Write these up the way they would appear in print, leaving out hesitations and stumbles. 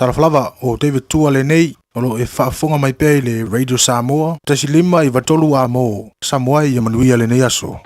Talofa lava, o David Tua lenei, o lo o e faafofoga mai pea i le Radio Samoa, 1 5 9 3 A mo Samoa ia manuia lenei aso.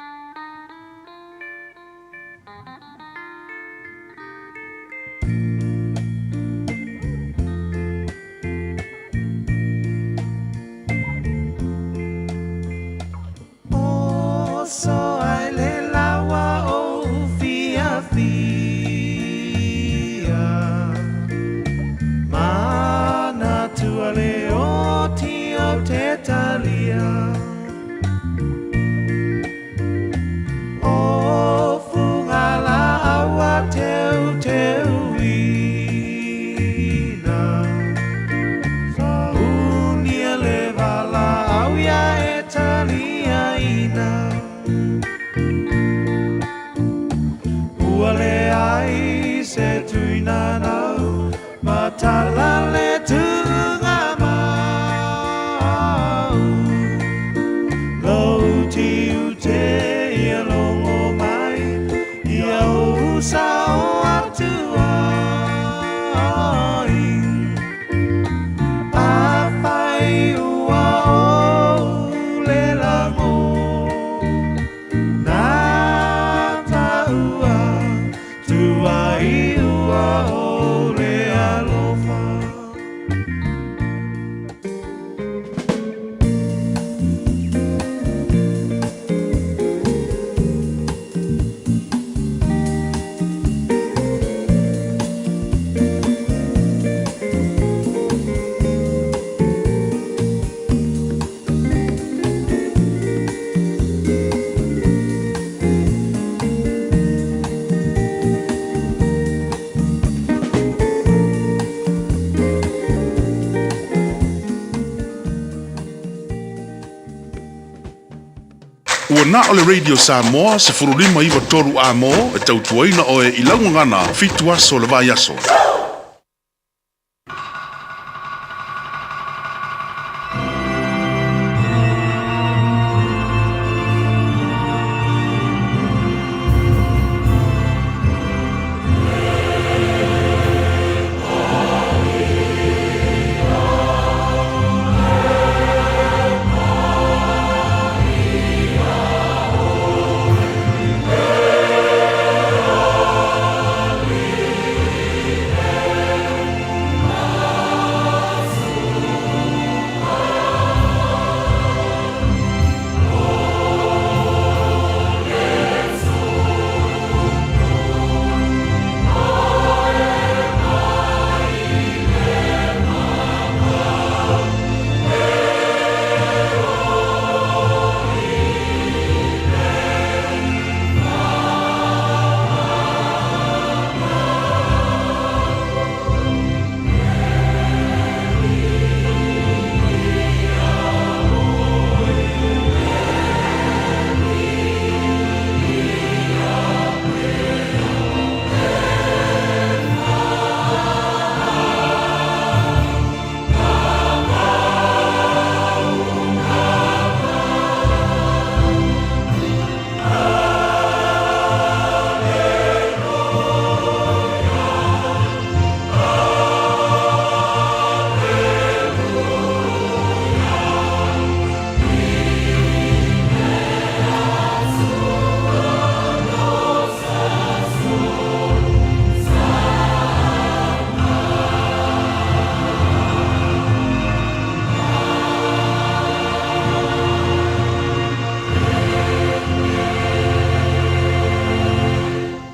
Ua na o le Radio Samoa 15 93 A mo e tautuaina oe i laugagana 7 aso le vai aso.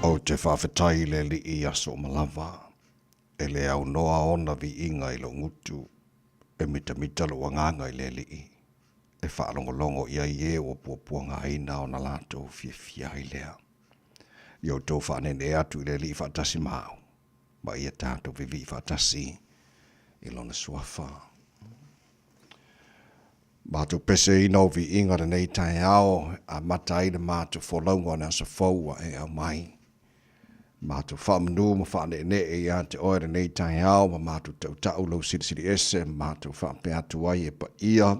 Ou te faafetai i le Alii i aso uma lava, e le aunoa ona viiga i lou gutu, e mitamita lou agaga i le Alii, e faalogologo i ai e ua puapuagaina ona latou fiafia ai lea. Ia outou faaneenee atu i le Alii faatasi ma au, ma ia tatou vivii faatasi i lona suafa. Matou peseina o viiga lenei taeao, amata ai le matou folauga o le aso fou ua e aumai. Matou faamanu ma faaneenee ia te oe lenei taeao ma matou tautau lou silisili ese ma matou faapea atu ai e paia,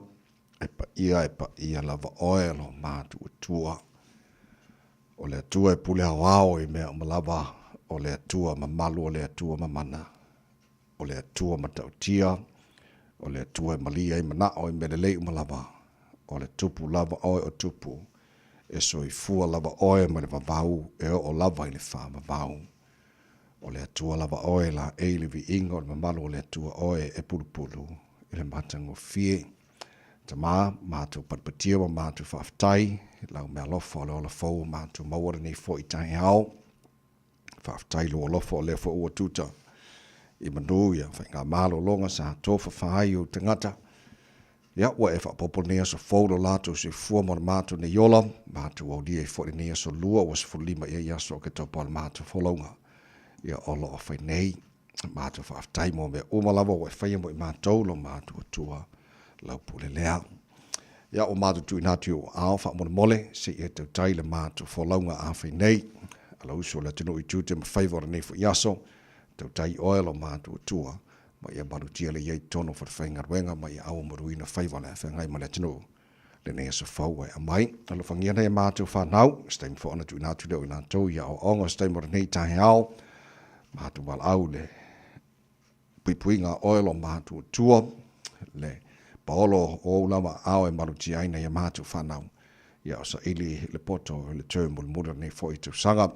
e paia, e paia lava oe lo matou Atua. O le Atua e pule aoao i mea uma lava, o le Atua mamalu, o le Atua mamana. O le Atua matautia, o le Atua e malie ai manao i mea lelei uma lava, o le Tupu lava oe o tupu, e soifua lava oe mai le vavau e oo lava i le faavavau. O le Atua lava oe e laei le viiga o le mamalu o le Atua oe e pulupulu i le matagofie. Tama, matou patipatia ma matou faafetai i lau meaalofa o le ola fou ua matou maua lenei foi taeao. Faafetai i lou alofa o lea foi ua tuta i manu ia faigamalologa sa tofafa ai ou tagata. Ia, ua e faaopoopo lenei aso fou lo latou soifua ma lo matou nei ola, matou aulia ai foi lenei aso lua ua 15 ea i aso o Oketopa o le matou folauga. Ia, o lo o fai nei. Matou faafetai mo mea uma lava ua e faia mo i matou lo matou Atua lau pule lea. Ia, ua matou tuuina atu i ou aao faamolemole, se i e tautai le matou folauga a fai nei. Ala usu o le atunuu i tiute ma faiva o lenei foi aso, tautai oe lo matou Atua, ma ia malutia lea i totonu o falefaigaluega ma ia auamaluina faiva o le a feagai ma le atunuu lenei aso fou e aumai. Alofagia nai a matou fanau, se taimi foi ona tuuina atu lea o i latou i aoaoga o se taimi o lenei taeao, matou valaau le puipuiga a oe lo matou Atua, le paolo o ou lava aao e malutia ai nai a matou fanau, ia o saili le poto i le term mulimuli o lenei foi tausaga.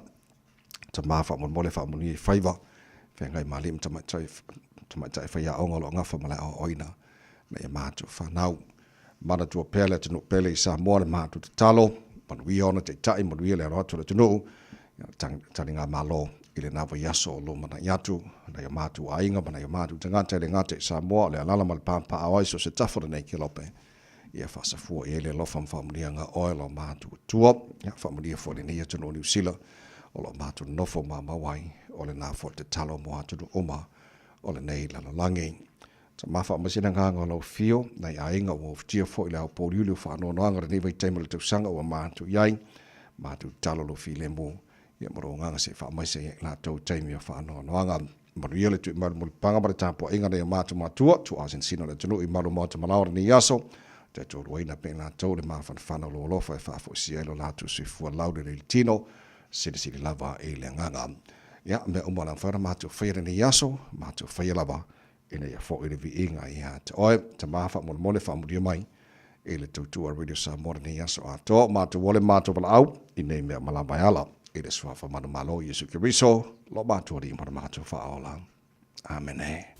Tama faamolemole faamanuia i faiva, feagai ma alii ma tamaitai, tamaitai faiaoga o lo o gafa ma le aoaoina na ia matou fanau. Manatua pea le atunuu pele i Samoa le matou tatalo, manuia ona taitai, manuia le alo atu o le atunuu, taligamalo i lena vaiaso o lumanai atu, nai o matou aiga ma nai o matou tagata e le gata i Samoa, o le alaala ma le papaaao ai so o se tafa o lenei kelope. Ia faasafua i ai le alofa ma faamanuiaga oe lo matou Atua. Ia faamanuia foi lenei atunuu o Niu Sila o lo o matou nonofo mamao ai, o lena foi le tatalo mo atunuu uma o lenei lalolagi. Tama faamaise le agaga o lau afio, nai aiga ua ofatia foi le ao pōuliuli o faanoanoaga o lenei vaitaimi o le tausaga ua matou i ai, matou tatalo lou filemu, ia ma lou agaga se i faamaise ia i latou i taimi o faanoanoaga. Manuia le tuimau mulipaga ma le tapuaiga nei o matou matua, tuaa sinosino o le atunuu i malu maota malao o lenei aso, taitoluaina pea i latou le mafanafana o lou alofa e faafoisia ai lo latou soifua laulelei i le tino, silisili lava i le agaga. Ia, mea uma o le a mafai ona matou faia i lenei aso, matou faia lava ina ia foi le viiga ia te oe. Tama faamolemole faamulia mai i le tautua Radio Samoa lenei aso atoa. O matou ole matou valaau i nei mea ma lava e ala i le suafa manumalo o Iesu Keriso, lo matou Alii ma lo matou Faaola. Amene.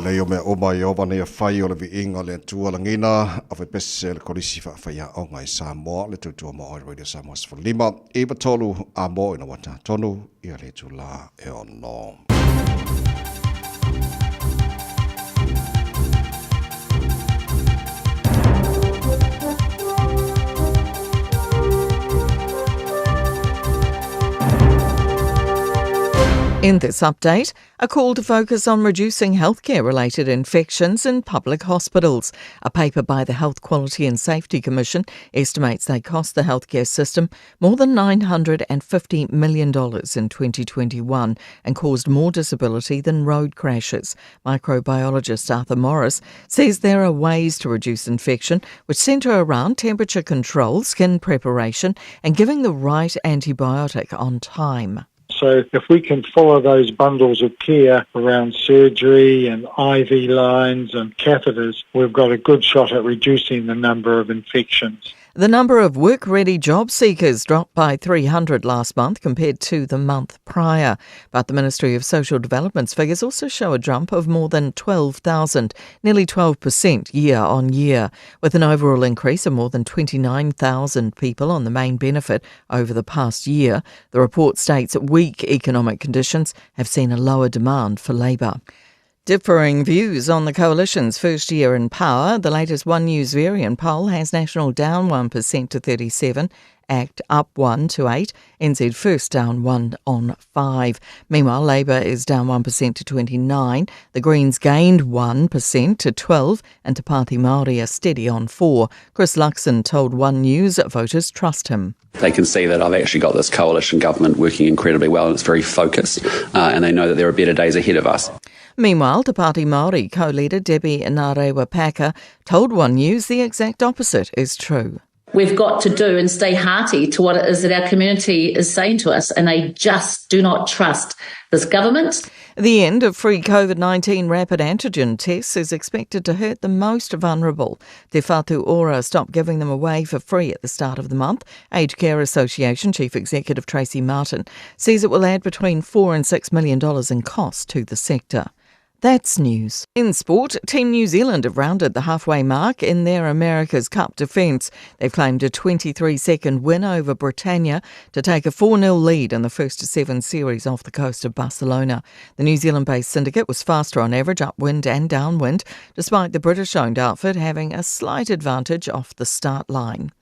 Lelei o mea uma i ova nei afai o le viiga o le Atua lagina, afepese le Kolisi Faafaiaoga i Samoa, le tautua mo Oe Radio Samoa 15, 93 a mo ina ua tatonu ia le itulā e ono. In this update, a call to focus on reducing healthcare related infections in public hospitals. A paper by the Health Quality and Safety Commission estimates they cost the healthcare system more than $950 million in 2021 and caused more disability than road crashes. Microbiologist Arthur Morris says there are ways to reduce infection, which centre around temperature control, skin preparation, and giving the right antibiotic on time. So if we can follow those bundles of care around surgery and IV lines and catheters, we've got a good shot at reducing the number of infections. The number of work ready job seekers dropped by 300 last month compared to the month prior. But the Ministry of Social Development's figures also show a jump of more than 12,000, nearly 12% year on year, with an overall increase of more than 29,000 people on the main benefit over the past year. The report states weak economic conditions have seen a lower demand for labour. Differing views on the coalition's first year in power. The latest One News Verian poll has National down 1% to 37, ACT up 1 to 8, NZ First down 1 on 5. Meanwhile, Labour is down 1% to 29, the Greens gained 1% to 12, and Te Pāti Māori are steady on 4. Chris Luxon told One News voters trust him. They can see that I've actually got this coalition government working incredibly well and it's very focused, uh, and they know that there are better days ahead of us. Meanwhile, Te Pāti Māori co-leader Debbie Ngarewa Packer told One News the exact opposite is true we've got to do and stay hearty to what it is that our community is saying to us. And they just do not trust this government. The end of free COVID 19 rapid antigen tests is expected to hurt the most vulnerable. Te Whatu Ora stopped giving them away for free at the start of the month. Aged Care Association Chief Executive Tracey Martin says it will add between $4 and $6 million in cost to the sector. That's news. In sport, Team New Zealand have rounded the halfway mark in their America's Cup defence. They've claimed a 23 second win over Britannia to take a 4 0 lead in the first to seven series off the coast of Barcelona. The New Zealand based syndicate was faster on average upwind and downwind, despite the British owned outfit having a slight advantage off the start line.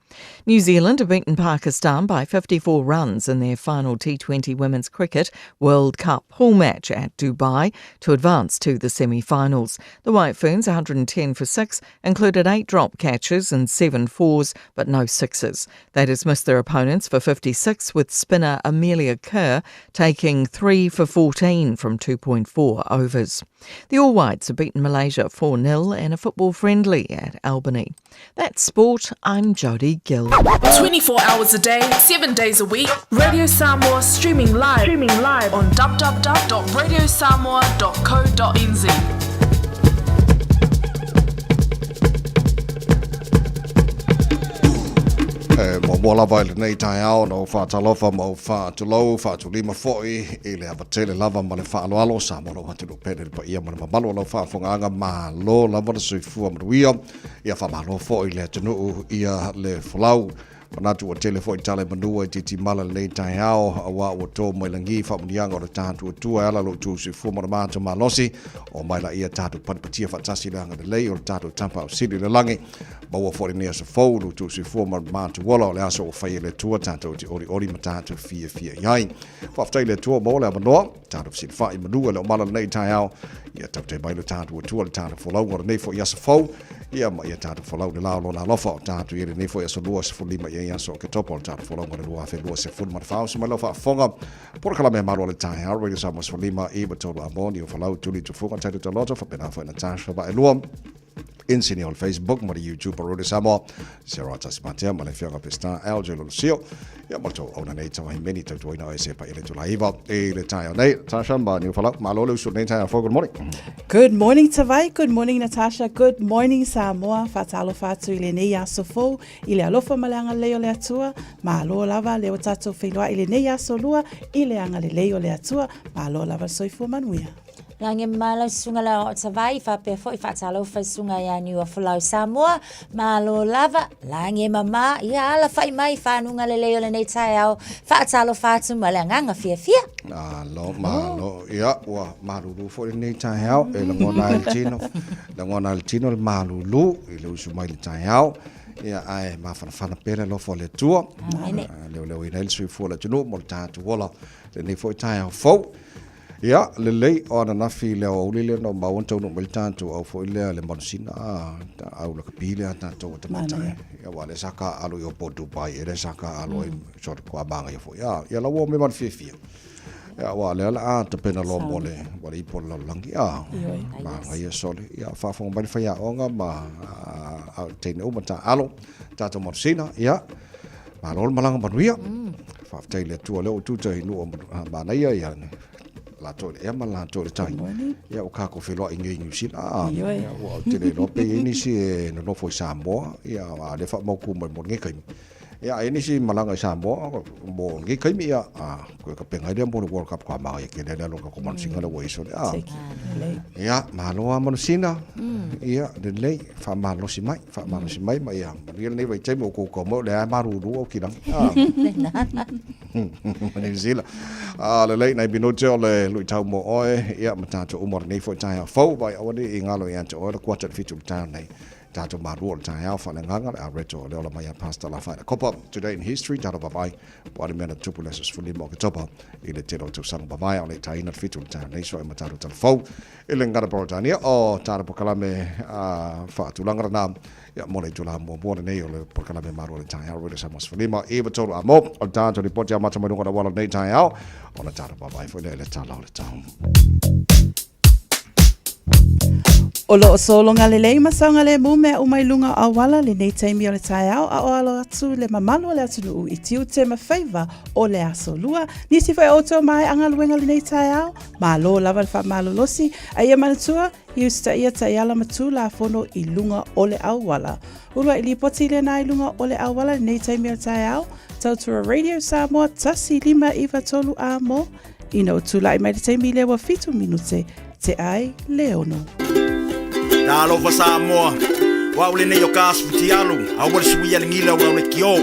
New Zealand have beaten Pakistan by 54 runs in their final T20 Women's Cricket World Cup pool match at Dubai to advance to the semi finals. The White Ferns, 110 for 6, included eight drop catches and seven fours, but no sixes. They dismissed their opponents for 56, with spinner Amelia Kerr taking 3 for 14 from 2.4 overs. The All Whites have beaten Malaysia 4 0 in a football friendly at Albany. That's sport. I'm Jodie Gill. 24 hours a day, 7 days a week. Radio Samoa streaming live, streaming live on www.radiosamoa.co.nz. E muamua lava i lenei taeao na ou faatalofa ma ou faatulou, faatulima foi i le ava tele lava ma le faaaloalo sa mo lou atunuu pele le paia ma le mamalu o lau faafofogaaga malo lava le soifua manuia ia faamalo foi le atunuu ia le folau. Manatu ua tele foi tala i manua i titimala lenei taeao, auā ua tō mai lagi faamuniaga o le tatou Atua e ala lo outou soifua ma le matou malosi, o mai laia tatou panipatia faatasi le agalelei o le tatou Tapaau Sili i le lagi. Maua foi lenei aso fou lo outou soifua ma le matou ola, o le aso ua fai e le Atua tatou te olioli ma tatou fiafia i ai. Faafetai i le Atua ua maua le avanoa, tatou fesilafai i manua i le omala lenei taeao, ia tautai mai lo tatou Atua le tatou folauga o lenei foi aso fou, ia ma ia tatou folau i le la o lona alofa o tatou i ai lenei foi aso 25 i ai aso Oketopa o le tatou folauga o le 2024. Uso mai lau faafofoga, polokalame malo a le taeao, Radio Samoa 15 i Matolu Amo, Niu Folau, Tuli Tufuga, Taito Taloto, faapena foi Natasha Vaelua. Insini o le Facebook ma le YouTube o Radio Samoa, Sarah Tasimatea ma le afioga Pestar LJ Lolosio, ia ma le tou auauna nei Tauahimeni tautuaina o e se pa i le itula iva i le taeao nei. Natasha ma Niu Folau, malo le usu nei taeao fou, good morning. Good morning Tavai, good morning Natasha, good morning Samoa, faatalofa atu i lenei aso fou, i le alofa ma le agalelei o le Atua, malo lava le o tatou feiloai i lenei aso lua, i le agalelei o le Atua, malo lava le soifua manuia. Lagi mama lau susuga le aoao Savaii faapea foi faatalofa i susuga ia Niuafolau Samoa. Malo lava, lagi mama, ia alafa'i mai i fanuga lelei o lenei taeao. Faatalofa atu ma le agaga fiafia. Malo, malo. Ia, ua malulu foi lenei taeao e lagona ai le tino. Lagona ai le tino le malulu i le usu mai le taeao. Ia, ae mafanafana pea le alofa o le Atua. Amene. Leoleoina ai le soifua o le atunuu mo le tatou ola lenei foi taeao fou. Ia, lelei, o ananafi i le aoauli lea na ou maua na taunuu mai le tatou au foi lea le manusina, a, au lakapi lea a tatou a tamaitai. Ia, aua o lea sa taaalo i o po o Dubai ea lea sa taaalo ai, sort of matua manaia foi. A, ia la ua omai ma le fiafia. Ia, aua o lea o le a tapena loa mo le, mo le ipu o le lalolagi, a, manaia sole. Ia, faafofoga mai le faiaoga ma a, teine uma taaalo, tatou manusina, ia, Malo le malaga manuia. Faafetai i le Atua o lea ua tuta i nuu o manaia ia latou i le ea ma latou i le tai. Ia ua kākou feiloai nei i Niu Sila. Ia ua ou te le iloa pe i ai nisi e nonofo i Samoa, ia a o lea faamautu mai mo lenei taimi. Ia a i ai nisi malaga i Samoa mo lenei taimi, ia a toe tapena ai lea mo le World Cup ka manaia tele lea lo tatou manusina lea ua iso lea. Ia malo lava manusina. Ia lelei faamalosi mai. Faamalosi mai ma ia manuia lenei vaitaimi o koukou mai o lea e malulu au kilagi. Ma New Zealand. Ah, lelei, nai minute o le luitau mo oe, ia ma tātou uma o lenei foi taeao fou, vai aua ne i galo ia te oe le kuata i le 7 o le taeao nei. Tātou malua o le taeao, faaleagaga le areto o le ola mai a Pastor Lafaina Kopa. Today in history, tātou vavae, po o a le mea na tupu i le aso 15 o Oketopa i le tele o tausaga mavae, a o le i taina le 7 o le taeao nei, soe ma tātou talafou. I le gagana Peretania o tāna polokalame a faatulaga lena ia mo le itula muamua lenei o le polokalame Malu o le Taeao Radio Samoa 15 i 3 a mo o le tātou ripoti amata mai luga o le auala o lenei taeao ona tātou vaavaai foi lea i le tala o le tau. O lo o sologa lelei ma saogalemu mea uma i luga o auala lenei taimi o le taeao a o alo atu le mamalu o le atunuu i tiute ma faiva o le aso lua. Nisi foi o outou maeaga luega lenei taeao, Malo lava le faamalolosi, a ia manatua, i usitaia taiala ma tulafono i luga o le auala. Uluai lipoti lena i luga o le auala lenei taimi o le taeao, Tautua Radio Samoa 1593 A mo, ina ua tulai mai le taimi lea ua 7 minute te ai le ono. Talofa Samoa, o au lenei o ka asu fitialu, aua le suia le gila o au le kio.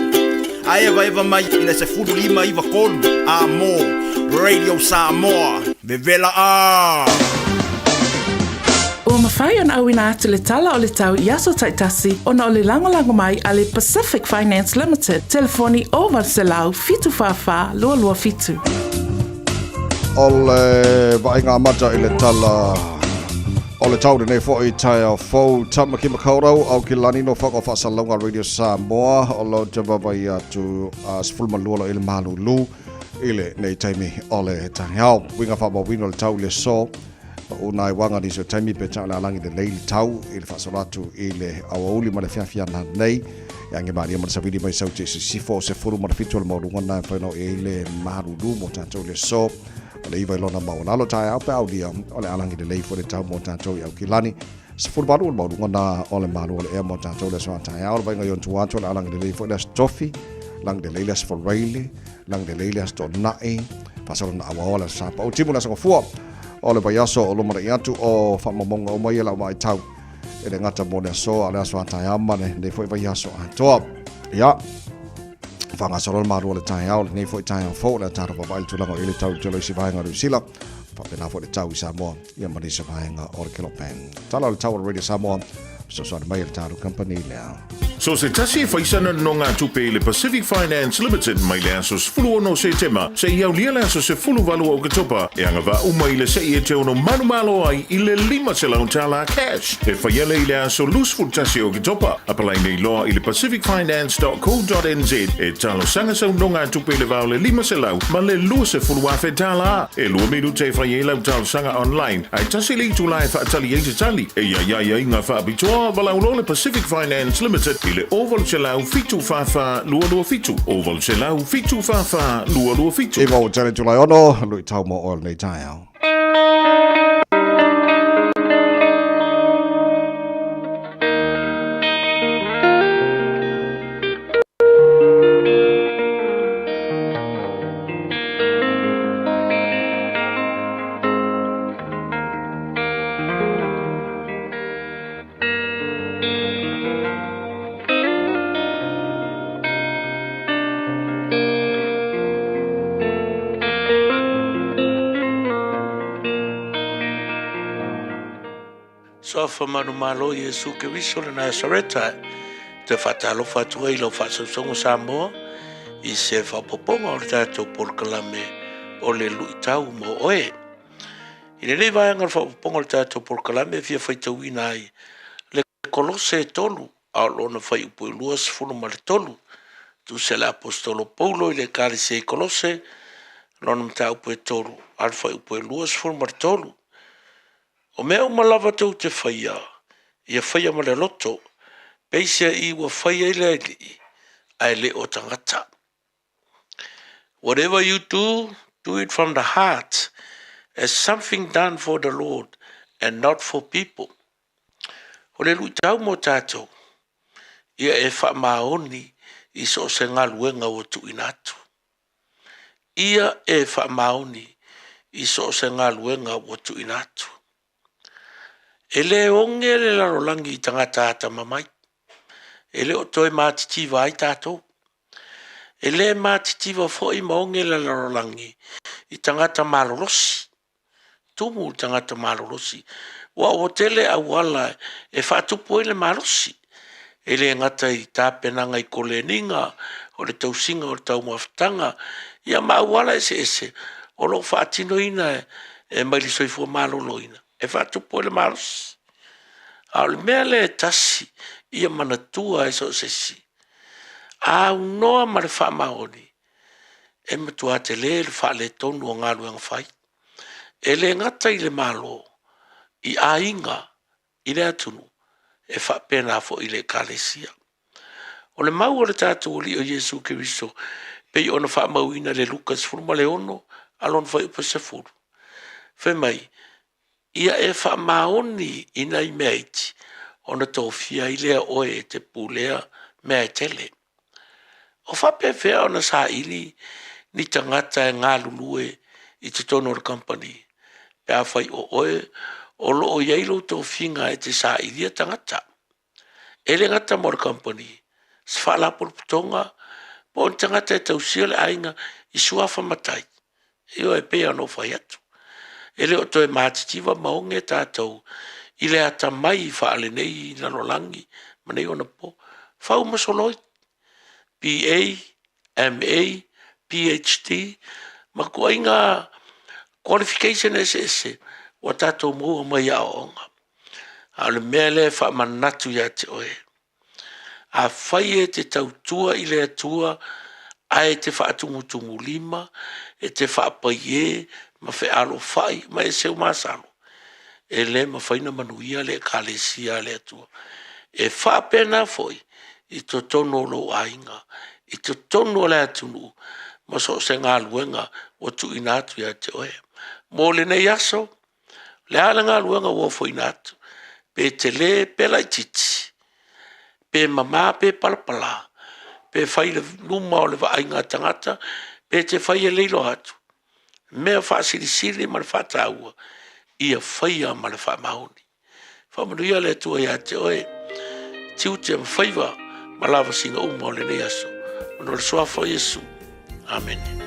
A evaeva mai i le 15 93 A mo, Radio Samoa, vevela a! Ua mafai ona auina atu le tala o le tau i aso taitasi ona o le lagolago mai a le Pacific Finance Limited, telefoni 0800 744 227. O le vaaiga amata i le tala o le tau lenei foi taeao fou Tamaki Makaurau Aukilani no whaka whaasalauga Radio Samoa o lo te vavai atu a 12 lo i le malulu i le nei taimi o le taeao. Winga whaamauina o le tau i le so o nai wanga ni so taimi pe tau le alangi le lei le tau i le whaasolo atu i le awauli ma le fiafia na nei. Ia nge maria ma le sawili mai sau te sisifo o se furu ma le fitu o le maulunga na e whainau e le malulu mo tātou le so o le iva i lona maualalo taeao pe aulia o le alangi lelei foi le tau mo tātou i Aukilani. 18 o le maualuga na o le malu o le ea mo tātou le aso a taeao le vaaiga i ona tua atu o le alangi lelei foi le aso Tofi, langi lelei le aso Faraile, langi lelei le aso Toonai, faasolo na auaoa le aso Sapau, timu le aso Gafua o le vaiaso o lumanai atu o faamaumauga uma ia lau vaitau e le gata mo le aso a o le aso a taeao ma lenei foi vaiaso atoa. Ia, faagasolo le malu o le taeao lenei foi taeao fou o le a tatou vaavaai i le tulaga o i ai le tau i tele o isi vaega o Niu Sila, faapena foi le tau i Samoa ia ma nisi vaega o le Kelopeng. Tala o le tau o le Radio Samoa, fesoasoani mai e le tatou company lea. So se tasi e faisana nonogatupe i le Pacific Finance Limited mai le aso 16 o Setema seia aulia le aso 18 o Oketopa e agavaa uma i le se'i e te ono manumalo ai i le $500 cash e faia lea i le aso 21 o Oketopa. Apalai nei loa i le pacificfinance.co.nz e talosaga sau nonogatupe i le va o le 500 ma le $20,000. E lua minute e fai ai lau talosaga online, ae tasi le itula e faatali ai se tali. E iai ai aiga faapitoa, valaau loa le Pacific Finance Limited i le 0800 744 227, 0800 744 227. Iva o tele July ono, luitau mo oe lenei taeao. Suafa manumalo Iesu Keriso le Nasareta, te faatalofa atu ai i lau faasausauga Samoa i se faaopoopoga o le tatou polokalame o le luitau mo oe. I lenei vaega o le faaopoopoga o le tatou polokalame e fia faitauina ai le Kolose e 3 a o lona fuaiupu e 23, tusa i le Aposetolo Paulo i le Ekalesia i Kolose, lona mataupu e 3 a o le fuaiupu e 23. O mea uma lava tou te faia, ia faia ma le loto, peiseai ua faia i le Alii, ae le o tagata. Whatever you do, do it from the heart, as something done for the Lord and not for people. O le luitau mo tatou, ia e faamaoni i so o se galuega ua tuuina atu. Ia e faamaoni i so o se galuega ua tuuina atu. E le oge le lalolagi i tagata atamamai. E le o toe matitiva ai tatou. E le matitiva foi ma oge le lalolagi i tagata malolosi. Tumu le tagata malolosi, aua ua tele auala e faatupu ai le malosi. E le gata i tapenaga i koleniga, o le tausiga o le taumafataga, ia ma auala eseese o lo o faatinoina e mai le soifua maloloina e faatupu ai le malosi. A o le mea lea e tasi ia manatua e so o se isi, a aunoa ma le faamaoni, e matua tele le faaletonu o galuega fai. E le gata i le Malo, i aiga, i le atunuu, e faapena foi i le Ekalesia. O le mau a le tatou Alii o Iesu Keriso pei ona faamauina i le Luka 16 a lona fuaiupu e 10, fai mai, Ia e faamaoni i nai mea iti, ona tofia ai lea o oe e te pulea mea e tele. O faapefea ona saili ni tagata e galulue i totonu o le kamupani pe afai o oe o lo o i ai lou tofiga e te sailia tagata? E le gata mo le kamupani, se faalapotopotoga po o ni tagata e tausia le aiga i suafa matai. Ioe, e pei lava ona ou fai atu, e le o toe matitiva ma oge tatou i le atamai faalenei lalolagi ma nei ona po, fau ma soloi, BA, MA, PHD ma ituaiga qualification eseese ua tatou maua mai aoaoga. A o le mea lea e faamanatu ia te oe, afai e te tautua i le Atua ae te faatumutumulima, e te faapaiē ma fealofai ma e seumasalo, e le mafai ona manuia le Ekalesia a le Atua. E faapena foi i totonu o lou aiga, i totonu o le atunuu ma so o se galuega ua tuuina atu ia te oe. Mo lenei aso, o le a le galuega ua ofoina atu, pe tele pe laitiiti, pe mama pe palapala, pe fai i luma o le vaaiga a tagata pe te faia i le iloa atu, o le mea faasilisili ma le faataua, ia faia ma le faamaoni. Faamanuia le Atua ia te oe, tiute ma faiva ma lavasiga uma o lenei aso. Ona o le suafa o Iesu. Amene.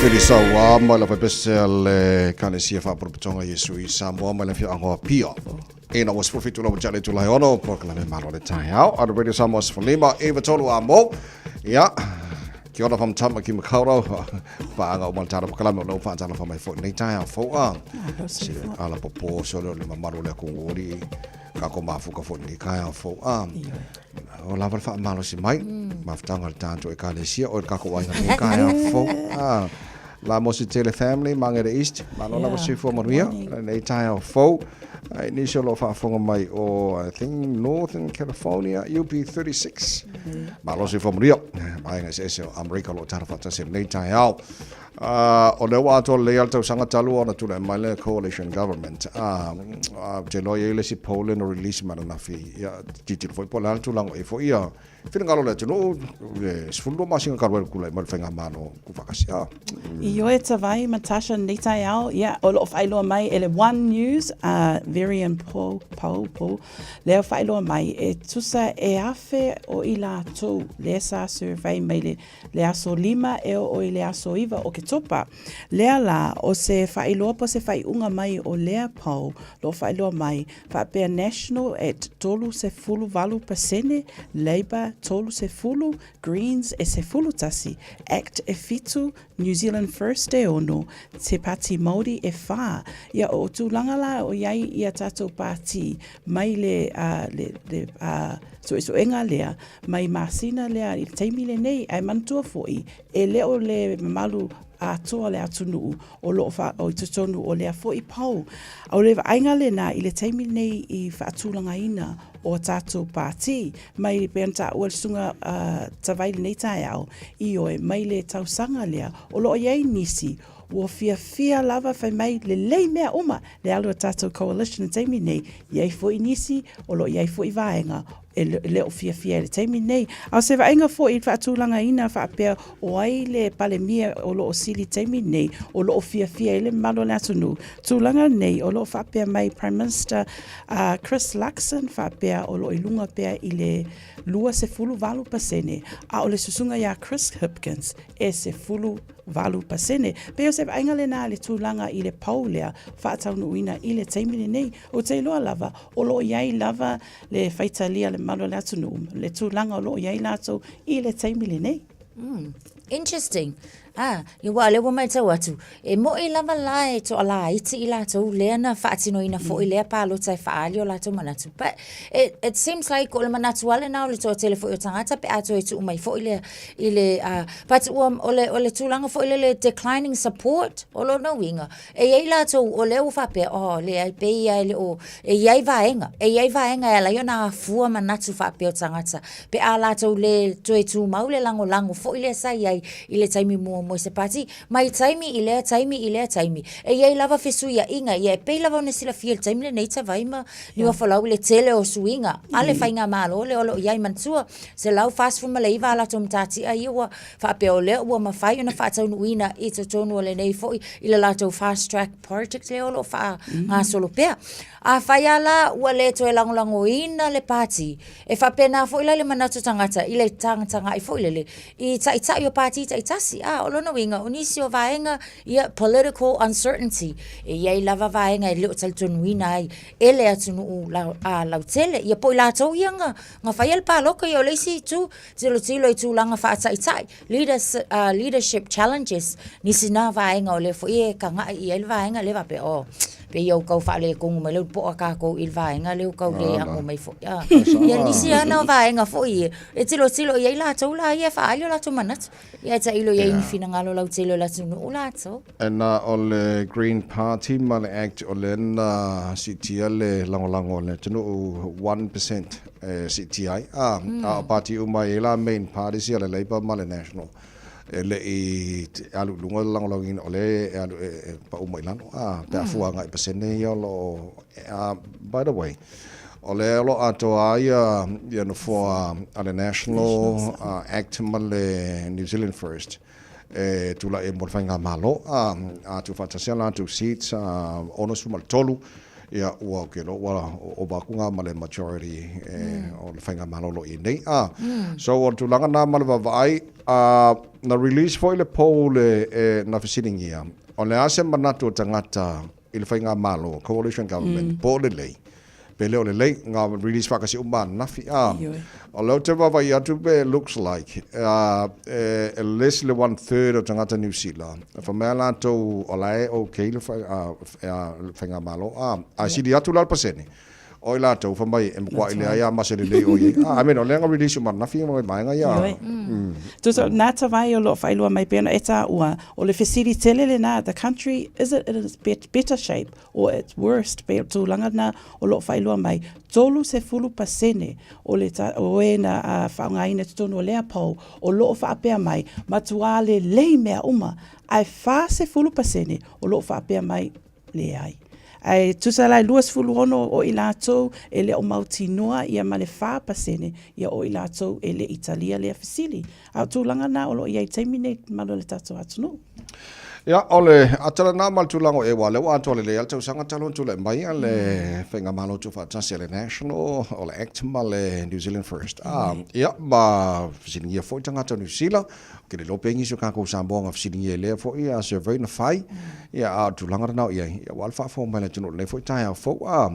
Fili Saua ma le faipese a le Ekalesia Faapolopotoga Iesu i Samoa mai le afioaga o Apia. Ina ua 17 lava tale tulae ono, polokalame malo le taeao. A Radio Samoa 15, 93 a mo. Ia, kia ora whamtama ki Makaurau. Paanga o maltara polokalame o lau whaatala whamai fo nei taeao fau a. Se ala popo so leo le mamalo le kongori. Ka ko mafuka fo nei taeao fau a. O lava le faamalosi mai, mafutaga le tatou Ekalesia, o le kako aiga nei taeao fou. Ah, La Mosi Tele Family, Mangere East, malo lava soifua manuia, lenei taeao fou. Ai, nisi o lo o faafofoga mai o, I think, Northern California, UP 36. Malo soifua manuia, vaega eseese o Amerika o lo o tala faatasi i lenei taeao. O lea ua atoa lelei lava le tausaga talu ona tulai mai le Coalition Government. Ou te iloa e i ai le isi poll lea na release mai ananafi, ia, tilotilo foi po o le a le tulaga o i ai foi ia finagalo o le atunuu i le 12 masina talu ai ona tulai mai le faigamalo tuufaatasi. Ioe Tavai ma Tasha lenei taeao, ia, o lo o faailoa mai e le One News, Verian Poll, Poll, Poll, lea faailoa mai e tusa e 1,000 o i latou lea sa survey mai le le aso 5 e oo i le aso 9 o Oketopa. Lea la, o se faailoa po o se faaiuga mai o lea poll lo faailoa mai, faapea National at 38%, Labour 30, Greens e 11, Act e 7, New Zealand First e 6, Te Pati Māori e 4. Ia, o tulaga la o i ai ia tātou pāti mai le, uh, le, le uh, suesuega lea, mai masina lea i le taimi lenei, ae manatua foi, e le o le mamalu atoa le atunuu o lo o wha, o i totonu o lea foi poll. O le vaaiga lena i le taimi lenei i faatulagaina o a tātou pāti, mai pei ona taua le susuga uh, Tavai lenei taeao, ioe, mai le tausaga lea, o lo o i ai nisi ua fiafia lava fai mai lelei mea uma le alu a tātou coalition i le taimi nei, i ai foi nisi o lo o i ai foi vaega e le o fiafia i le taimi nei. A o se vaaiga foi i le faatulagaina faapea o ai le Palemia o lo o sili i le taimi nei, o lo o fiafia ai le mamalu o le atunuu. Tulaga nei, o lo o faapea mai Prime Minister uh, Chris Luxon faapea o lo o i luga pea i le 28%, a o le susuga iā Chris Hipkins e 18%. Pei o se vaaiga lena i le tulaga i le poll lea faataunuuina i le taimi lenei. Ou te iloa lava o lo o i ai lava le faitalia le mamalu o le atunuu, le tulaga o lo o i ai latou i le taimi lenei. Interesting. Ah, ia ua lea ua matau atu, e mo'i lava la e toalaiti i latou lea na faatinoina foi lea palota e faaali o latou manatu. But it, it seems like o le manatu lava lena o le toatele foi o tagata pe a toe tuu mai foi lea i le, uh, but ua, o le, o le tulaga foi lele declining support, o lona uiga, E i ai latou o lea ua faapea, oh, leai, pei ia e le o, e i ai vaega, e i ai vaega e ala ai ona afua manatu faapea o tagata, pe a latou le toe tumau le lagolago foi lea sa i ai i le taimi muamua i se pati, mai taimi i lea taimi i lea taimi. E i ai lava fesuiaiga ia, e pei lava ona silafia i le taimi lenei Tavai ma Niuafolau i le tele o suiga a le faigamalo lea o lo o i ai. Manatua, 149 a latou matatia ia ua faapea o lea ua mafai ona faataunuuina i totonu o lenei foi i le latou fast track project lea o lo o faagasolo pea. Afai lava la ua le toe lagolagoina le pati, e faapena foi la le manatu o tagata i le tagatagai foi lele i taitai o pati taitasi. A, o lona uiga, o nisi o vaega, ia, political uncertainty, e i ai lava vaega e le o talitonuina ai e le atunuu lautele, ia po o i latou ia na faia le palota, ia o le isi itu, Tilotilo i tulaga faataitai, leaders, leadership challenges, nisi na vaega o lea foi e kagaʻi i ai le vaega lea faapea, oh, pei ia ua tau faaletonu mai le poa tatou i le vaega lea ua tau le ano mai foi. Ah. Ia nisi lava na o vaega foi ia, e tilotilo i ai latou la ia e faaali o latou manatu. Ia e tailo i ai ni finagalo lautele o le atunuu latou. E na o le Green Party ma le Act o lea na siitia le lagolago a le atunuu 1% e siitia ai. A, a o pati uma e i ai la main parties ia le Labour ma le National e le i alu i luga le lagolagoina o lea e alu e pau mai i lalo a, pe a fua agai i pasene ia o lo o a, by the way, o lea o lo o atoa ai ia nofoa a le National Act ma le New Zealand First e tulai ai mo le faigamalo a, a tuufaatasia latou seats a 63 ia ua ou te iloa ua ova atu ngā ma le majority e, o le faigamalo o lo o i ai nei a. So o le tulaga na ma le vaavaai. Na release foi le poll e na fesiligia, o le a se manatu o tagata i le faigamalo, coalition government, po o lelei, pe le o lelei, na release faatasi uma ananafi. O lea ou te vaavaai atu pe looks like e less le one third o tagata Niu Sila, fai mai a latou o la e okay le faigamalo, ae sili atu la le pasene O i latou, fai mai, e matuai leai lava ma se lelei o i ai. Ah, I mean, o lea na release uma ananafi ma vaega ia. Ioe. Tusa, nā Tavai o lo o faailoa mai pea ona e tāua, o le fesili tele lenā, the country, is it in its better shape or its worst, pei o le tulaga lena o lo o faailoa mai, 30% o le ta, o e na faaaogaina i totonu o lea poll, o lo o faapea mai, matuā lelei mea uma, ae 40% o lo o faapea mai, Leai. Ae tusa la e 26 o i latou e le o mautinoa ia ma le 4% ia o i latou e le i talia lea fesili. A o tulaga na o lo o i ai i taimi nei i mamalu o le tatou atunuu. Ia, o le ata lena ma le tulaga o Ewa, lea ua atoa lelei lava le tausaga talu ona tulai mai le Faigamalo Tuufaatasi a le National, o le Act ma le New Zealand First. Ia, ma fesiligia foi tagata o Niu Sila, Ou te le iloa pe nisi o tatou Samoa na fesiligia i lea foi survey na fai, ia a o le tulaga lena o i ai, ia aua le faafofoga mai le atunuu i lenei foi taeao fou. A,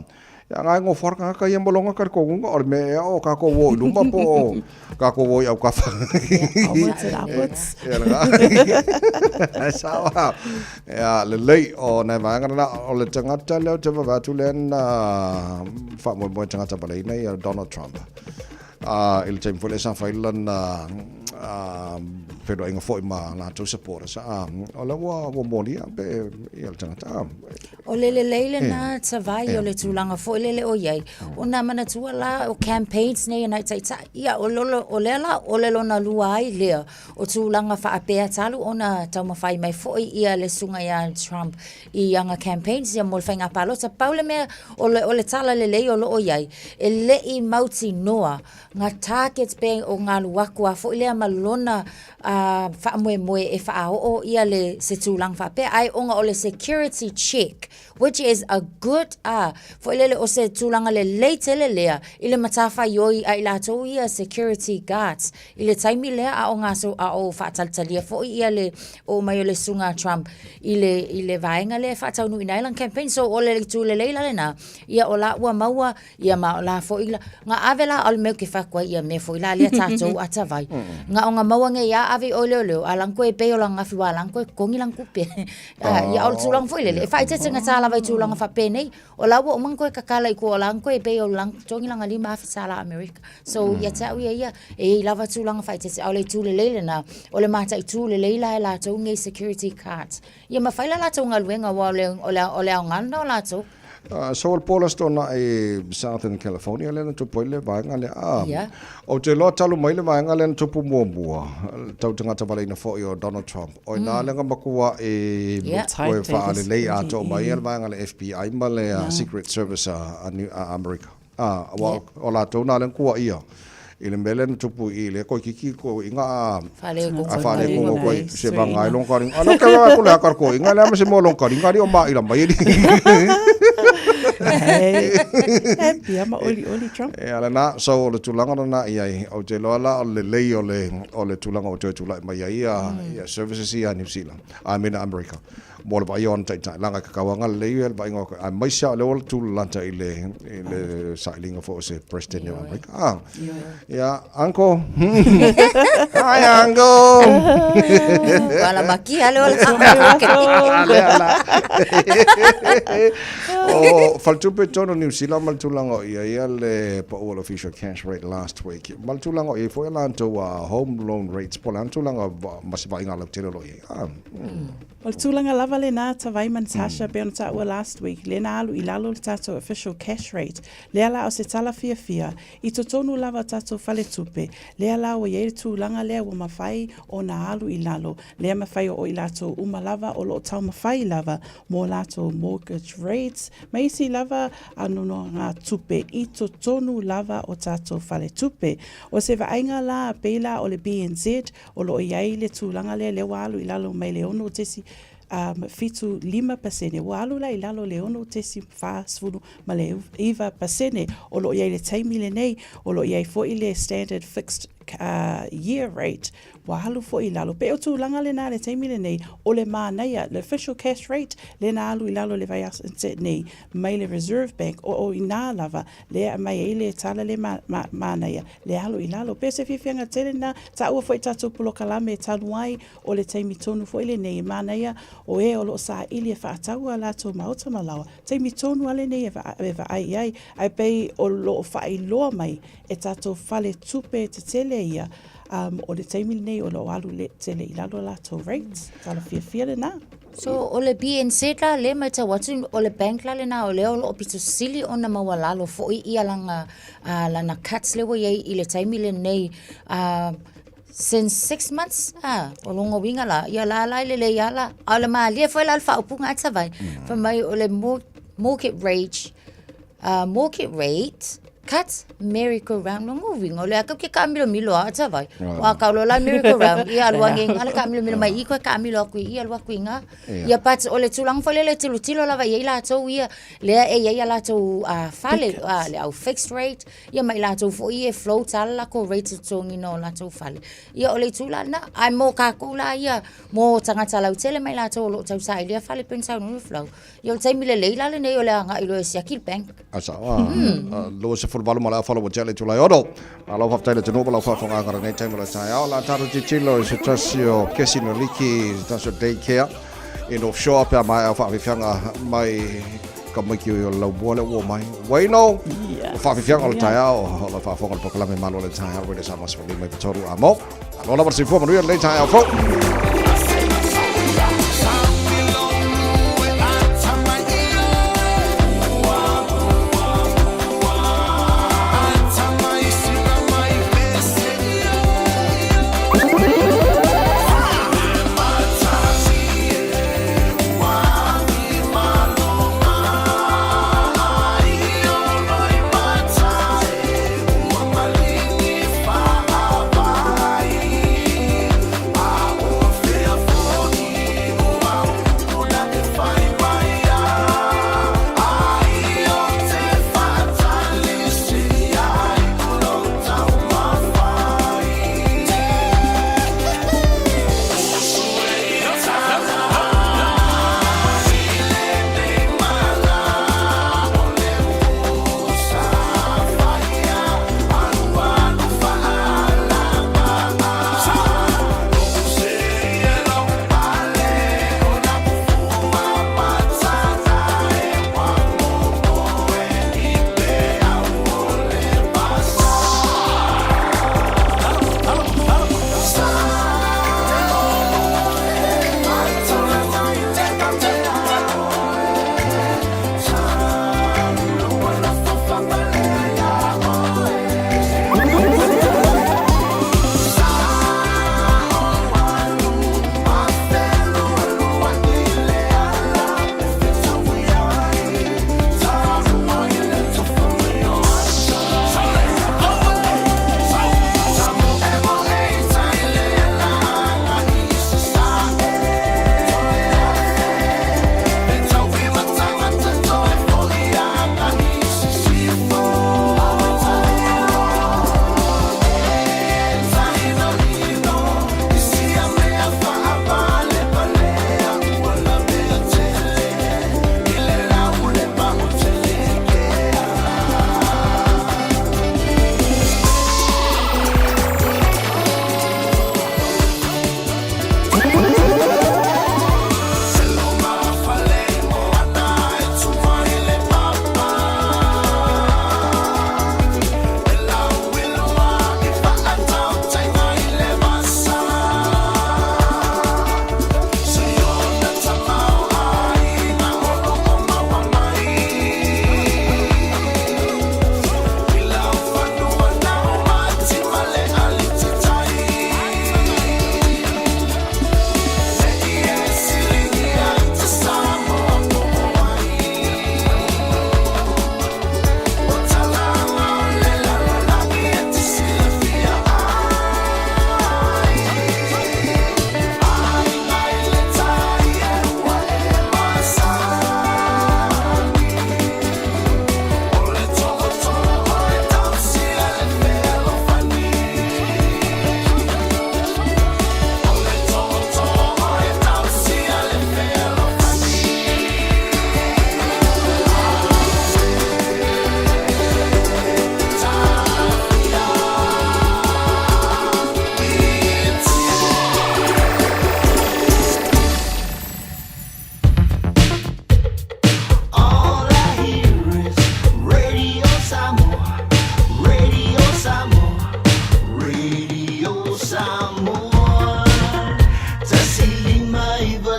ia na e nofo lava le tagata ia ma lona talitonuga, o le mea ea o tatou o i luma po o tatou o i autafa. Onwards and upwards. Ia lena. E sao lava. Ia lelei, o nai vaega lena, o le tagata lea ou te vaavaai atu lea na faamoemoe tagata valeina ia Donald Trump. I le taimi foi lea sa fai lana feiloaiga foi ma latou supporters, o lea ua molia pe ia le tagata. O le lelei lena Tavai o le tulaga foi lele o i ai, ona manatua la o campaigns nei a nai taitai, ia o lea la o le lona lua ai lea o tulaga faapea talu ona taumafai mai foi ia le susuga ia Trump i ana campaigns ia mo le faiga palota. Pau le mea o le, o le tala lelei o lo o i ai, e le i mautinoa ngā targets pe o ngā alu aku a foi lea ma lona faamoemoe e faaoo ia le se tulaga faapea, ae ona o le security check which is a good foi lele o se tulaga lelei tele lea i le matafaioi a i latou ia security guards i le taimi lea a o gaso a o faatalitalia foi ia le oo mai o le susuga a Trump i le i le vaega lea e faataunuuina ai lana campaign. So o le itu lelei la lena, ia o la ua maua ia ma o la foi la nga ave la o le mea ou te fai atu ai ia mea foi la lea tatou atavai. Nga o nga maua nei a ave i oe leoleo a lang koe pei o lang afi wa lang koe totogi lang tupe. Ia o le tulaga foi lele e faaeteete gata lava i tulaga faapenei. O la ua uma ona toe tatala i tua o la toe pei o la totogi lana $5,000 Amerika. So ia te au ia ia, e i ai lava tulaga faaeteete, a o le itu lelei lena, o le mataitu lelei la e latou nei security guards. Ia ma fai la latou galuega aua o le, o le, o le aoga lena o latou. So o le po o le Aso Toonai i Southern California lea na tupu ai le vaega lea. Ou te iloa talu mai le vaega lea na tupu muamua, tau tagata valeina foi o Donald Trump. O ina lea na matua i toe faalelei atoa mai ai le vaega a le FBI ma le Secret Service a Amerika. Aua o latou na lea na tuuaia i le mea lea na tupu i le toeitiiti toeaiina a faaletonu atu ai se vaga ai lona taliga. A lea ou te vaai atu le ata o le toeaina e leai ma se mea o lona taliga alii o maila mai alii. E pia ma olioli Trump. Ia lena, so o le tulaga lena i ai, ou te iloa la o le lelei o le, o le tulaga ua toe tulai mai ai ia, ia services ia a Niu Sila, I mean a Amerika, mo le vaaia o ana taitai, leaga e tatau lava ona lelei ia le vaaiga o, aemaise lava o lea ua tulalata i le, i le sailiga foi o se President o Amerika. Ah, ia, uncle. Hi, uncle. Wala makia le ola. Lea la. O faletupe tonu o Niu Sila ma le tulaga o i ai ia le pau o le official cash rate last week. Ma le tulaga o i ai foi a latou home loan rates po o le a le tulaga ma se vaaiga lautele o lo o i ai. Ah. O le tulaga lava lena Tavai ma Natasha pei ona taua last week, lea na alu i lalo le tatou official cash rate. Lea la o se tala fiafia, i totonu lava o tatou faletupe, lea la ua i ai le tulaga lea ua mafai ona alu i lalo, lea mafai o i latou uma lava o lo o taumafai lava mo latou mortgage rates ma isi lava nonogatupe i totonu lava o tatou faletupe. O se vaaiga la pei la o le BNZ o lo o i ai le tulaga lea, lea ua alu i lalo mai le 6.75%, ua alu la i lalo le 6.49% o lo o i ai i le taimi lenei, o lo o i ai foi le standard fixed. year rate ua alu foi i lalo. Pei o tulaga lena i le taimi lenei, o le manaia, le official cash rate lea na alu i lalo i le vaiaso na tea nei mai le Reserve Bank, o i ina lava lea e aumai ai le tala lea manaia, le alu i lalo. Pei o se fiafiaga tele lena, taua foi i tatou polokalame talu ai o le taimi tonu foi lenei e manaia o e o lo o saili e faatau a latou maota ma laoa, taimi tonu lava lenei e vaai i ai, ae pei o lo o faailoa mai e tatou fale tupe tetele ia, o le taimi lenei o lo o alu tele i lalo latou rates. Tala fiafia lena. So, o le BNZ la, lea e matau atu, o le bank la lena o lea o lo o pito sili ona maualalo foi ia lana, uh, lana cuts lea ua i ai i le taimi lenei. Uh, since 6 months, ah, o lona uiga la, ia la la e lelei lava la. A o le malie foi la o le faaupuga a Tavai, fai mai o le market rate, market rate cuts merry go round lona uiga o lea tatou te taamilomilo lava Tavai. Aua a tau loa la merry go round, ia alu ane i ina le taamilomilo mai i i toe taamilo atu i i alu atu i ina. Ia but o le tulaga foi lele e tilotilo lava i ai latou ia lea e i ai a latou fale, le au fixed rate, ia ma i latou foi ia e float lava le latou rate i le totogiina o latou fale. Ia o le itu la lena. Ae mo tatou la ia, mo tagata lautele ma i latou o lo o tausailia fale pei ona saunoa Folau, ia o le taimi lelei la lenei o le agai loa e siaki le bank. Ai sao, 28 ma le afa ua tea le itula e ono. Malo faafetai le atunuu ma lau faafofogaaga i lenei taimi o le taeao. O le a tatou tilotilo i se tasi o kesi no liki, se tasi o day care i North Shore pe a maea au faafiafiaga mai ka maiki o le laumua lea ua mai. Waino, o faafiafiaga o le taeao, o lau faafofoga i le polokalame Malo o le Taeao, Radio Samoa 15 93 a mo. Malo lava le soifua manuia lenei taeao fou.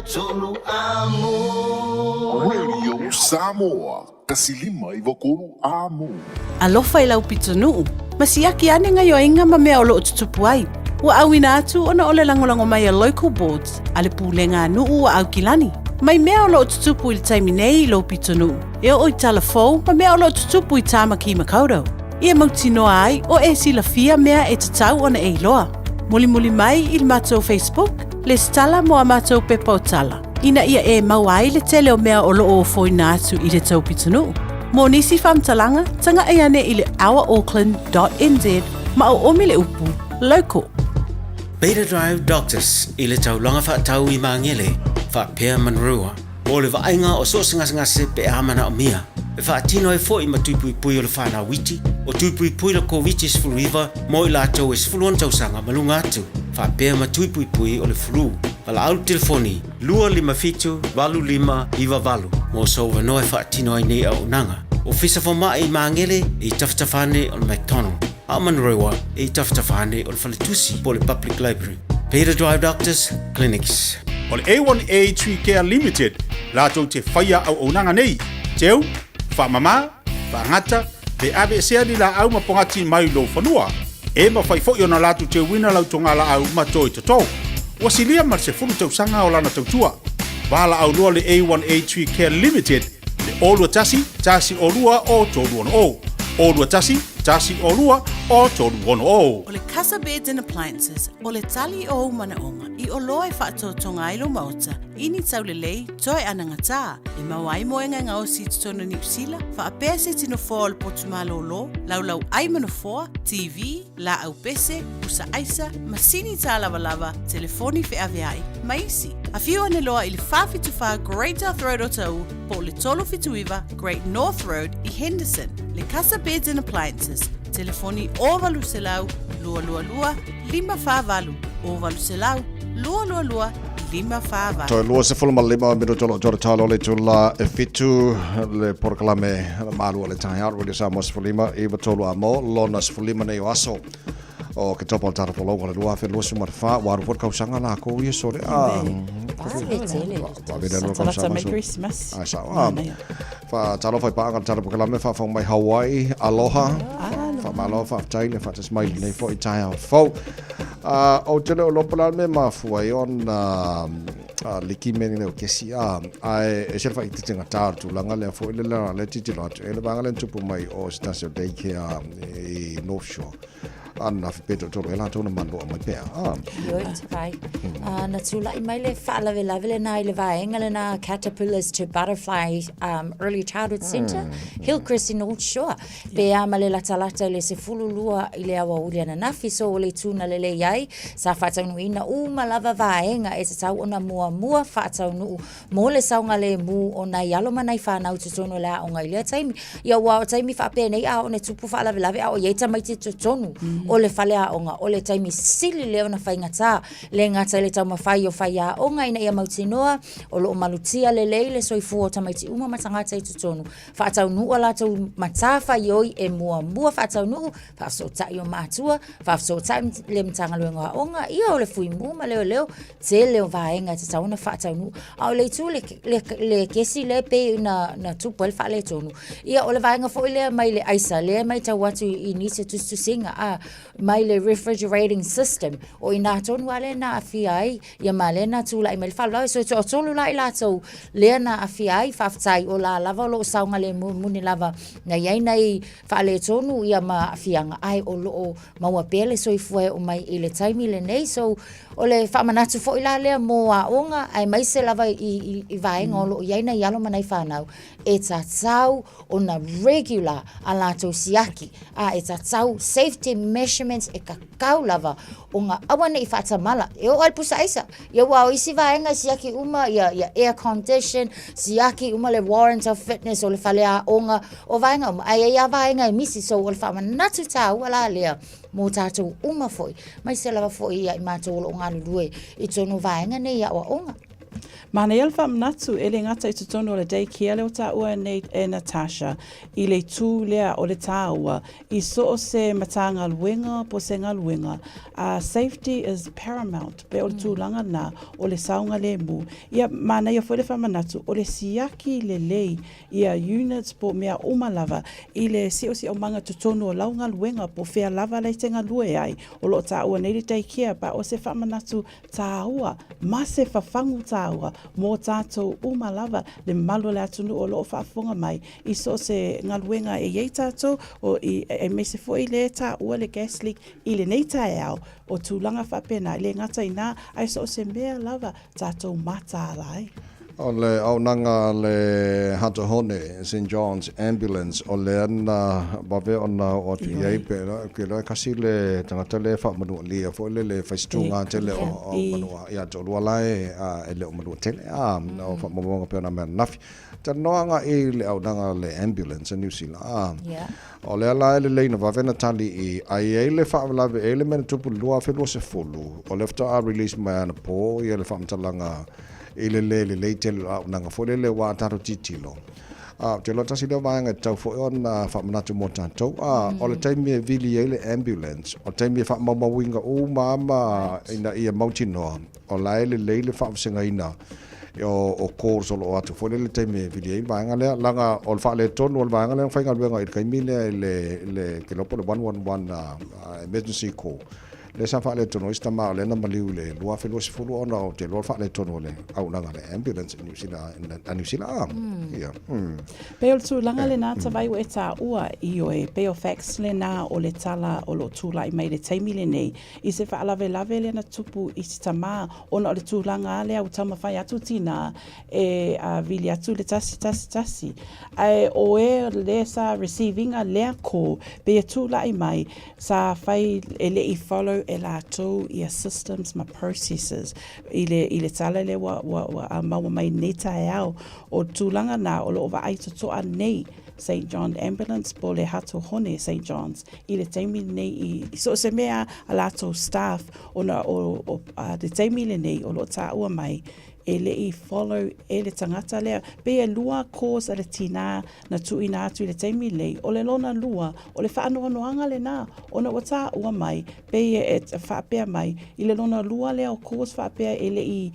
tolu amo. Radio Samoa, 153 amo. Alofa i lau pitonuu, ma siaki ane gaioiga ma mea o loo tutupu ai. Ua auina atu ona o le lagolago mai a Local Boards a le Pulega a Nuu a Aukilani. Mai mea o loo tutupu i le taimi nei i lou pitonuu, e oo i tala fou ma mea o loo tutupu i Tāmaki Makaurau. Ia mautinoa ai o e silafia mea e tatau ona e iloa. Mulimuli mai i le matou Facebook, lesitala mo a matou pepa o tala, ina ia e maua ai le tele o mea o loo ofoina atu i le tou pitonuu. Mo nisi faamatalaga, taga'i ane i le ourauckland.nz ma oomi le upu local. Beta Drive Doctors i le taulaga faatau i Magele faapea Manurewa mo le vaaiga o so o se gasegase pe a manaomia. E faatino ai foi ma tuipuipui o le whanau iti, o tuipuipui le Koviti-19 mo i latou e 16 tausaga ma luga atu, faapea ma tuipuipui o le flu. Valaau le telefoni 257 8598 mo sou avanoa e faatino ai nei auaunaga. Ofisa Fomai i Magele e i tafatafa ane o le McDonald, a o Manurewa e i tafatafa ane o le Faletusi po o le Public Library. Beta Drive Doctors Clinics. O le A1A Tree Care Limited latou te faia auaunaga nei, teu, faamama, faagata, pe aveesea ni laau ma pogati mai lou fanua. E mafai foi ona latou teuina lau togalaau ma toe toto. Ua silia ma le 10 tausaga o lana tautua. Valaau loa le A1A Tree Care Limited le 021 102 o 360. 021 102 o 360. O le Casa Beds and Appliances, o le tali o ou manaoga i oloa e faatotoga ai lou maota i ni taulelei toe anagatā e maua ai moega e gaosi i totonu o Niu Sila, faapea se tino foa o le potu malōlō, laulau ai ma nofoa, TV, laau pese, pusa aisa, masini tālavalava, telefoni feaveai, ma isi. Afio ane loa i le 474 Great South Road o Taʻu po o le 379 Great North Road i Henderson. Le Casa Beds and Appliances, telefoni 0800 222 548, 0800 222 548. Toe 25 minuto o loo toe talo le itula e fitu le porokalame malu o le taeao Radio Samoa 15 i tolu a mo lona 15 nei o aso o ke topa o le tatou folauga o le 2024 ua alu foi le kausaga lakou ia sole a Lata mai Christmas. Ai sao a faatalofa i paaga le tatou porokalame faafofoga mai Hawaii aloha faamalo faafetai le faatasi mai lenei foi taeao fou. Ou te le o iloa po o le a le mea e mafua ai ona liki mea nei o kesi a ae ese le faaitiitigatā o le tulaga lea foi le lea tilotilo atu e le vaega lea na tupu mai o se tasi o daycare i North Shore ananafi pe toatolu ea latou na manua mai pea a. Ioe, vai. Na tula'i mai le faalavelave lena i le vaega lena Caterpillars to Butterfly Early Childhood Centre, Hillcrest i North Shore. Pe a ma le latalata i le 12 i le aoauli ananafi, so o le itu na lelei ai, sa faataunuuina uma lava vaega e tatau ona muamua faataunuu mo le saogalemu o nai alo ma nai fanau i totonu o le aoga i lea taimi. Ia aua o taimi faapenei a oo ina tupu faalavelave a o i ai tamaiti i totonu o le faleaoga, o le taimi sili lea ona faigata, le gata i le taumafai o faiaoga ina ia mautinoa o lo o malutia lelei le soifua o tamaiti uma ma tagata i totonu, Faataunuu a latou matafaioi e muamua faataunuu, faafesootai o matua, faafesootai le Matagaluega o Aoga, ia o le Fuimu ma Leoleo, tele o vaega e tatau ona faataunuu. A o le itu le, le, le kesi lea pei na, na tupu ai le faaletonu, ia o le vaega foi lea mai le aisa, lea e matau atu i nisi o tusitusiga, a, mai le refrigerating system, o i ina tonu lava lea na aafia ai Ia ma lea na tulai mai le faalavelave. So e toatolu la i latou lea na aafia ai, faafetai o la lava o lo o saogalemu moni lava na i ai nai faaletonu ia ma aafiaga ae o lo o maua pea le soifua e oo mai i le taimi lenei. So o le faamanatu foi la lea mo aoga aemaise lava i vaega o lo o i ai nai alo ma nai fanau e tatau ona regular a latou siaki, a e tatau safety measurements e kakau lava ona aua ne i faatamala. E oo lava i le pusa aisa. Ia aua o isi vaega e siaki uma ia, ia air condition, siaki uma le warrant of fitness o le faleaoga, o vaega uma, ae i ai lava vaega e misi. So o le faamanatu taua la lea mō tātou uma foi, aemaise lava foi ia i matou o lo o galulue i totonu o vaega nei i aoaoga. Manaia le faamanatu, e le gata i totonu o le day care lea ua taua nei e Natasha, i le itu lea o le tāua, i so o se Matagaluega po o se galuega, safety is paramount, pei o le tulaga lena o le saogalemu. Ia, manaia foi le faamanatu, o le siaki lelei ia units po o mea uma lava i le siosiomaga totonu o lau galuega po o fea lava la e te galue ai, o lo o taua nei le day care, ba o se faamanatu tāua ma se fafagu tāua mō tātou uma lava, le mamalu o le atunuu o lo o faafofoga mai i so o se galuega e i ai tātou, o, i, aemaise foi le tāua le gas leak i lenei taeao, o tulaga faapena, e le gata i nā, ae so o se mea lava tātou mataala ai. O le auaunaga a le Hato Hone, St John's Ambulance, o lea na vave ona oo atu i ai, pe ke loa e kasi le tagata lea e faamanualia foi lele e fai se tūgā tele o manua ia te olua la e e le o manua tele a o faamaumauga pei ona mea ananafi. Talanoa agai i le auaunaga a le ambulance a Niu Sila a o lea la e lelei na vave na tali i ai i ai le faalavelave e i ai le mea na tupu i le 2020 o lea faatoa release mai anapo ia le faamatalaga i le lē lelei tele o le auaunaga foi lele ua tatou tilotilo. A, ou te iloa tasi lea o vaega e tatau foi ona faamanatu mo tatou, a, o le taimi e vili ai le ambulance, o le taimi e faamaumauina uma lava ma ina ia mautinoa o la e lelei le faavasegaina o calls o lo o atu foi lele i le taimi e vili ai le vaega lea, leaga o le faaletonu o le vaega lea na faigaluega i le taimi lea i le, ou te iloa po o le 111 emergency call. Lea sa faaletonu ai si tama o lea na maliu i le 2020 ona ou te iloa le faaletonu o le auaunaga a le ambulance i Niu Sila, a Niu Sila a. Ia. Pei o le tulaga lena Tavai ua e taua, ioe, pei o facts lena o le tala o lo o tulai mai i le taimi lenei i se faalavelave lea na tupu i si tama ona o le tulaga lea ua taumafai atu tina e vili atu le 111 ae o e lea sa receive ina lea call pei e tulai mai Sa fai e le i follow e latou ia systems ma processes i le i le tala lea ua ua ua maua mai nei taeao. O le tulaga na o lo o vaai totoa nei Saint John Ambulance po o le Hato Hone Saint John's i le taimi lenei i i so o se mea a latou staff ona o o le taimi lenei o lo o taua mai e le i follow e le tagata lea. Pei e lua calls a le tinā na tuuina atu i le taimi lei, o le lona lua, o le faanoanoaga lenā, ona ua taua mai, pei e faapea mai, i le lona lua lea o calls faapea e le i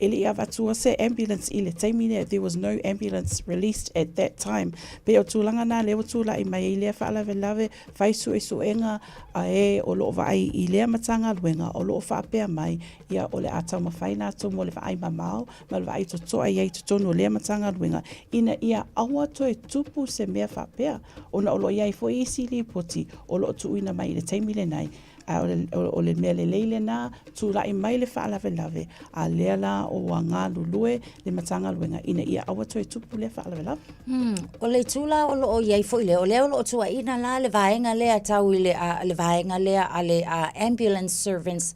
e le i avatua se ambulance i le taimi lea, there was no ambulance released at that time. Pei o tulaga na lea ua tulai mai ai lea faalavelave, fai suesuega a e o lo o vaai i lea Matagaluega o lo o faapea mai, ia o le a taumafai latou mo le vaai mamao ma le vaai totoa i ai i totonu o lea Matagaluega ina ia aua toe tupu se mea faapea, ona o lo o i ai foi isi lipoti o lo o tuuina mai i le taimi lenei, a o le mea lelei lena, tulai mai le faalavelave, a lea la ua galulue le Matagaluega ina ia aua toe tupu lea faalavelave. O le itu la o lo o i ai foi lea, o lea o lo o tuuaiina la le vaega lea tau i le, le vaega lea a le ambulance servants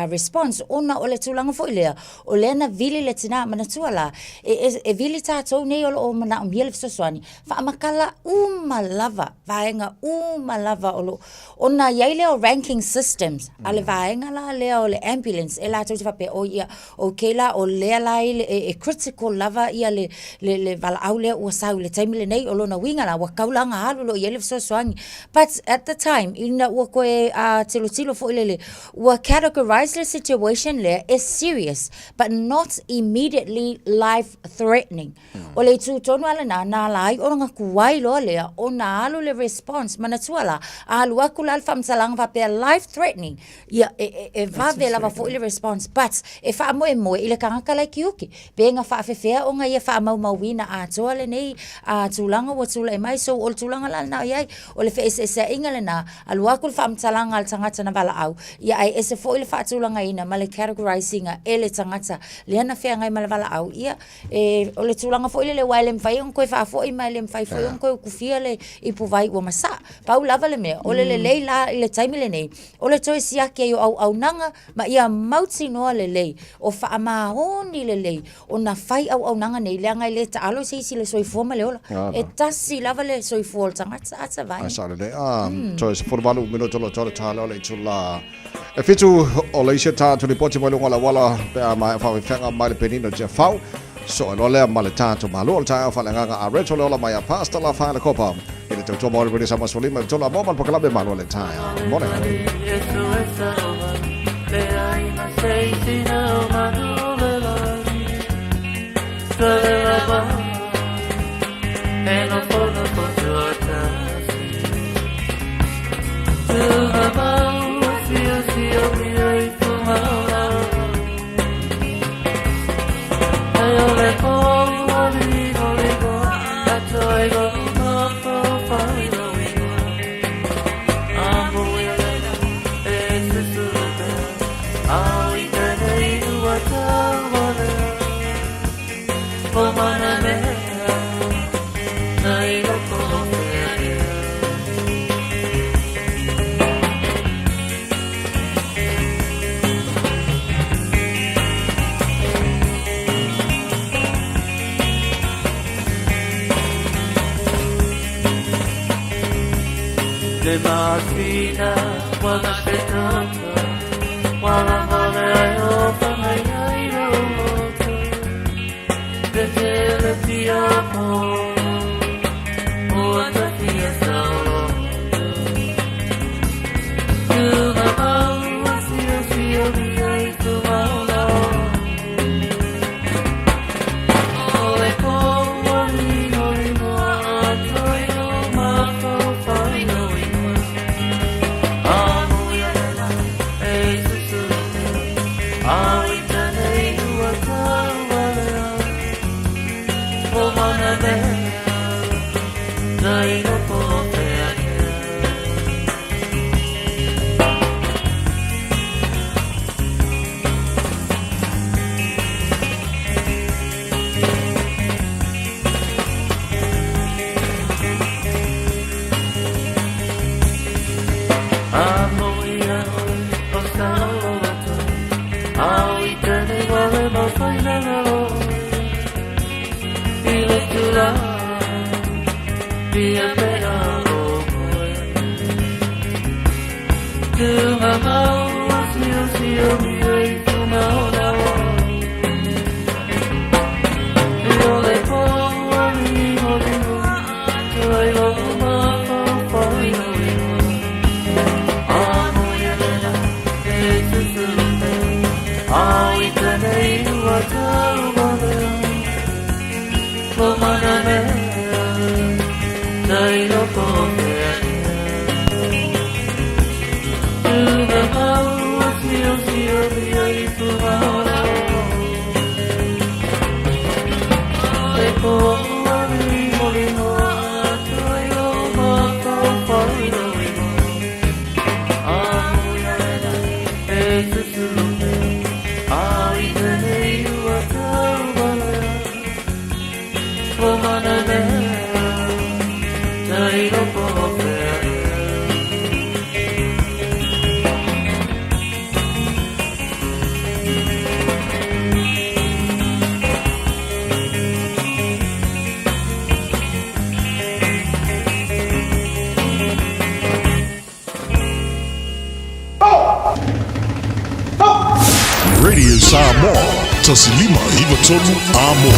response ona o le tulaga foi lea, o lea na vili le tinā, manatua la, e, e, e vili tātou nei o lo o manaomia le fesoasoani, faamatala uma lava, vaega uma lava o lo, ona i ai lea o ranking systems a le vaega la lea o le ambulance, e latou te faapea, oh ia, okay la, o lea la e, e, e critical lava ia le, le, le valaau lea ua sau i le taimi lenei, o lona uiga la, ua tatau la ona alu loa i ai le fesoasoani. But at the time, ina ua toe uh, tilotilo foi lele, Ua categorise le situation lea e serious but not immediately life threatening. O le itu tonu lava lena, na ala ai ona tuai loa lea ona alu le response, manatua la, a alu atu la le faamatalaga faapea life threatening, ia e, e, e vave lava foi le response but e faamoemoe i le tagata la e kiuki. Pe na faafefea ona ia faamaumauina atoa lenei uh, tulaga ua tulai mai. So o le tulaga la lena o i ai, o le feeseeseaiga lena, Alu atu le faamatalaga a le tagata na valaau, ia ae ese foi le faatulagaina ma le categorise ina e le tagata lea na feagai ma le valaau, ia, e, o le tulaga foi lele aua e le mafai ona toe faafoi ma e le mafai foi ona toe utufia le ipuvai ua masaa. Pau lava le mea, o le lelei la i le taimi lenei, o le toe siaki ai o auaunaga ma ia mautinoa lelei, o faamaoni lelei ona fai auaunaga nei, leaga e le taalo i se isi le soifua ma le ola. E tasi lava le soifua o le tagata, a Savaii. Ai sao lelei. Ah, toe 18 minute o lo o toe le tala o le itula E fitu o le isi tatou lipoti mai luga o le auala pe a maea faafefega mai le penina o Tiafau. So e loa lea ma le tatou malo o le taeao faaleagaga a Retro le ola mai a Pastor Lafaele Kopa i le tautua mo le Radio Samoa 15 i tolu a mo ma le polokalame malo le taeao. Mo le. Le masina wala se tata wala male ai o whangai ai roto te tele tia po o ata tia saolo Tuna mau sio sio mi ai tu maola O le ko wali no limo atoi no mafo whai no ingoa Amo ia lela e susuru pea Au i tane ua tau walea O mana mea Tai ropo o te ake. Amo ia oe o saolo atu Au i tēnei wale mawhai nanga oe I le tula Pia pea o koe Tunga mau sio sio mi ai tunga o la o I o le po ali o limo Tuai lo mafau whai no ingoa Amo ia lela e susuru pea Au i tēnei ua tau walea Ko mana mea Tai ropo o te ake Tunga mau sio sio mi ai tunga o la o Le po ali mo limo Tuai lo mafau whai no ingoa Amo ia lela e susuru pea Au i tēnei ua tau walea Ko mana mea Tai ropo o te ake. Radio Samoa, 1593 Amo.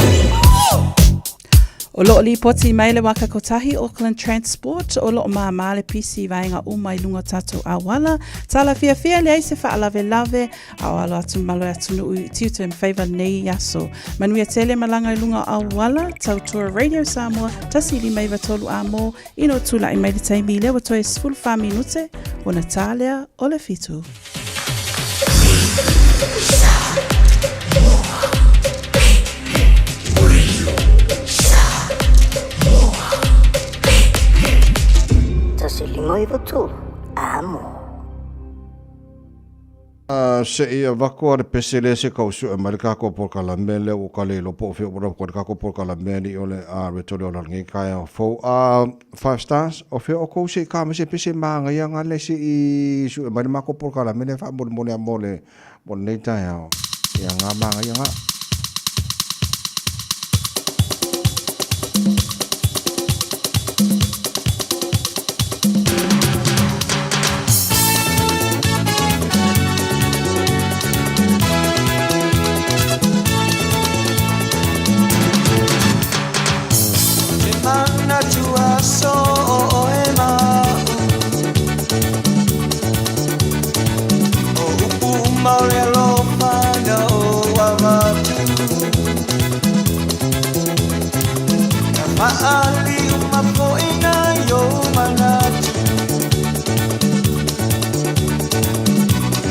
O loo lipoti mai le waka kotahi Auckland Transport o loo māmā le pisi vaenga uma i lunga o tatou auala. Tala fiafia leai se faalavelave a o alo atu malo e atunuu i tiute ma faiva nei aso. Manuia tele malaga i luga o auala, tautua Radio Samoa, 1 5 9 3 amo ina ua tula'i mai le taimi lea ua toe 14 minute ona tā lea o le fitu. 1 5 9 3 amo. Se i avako a le pese lea se kau sue mai le kako polokalame lea ua ka le iloa po o fea ua lava le kako polokalame alii o le a reto le ola lenei taeao fou. A Five Stars, o fea oukou se i ka mai se pese magaia nga le se i sue mai le makou polokalame lea faamolemole a mo le mo lenei taeao. Ia nga magaia nga.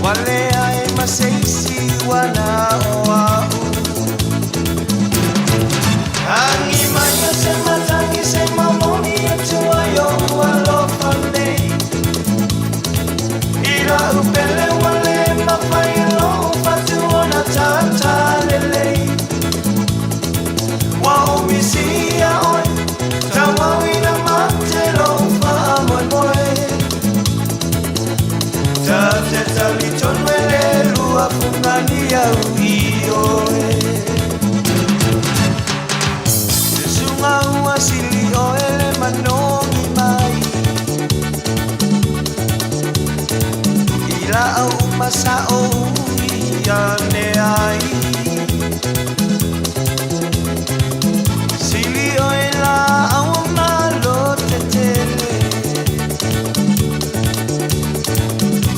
Waleai ma se isi ua na o a'u. Agi mai o se matagi se momoli atu ai o'u alofa nei. I la'u pele ua le mafai e lo'u fatu ona tātā lelei. Ua ou misia oe, tauauina mate lo'u faamoemoe. Ta te talitonu e le lua fugani au i oe. Le suga ua sili oe le manogi mai. I laau uma sa ou ui ane ai. Sili oe laau o malo tetele.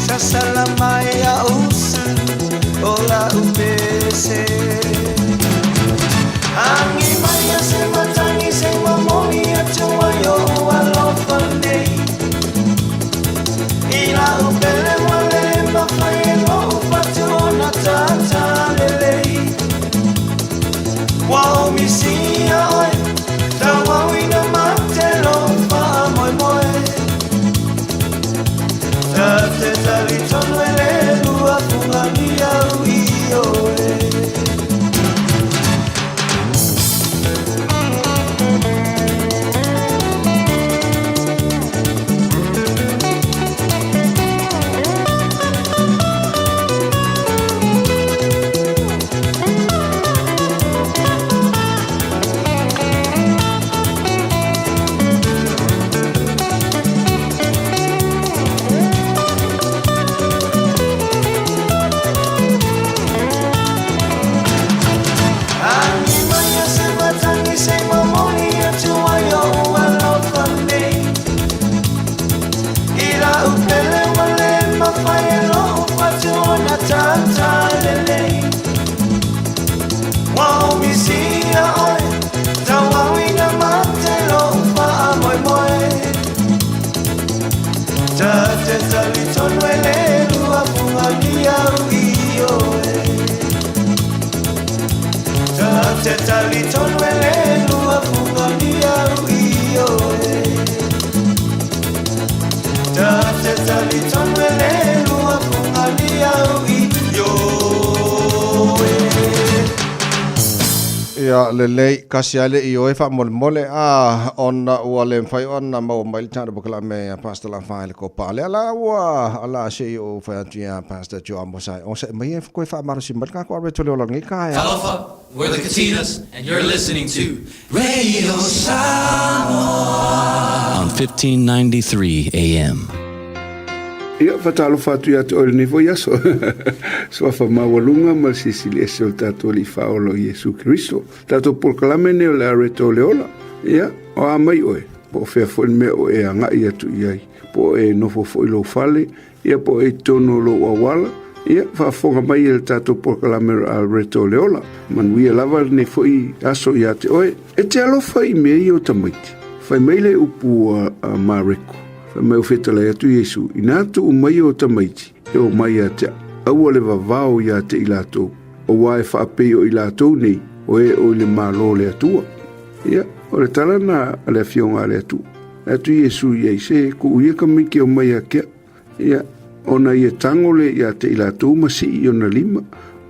Sasala mai a'u usu o la'u pese. Agi mai a se matagi se momoli atu ai o'u alofa nei. I la'u pele ua le mafai e lo'u fatu ona tātā lelei. Ua ou misia oe, tauauina mate lo'u faamoemoe. Ta te talitonu e le lua fugani au i oe. Agi mai a se matagi se momoli atu ai o'u alofa nei. I la'u pele ua le mafai e lo'u fatu ona tātā lelei. Ua ou misia oe, tauauina mate lo'u faamoemoe. Ta te talitonu e le lua fugani au i oe. Ta te talitonu e le lua fugani au i oe. Ta te talitonu e le lua fugani au i oe. Ia lelei kasi ale i oe faamolemole a ona ua le mafai ona maua mai le tatou polokalame a Pastor Lafaele Kopa. Lea la ua ala se i ou fai atu ia Pastor Joe Amosa e onosai mai e koe faamalosi mai le tatou Areto le ola lenei taeao. Talofa, we're the Katinas, and you're listening to Radio Samoa on 1593 AM. Ia, faatalofa atu ia te oe i lenei foi aso. Suafa maualuga ma le silisili ese o le tatou Alii Faaola o Iesu Keriso. Tatou polokalame nei o le Areto o le Ola. Ia, o a mai oe, po o fea foi le mea o e agai atu i ai, po o e nofo foi i lou fale, ia po o e i totonu o lou auala, ia, faafofoga mai e le tatou polokalame o le Areto o le Ola. Manuia lava lenei foi aso ia te oe. E te alofa i mea ia o tamaiti. Fai mai le upu a Mareko. Fai mai o fetalai atu Iesu, Inā tuu mai o tamaiti, e o mai ia te au, aua le vavao ia te i latou, auā e faapei o i latou nei, o e o i le Malo o le Atua. Ia, o le tala na a le Afioga a le Atua. Atu Iesu i ai, Se, kuu ia ka maiki o mai ia ke au. Ia, ona ia tango le ia te i latou ma sii i ona lima,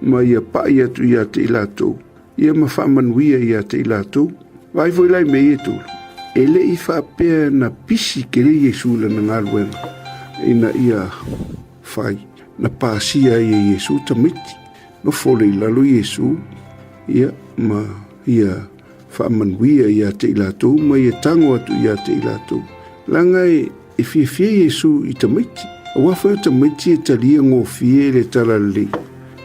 ma ia paʻi atu ia te i latou, ia ma faamanuia ia te i latou. Vaai foi la i mea ia e tolu, e le i faapea na pisi kele Iesu i lana galuega ina ia fai, na pasia ai e Iesu tamaiti. Nofo le i lalo Iesu, ia, ma ia faamanuia ia te i latou ma ia tango atu ia te i latou. Leaga e, e fiafia Iesu i tamaiti. Aua foi o tamaiti e talia gofie le tala lelei.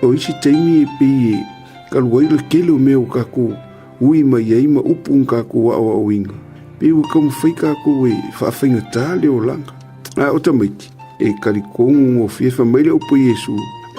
O isi taimi e pei e talu ai le tele o mea ua tatou ui mai ai ma upu na tatou aoaoina, pei ua taumafai tatou e faafaigatā le olaga. A o tamaiti, e talitonu gofie, fai mai le upu a Iesu,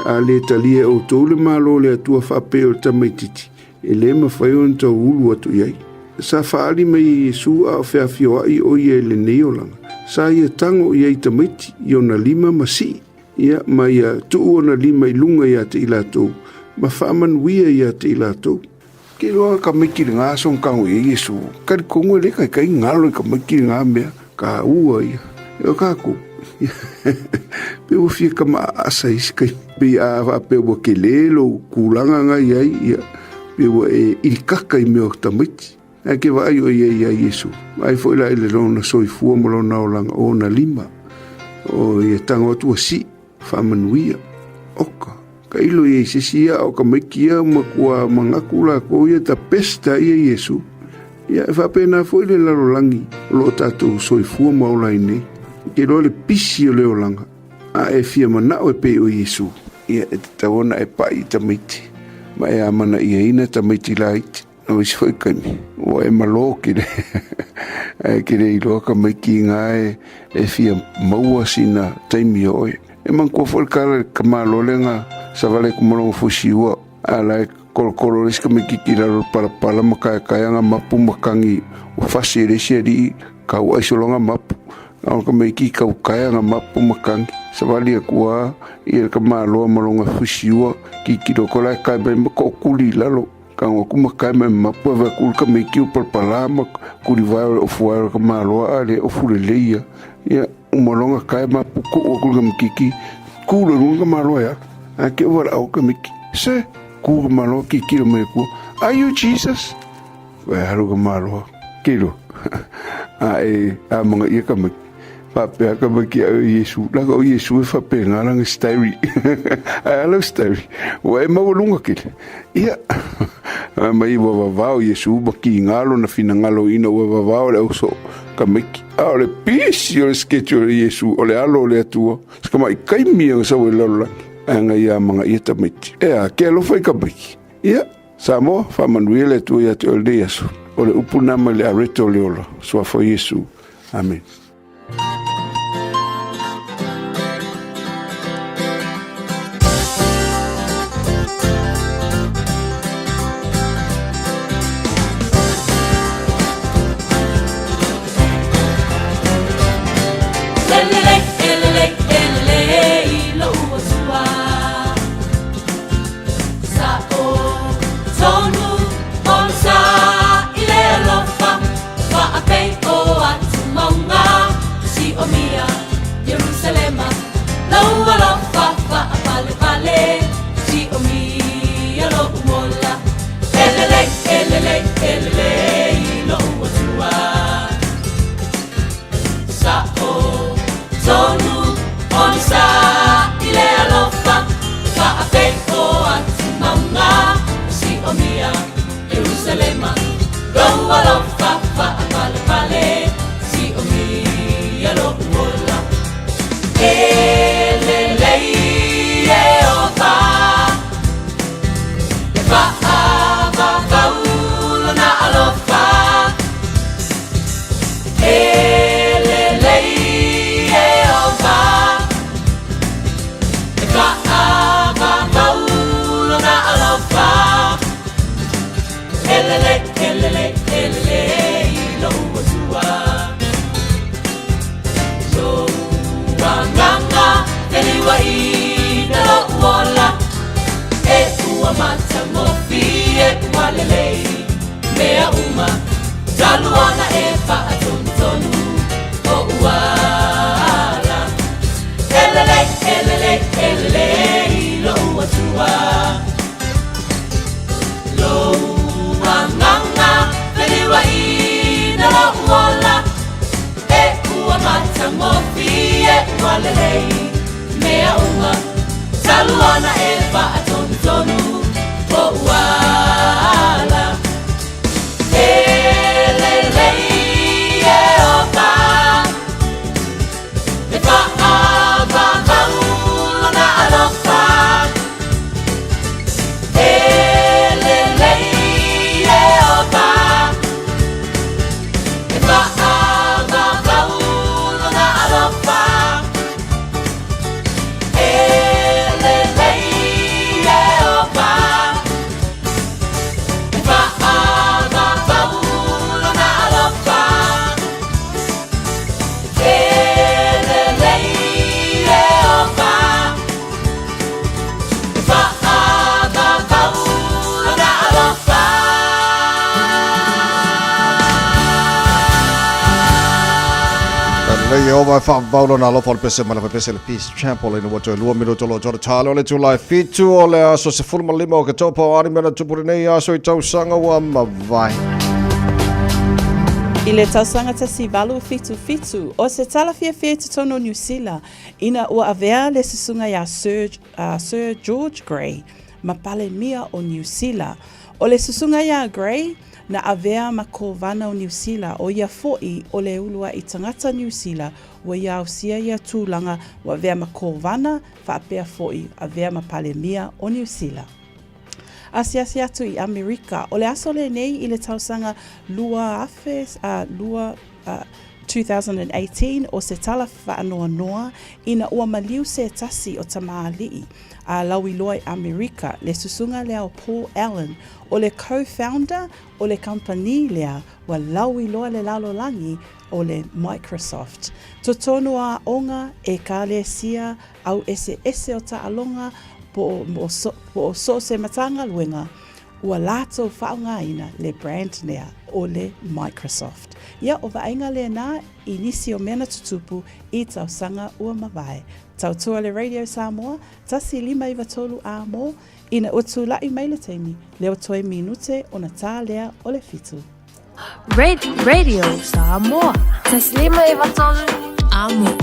A le talia e outou le Malo o le Atua faapea o le tamaitiiti, e le mafai ona tauulu atu i ai. Sa faaali mai e Iesu a o feafioai o ia i lenei olaga, sa ia tago i ai tamaiti i ona lima ma sii. Ia, ma ia tuu ona lima i luga ia te i latou, ma faamanuia ia te i latou. Ke iloa ka maiki le ngā song kango i Iesu. Kari kongo le kai kai ngalo i ka maiki le ngā mea. Ka ua ia. E o kākou. Pe ua fia ka maa asa isi kai. Pe a wa pe ua ke lelo kūlanga ngai ai ia. Pe ua e ilikaka i mea o tamaiti. Ae ke vaai o ia ia Iesu. Ai foi la i le lona soifua ma lona olaga o na lima. O ia tango atu si faamanuia. Oka. Ka ilo ia i se isi ia o ka maiki ia ma kua mangaku lakou ia ta pesta ia Iesu. Ia e faapena foi le lalolagi o loo tatou soifua ma ola ai nei. Ke iloa le pisi o le olaga, a e fia manao e pei o Iesu, ia e tatau ona e pai i tamaiti ma e amanaiaina tamaiti laiti. No isi foi kaimi, ua e malo ki le, ae ke le iloa ka maiki ngā e fia maua sina taimi o oe. E manatua foi le kala le kamalo le nga savale ku malonga fusi ua, a la e kolokolo le isi ka maiki ki lalo le palapala ma kaekaea nga mapu ma kangi ua fasi e le isi alii kau aisolo nga mapu. A o ka maiki kau kaea nga mapu ma kangi. Savali aku a ia le kamaloa malonga fusi ua ki kilo kola e kai mai ma kookuli i lalo. Ka ngo ku makai mai mapu ave ku ka me ki palpala ma kuri vai o ofu ai ka maloa a le ofu le leia. Ia umalonga kai mapu ku o ku ka mkiki ku le runga ka maloa ya. A ke wala o ka miki. Se ku ka maloa ki ki me ku. Are you Jesus? Vai haru ka maloa. Kilo. A e a manga ia ka miki. Faapea ka maki au e Iesu, laka o Iesu e faapea ngā langa stari. Ai alau stari. Ua e maualunga kele. Ia, mai ua vavao Iesu ma ki ngalo na finangalo ina ua vavao le auso ka maiki. A o le pisi o le schedule o Iesu, o le alo o le Atua. Ska mai kaimi ang sau e lalolagi. Ai nga ia manga ia tamaiti. E a, ke alofa i ka maiki. Ia, Samoa, faamanuia le Atua ia te oe lenei aso. O le upu na mai le arete o le ola. Suafa o Iesu. Amen. Ieova e faavavau lona alofa o le pese mai le faipese le Peace Chapel ina ua toe 2 minuto lo toe talo o le itula e 7 o le aso 15 o Oketopa o a ni mea na tupu lenei aso i tausaga ua mavae. I le tausaga 1877, o se tala fiafia i totonu o Niu Sila ina ua avea le susuga iā Sir, Sir George Grey ma Palemia o Niu Sila. O le susuga iā Grey, na avea ma Kovana o Niu Sila, ʻo ia foʻi o le uluaʻi tagata Niu Sila ua ia ausia ia tulaga ua avea ma Kovana faapea foʻi avea ma Palemia o Niu Sila. Asiasi atu i ʻAmerika, ʻo le aso lenei i le tausaga 2000, a, 2018, ʻo se tala faanoanoa ina ua maliu se tasi o tamāliʻi a lauiloa i ʻAmerika, le susuga lea o Paul Allen, ʻo le co-founder o le kampanī lea ua lauiloa le lalolagi o le Microsoft. Totonu o aoga, ʻekalesia, au eseese o taʻaloga, po o po o so o se Matagaluega, ua lātou faaaogaina le brand lea o le Microsoft. Ia, ʻo vaaiga lena i nisi o mea na tutupu i tausaga ua mavae. Tautua le Radio Samoa, 1593 a mo, ina ua tulaʻi mai le taimi, leo toe minute ona tā lea o le 7. Radio Samoa. 1593 amo.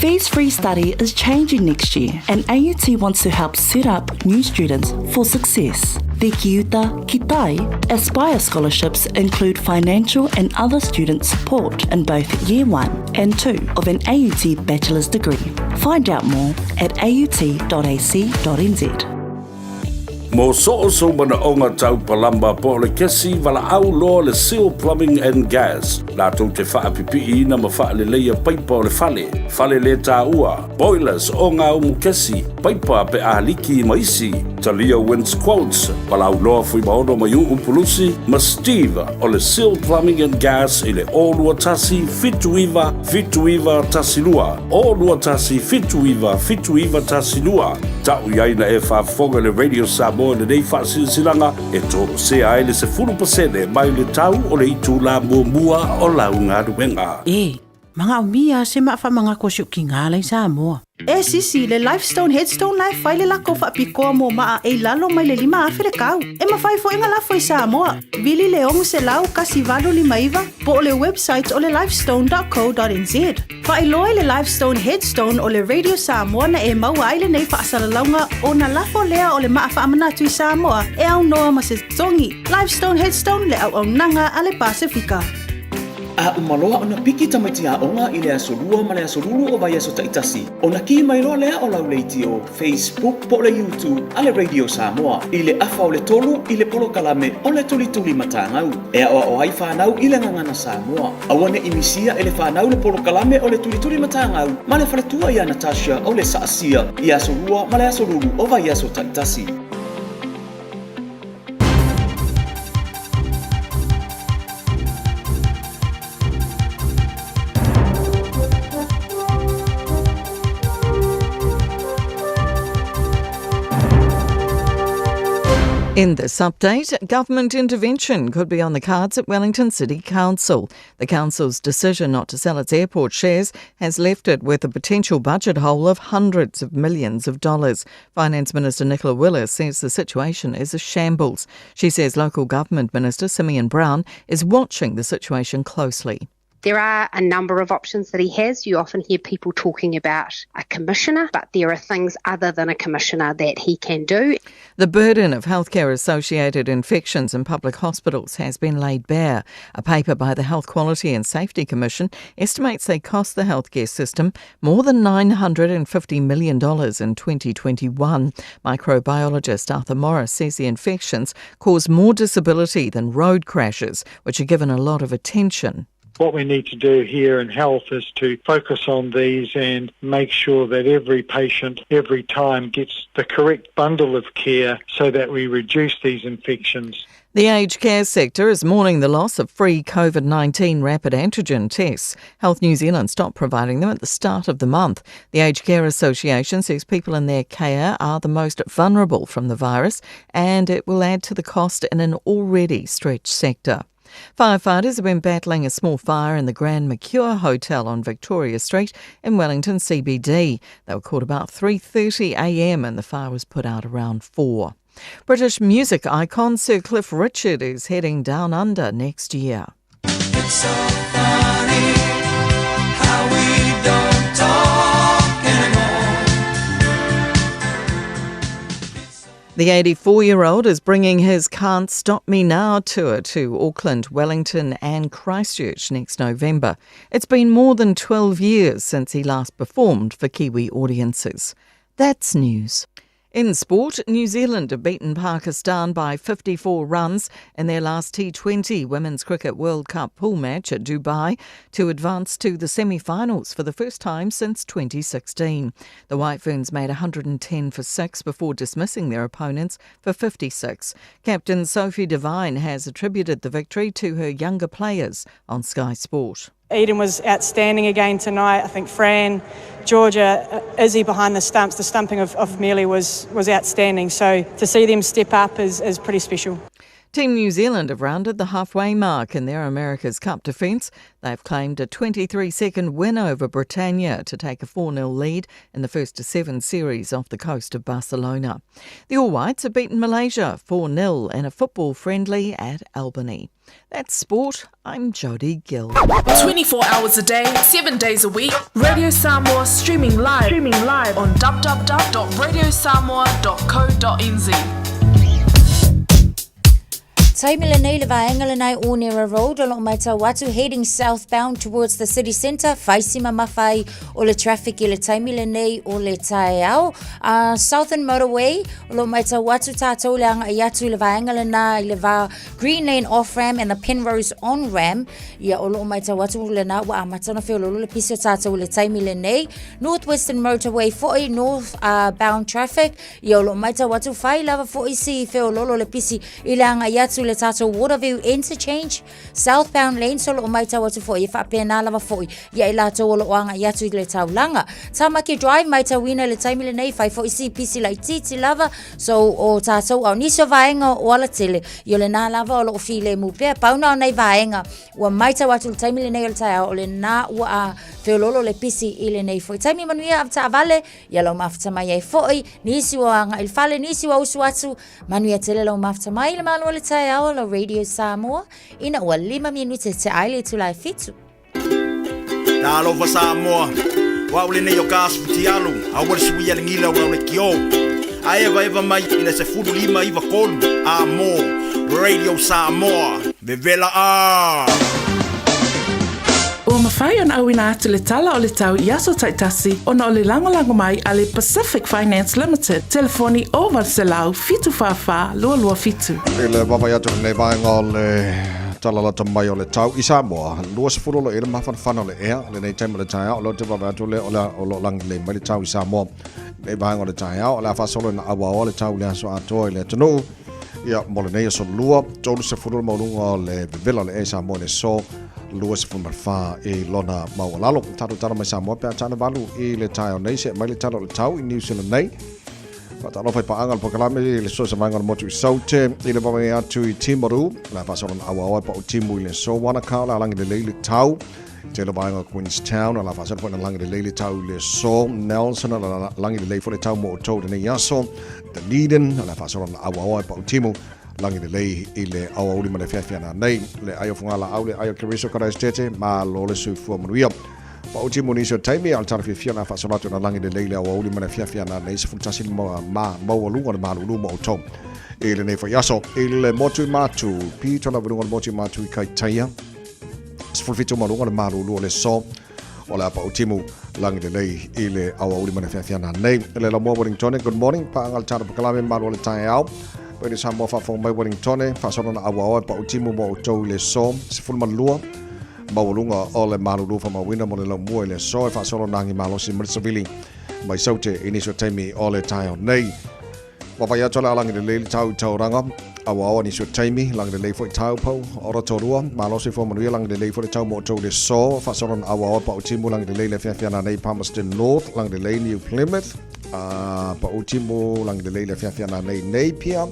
Fees-free study is changing next year and AUT wants to help set up new students for success. The Kiuta Kitai Aspire scholarships include financial and other student support in both year 1 and 2 of an AUT bachelor's degree. Find out more at aut.ac.nz. Mo so o sou manaʻoga tau palama po o le kesi valaau loa le Seal Plumbing and Gas latou te faapipiiina ma faaleleia paipa o le fale, fale le taua, boilers, oga umu kesi, paipa pe a liki ma isi. Talia Wins Quotes, valaau loa Fuimaono Maiuʻu Pulusi ma Steve o le Seal Plumbing and Gas i le 021 79 79 12, 021 79 79 12. Ta'u i ai na e faafofoga i le Radio Samoa i lenei faasilasilaga e toosea ai le 10% mai le tau o le itulā muamua o lau galuega. E, manaomia se maa faamagako o si ou kigā la i Samoa. E sisi, le Lifestone Headstone la e fai le lako faapitoa mo maa e i lalo mai le 5000 le kau. E mafai foi ona lafo i Samoa. Vili le 600 1859 po o le website o le lifestone.co.nz. Faailoa i le Lifestone Headstone o le Radio Samoa na e maua ai lenei faasalalauga ona lafo lea o le maa faamanatu i Samoa e aunoa ma se totogi. Lifestone Headstone le auaunaga a le Pasefika. A uma loa ona piki tamaiti aoga i le aso Lua ma le aso Lulu o vaiaso taitasi, ona kī mai loa lea o lau leitio, Facebook po o le YouTube a le Radio Samoa i le afa o le 3 i le polokalame o le Tulituli Matagau e aoao ai fanau i le gagana Samoa. Aua ne i misia e le fanau le polokalame o le Tulituli Matagau ma le faletua ia Natasha o le Saasia i aso Lua ma le aso Lulu o vaiaso taitasi. In this update, government intervention could be on the cards at Wellington City Council. The council's decision not to sell its airport shares has left it with a potential budget hole of hundreds of millions of dollars. Finance Minister Nicola Willis says the situation is a shambles. She says local government minister Simeon Brown is watching the situation closely. There are a number of options that he has. You often hear people talking about a commissioner, but there are things other than a commissioner that he can do. The burden of healthcare associated infections in public hospitals has been laid bare. A paper by the Health Quality and Safety Commission estimates they cost the healthcare system more than $950 million in 2021. Microbiologist Arthur Morris says the infections cause more disability than road crashes, which are given a lot of attention. What we need to do here in health is to focus on these and make sure that every patient, every time, gets the correct bundle of care so that we reduce these infections. The aged care sector is mourning the loss of free COVID 19 rapid antigen tests. Health New Zealand stopped providing them at the start of the month. The Aged Care Association says people in their care are the most vulnerable from the virus and it will add to the cost in an already stretched sector. Firefighters have been battling a small fire in the Grand Mercure Hotel on Victoria Street in Wellington CBD. They were called about 3:30 a.m. and the fire was put out around 4. British music icon Sir Cliff Richard is heading down under next year. It's so funny how we don't talk anymore. The 84 year old is bringing his Can't Stop Me Now tour to Auckland, Wellington, and Christchurch next November. It's been more than 12 years since he last performed for Kiwi audiences. That's news. In sport, New Zealand have beaten Pakistan by 54 runs in their last T20 Women's Cricket World Cup pool match at Dubai to advance to the semi finals for the first time since 2016. The White Ferns made 110 for 6 before dismissing their opponents for 56. Captain Sophie Devine has attributed the victory to her younger players on Sky Sport. Eden was outstanding again tonight. I think Fran, Georgia, Izzy behind the stumps, the stumping of, of Mealy was, was outstanding. So to see them step up is, is pretty special. Team New Zealand have rounded the halfway mark in their America's Cup defence. They've claimed a 23 second win over Britannia to take a 4 0 lead in the first to seven series off the coast of Barcelona. The All Whites have beaten Malaysia 4 0 in a football friendly at Albany. That's sport. I'm Jodie Gill. 24 hours a day, 7 days a week. Radio Samoa streaming live, streaming live on www.radiosamoa.co.nz. Taimi lenei le vaega lenai Onera Road o loo matau atu heading southbound towards the city centre faisi mamafa ai o le traffic i le taimi lenei o le taeao. Southern Motorway o loo matau atu tātou le agai atu i le vaega lena i le va Green Lane off ram and the Penrose on ram ia o loo matau atu lena ua amata ona feololo le pisi o tātou i le taimi lenei. North Western Motorway foi north bound traffic Ia o lo matau atu whai lava fo isi i feololo le pisi i le agai atu le tātou Waterview Interchange, Southbound Lane, so lo matau atu fo i whaapena lava fo ia i lātou o lo agai atu i le taulanga. Tamaki Drive, matauina le taimi le nei, whai fo isi pisi lai titi lava, so o tātou au nisi o vaenga o ala tele, i o le nā lava o lo o file mu pea, pauna o nei vaenga, ua matau atu le taimi le nei o le taeao, o le nā ua a feololo le pisi i le nei foi. Taimi manuia avetaavale, Ia lau mafuta mai ai foi, nisi ua agai i le fale, nisi ua usu atu, manuia tele lau mafuta mai i le malo o le taeao o la Radio Samoa, ina ua lima minute te ai le itula e fitu. Talofa Samoa, o au lenei o ka aso fitialu, aua le suia le gila o lau lekiō. A evaeva mai i le 15 93 a mō Radio Samoa, vevela a! Ua mafai ona auina atu le tala o le tau i aso taitasi ona o le lagolago mai a le Pacific Finance Limited, telefoni 0800 744 227. I le vaavaai atu i lenei vaega o le tala lata mai o le tau i Samoa, 20 o lo o i le mafanafana o le ea lenei taimi o le taeao, o lea ou te vaavaai atu lea o le o lo o lagi lelei mai le tau i Samoa lenei vaega o le taeao, o le a faasolo ina auaoa le tau i le aso atoa i le atunuu. Ia, mo lenei aso lua, 30 le maualuga o le vevela o le ea i Samoa i le aso 24 i lona maualalo. Tatou tala mai Samoa pe a tana valu i le taeao nei, see mai le tala o le tau i New Zealand nei. Faatalofa i paaga le polokalame i le so se vaega o le motu i Saute, i le vaavaai atu i Timaru, le a faasolo na auaoa e pau timu i le aso Wanaka, o le a lagi lelei le tau. Tele vaega o Queenstown, o le a faasolo foi na lagi lelei le tau i le aso Nelson, o le a lagi lelei foi le tau mo outou i lenei aso Dunedin, o le a faasolo na auaoa e pau timu lagi lelei i le aoauli ma le afiafi ana nei. Le ai o Fugalaau, le ai o Keriso Karaisitete, malo le soifua manuia. Pau timu nisi o taimi, a o le tala fiafia o le a faasolo atu na lagi lelei le aoauli ma le afiafi ana nei 11 le ma maualuga o le malulu mo outou i lenei foi aso. I le motu i Matu, pito lava i luga o le motu i Matu i Kaitaia, 17 maualuga o le malulu o le aso o le a pau timu lagi lelei i le aoauli ma le afiafi ana nei. Le Laumua Wellingtone, good morning, paaga le tala pakalame malu o le taeao. Pai le Samoa faafofoga mai Wellingtone, faasolo na auaoa e pau timu mo outou i le aso 12 maualuga o le malulu faamauina mo le laumua i le aso e faasolo na agi malosi ma le savili mai Saute i nisi o taimi o le taeao nei. Vaavaai atu o le a lagi lelei le tau i Tauranga, auaoa nisi o taimi, lagi lelei foi Taupo, o Rotorua, malosi fua manuia, lagi lelei foi le tau mo outou i le aso, faasolo na auaoa e pau timu, lagi lelei le afiafi ana nei Palmerston North, lagi lelei New Plymouth, a pau timu, lagi lelei le afiafi ana nei Napier,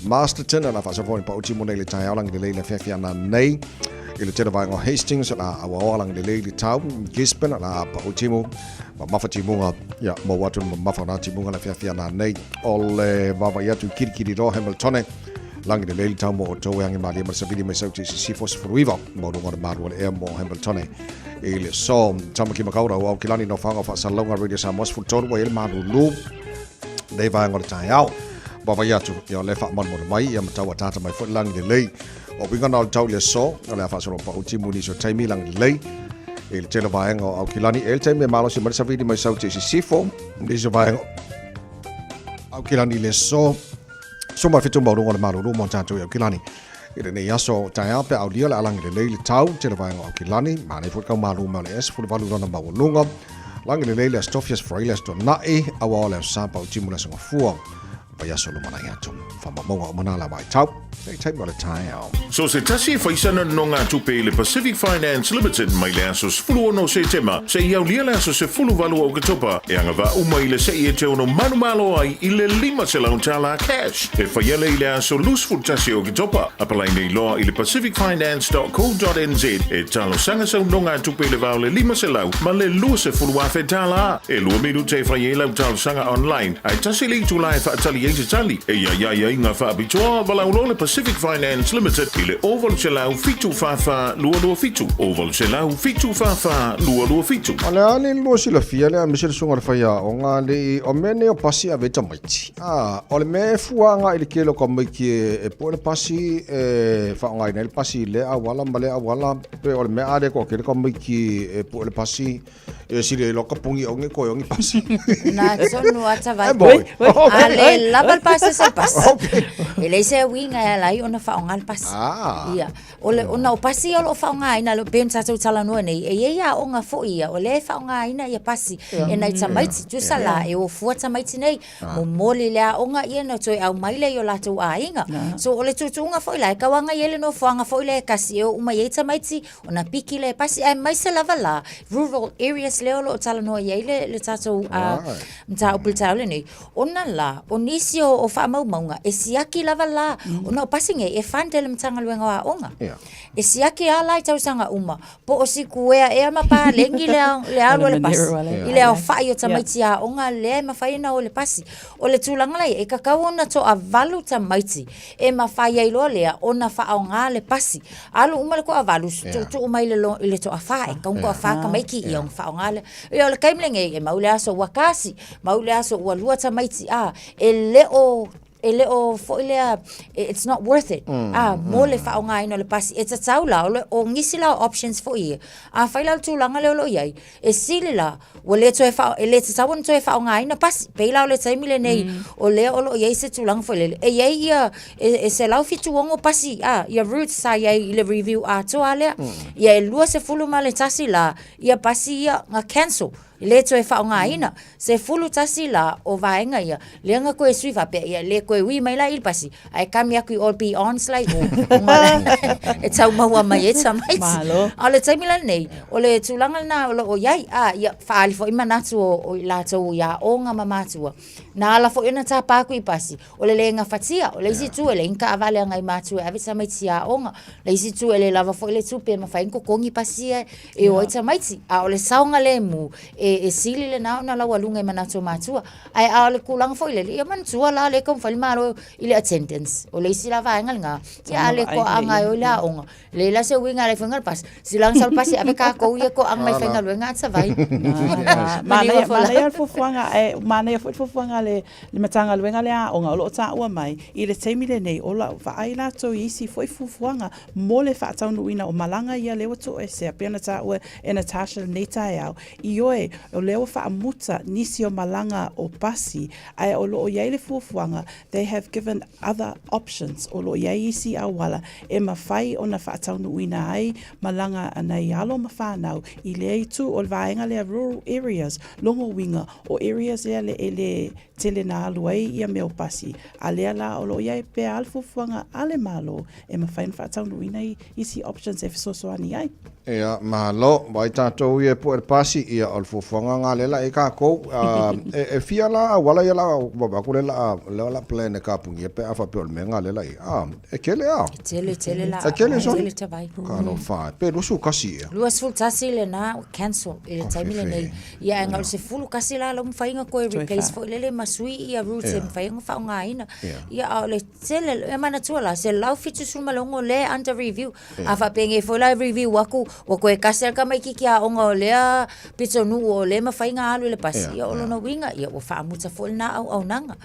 Masterton, o le a faasofoa ni paʻutimu nei i le taeao lagi lelei i le afiafi ana nei. I le tele vaega o Hastings, o le a auaoa lagi lelei i le tau. Gisborne, o le a paʻutimu mamafa timuga, ia, maua atu le mamafa o na timuga le afiafi ana nei. O le vaavaai atu i Kirikiriroa, Hamiltone, lagi lelei le tau mo outou e age malie ma le savili mai Sauti i Sisifo 19, maualuga o le malu o le ea mo Hamiltone i le aso. Tamaki Makaurau, Aukilani, Nofoaga o Faasalalauga, Radio Samoa 13, ua i ai le malulu nei vaega o le taeao. Vaavaai atu, ia o lea e faamalumalu mai, ia ma tau ataata mai foi le lagi lelei. O uiga na o le tau i le aso, o le a faasolo pau timu nisi o taimi lagi lelei. I le tele vaega o Aukilani, e le taimi e malosi mai le savili mai Sauti i Sisifo, nisi o vaega o Aukilani i le aso. Soma 7 maualuga o le malulu mo tatou i Aukilani. I lenei aso taeao pe aulia le alagi lelei le tau, tele vaega o Aukilani, manei foi le kau malu mai o le S18 lona maualuga. Lagi lelei le Aso Tofi, Aso Faraile, Aso Tona'i, auao le Aso Sa, pau timu le Aso Gafua. Vaiaso lumanai atu. Whamamauga o manala mai tau. Nei taimi o le taeao. So se tasi e fai sana nonogatupe i le Pacific Finance Limited mai le aso 16 o Setema seia aulia le aso 18 o Oketopa e agavaa uma i le se'i e te ono manumalo ai i le $500 cash e faia lea i le aso 21 o Oketopa. Apalai nei loa i le pacificfinance.co.nz e talosaga sau nonogatupe i le va o le 500 ma le $20,000. E lua minute e fai ai lau talosaga online, ae tasi le itula e faatali ai se tali. E iai ai aiga faapitoa, valaau loa le Pacific Finance Limited i le 0800 744 227, 0800 744 227. O le a le lua silafia lea aemaise le susuga o le faiaoga alii o mea nei o pasi ave ai tamaiti. A, o le mea e fua agai i le tele o tamaiti e pue le pasi e faaaogaina ai le pasi i lea auala ma lea auala pe o le mea a le toatele tamaiti e pue le pasi E sili ai loa ka pongi ongi koe ongi pasi. Na tonu a tawai. E boy. A le lava le pasi se pasi. E leai se uiga e ala ai ona faaaoga le pasi. Ah. Ia. O le, ona o pasi ia o lo o faaaogaina, pei ona tatou talanoa nei, e i ai aoga foi ia, o lea e faaaogaina ia pasi e nai tamaiti. Tusa la, e o fua tamaiti nei, momoli le aoga ia ona toe aumai lea i o latou aiga. So o le tuutuuga foi la, e tauaga i ai le nofoaga foi lea e tasi e o uma i ai tamaiti, ona piki lea e pasi, aemaise lava la rural areas lea o lo o talanoa i ai le, le tatou mataupu i le taeao lenei, ona la o nisi o, o faamaumauga e siaki lava la, ona o pasi nei e fund e le Matagaluega o Aoga. E siaki lava la i tausaga uma, po o sikuea ea ma paleni le, le alu a le pasi, i le aofai o tamaiti aoga lea e mafai ona o i le pasi. O le tulaga la ia, e tatau ona toavalu tamaiti e mafai ai loa lea ona faaaoga le pasi. Alu uma le toavalu, tuutuu mai i le, i le toafa, e tatau ona toafa tamaiti ia ona faaaoga lea. Ia o le taimi lenei, e mau le aso ua tasi, mau le aso ua lua tamaiti, a, e le o e le o foi lea, it's not worth it, a, mo le faaaogaina o le pasi. E tatau la, o, le, o nisi la o options foi ia, afai la o le tulaga lea o lo o i ai, E sili la, ua le toe wha, e le tatau ona toe faaaogaina pasi. Pei la o le taimi lenei, o lea o lo o i ai se tulaga foi lele. E i ai ia, e, e 176 pasi, a, ia routes sa i ai i le review atoa lea. Ia e 21 la, ia pasi ia na cancel. E le toe faaaogaina. 11 la o vaega ia, lea na toe sui faapea, ia le toe ui mai la i le pasi, ae kami atu i All Be Ons la i o, ona la e tau maua mai ai tamaiti. Malo. A o le taimi la lenei, o le tulaga lena o lo o i ai, a, ia faaali foi manatu o, o i latou i aoga ma matua, na ala foi ona tapa atu i pasi, o le le gafatia, o le isi itu e leai ni taavale a nai matua e ave tamaiti i aoga, le isi itu e le lava foi le tupe e mafai ona totogi pasi ia e o ai tamaiti, a o le saogalemu, e, e sili lena ona laualuga i manatu o matua. Ae a o le tulaga foi lele, ia manatua la lea e taumafai le Malo i le attendance. O le isi la vaega lena, ia a le toaaga e o i le aoga, leai la se uiga e ala ai foi ona pasi. Silaga sau le pasi ave tatou ia toaaga mai faigaluega a tavai. Manaia, manaia le fuafuaga, ae manaia foi le fuafuaga a le Matagaluega lea a Aoga o lo o taua mai i le taimi lenei, o lo o vaai latou i isi foi fuafuaga mo le faataunuuina o malaga ia lea ua toesea, pei ona taua e Natasha i lenei taeao, Ioe, o lea ua faamuta nisi o malaga o pasi, ae o lo o i ai le fuafuaga, they have given other options, o lo o i ai isi auala e mafai ona faataunuuina ai malaga a nai alo ma fanau i lea itu o le vaega lea rural areas, lona uiga o areas lea le e le tele na alu ai ia mea o pasi, a lea la o lo o i ai pea le fuafuaga a le Malo e mafai ona faataunuuina isi options e fesoasoani ai. Ia, malo. Vaai tatou ia e pue le pasi, ia o le fuafuaga. fuafuaga nga lea la e kākou. E fia la auala ia la vava aku le la le la plan e kapungia pe a faapea o le mea nga lea la i. E tele a. E tele tele la. E tele soli. Tele tavai. Talofa e. Pe 21 ea. 21 lena cancel i le taimi lenei. Ia ae na o le 11 la lau mafai ona toe replace foi lele ma sui ia routes e mafai ona faaaogaina. Ia a o le tele, e manatua la, 176 lea e under review. A faapenei foi la e review atu, ua toe tasi lava le tamaitiiti aoga o lea pitonuu o lea e mafai ona alu i le pasi, ia o lona uiga, ia ua faamuta foi lena auaunaga.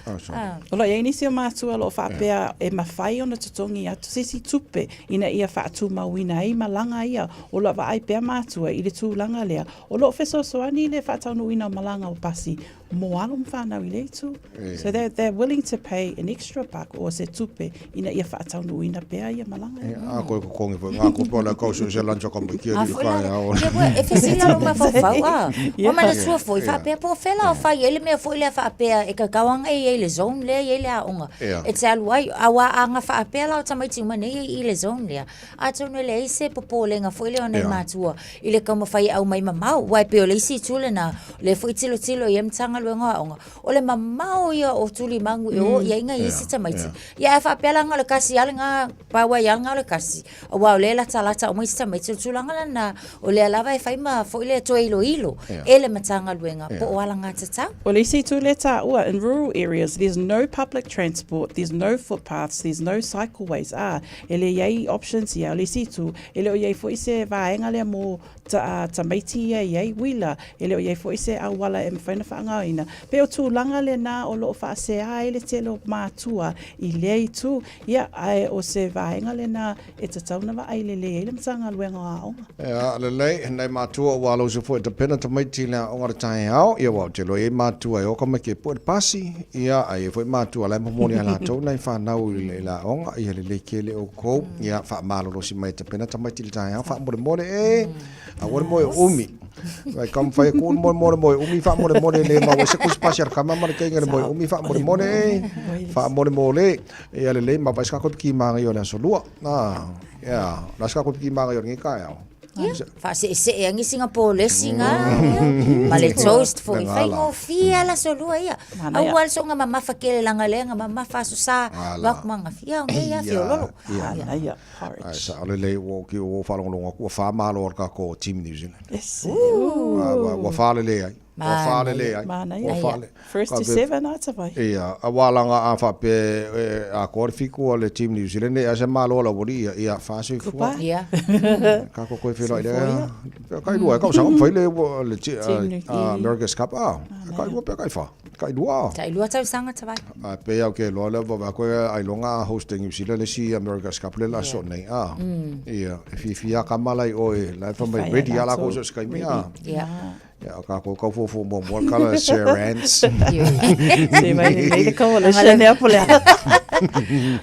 O lo o i ai nisi o matua o lo o faapea e mafai ona totogi atu se isi tupe ina ia faatumauina ai malaga ia. O lo o vaai pea matua i le tulaga lea, o lo o fesoasoani le faataunuuina o malaga o pasi mo alo ma fanau i lea itu. So they're willing to pay an extra buck or se tupe ina ia faataunuuina pea ia malaga. E a koe kokongi foi ngā kope o le kau so se lunch o ka mai kia li ka ia o. Ia e fesili lou mafaufau a. Ua manatua foi faapea po o fea la o fai ai le mea foi lea faapea e tatau lava ona e i ai le zone lea e i ai le aoga e te alu ai aua a na faapea la o tamaiti uma nei e i le zone lea atonu e leai se popolega foi lea o nai matua i le taumafai e aumai mamao aua e pei o le isi itu lena lea foi tilotilo i ai Matagaluega o Aoga o le mamao ia o tulimanu e o i ai nai isi tamaiti ia ae faapea la na o le tasi lava lena pau ai lava na o le tasi aua o lea e latalata uma isi tamaiti o le tulaga lena o lea lava e fai ma foi lea toe iloilo e le Matagaluega po o alagatatau. O le isi itu lea taua, in rural areas there's no public transport, there's no footpaths, there's no cycleways, ā, e le i ai options ia. O le isi itu, e le o i ai foi se vaega lea mō ta, tamaiti ia i ai uila, e le o i ai foi se auala e mafai ona faaaogaina. Pei o tulaga lena o lo o faasea ai le tele o matua i lea itu, ia, ae o se vaega lena e tatau ona vaai lelei ai le Matagaluega o Aoga. Ea, lelei, nai matua ua alausa foi e tapena tamaiti i le aoga le taeao, ia ua ou te iloa i ai matua e oka mai ke pue le pasi, ia, a i ai foi matua la e momoli a latou nai fanau i le aoga, ia lelei kele oukou, ia, faamalolosi mai e tapena tamaiti i le taeao, faamolemole e, aua le moe umi. Vai ka mawhai e kū moe moe moe umi faamolemole le maua se kusi pasi a le kama ma le keinga le moe umi faamolemole e, faamolemole, ia lelei ma vai se kako piki maangai o le aso lua. Ah, ia, la se kako piki maangai o lenei taeao. Ia, faaseesee agi sina polesi nga, ia, ma le toast foi. Faigofie lava le aso lua ia. Aua le soona mamafa tele leaga lea na mamafa aso sa, vaku magafia o nei a fiololo. Ia, Ai, sa o lelei ua ki ua faalogologo atu ua fa malo a le tatou team New Zealand. Yes. Ua fa lelei ai. Ua fa lelei ai. Manaia. Ua fa le. First to seven a tawai. Ia, aua langa a faapea a koa le fiku a le team New Zealand e ase malo la wali ia, ia fa soifua. Ia. Ka ko koe whenua i le kai lua e kau sanga mwhai le le America's Cup a. Kai lua pe kai fa. Kai lua. Tai lua tau sanga tawai. A pe au ke loa le va koe ai longa hosting New Zealand le si America's Cup le la so nei a. Ia, e fifi a kamala i oe la fa mai ready ala ko so skai mi a. Ia. Ia, o kākou kau fōfō muamua le kala Sir Rance. Se mai lelei le coalition lea po le a.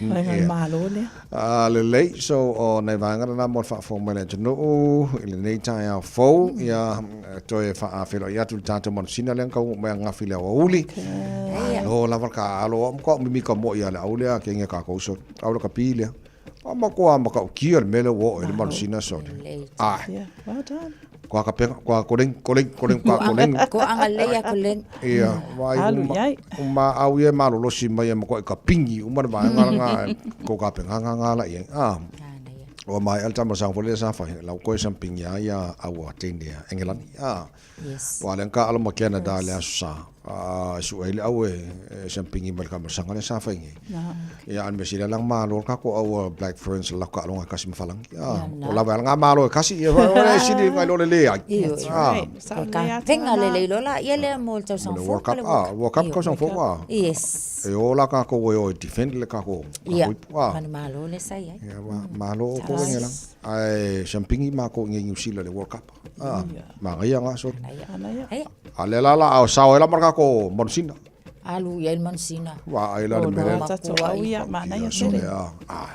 Mai mai malo lea. A lelei, so o nai vaega lena mo le faafofoga mai le atunuu i lenei taeao fou, ia toe faafeiloai atu i le tatou manusina lea na taunuu mai ananafi i le aoauli. Malo lava le taaalo, au matua mimita moi lava i le au lea kegi a kākou soli, au le kapi lea. A matua matautia le mea lea ua oo i ai le manusina soli. Ae. Yeah, well done. Kua kapenga, kua koleng, koleng, koleng, kua koleng. Ko anga lei a koleng. Ia, vai Alu i ai. uma au ia e malolosi mai e matua i ka pingi uma le vaega langa ko kapenga nga nga la i ai. Ah. Ua maea le tama foi lea sa fai, lau koe sa pingi ai ia au a teine a Engelani. Ah. Yes. Ua lea ka ala ma Canada le aso sa. A su ai le au e sa pingi mai le kamalasaga lea sa fai nei. Ia a le mea sili lang malo ka ko au Black Ferns la ka alonga kasi mafalangi. Ah, o lava ala ngā malo e kasi ia o le sili ngai lo le le ai. That's right. Sa le atu Venga le le lola ia le mo le tausaga Mo le World Cup, ah, World Cup tausaga fou ah. Yes. E o la ka ko e o e defend le ka ko. Ia. Manu malo le sai ai. Ia malo ko ngela. Ai sampingi ma ko ngi New Zealand le World Cup. Ah, manaia ngā soli. Manaia. A le la la au sao e la marka ko manusina. Alu ia il manusina. Wa ai la le mele. Tatou au ia manaia tele. Ah.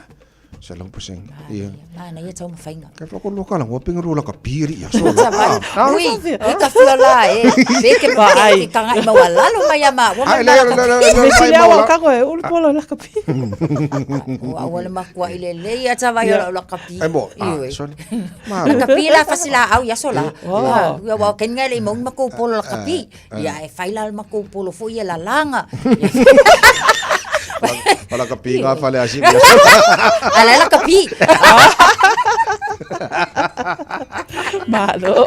100%. Ia. Manaia taumafaiga. Ka loko loka la ngopinga ro la ka piri ia so. Ui, ui ka fia la e. Pe ke pa ai. Ke kanga i maualalo mai a ma. Ai le le le le. Me sile awa ka koe ulu polo la ka pi. Ua ua le makua i le lei a tava i o la ka pi. Ai mo, ah, sorry. La ka pi la fasila au ia so la. Ua ua kenga le mo mako polo la ka pi. Ia e fai la mako polo fo ia la langa. Wala ka pi ngā whale asi. Ala la ka pi. Malo.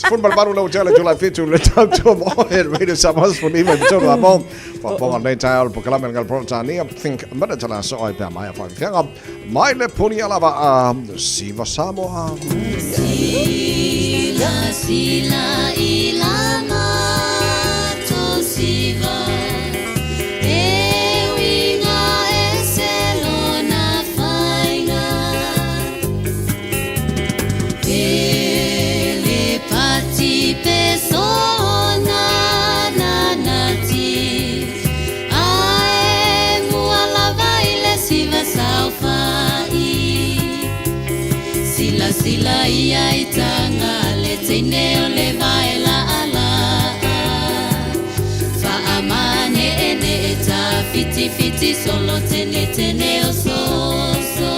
Sefulu ma le valu lau tele July 7 le tau tua mo e Radio Samoa sefulu iva i tolu a mo. Whaponga nei tae o le pokalame le Ngalporotania Think a Minute la so ai pea mai a whakawhianga mai le puni alava a Siva Samoa. Sila, sila, ila mato siva E uiga e se lona faiga E le pati pe sona nanati Ae mua lava i le siva saofai Silasila ia i taga le teine o le vae laalaa Faamaneenee tafitifiti solo tenetene o soso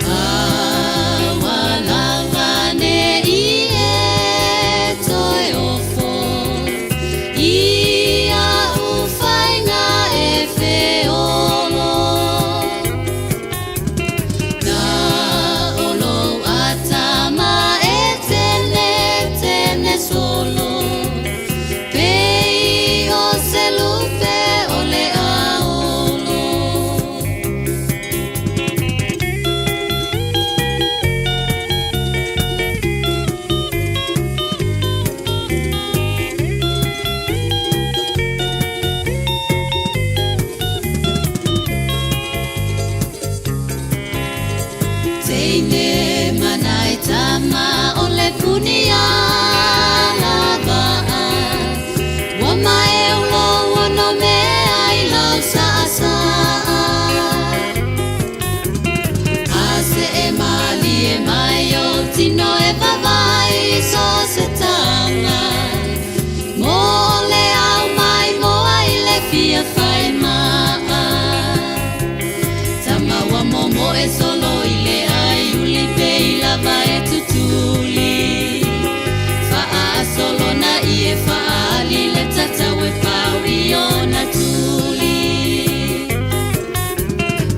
Aua lava nei e toe ofo I a'u faiga e feolo Na o lou atama e tenetene solo Pei o se lupe o le aolo. Teine manai tama o le puni alavaa Ua maeu lou ono mea i lau saasaa A see malie mai ou tino e vavai so se taga Mo le au mai moa i le fia fai maa Tama ua momoe solo i le ai uli pe i lava e tutuli Faasolona i e faali le tatau e pau i ona tuli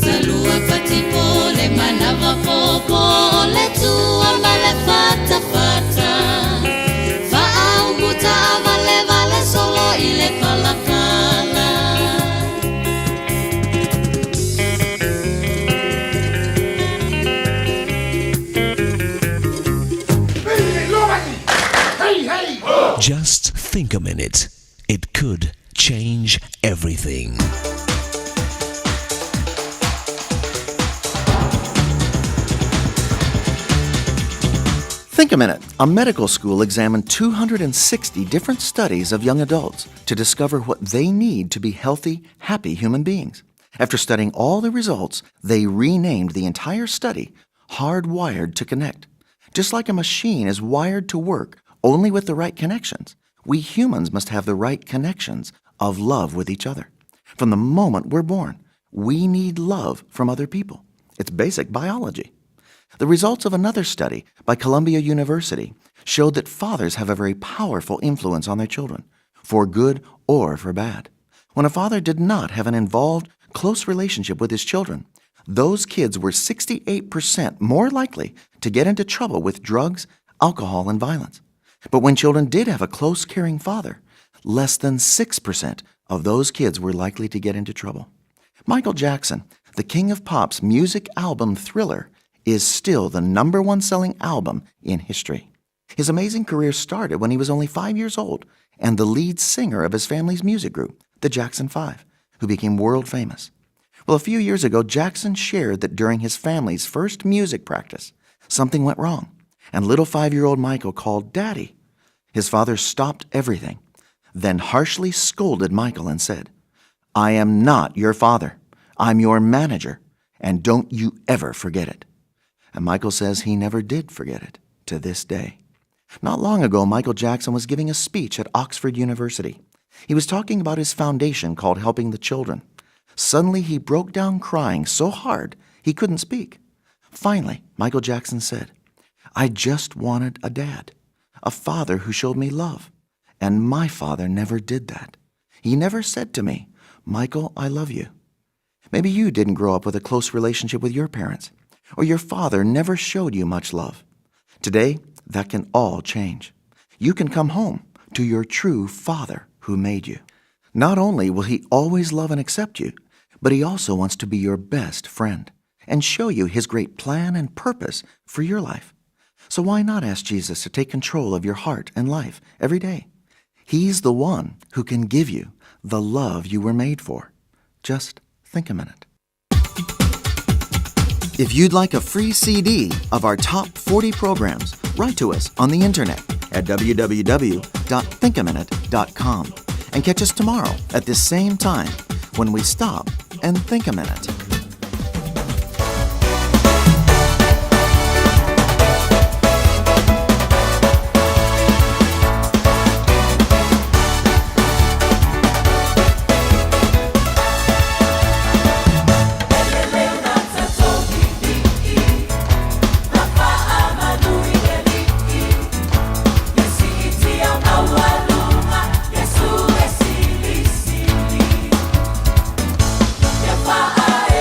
Talua patipo le manava popo o le tua ma le fatafata Faaumuta valevale solo i le palapala. Just think a minute. It could change everything. Think a minute. A medical school examined 260 different studies of young adults to discover what they need to be healthy, happy human beings. After studying all the results, they renamed the entire study Hardwired to Connect. Just like a machine is wired to work only with the right connections, we humans must have the right connections of love with each other. From the moment we're born, we need love from other people. It's basic biology. The results of another study by Columbia University showed that fathers have a very powerful influence on their children, for good or for bad. When a father did not have an involved, close relationship with his children, those kids were 68% more likely to get into trouble with drugs, alcohol, and violence. But when children did have a close, caring father, less than 6% of those kids were likely to get into trouble. Michael Jackson, the king of pop's music album Thriller, is still the number one selling album in history. His amazing career started when he was only 5 years old and the lead singer of his family's music group, the Jackson 5, who became world famous. Well, a few years ago, Jackson shared that during his family's first music practice, something went wrong, and little 5-year-old Michael called Daddy. His father stopped everything, then harshly scolded Michael and said, I am not your father. I'm your manager, and don't you ever forget it. And Michael says he never did forget it to this day. Not long ago, Michael Jackson was giving a speech at Oxford University. He was talking about his foundation called Helping the Children. Suddenly, he broke down crying so hard he couldn't speak. Finally, Michael Jackson said, I just wanted a dad, a father who showed me love. And my father never did that. He never said to me, Michael, I love you. Maybe you didn't grow up with a close relationship with your parents, or your father never showed you much love. Today, that can all change. You can come home to your true Father who made you. Not only will He always love and accept you, but He also wants to be your best friend and show you His great plan and purpose for your life. So why not ask Jesus to take control of your heart and life every day? He's the one who can give you the love you were made for. Just think a minute. If you'd like a free CD of our top 40 programs, write to us on the internet at www.thinkaminute.com and catch us tomorrow at this same time when we stop and think a minute. Yeah.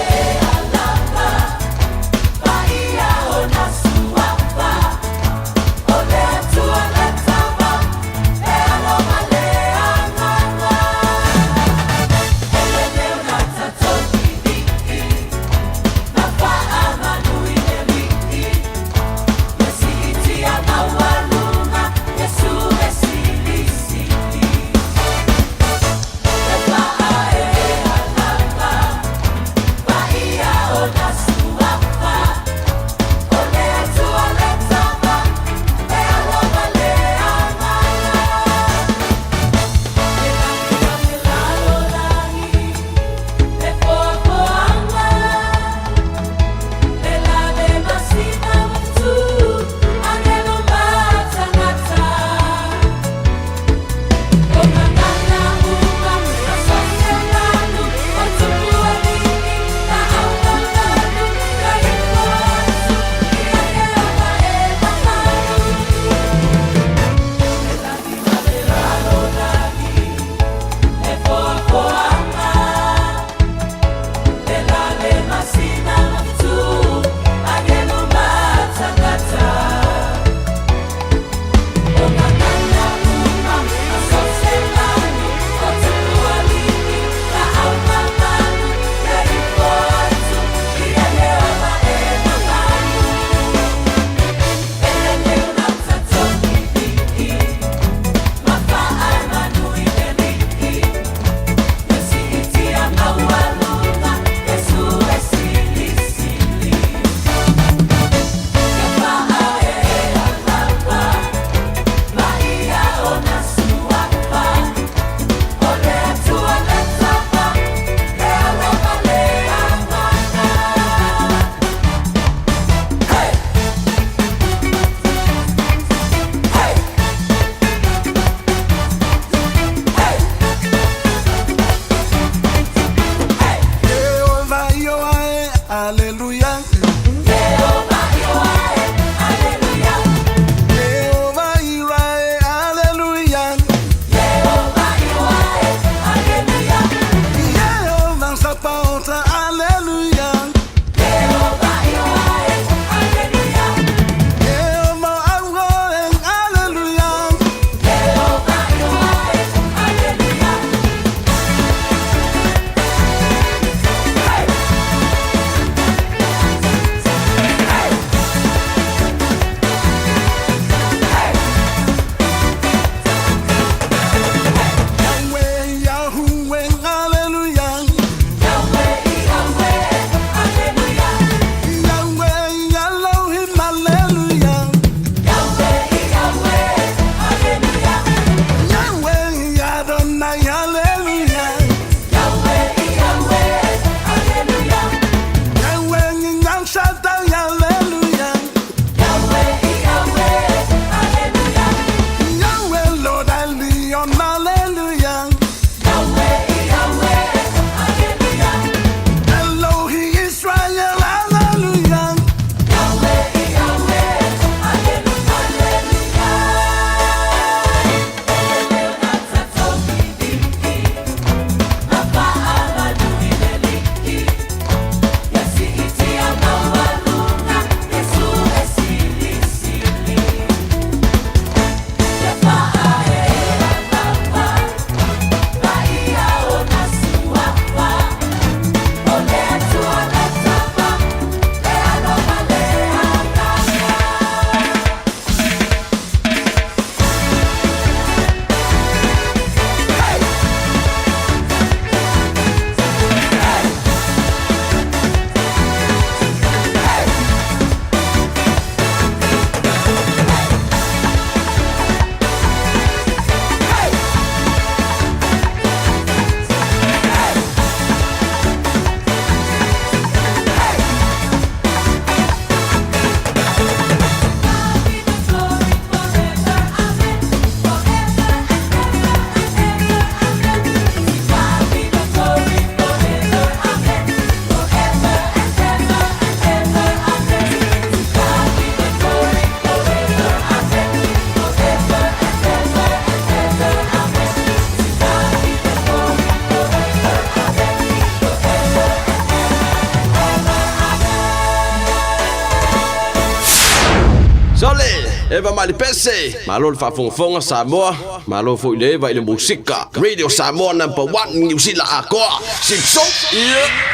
Eva mai le pese. Malo le faafogafoga Samoa. Malo foi le Eva i le musika. Radio Samoa number one Niu Sila atoa. Sipso. Yeah.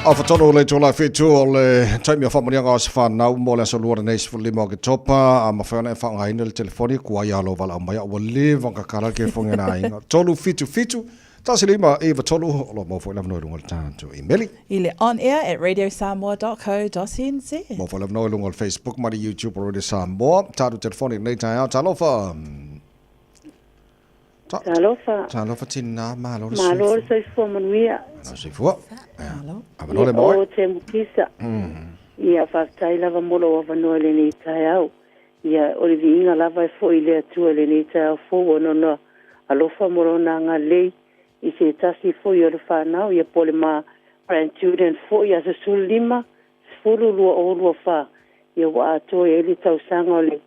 Afa tonu le tō lai whetū o le taimi o whamanianga o se whanau mo le aso lua nei 15 o Oketopa a mawhai ona e whaangaina le telefoni kua ia lo wala mai ua leva ka kala ke whange nā inga. Tolu fitu fitu, tasi lima iwa tolu, o lo mō fo i lava no i lunga le tāntu imeli. I le onair at radiosamoa.co.nz. Mo fo lava no i lunga o le Facebook ma le YouTube o Radio Samoa. Tātu telefoni nei taeao, talofa. Talofa. Talofa tina, malo le Malo le soifua manuia. Malo soifua. Malo. Avanoa le moe. O te mukisa. Ia, faafetai lava mo lou avanoa i lenei taeao. Ia, o le viiga lava e foi i le Atua i lenei taeao fou ona ona alofa mo lona agalelei i se tasi foi o le fanau, ia po o le ma grandchildren foi, aso 15, 10, 2024, ia ua atoa i ai le tausaga o le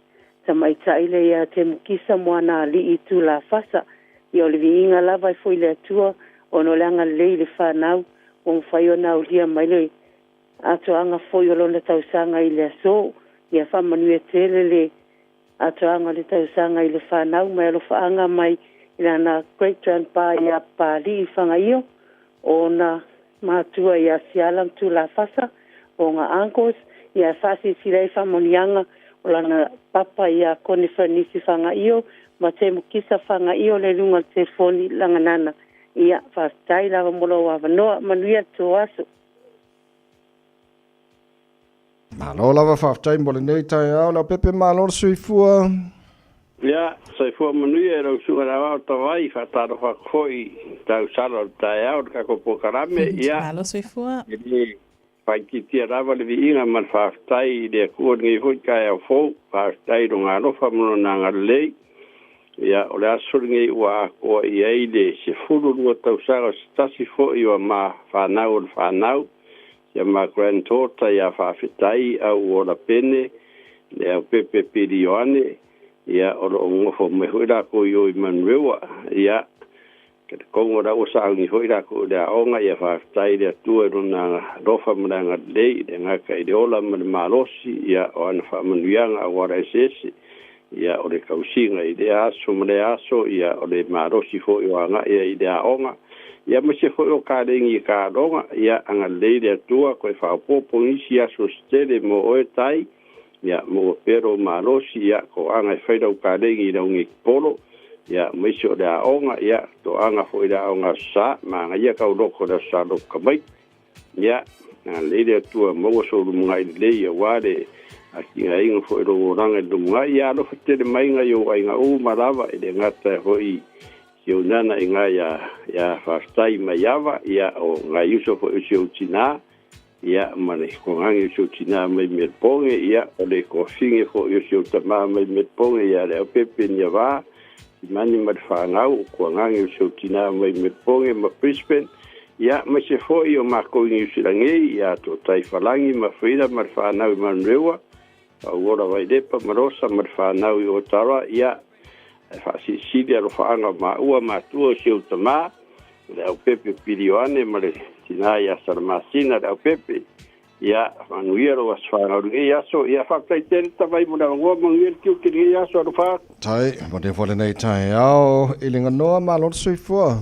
tamaitai lea ia Temukisa Moanaalii Tulafasa. Ia o le viiga lava e foi i le Atua ona o le agalelei i le fanau ua mafai ona aulia mai le atoaga foi o lona tausaga i le aso. Ia faamanuia tele le atoaga o le tausaga i le fanau mai alofaaga mai i lana great grandpa ia Papalii Fagaio, o ona matua ia Siala ma Tulafasa, o ona uncles, ia e faasilasila ai faamanuiaga o lana papa ia Kone Fernisi Fagaio ma Temukisa Fagaio le luga o le telefoni laganana. Ia, faafetai lava mo lou avanoa. Manuia le tou aso. Malo lava faafetai mo lenei taeao Leaupepe malo le soifua. Ia, soifua manuia i lau susuga i le Aoao Tavai, faatalofa atu foi i tau sala o le taeao i le tatou polokalame. Ia, Malo soifua. e le faaitiitia lava le viiga ma le faafetai i le Atua i lenei foi taeao fou, faafetai i Lona alofa ma Lona agalelei. Ia, o le aso lenei ua atoa i ai le 12 tausaga o se tasi foi o ma fanau o le fanau, ia ma granddaughter ia Faafetai Auola Pene, Leaupepe Pili Ioane, ia o lo o nonofo mai foi lakou i o i Manurewa, ia ke te kongo la ua sauni foi lakou i le aoga, ia faafetai i le Atua i lona alofa ma le agalelei, le gata i le ola ma le malosi, ia o ana faamanuiaga auala eseese, ia o le tausiga i lea aso ma lea aso, ia o le malosi foi o agai ai i le aoga, ia aemaise foi o kalegi i kaloga, ia agalelei le Atua toe faaopoopo nisi aso se tele mo oe tai, ia maua pea lou malosi, ia toaga e fai lau kalegi i lau getipolo, ia aemaise o le aoga, ia toaga foi i le aoga Aso Sa, manaia kau loko i le Aso Sa lotu tamaiti, ia agalelei le Atua maua sou lumanai lelei aua le atinaeina foi o lou olaga i le lumanai, ia alofa tele mai nai ou aiga uma lava e le gata foi si ou nana i ina ia ia Faafetai Maiava, ia o nai uso foi o si ou tinā, ia ma le toagi o si ou tinā mai Melbourne, ia o le toafine foi o si ou tamā mai Melbourne ia Leaupepe Niavā, Simani ma le fanau, o toagi o si ou tinā mai Melbourne ma Brisbane, ia aemaise foi o makou i Niu Sila nei, ia Totai Falagi ma Frida ma le fanau i Manurewa, Pauola Vailepa ma Rosa ma le fanau i Otara, ia, e faasilisili alofaaga o maua matua o si ou tamā, Leaupepe Pilioane ma le tinā ia Salamasina Leaupepe. Ia, manuia lou aso fanau i lenei aso. Ia, faafetai tele Tavai mo le avanoa, manuia le tiute i lenei aso. Alofa atu. Tai, manuia foi lenei taeao i le ganoa, malo le soifua.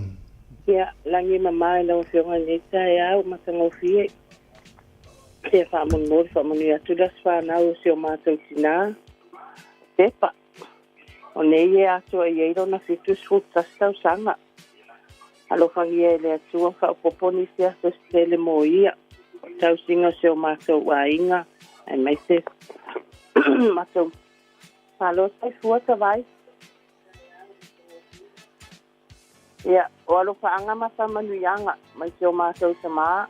Ia, lagi e mama i lau Afioga i lenei taeao matagofie. Ia faamolemole faamanuia atu le aso fanau o si o matou tinā, Pepa. O nei e atoa i ai lona 71 tausaga. Alofagia e le Atua faaopoopo nisi aso se tele mo ia. O le tausiga o si o matou aiga aemaise matou Malo soifua Tavai. Ia, o alofaaga ma faamanuiaga mai si o matou tamā,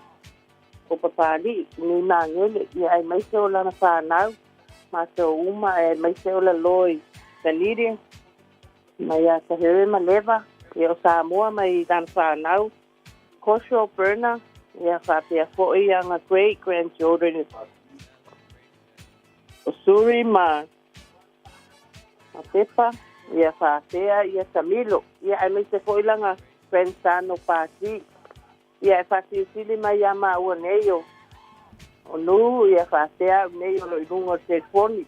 o Papalii, i nei magele, ia aemaise o lana fanau, matou uma aemaise o le Loi Taniri mai ia Tahere ma Leva, ia o Samoa mai lana fanau, Kosho Berna, ia faapea foi ana great grandchildren o Suri ma ma Pepa, ia faapea ia Tamilo, ia aemaise foi lana grandson o Pati. Ia e faasilisili mai ia maua nei o o Nu ia faapea au nei o lo i luga o le telefoni.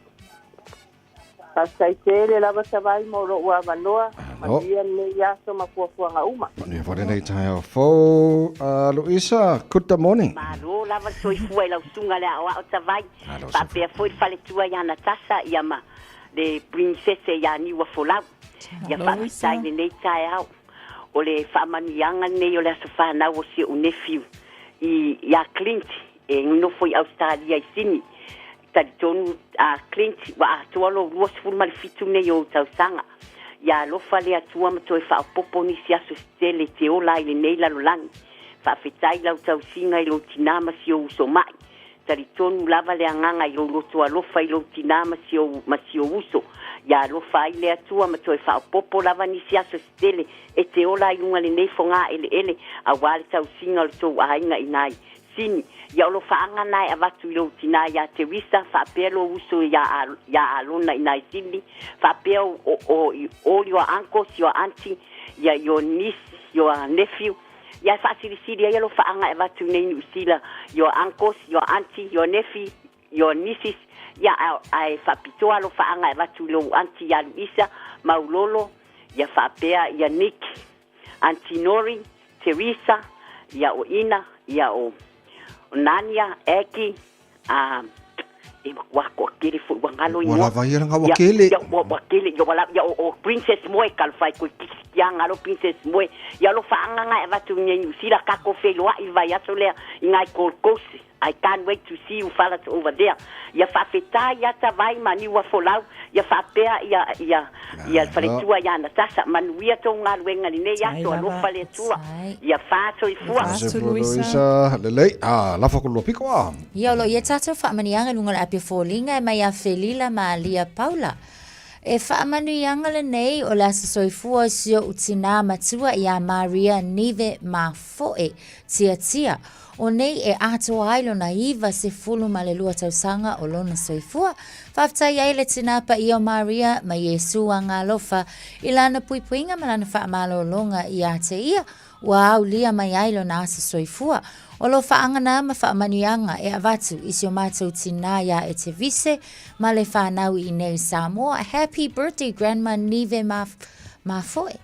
Faafetai tele lava Savai mo lou avanoa. Manuia lenei aso ma fuafuaga uma. Manuia foi lenei taeao fou. Uh, Luisa, good morning. Malo lava le soifua i lau susuga le aoao Savai. Faapea foi le faletua ia Natasa ia ma le princesse ia Niuafolau. Ia faafetai i lenei taeao. O le faamanuiaga lenei o le aso fanau o si ou nephew i ia Clint e nofo i Ausetalia i Sini. Talitonu a Clint ua atoa lou 27 nei o ou tausaga. Ia alofa le Atua ma toe faaopoopo nisi aso se tele e te ola ai i lenei lalolagi. Faafetai i lau tausiga i lou tinā ma si ou uso ma'i. Talitonu lava le agaga i lou loto alofa i lou tinā ma si ou, ma si ou uso. Ia alofa ai le Atua ma toe faaopoopo lava nisi aso se tele e te ola ai luga lenei fogāeleele auā le tausiga o le tou aiga i nai Sini. Ia o lofaaga na e avatu i lou tinā iā Teresa, faapea lou uso iā, iā Alona i nai Sini, faapea o, o, o, all your uncles, your auntie, ia your niece, your nephew, Ia e faasilisili ai alofaaga e avatu i nei Niu Sila, your uncles, your auntie, your nephew, your nieces, ia ae faapitoa alofaaga e avatu i lou auntie ia Luisa, Maulolo, ia faapea ia Nick, Auntie Nori, Teresa, ia o Ina, ia o Nania, Aggie, a e ua toatele foi ua galo Ua lava ia langa ua kele. Ia ua kele ia ua lava ia o Princess Moe kalofai koe kia galo Princess Moe. Ia alofaanga nga e avatu i nei Niu Sila kako feiloai i le vaiaso lea i ngai Gold Coast. I can't wait to see you fellas over there. Ia faafetai ia Tavai ma Niuafolau ia faapea ia ia ia le faletua ia Natasa. Manuia tou galuega i lenei aso. Alofa le Atua. Ia fa soifua. Fa soifua Luisa. Lelei. Ah, lafo ko lua piko ah. Ia o lo o i ai tatou faamanuiaga i luga o le api o foliga e mai ia Felila ma Alia Paula. E faamanuiaga lenei o le aso soifua o si oʻu tinā matua iā Maria Nive Mafoe Tiatia. O nei e atoa ai lona 92 tausaga o lona soifua. Faafetai ai le tinā paia o Maria ma Iesū Agalofa i lana puipuiga ma lana faamalologa iā te ia Ua aulia mai ai lona aso soifua. O lo faagana ma faamanuiaga e avatu i si o matou tinā iā Etevise ma le whanau i nei Samoa. Happy birthday Grandma Nive Mafoe.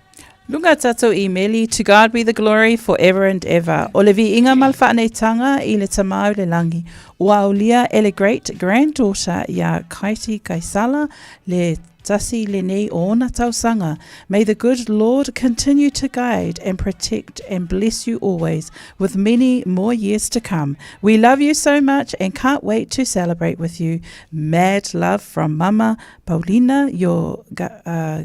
Lunga tatou imeli, To God be the glory for ever and ever. O le viiga ma le faaneitaga i le Tama o le Lagi, ua aulia e le great granddaughter iā Kaiti Kaisala le tasi lenei o ona tausaga. May the good Lord continue to guide and protect and bless you always with many more years to come. We love you so much and can't wait to celebrate with you. Mad love from Mama Paulina, your uh,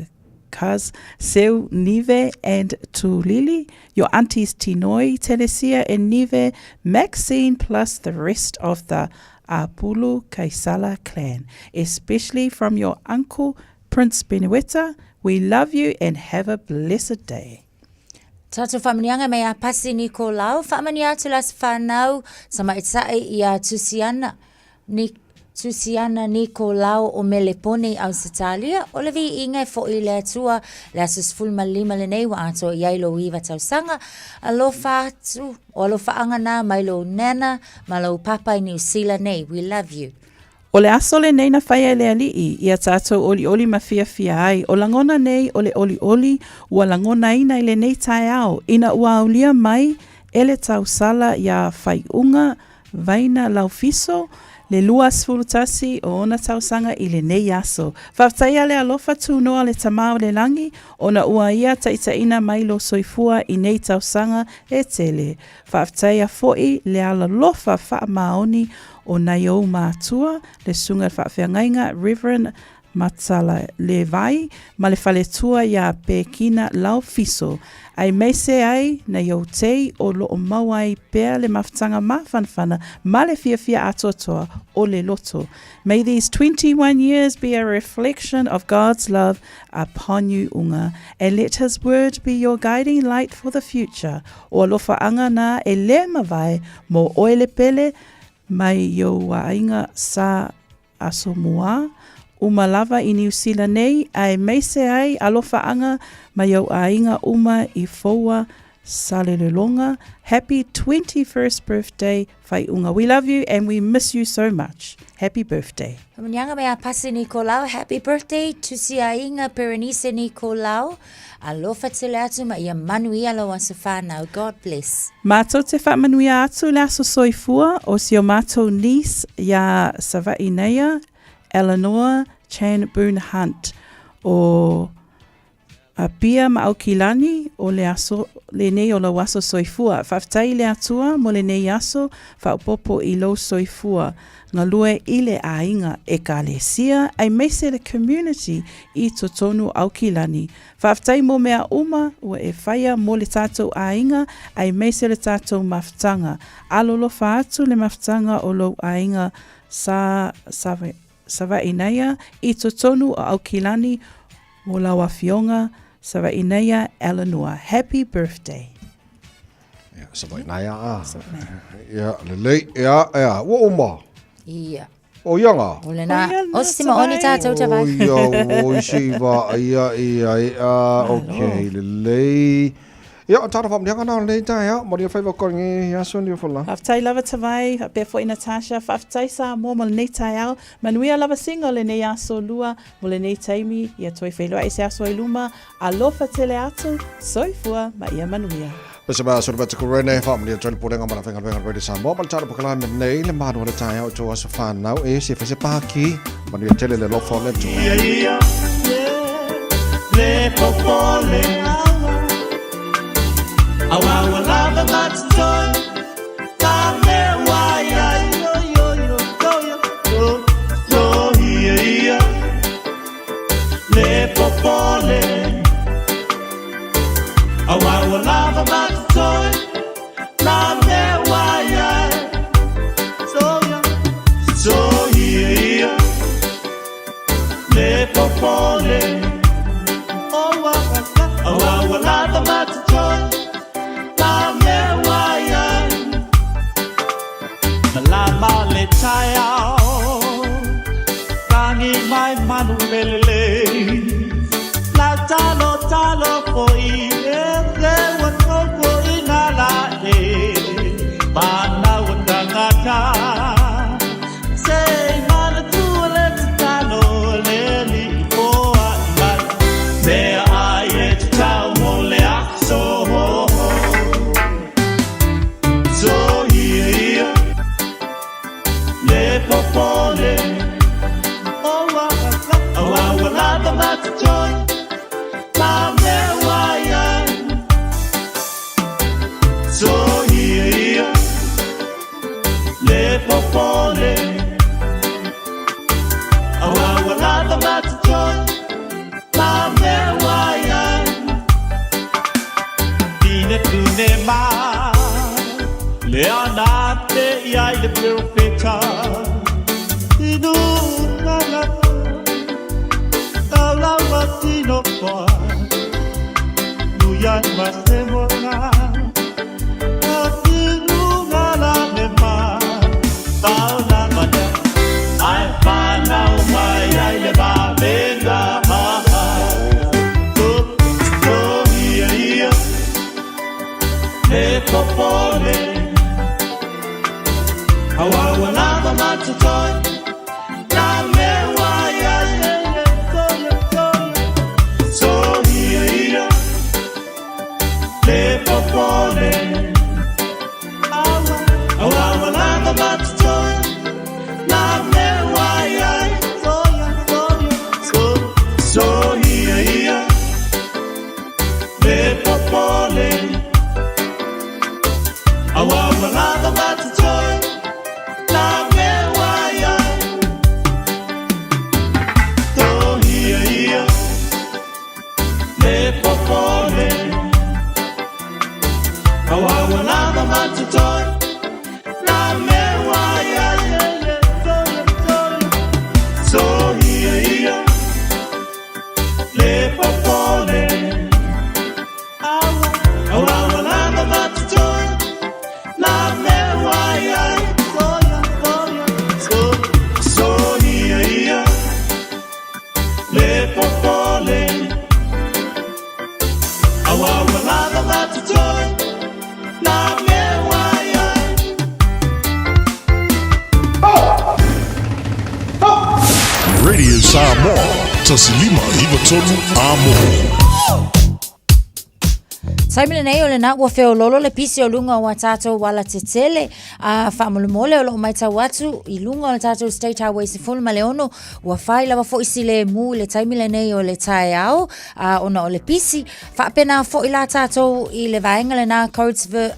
cuz Seu Nive and Tulili, your aunties Tinoi, Telesia and Nive, Maxine plus the rest of the Apulu Kaisala clan, especially from your uncle Prince Benueta. We love you and have a blessed day. Tatou faamanuiaga mai a Pasi Nikolau, faamanuia atu la se whanau, tamaitai ia Tusiana, Ni, Tusiana Nikolau o Melepone i Ausetalia, o le viiga e foʻi i le Atua, le aso 15 lenei ua atoa i ai lou iva tausaga, alofa atu, o alofaaga na mai lou nana ma lou papa i Niu Sila nei, we love you. O le aso lenei na faia e le Alii, ia tatou olioli ma fiafia ai, o lagona nei o le olioli ua lagonaina i lenei taeao, ina ua aulia mai e le tausala iā Faiuga Vaina Laufiso, le 21 o ona tausaga i lenei aso. Faafetai a le alofa tunoa le Tama o le Lagi, ona ua ia taitaiina mai lo soifua i nei tausaga e tele. Faafetaia foi le alalofa faamaoni o nai ou matua, le Susuga i le Faafeagaiga Reverend Matalelevai ma le faletua iā Pekina Laufiso, aemaise ai nai ou tei o lo o maua ai pea le mafutaga mafanafana ma le fiafia atoatoa o le loto. May these 21 years be a reflection of God's love upon you Uga, and let His word be your guiding light for the future. O alofaʻaga na e lē mavae mo oe le pele mai i ou aiga sa Aso Moa, uma lava i Niu Sila nei, aemaise ai alofaʻaga mai ou aiga uma i Foua Salelologa, Happy 21st birthday Faiʻuga, we love you and we miss you so much, happy birthday. Faamanuiaga mai a Pasi Nikolao, happy birthday Tusiaiga Perenise Nikolao, alofa tele atu ma ia manuia lou aso whanau, God bless. Mātou te whaamanuia atu le aso soifua o si o mātou niece iā Savaii Neia, Eleanor Chan Boon Hunt o Apia ma Aukilani o le aso lenei o lou aso soifua. Faafetai i le Atua mo lenei aso faaopoopo i lou soifua galue i le aiga, Ekalesia, aemaise le community i totonu o Aukilani. Faafetai mo mea uma ua e faia mo le tatou aiga aemaise le tatou mafutaga. Alolofa atu le mafutaga o lou aiga sa Savaʻinaia i totonu o Aukilani mo lau afioga Savaʻinaia Eleanor. Happy birthday. Ia, Savaʻinaia a. Ia, lelei, ia, ia, ua uma. Ia. O ia ngā. O lena, o se ma oni tātou ta vai. O ia, o isi i wā, ia, ia, ia, ok, lelei. Ia, o tāna whaamnianga nā lenei taeao, maria whaiva kore nge i aso ni o whala. Faafetai lava Tavai, faapea foi Natasha, faafetai Samoa mo lenei taeao, manuia lava singa o lenei aso lua mo lenei taimi, ia toe feiloai se aso i luma, alofa tele atu, soifua ma ia manuia. Pese mai aso le vata kurene, whaamalia tau le pulenga ma la whainga Radio Samoa, ma le tāna pakalai me nei, le mānu o le taeao i tō aso whānau, e se whaise pāki, manuia tele le alofa o le Atua. Ia ia, le popole awa awa lava matitoi ka mea wai ai yo yo yo yo yo yo yo ia ia le popole awa awa lava matitoi na mea wai ai so ia so ia ia le popole awa awa lava matitoi na mea wai ai Malama le taeao Tangi mai manu lelele La talo talo foi e te ua toko i ngā la e Mānau o tangata Se i manatua le tatalo le li i poa i mai Mea ai e tatau mo le aso So ia ia le popole Oh ah ua lava matitoi Ma mea wai ai So ia ia le popole Aua ua lava matitoi Ma mea wai ai Tine tune ma Le ana te i ai le profeta Tino tala Tala wa tino toa Nuyan ma se mona Le popole Awa ua lava matitoi Na mea wai ai So ia ia Le popole Awa ua lava matitoi Na mea wai ai To Lava ma totoe Nā mea ua i ai. Radio Samoa, 1593 Amo. Taimi lenei o lena ua feololo le pisi o luga o a tātou ala tetele. A faamolemole o loo maitau atu i luga o le tātou State Highway 16 ua fai lava foi si lemu i le taimi lenei o le taeao a ona o le pisi. Faapena foi la tātou i le vaega lena Coatesville,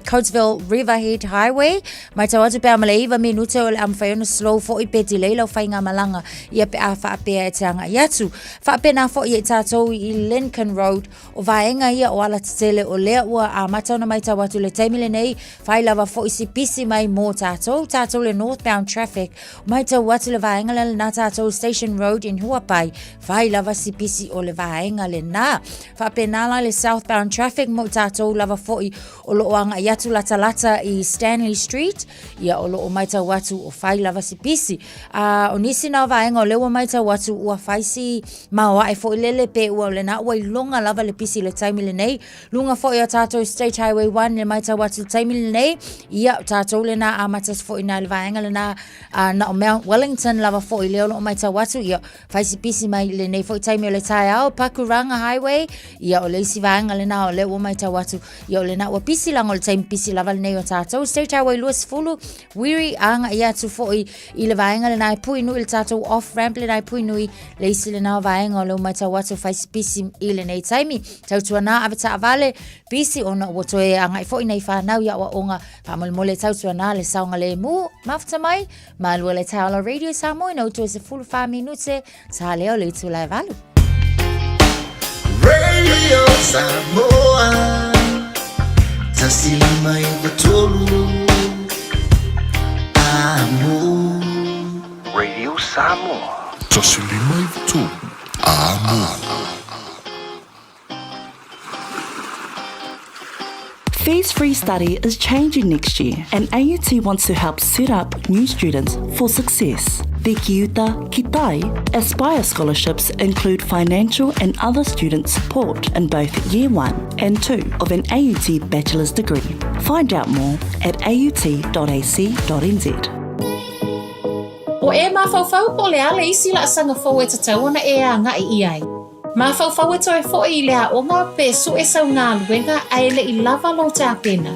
Coatesville Riverhead Highway. Maitau atu pe a ma le 9 minute o le a mafai ona slow foi pe delay lau faigamalaga ia pe a faapea e te agai atu. Faapena foi i tātou i Lincoln Road O vaega ia o alatetele o lea ua amata ona maitau atu le taimi lenei, fai lava foi si pisi mai mō tātou, tātou le northbound traffic, maitau atu le vaega lea lena tātou Station Road in Huapai, fai lava si pisi o le vaega lena. Faapena la le southbound traffic mo tātou lava foi o loo agai atu latalata i Stanley Street, ia o loo maitau atu o fai lava si pisi. A o nisi na o vaega o lea ua maitau atu ua fai si maoae foi lele pe ua o lena ua iloga lava le pisi i le taimi lenei. Luga foi o tātou State Highway 1 le maitau atu le taimi lenei, ia o tātou lena amata atu foi na le vaega lena a na o Mount Wellington lava foi lea o loo maitau atu, ia fai si pisi mai i lenei foi taimi o le taeao, Pakuranga Highway, ia o le isi vaega lena o lea ua maitau atu, ia o lena ua pisi leaga o le taimi pisi lava lenei o tātou. State Highway 20, Wiri agai atu foi i le vaega lena e pui nui le tātou off ramp lena e pui nui le isi lena o vaega o lea ua maitau atu fai si pisi i lenei taimi. Tautuana ave taavale pisi ona ua toe agai foi nei whanau i aoaoga faamolemole tautuana le saogalemu. Mafuta mai, malua le taeao la Radio Samoa ina ua toe 14 minute sa lea o le itula e valu. Radio Samoa 1593 Amo. Radio Samoa. 1593 Amo. Fees-free study is changing next year and AUT wants to help set up new students for success. The Kiuta Kitai Aspire scholarships include financial and other student support in both Year 1 and 2 of an AUT bachelor's degree. Find out more at aut.ac.nz. Ua e mafaufau po o le a le isi laasaga fou e tatau ona e agai i ai? Mafaufau e toe foi i le aoga pe sue sau galuega ae le i lava lou tapena.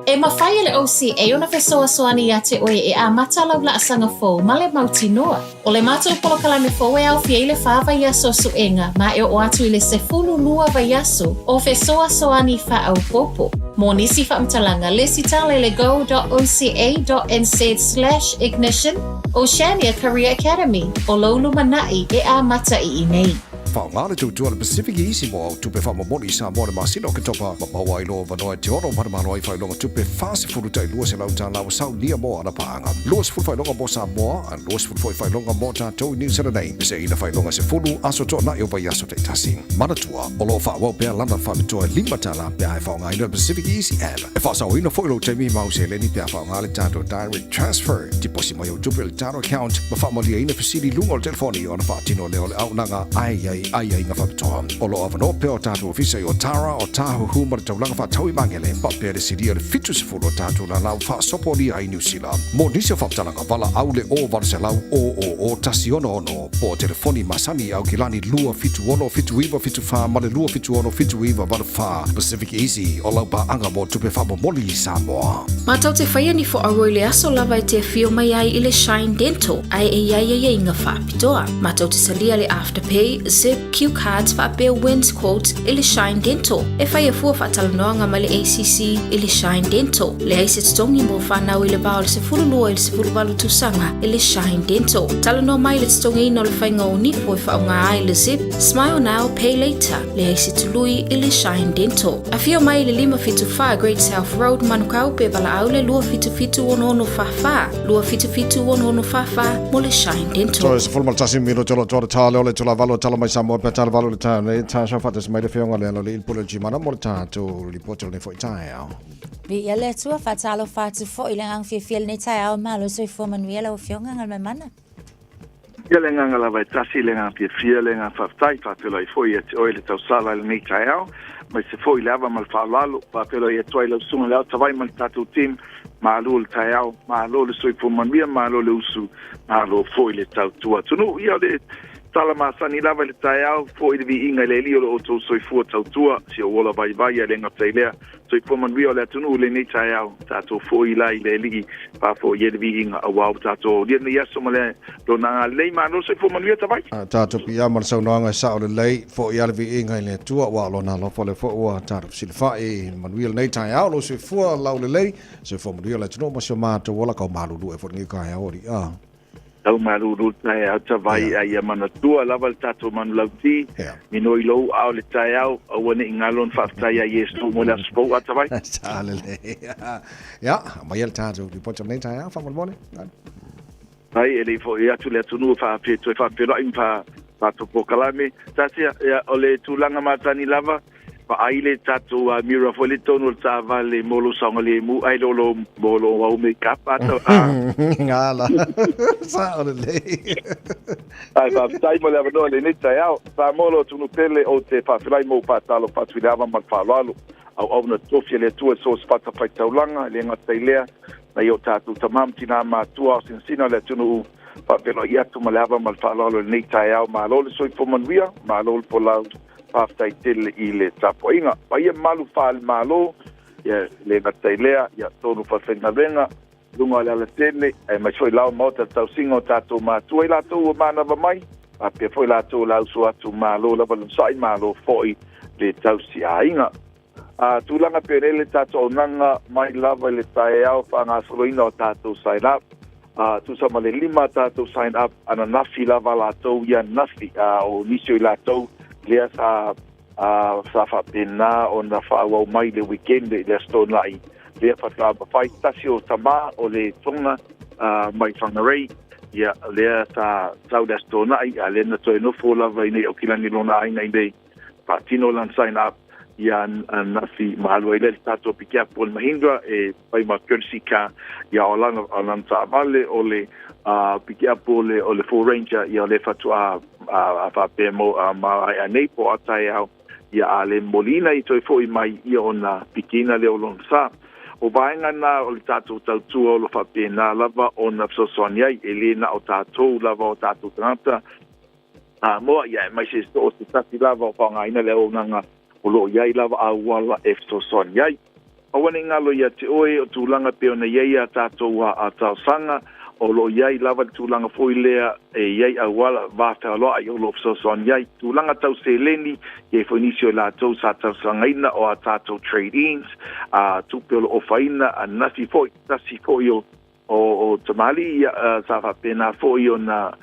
E mafai e le OCA ona fesoasoani iā te oe e amata lau laasaga fou ma le mautinoa. O le matou polokalame fou e aofia i le whā vaiaso o suega ma e oo atu i le 12 vaiaso o fesoasoani faaopoopo. Mo nisi faamatalaga, lesitala i le go.oca.nz slash ignition Oceania Career Academy, o lou lumanai e amata i inei. Faaaoga le tautua a le Pacific Easy mo au tupe faamomoli i Samoa i le masina o Oketopa ma maua ai loa avanoa e te ono manumalo ai faailoga tupe 40 tai 200 tālā ua saunia mo ana paaga. 20 faailoga mo Samoa a 20 foi faailoga mo tatou i Niu Sila nei. Seina faailoga 10 aso toanai o vaiaso taitasi. Manatua, o lo o faaauau pea lana faapitoa e 5 tālā pe a e faaaogaina le Pacific Easy app. E faasaoina foi lou taimi ma au seleni pe a faaaoga le tatou Direct Transfer. Tiposi mai au tupe i le tatou account ma faamaliaina fesili i luga o le telefoni ona faatino lea o le auaunaga ai ai aiaiga faapitoa. O lo o avanoa pea o tatou ofisa i Otara, Otahuhu ma le taulaga faatau i Magele, faapea le silia o le 70 o tatou lala ua faasopolia ai i Niu Sila. Mo nisi o faamatalaga, valaau le 0 800 000 166 po o telefoni masani i Aukilani 276 7974 ma le 276 7984. Pacific Easy, o lau paaga mo tupe faamomoli i Samoa. Matou te faia ni foauo i le aso lava e te afio mai ai i le Shine Dental ae e i ai aiaiga faapitoa. Matou te talia le Afterpay, Zip, Q Cards faapea Wins Quote i le Shine Dental. E faia fua faatalanoaga ma le ACC i le Shine Dental. Leai se totogi mo fanau i le va o le 12 i le 18 tausaga i le Shine Dental. Talanoa mai i le totogiina o le faiga o nipo e faaaoga ai le Zip, Smile Now, Pay Later. Leai se tului i le Shine Dental. Afio mai i le 574 Great South Road, Manukau pe valaau le 277 6644, 277 6644 mo le Shine Dental. Toe 11 minute o lo toa tā leo le tula valo tala mai Samoa pe tala valo le tā nei tā sa whatas mai le whionga le alo le ilpule o Jimana mo le tātou ripoti o lenei foi taeao. Viia le Atua, faatalofa atu foi i le agaga fiafia i lenei taeao, malo soifua manuia lau Afioga Galumalemana. Ia le agaga lava e tasi, le agaga fiafia, le agaga faafetai, faafeiloai foi ia te oe le tausala i lenei taeao, aemaise foi le ava ma le faaaloalo, faafeiloai atu ai lau susuga i le Aotavai ma le tatou team, malo le taeao, malo le soifua manuia, malo le usu, malo foi le tautua atunuu. Ia o le tala masani lava i le taeao, foi le viiga i le Alii o lo outou soifua tautua, si ou ola vaivai ae le gata i lea, Soifua manuia o le atunuu i lenei taeao, tatou foi la i le Alii, faafo'i ai le viiga aua ua tatou aulia lenei aso ma le Lona agalelei. Malo le soifua manuia Tavai. A tatou piiama le saunoaga e sao lelei, fo'i a le viiga i le Atua aua o Lona alofa lea foi ua tatou fesilafai i le manuia lenei taeao. Lou soifua laulelei, soifua manuia le atunuu ma si o matou ola kau malulu e foi lenei taeao alii. A. Tau malulu taeao Tavai a ia manatua lava le tatou manulauti, minoi lou ao le taeao, aua ne i galo ona faafetai ia Iesu mo le aso fou a Tavai. Sa lelei. Ia, aumaia le tatou lipoti o lenei taeao faamolemole. Ai, e le i foi atu le atunuu e toe faafeiloai ma tatou polokalame. Taatia, ia, o le tulaga matani lava, vaai le tatou mirror foi le tonu o le taavale mo lou saogalemu ae le o lou mo lou au make up a tau a Ngala. Sao lelei. Ai faafetai mo le avanoa i lenei taeao. Samoa lo atunuu pele ou te faafeiloai ma ou faatalofa atu i le ava ma le faaaloalo. Auauna tofi a le Atua i so o se fatafaitaulaga, e le gata i lea, nai o tatou tama ma tinā matua ao sinasina o le atunuu, faafeiloai atu ma le ava ma le faaaloalo i lenei taeao. Malo le soifua manuia, malo le folau. Faafetai tele i le tapuaiga. Paia mamalu faale-Malo, ia le gata i lea, ia tonu faafaigaluega, luga o le alatele, aemaise foi lao maota le tausiga o tatou matua i latou ua manava mai, faapea foi latou o le a usu atu, malo lava le onosai, malo foi le tausi aiga. A tulaga pea nei le tatou auaunaga mai lava i le taeao faagasoloina o tatou sign up, a tusa ma le lima tatou sign up ananafi lava latou ia ananafi, a o nisi o i latou lea sa a sa faapena ona faaauau mai le weekend i le Aso Toonai lea faatoa mafai tasi o tama o le Tonga mai Whangarei ia lea sa sau le Aso Toonai a lea na toe nofo lava i nei Aukilani lona aiga i nei faatino lana sign up ia ananafi ma alu ai lea le tatou pikiapu o le Mahindra e fai ma courtesy car ia o lana o lana taavale o le pikiapu o le o le Ford Ranger ia o lea faatoa a faapea mo ma ai nei po o taeao ia a le moliina i toe foi mai ia ona pikiina lea o lona sa. O vaega na o le tatou tautua o lo faapena lava ona fesoasoani ai e le na o tatou lava o tatou tagata Samoa, ia aemaise so o se tasi lava o faaaogaina le auaunaga o lo o i ai lava auala e fesoasoani ai. Aua ne i galo ia te oe o tulaga pei ona i ai a tatou talosaga, o lo o i ai lava le tulaga foi lea e i ai auala va fealoai o lo o fesoasoani ai. Tulaga tau seleni, i ai foi nisi o i latou sa talosagaina o a tatou trade-ins, a tupe o lo o ofaina, ananafi foi, tasi foi o O tamalii ia sa faapena foi ona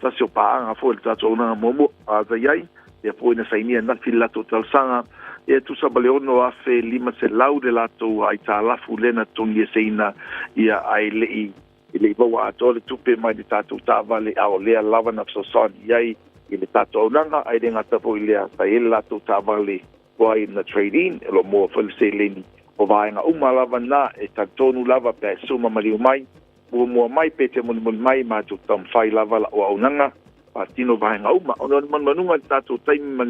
tasi o paaga foi le tatou auaunaga muamua sa i ai, lea foi na sainia ananafi le latou talosaga, e tusa ma le 6,500 le latou aitalafu lea na togieseina ia ae le i e le i maua atoa le tupe mai le tatou taavale, a o lea lava na fesoasoani i ai i le tatou auaunaga, ae le gata foi i lea, sa i ai le latou taavale Tuai na trade-in, e lo moa foi le seleni. O vaega uma lava na e talitonu lava pe a e suma maliu mai, muamua mai pe te mulimuli mai matou taumafai lava lau auaunaga faatino vaega uma. Ona o le manumanuga i le tatou taimi ma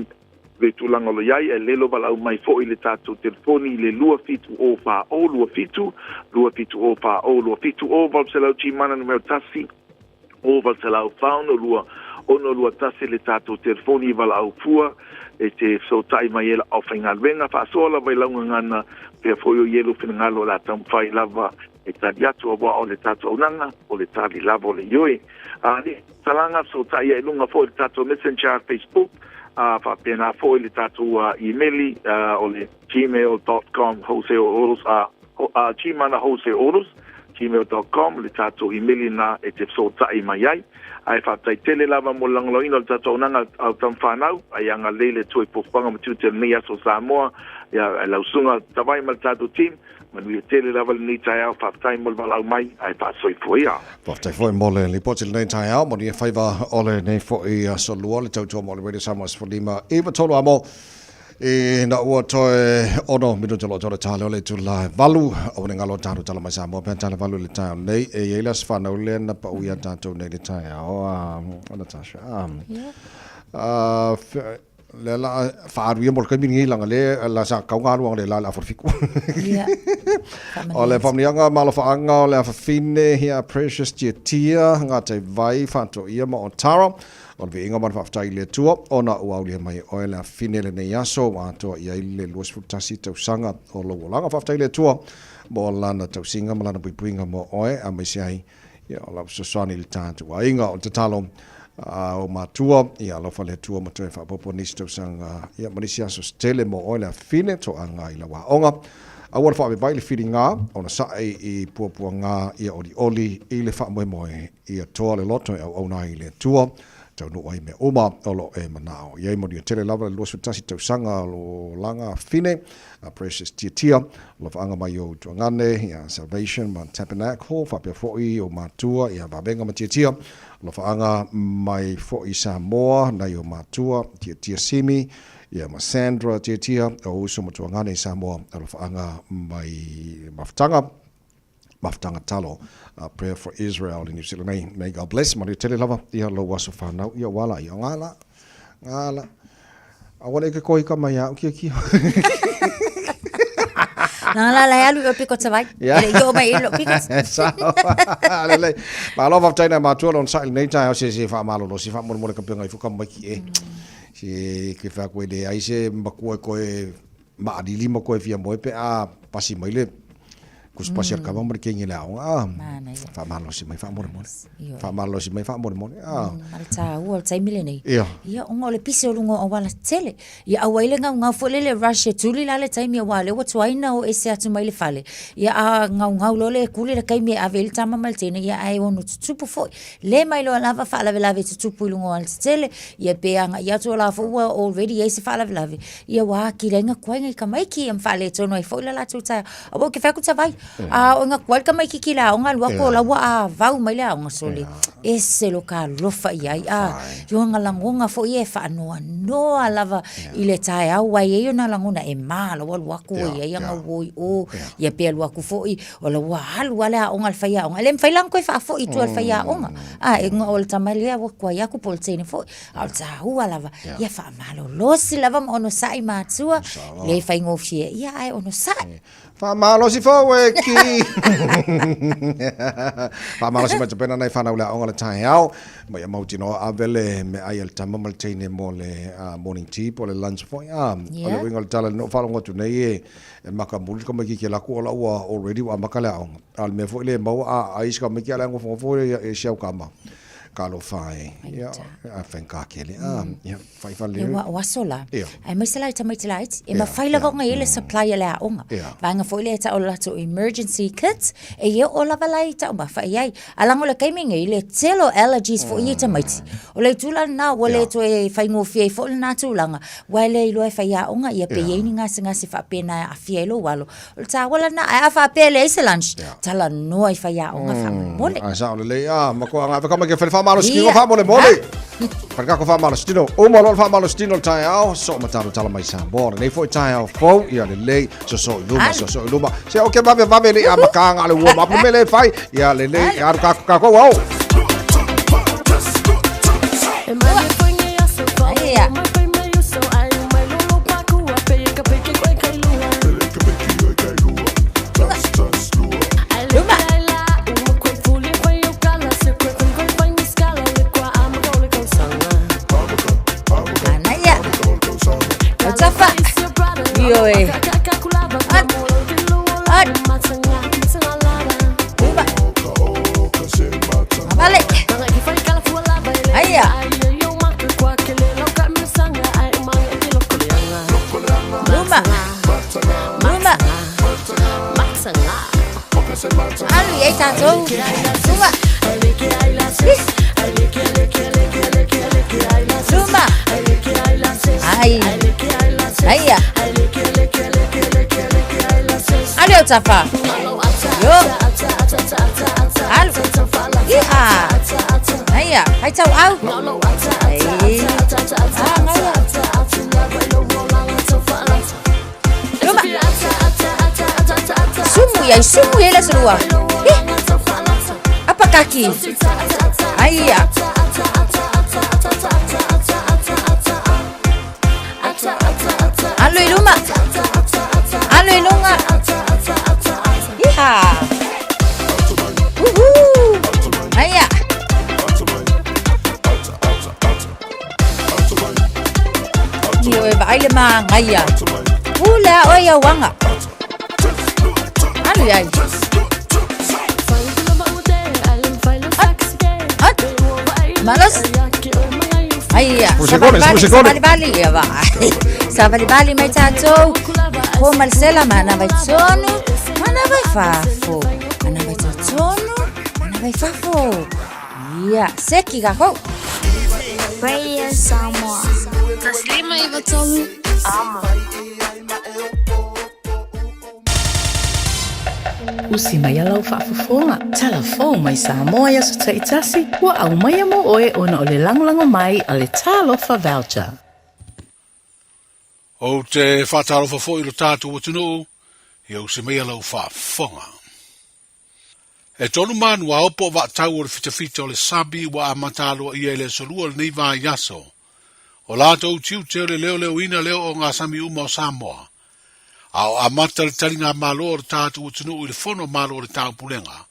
le tulaga o lo i ai, e le lo valaau mai foi le tatou telefoni i le 270 40 27, 270 40 27, o 800 Gmana numera 1, O 800 462 621 le tatou telefoni i valaau fua e te fesootai mai ai lau aufaigaluega. Faasoa lava i lau gagana pea foi o i ai lou finagalo o le a taumafai lava e tali atu aua o le tatou auaunaga o le tali lava o le ioe. A le talaga fesootai ai i luga foi o le tatou messenger Facebook a faapena foi le tatou imeli o le gmail.com wholesale orders a Gmana Wholesale Orders, gmail.com le tatou imeli na e te fesootai mai ai. Ae faafetai tele lava mo le lagolagoina o le tatou auaunaga au tama fanau, ai agalelei le Atua i puapuaga ma tiute o lenei aso o Samoa, ia e lau susuga Tavai ma le tatou team, manuia tele lava lenei taeao, faafetai mo le valaau mai, ae faasoifua ia. Faafetai foi mo le lipoti i lenei taeao, manuia faiva o lenei foi aso lua, le tautua mo le Radio Samoa 15 93 amo. Ina ua toe 6 minute o lo o toe tale o le itula e 8, aua ne i galo tatou tala mai Samoa pe a tale 8 i le taeao nei. E i ai le aso fanau lea na pau ia tatou nei i le taeao, a Natasha. Lea la a faaalu ia mo le taimi lenei leaga lea la sa tatau ona alu analeila i le afa o le 7. O le faamanuiaga ma alofaaga o le afafine ia Precious Tiatia, Gataivai, Faatoia ma Otara. O le viiga ma le faafetai i le Atua ona ua aulia mai e oe le afafine lenei aso ua atoa i ai le 21 tausaga o lou olaga. Faafetai i le Atua mo lana tausiga ma lana puipuiga mo oe, aemaise ai ia o lau fesoasoani i le tatou aiga. O le tatalo a ou matua, ia alofa le Atua ma toe faaopoopo nisi tausaga ia ma nisi aso se tele mo oe le afafine, toaga i lau aoga. Aua le faavaivai le filiga, ona sae i puapuaga ia olioli i le faamoemoe Ia toa le loto e auauna ai i le Atua, taunuu ai mea uma o lo o e manao i ai. Manuia tele lava le 21 tausaga o lo olaga fine a Precious Tiatia, alofaanga mai ou tuagane ia Salvation ma Tabernacle, faapea foi ou matua ia Vavega ma Tiatia, alofaanga mai foi Samoa nai ou matua Tiatia Simi ia ma Sandra Tiatia, o uso ma tuagane i Samoa, alofaanga mai Mafutaga. Mafutaga talo Prayer for Israel i New Zealand nei. May God bless. Manuia tele lava ia lou aso whanau ia wala ia ngala. Ngala. Aua le ke koi ka mai au kia kia. Nā la la alu i o piko tawai. Yeah. Le i o mai i lo piko. Sao. Lelei. Malo whaftai nā mātua lon sa i nei tae au se se wha malo lo se wha mole mole ka penga i fuka mai ki e. Se ke wha koe le ai se makua koe Maalili ma koe fia moe pe a pasi mai le kusi pasi al kama ma le kenge le aoga a. Manaia. Faamalosi mai faamolemole. Ioe. Faamalosi mai faamolemole a. Ma le taua o le taimi lenei. Ia. Ia, ona o le pisi o luga o auala tetele. Ia aua ai le gaugau foi lele rush e tuli la le taimi aua o lea ua tuai ona o ese atu mai le fale. Ia a gaugau loa le tuli le taimi e ave ai le tama ma le teine, ia ae ono tutupu foi. Le mai loa lava faalavelave tutupu i luga o alatetele, ia pe agai atu o la foi ua already i ai se faalavelave, ia ua atili ai gatuai nai tamaiti ia ma faaletonu ai foi le latou taeao. Aua ou te fai atu Tavai, a oo ina tuai le tamaititi i le aoga alu atu o la ua avau mai le aoga sole, ese lo ka alofa i ai, a i ona lagona foi ia e faanoanoa lava i le taeao aua e i ai ona lagona e ma la ua alu atu ua i ai ana uo i o, ia pe alu atu foi o la ua alu lava le aoga a le faiaoga. E le mafai la ona toe faafoi i tua i le faiaoga, a e o le tama lea ua tuai atu po o le teine foi, A o le taua lava, ia faamalolosi lava ma onosai matua, le faigofie ia ae onosai. Faamalosi fou e ki! Faamalosi mai tapena nai whanau le aoga le taeao. Mai a mautinoa ave le meaai a le tama ma le teine mo le morning tea po o le lunch foi. O le uiga o le tala le no faalogo atu nei e maka muli ka maiki ke laku o la ua already ua amaka le aoga. A o le mea foi le maua a ai se ka maiki a le angofogofo e si au kama. Talofa e. Ia, a whenka kele. A, ia, whai whale. Ia, ua o aso la. Ia. Aemaise la i tamaiti laiti, e mawhai lava ona i ai le supply a le aoga. Ia. Vaega foi lea e tau o le latou emergency kit, e ia oo lava la i taumafa i ai. A leaga o le taimi nei, le tele o allergies foi ia i tamaiti. O le itu la lena, ua le toe faigofie ai foi lena tulaga, aua e le iloa e faiaoga ia pe i ai ni gasegase faapena e aafia ai lou alo. O le taua lena, ae a faapea e leai se lunch, talanoa i faiaoga faamolemole. Ae sao lelei, a, matua anga ave kama ke whare whamalosi tino faamolemole. Whare kako whamalosi tino. Uma loa le whamalosi tino le taeao, so ma talo tala mai Samoa. Lenei foi taeao fou, ia lelei, soso i luma, soso i luma. Se o ke vave vave le a makanga le ua mapu mele fai, ia lelei, aru kako kako au. Ia. Luma. Manaia. O tafa. Ioe. At. At. Luma. Vale. Aia. Luma. Luma. Alu i ai tatou. Luma. Ih. Luma. Ai. Aia. Alu au tafa. Yo. Alu. Iha. Aia. Hai tau au. Ai. Ah, ngaia. ia i sumu ia i le aso lua. Hi. Apakaki. Aia. Alu i luma. Alu i luga. Iha. Uhu. Aia. Ni oe vaai le māngaia. Pule a oe iau anga. Alu iai. At. Malos. Aia. Pusikone, pusikone. Savalivali, ia vaai. Savalivali mai tātou. Ko Marcela mana vai tonu, mana vai fafo. Mana vai tonu, mana vai fafo. Ia, seki ga hou. Radio Samoa. Taslima iwa tolu. Amo. Usi mai a lau faafofoga, tala fou mai Samoa i aso taitasi, ua aumaia mo oe ona o le lagolago mai a le Talofa Voucher. Ou te faatalofa foi i lo tatou atunuu, ia usi mai a lau faafofoga. E tolu manu a opo vaatau o le fitafita o le sami ua amata aloaia i le aso lua o lenei vaiaso. O latou tiute o le leoleoina lea o ngā sami uma o Samoa. A o amata le talinga malo o le tatou atunuu i le fono malo o le taupulega,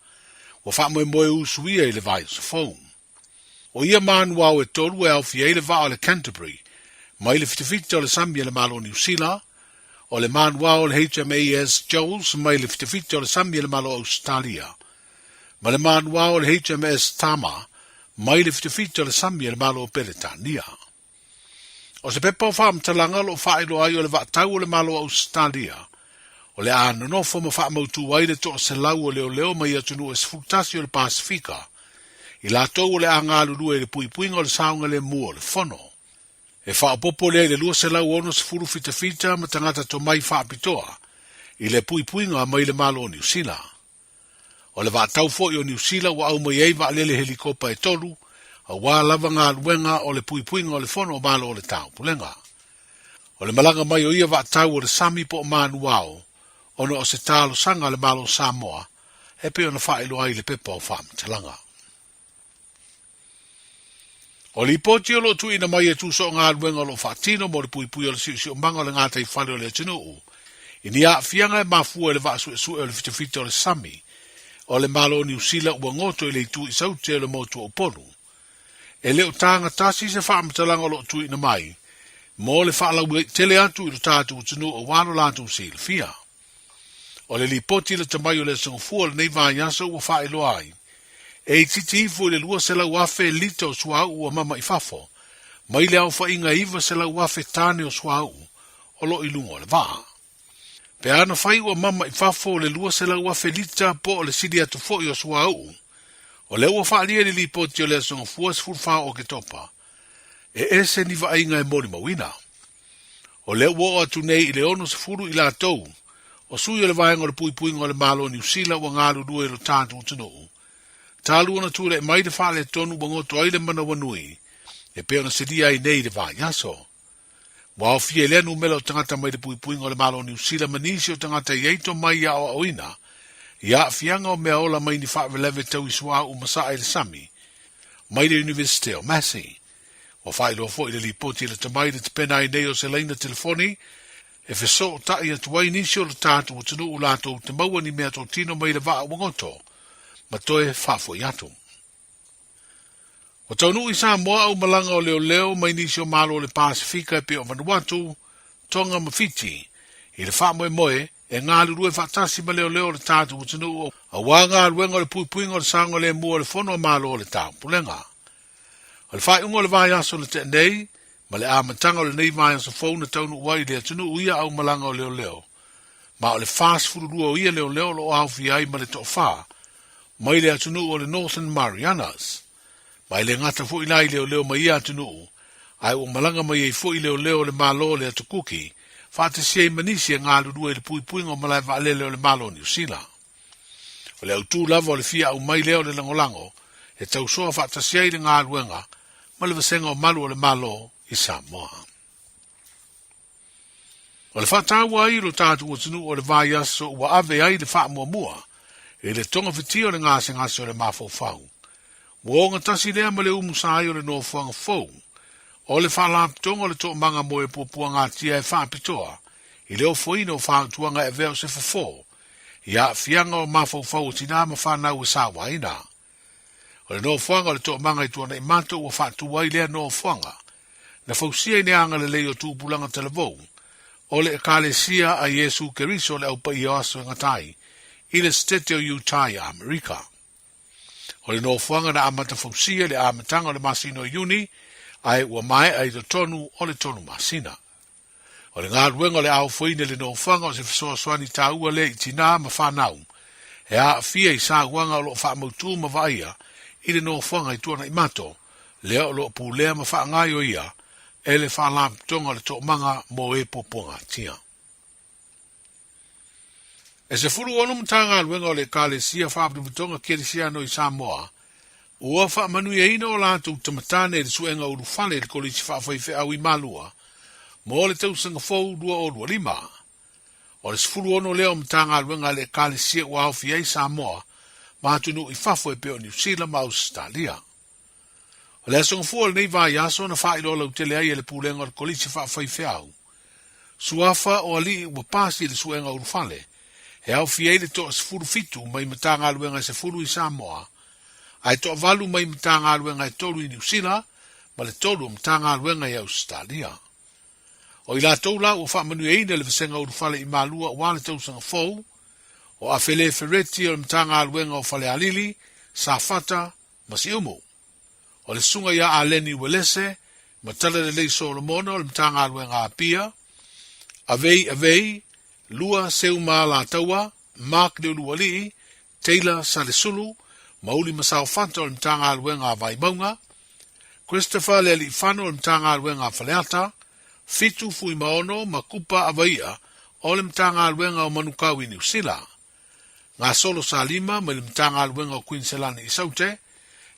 ua faamoemoe usuia i le vaiaso fou. O ia manu ao e tolu e aofia ai le vaa o le Canterbury mai le fitafita o le sami a le Malo o Niu Sila, o le manu ao o le HMAS Joels mai le fitafita o le sami a le Malo o Ausetalia, ma le manu ao o le HMS Tama mai le fitafita o le sami a le Malo o Peretania. O se pepa o faamatalaga o lo o faailoa ai o le vaatau o le Malo o Ausetalia, o le a nonofo ma faamautū ai le 100 o leoleo mai atunuu e 11 o le Pasefika, i latou o le a galulue i le puipuiga o le saogalemu o le fono. E faaopoopo lea i le 260 fitafita ma tagata tomai faapitoa i le puipuiga mai le Malo o Niu Sila. O le vaatau foi o Niu Sila ua aumai ai vaalele helikopa e tolu, auā lava galuega o le puipuiga o le Fono o Malo o le Taupulega. O le malaga mai o ia vaatau o le sami po o manuao, ona o se talosaga a le Malo o Samoa e pei ona faailoa ai i le pepa o faamatalaga. O lipoti o lo o tuuina mai e tuso o galuega o lo o faatino mo le puipui o le siosiomaga o le gataifale o le atunuu i ni aafiaga e mafua i le vaasuesue o le fitafita o le sami o le Malo o Niu Sila ua goto i le itu i Saute o le motu o Upolu. E le o tagatasi se faamatalaga o lo o tuuina mai mo le faalauaitele atu i lo tatou atunuu auā lo latou silafia. O le lipoti lata mai o le Aso Gafua o lenei vaiaso ua faailoa ai, e itiiti ifo i le 200,000 lita o suauu ua mama i fafo, mai le aofaiga e 900,000 tane o suauu o lo o i luga o le vaa. Pe a na fai ua mama i fafo le 200,000 lita po o le sili atu foi o suauu, o lea ua faaalia i le lipoti o le Aso Gafua 14 o Oketopa, e ese ni vaaiga e molimauina. O lea ua oo atu nei i le 60 i latou, o sui o le vaega o le puipuiga o le Malo o Niu Sila ua galulue i lo tatou atunuu. Talu ona tulai mai le faaletonu ua goto ai le manawanui e pei ona silia ai nei i le vaiaso. Ua aofia i lea numera o tagata mai le puipuiga o le Malo o Niu Sila ma nisi o tagata i ai tomai i aoaoina i aafiaga o mea ola mai ni faavelaeve tau i suauu ma saa i le sami mai le Iunivesite o Massey. Ua faailoa foi le lipoti lata mai le tapena ai nei o se laina telefoni e fesootai atu ai nisi o lo tatou atunuu latou te maua ni meatotino mai le vaa ua goto ma toe faafoi atu. Ua taunuu i Samoa au malaga o leoleo mai nisi o Malo o le Pasefika e pei o Vanuatu, Tonga ma Fiti i le faamoemoe e galulue faatasi ma leoleo o le tatou atunuu auā galuega o le puipuiga o le saogalemu o le Fono a Malo o le Taupulega. O le faaiuga o le vaiaso na tea nei, ma le amataga o lenei vaiaso fou na taunuu ai i le atunuu ia aumalaga o leoleo, ma o le 42 o ia leoleo o lo o aofia ai ma le toafa mai le atunuu o le Northern Marianas. Ma e le gata foi la i leoleo mai ia atunuu, ae ua malaga mai ai foi leoleo o le Malo o le Atu Kuki, faatasi ai ma nisi e galulue i le puipuiga o malae vaalele o le Malo o Niu Sila. O le autū lava o le fia aumai lea o le lagolago e tausoa faatasi ai le galuega ma le vasega o malu o le Malo i Samoa. O le faataua ai i lo tatou atunuu o le vaiaso ua ave ai le faamuamua i le togafitia o le gasegase o le mafaufau. Ua ogatasi lea ma le umusa ai o le nofoaga fou o le Faalapotopotoga o le Toomaga mo e Puapuagatia e faapitoa i le ofoina o fautuaga e avea o se fofo i aafiaga o mafaufau o tinā ma fanau e sauaina. O le nofoaga o le Toomaga i Tuanaimato ua faatu ai lea nofoaga na fausia i le agalelei o tupulaga talavou o le Ekalesia a Iesu Keriso o le Au Paia o Aso e Gata ai i le Setete o Utah i Amerika. O le nofoaga na amata fausia i le amataga o le masina o Iuni ae ua maea i totonu o le tolu masina. O le galuega o le aofoina i le nofoaga o se fesoasoani taua lea i tinā ma fanau e aafia i sauaga o lo o faamautū ma vaaia i le nofoaga i Tuanaimato, lea o lo o pulea ma faagaioia e le Faalapotopotoga o le Toomaga mo e Puapuagatia. E 16 Matagaluega o le Ekalesia Faaputaputoga Kerisiano i Samoa ua faamanuiaina o latou tamatane i le suega ulufale i le Kolisi Faafaifeau i Malua mo le tausaga fou 2025. O le 16 lea o Matagaluega a le Ekalesia ua aofia ai Samoa ma atunuu i fafo e pei o Niu Sila ma Ausetalia. O le aso gafua o lenei vaiaso na faailoa lautele ai e le Pulega o le Kolisi Faafaifeau Suafa o alii ua pasi i le suega ulufale, e aofia ai le toa 17 mai Matagaluega e 10 i Samoa, ae toavalu mai Matagaluega e tolu i Niu Sila ma le tolu o Matagaluega i Ausetalia. O i latou la ua faamanuiaina i le vasega ulufale i Malua aua le tausaga fou, o Afele Fereti o le Matagaluega o Falealili, Safata ma Siumu. O le susuga ia Aleni Uelese ma Talalelei Solomona o le Matagaluega a Apia, Avei Avei, Lua Seuma Alataua, Mark Leulualii, Taylor Salesulu, Mauli Masaofata o le Matagaluega a Vaimauga, Christopher Lealiifano o le Matagaluega a Faleata, Fitu Fuimaono ma Kupa Avaia o le Matagaluega o Manukau i Niu Sila. Gasolo Salima mai le Matagaluega o Kuiniselani i Saute,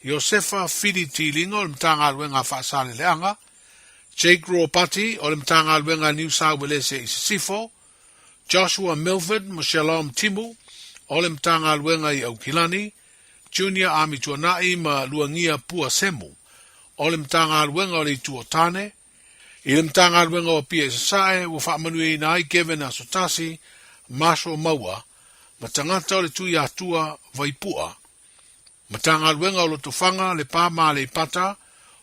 Iosefa Fili Tiliga o le Matagaluega a Faasaleleaga, Jake Ropati o le Matagaluega a Niu Sauelese i Sisifo, Joshua Milford ma Shalom Timu o le Matagaluega i Aukilani, Junior Amituanai ma Luagia Pua Semu o le Matagaluega o le Itu o Tane, I le Matagaluega o Apia i Sasae, ua faamanuiaina ai Kevin Asotasi, Marshall Maua, ma tagata o le Tuiatua Vaipua. Matagaluega o Lotofaga, Lepa ma Aleipata,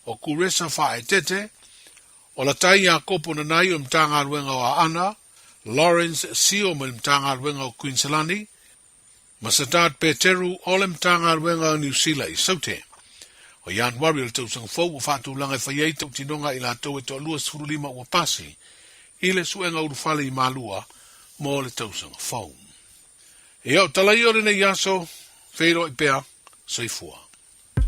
o Kuresa Faaetete, o Latai Iakopo Nanai o le Matagaluega o Aana, Lawrence Sio mai le Matagaluega o Kuiniselani, ma Sadad Peteru o le Matagaluega o Niu Sila i Saute. O Ianuari o le tausaga fou ua faatulaga e fai ai tautinoga a i latou e toalua 15 ua pasi i le suega ulufale i Malua mo le tausaga fou. Ia o tala ia o lenei aso, feiloai pea, soifua.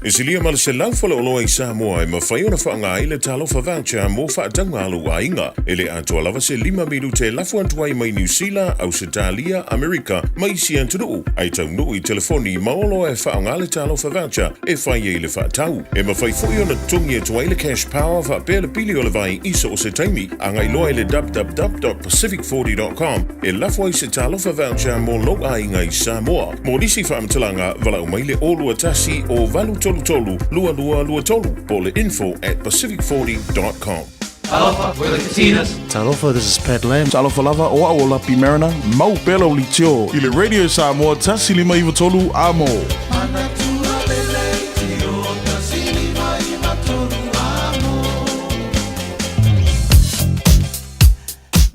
E silia ma le 100 faleoloa i Samoa e mafai ona faaaoga ai le Talofa Voucher mo faatauga a lou aiga. E le atoa lava se lima minute e lafo atu ai mai Niu Sila, Ausetalia, Amerika ma isi atunuu, ae taunuu i telefoni ma oloa e faaaoga le Talofa Voucher e fai ai le faatau. E mafai foi ona totogi atu ai le Cash Power faapea le pili o le vai i so o se taimi. Agai loa i le www.pacific40.com e lafo ai se Talofa Voucher mo lou aiga i Samoa. Mo nisi faamatalaga, valaau mai le 021 o 833 2223 po o le info at pacific40.com. Talofa, we're the Katinas. Talofa, this is Pat Lam. Talofa lava, o au o Lapi Mariner, mau pea lau leitio i le Radio Samoa 153 Amo.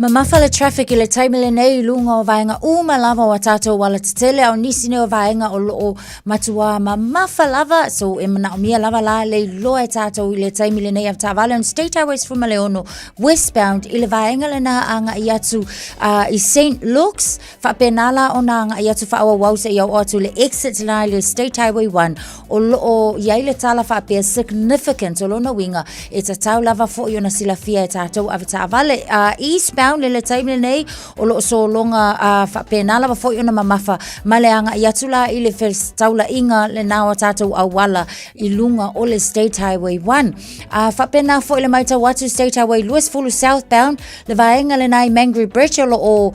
Mamafa le traffic i le taimi lenei i luga o vaega uma lava o a tātou alatetele a o nisi nei o vaega o loo matuā mamafa lava so e manaomia lava la le iloa e tātou i le taimi lenei avetaavale on State Highway 16 westbound i le vaega lena agai atu i St. Luke's faapena la ona agai atu faaauau seia oo atu i le exit la i le State Highway 1 o loo i ai le tala faapea significant o lona uiga e tatau lava foi ona silafia e tātou avetaavale eastbound. northbound i le taimi lenei o lo o sologa faapena lava foi ona mamafa ma le agai atu la i le fetaulaiga lena o a tatou auala i luga o le State Highway 1. A faapena foi le matau atu State Highway 20 southbound le vaega lena i Mangere Bridge o lo o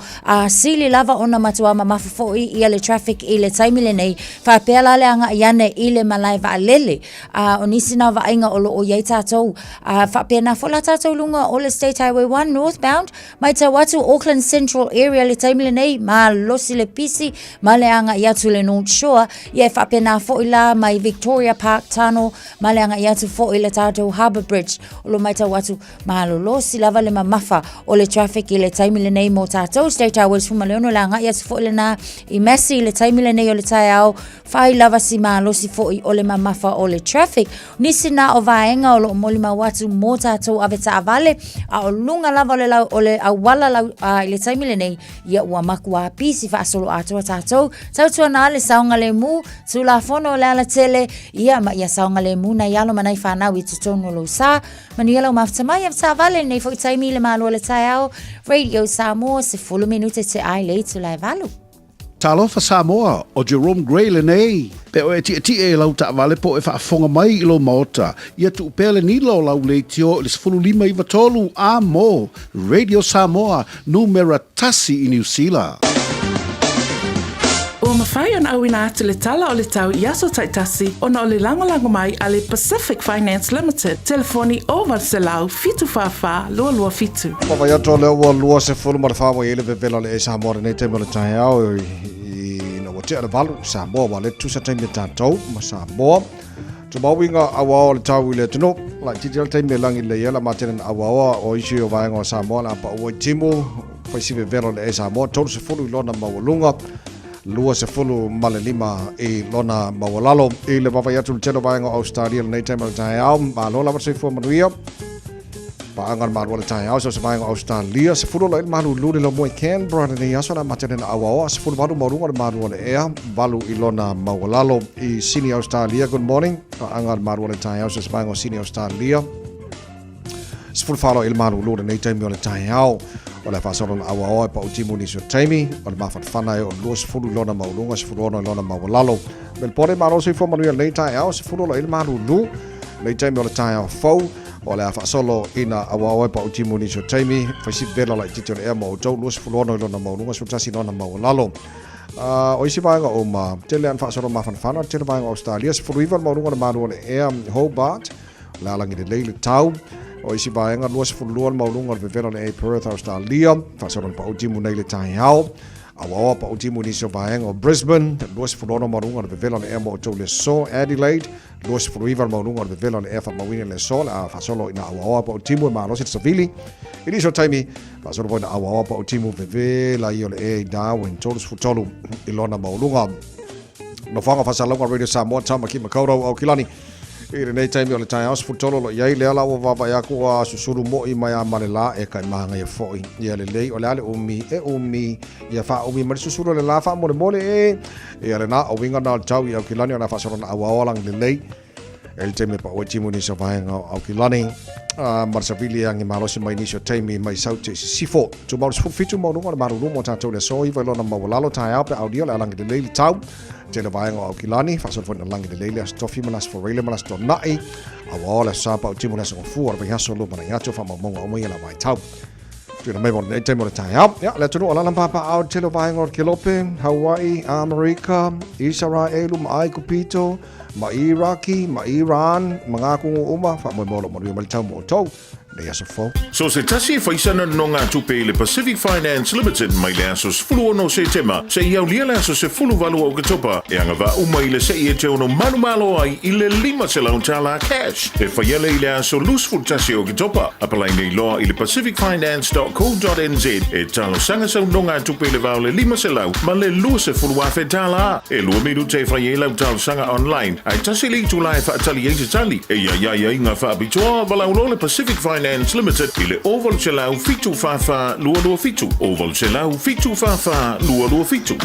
sili lava ona matua mamafa foi ia le traffic i le taimi lenei faapea la le agai ane i le malae vaalele. A o nisi na vaaiga o lo o i ai tatou faapena foi la tatou luga o le State Highway 1 northbound Matau atu Auckland Central Area le taimi lenei, malosi le pisi ma le agai atu le North Shore, ia e faapena foi la mai Victoria Park Tunnel ma le agai atu foi le tatou Harbour Bridge. O lo matau atu malolosi lava le mamafa o le traffic i le taimi lenei mo tatou. State Highway 16 le agai atu foi lena i Massey i le taimi lenei o le taeao, fai lava si malosi foi o le mamafa o le traffic. Nisi na o vaega o lo o molimau atu mō tātou avetaavale, a o luga lava o le, lau, o le auala lau, a, i le taimi lenei, ia ua makuā pisi faasolo atoa tātou. Tautuana le saogalemu, Tulafono o le alatele, ia ma ia saogalemu nai alo ma nai whanau i totonu o lou sa. Manuia lau mafuta mai avetaavale lenei foi taimi i le malo o le taeao. Radio Samoa, 10 minute te ai le itula e valu. Talofa Samoa, ʻo Jerome Gray lenei. Pe o e tiʻetiʻe i lau taavale po o e faafofoga mai i lou maota, ia tuu pea le nila o lau leitio i le 15 93 a mo Radio Samoa, numera tasi i Niu Sila. Ua mafai ona auina atu le tala o le tau i aso taitasi ona o le lagolago mai a le Pacific Finance Limited, telefoni 0800 744 227. Vaavaai atu o lea ua 24 ua i ai le vevela o le Air Samoa lenei taimi o le taeao ina ua tea le valu Samoa ua le tusa taimi a tatou ma Samoa. Tumauiga auaoa o le tau i le atunuu. Laitiiti le taimi e lagi lelei ai la matele na auaoa o isi o vaega o Samoa la paua i timu faisi vevela o le Air Samoa 30 i lona maualuga 25 i lona maualalo. I le vaavaai atu i le tele o vaega o Australia lenei taimi o le taeao, malo lava le soifua manuia. Paaga le malu o le taeao so se vaega o Australia, 10 la i le malulu le lomo i Canberra lenei aso la matele na auaoa, 18 maualuga le malu o le ea, 8 i lona maualalo i Sydney, Australia. Good morning. Paaga le malu o le taeao so se vaega o Sydney, Australia. 14 i le malulu lenei taimi o le taeao. O le faasolo na auaoa e pau timu nisi o taimi, o le mafanafana e o 20 i lona maualuga, 16 i lona maualalo. Melbourne, malo soifua manuia lenei taeao, 10 la i le malulu lenei taimi o le taeao fou. O le a faasolo ina auaoa e pau timu nisi o taimi, faisi vela laitiiti o le ea mo outou, 26 i lona maualuga, 11 i lona maualalo. O isi vaega uma, tele ana faasolo mafanafana, tele vaega o Australia, 19 le maualuga o le malu o le ea Hobart, o le a lagi lelei le tau. O isi vaega, 22 le maualuga o le vevela o le ea i Perth, Australia, faasolo ina pau timu nei le taeao. Auaoa pau timu nisi o vaega o Brisbane, 26 maualuga o le vevela o le ea mo outou i le aso, Adelaide, 29 le maualuga o le vevela o le ea faamauina i le aso, le a faasolo ina auaoa pau timu e malosi le savili. I nisi o taimi, faasolo foi ina auaoa pau timu vevela ia o le ea i Darwin, 33 i lona maualuga. Nofoaga Faasalauga Radio Samoa, Tamaki Makaurau, Aukilani. I lenei taimi o le taeao 13 o lo o i ai lea la ua vaavaai atu ua susulu moi mai a ma le la e kai māngaia foi. Ia lelei o le a le umi e umi ia faaumi mai le susulu o le la faamolemole e. Ia lena o uiga na o le tau i Aukilani o le a faasolo na auaoa lagi lelei e le taimi e pau ai timu nisi o vaega o Aukilani. Ma le savili e agi malosi mai nisi o taimi mai Saute i sisifo. Tumau le 17 maualuga o le malulu mo tatou i le aso 9 i lona maualalo taeao pe aulia o le a lagi lelei le tau. Tele vaega o Aukilani, faasolo foi na lagi lelei le Aso Tofi ma le Aso Faraile ma le Aso Toonai. Auaoa le Aso Sa pau timu le Aso Gafua o le vaiaso lumanai atu faamaumauga uma ia la vaitau. Tuuina mai mo lenei taimi o le taeao. Ia, le atunuu o lana papaao i le tele o vaega o le Kelope, Hawaii, Amerika, Isaraelu ma Aikupito, ma Iraki, ma Iran, ma ngā kungu uma, faamoemoe o lo o manuia mai le tau mo outou nei aso fou. So se tasi e fai sana nonogatupe i le Pacific Finance Limited mai le aso 16 o Setema seia aulia le aso 18 o Oketopa e agavaa uma i le se'i e te ono manumalo ai i le $500 cash e faia lea i le aso 21 o Oketopa. Apalai nei loa i le pacificfinance.co.nz e talosaga sau nonogatupe i le va o le 500 ma le $20,000. E lua minute e fai ai lau talosaga online, ae tasi le itula e faatali ai se tali e iai ai aiaiga faapitoa, valaau loa le Pacific Finance. Finance Limited i le 0800 744 227, 0800 744 227.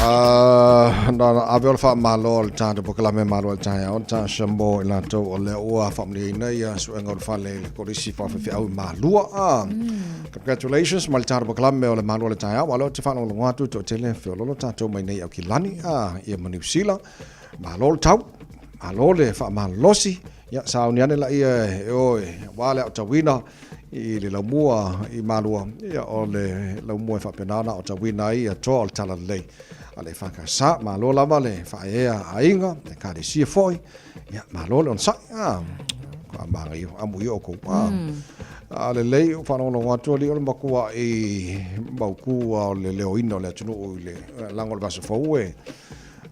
Na ave o le faamalo o le tatou polokalame Malo o le Taeao, Natasha mo i latou o lea ua faamalieina ia suega o le fale i le kolisi faafefeau i Malua. Congratulations ma le tatou polokalame o le Malo o le Taeao. A o lea ou te faalogologo atu i toatele feololo tatou mai nei Aukilani ia ma Niu Sila. Malo le tau, malo le faamalolosi. Ia, sauni ane laia e o aua le aotauina i le laumua i Malua. Ia, o le laumua e faapena ona aotauina ai ia toa o le talalelei a le EFKS. Malo lava le faaeaea a aiga, Ekalesia foi. Ia, malo le onosai. A manaia, amuia outou. A lelei, ua faalogologo atu alii o le matuai mautu lava o le leoina o le atunuu i le laga o le vaiaso fou e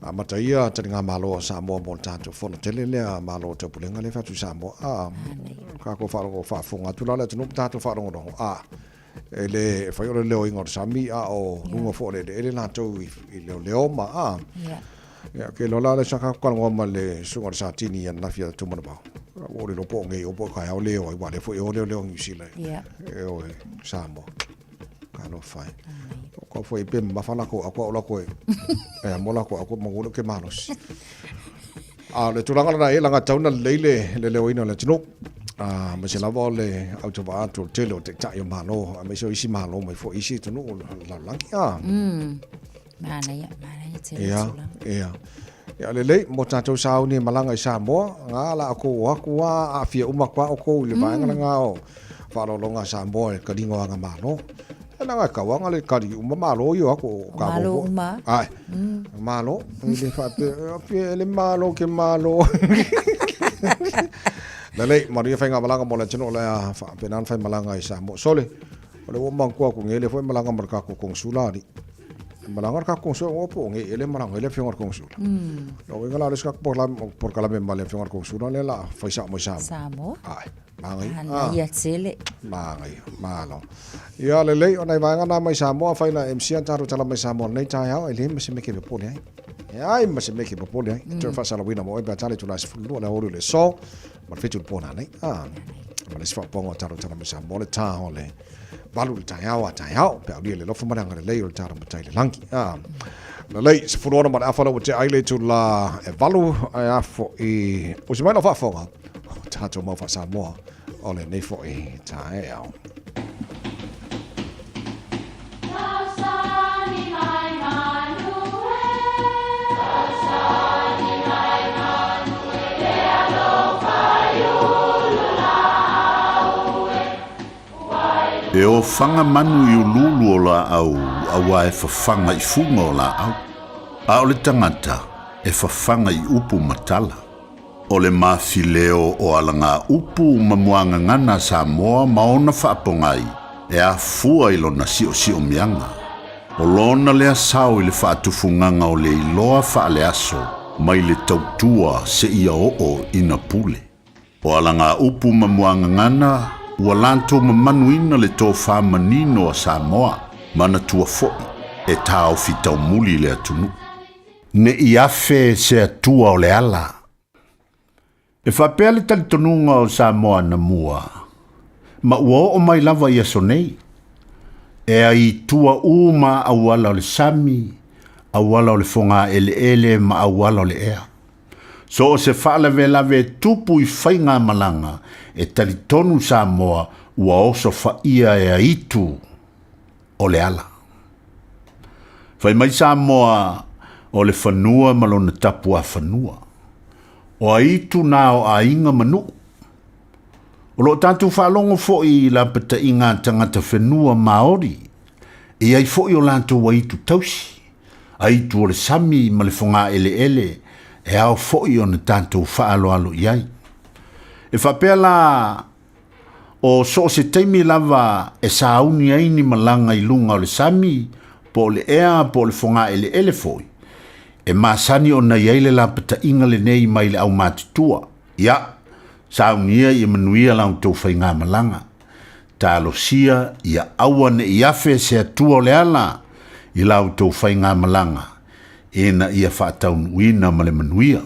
Amata ia taligamalo a Samoa mo le tatou fono tele lea a Malo o Taupulega lea e fai atu i Samoa. A, tatou faalogo faafofoga atu la le atunuu ma tatou faalogologo. A, e le fai o le leoina o le sami, a o luga foi o le eleele latou i leoleo ma, a. Ia, ke iloa la lea sa tatou talanoa ma le susuga o le Satini ananafi ia Tumanavao. Ua ou le iloa po o nei o po o taeao leo ai, aua o lea foi e o leoleo a Niu Sila e o i Samoa. Talofa e. O kau foi pe mamafa lako aku au lako e. E amo lako aku mangu le ke malosi. A le tulaga lena e langa tau na lelei le le leoina o le atunuu. A ma se lava o le au te vaa atu o le tele o taitai o Malo, aemaise o isi Malo mai foi isi atunuu o le lalolagi. A. Manaia, manaia tele Ia, tulaga. ia. Ia lelei, mo tatou sauni e malaga i Samoa, ngā la outou o atu a aafia uma atu a outou i le vaega lena o faaaloaloga a Samoa i le taliga o aga Malo. E leaga e tau aga le tali uma Malo ia o atu o tatou Malo foi. uma. Ae, Malo, e le faapea, e le Malo ke Malo. Lelei, manuia faigamalaga mo le atunuu o le a faapena ona faimalaga i Samoa. Sole, o le ua manatua atu nei, lea foi e malaga ma le tatou Konesula alii. Malaga le tatou konesula, ua po nei ele malaga ai le afioga i le konesula. Lona uiga la o le isi tatou polokalame ma le afioga i le konesula lea o le a fai sao mai Samoa. Samoa. Ae, manaia. Manaia tele. Manaia, malo. Ia lelei, o nai vaega na mai Samoa, afai na MC a tatou tala mai Samoa i lenei taeao, e leai ma se mea ke popole ai. E leai ma se mea ke popole ai. Toe faasalauina mo oe pe a tala i itula e 12 le aoauli o le aso ma le 7 i le po nanei. Ma le isi faaupuga o tatou tala mai Samoa, le tā o le 8 i le taeao a taeao, pe aulia le alofa ma le agalelei o le tatou Matai i le lagi. Lelei, 16 ma le afa lea ua tea ai le itula e 8, ae a foi, usi mai lau faafofoga, o tatou mau faa-Samoa o lenei foi taeao. E ofaga manu i uluulu o laau auā e fafaga i fuga o laau, a o le tagata e fafaga i upu ma tala. O le mafileo o alagaupu ma muagagana a Samoa ma ona faapogai e afua i lona siosiomiaga. O lona lea sao i le faatufugaga o le iloa faaleaso mai le tautua seia oo ina pule. O alagaupu ma muagagana ua latou mamanuina le tofa manino a Samoa, manatua foi e taofi taumuli le atunuu. Ne i afe se Atua o le ala. E faapea le talitonuga o Samoa anamua, ma ua oo mai lava i aso nei, e ai tua uma auala o le sami, auala o le fogaeleele ma auala o le ea. So o se faalavelave e tupu i faigamalaga, e talitonu Samoa ua oso faia e aitu o le ala. Fai mai Samoa o le fanua ma lona tapuafanua. O aitu nā o aiga ma nuu. O lo o tatou faalogo foi i lapataiga a tagata whenua Māori, e ai foi o latou aitu tausi, aitu o le sami ma le fogaeleele e ao foi ona tatou faaaloalo i ai. E faapea la o so o se taimi lava e sauni ai ni malaga i luga o le sami, po o le ea po o le fogaeleele foi, e masani ona i ai le lapataiga lenei mai le aumatutua. Ia, saunia ia manuia la outou faigamalaga. Talosia ia aua ne i afe se Atua o le ala i la outou faigamalaga, ina ia faataunuuina ma le manuia.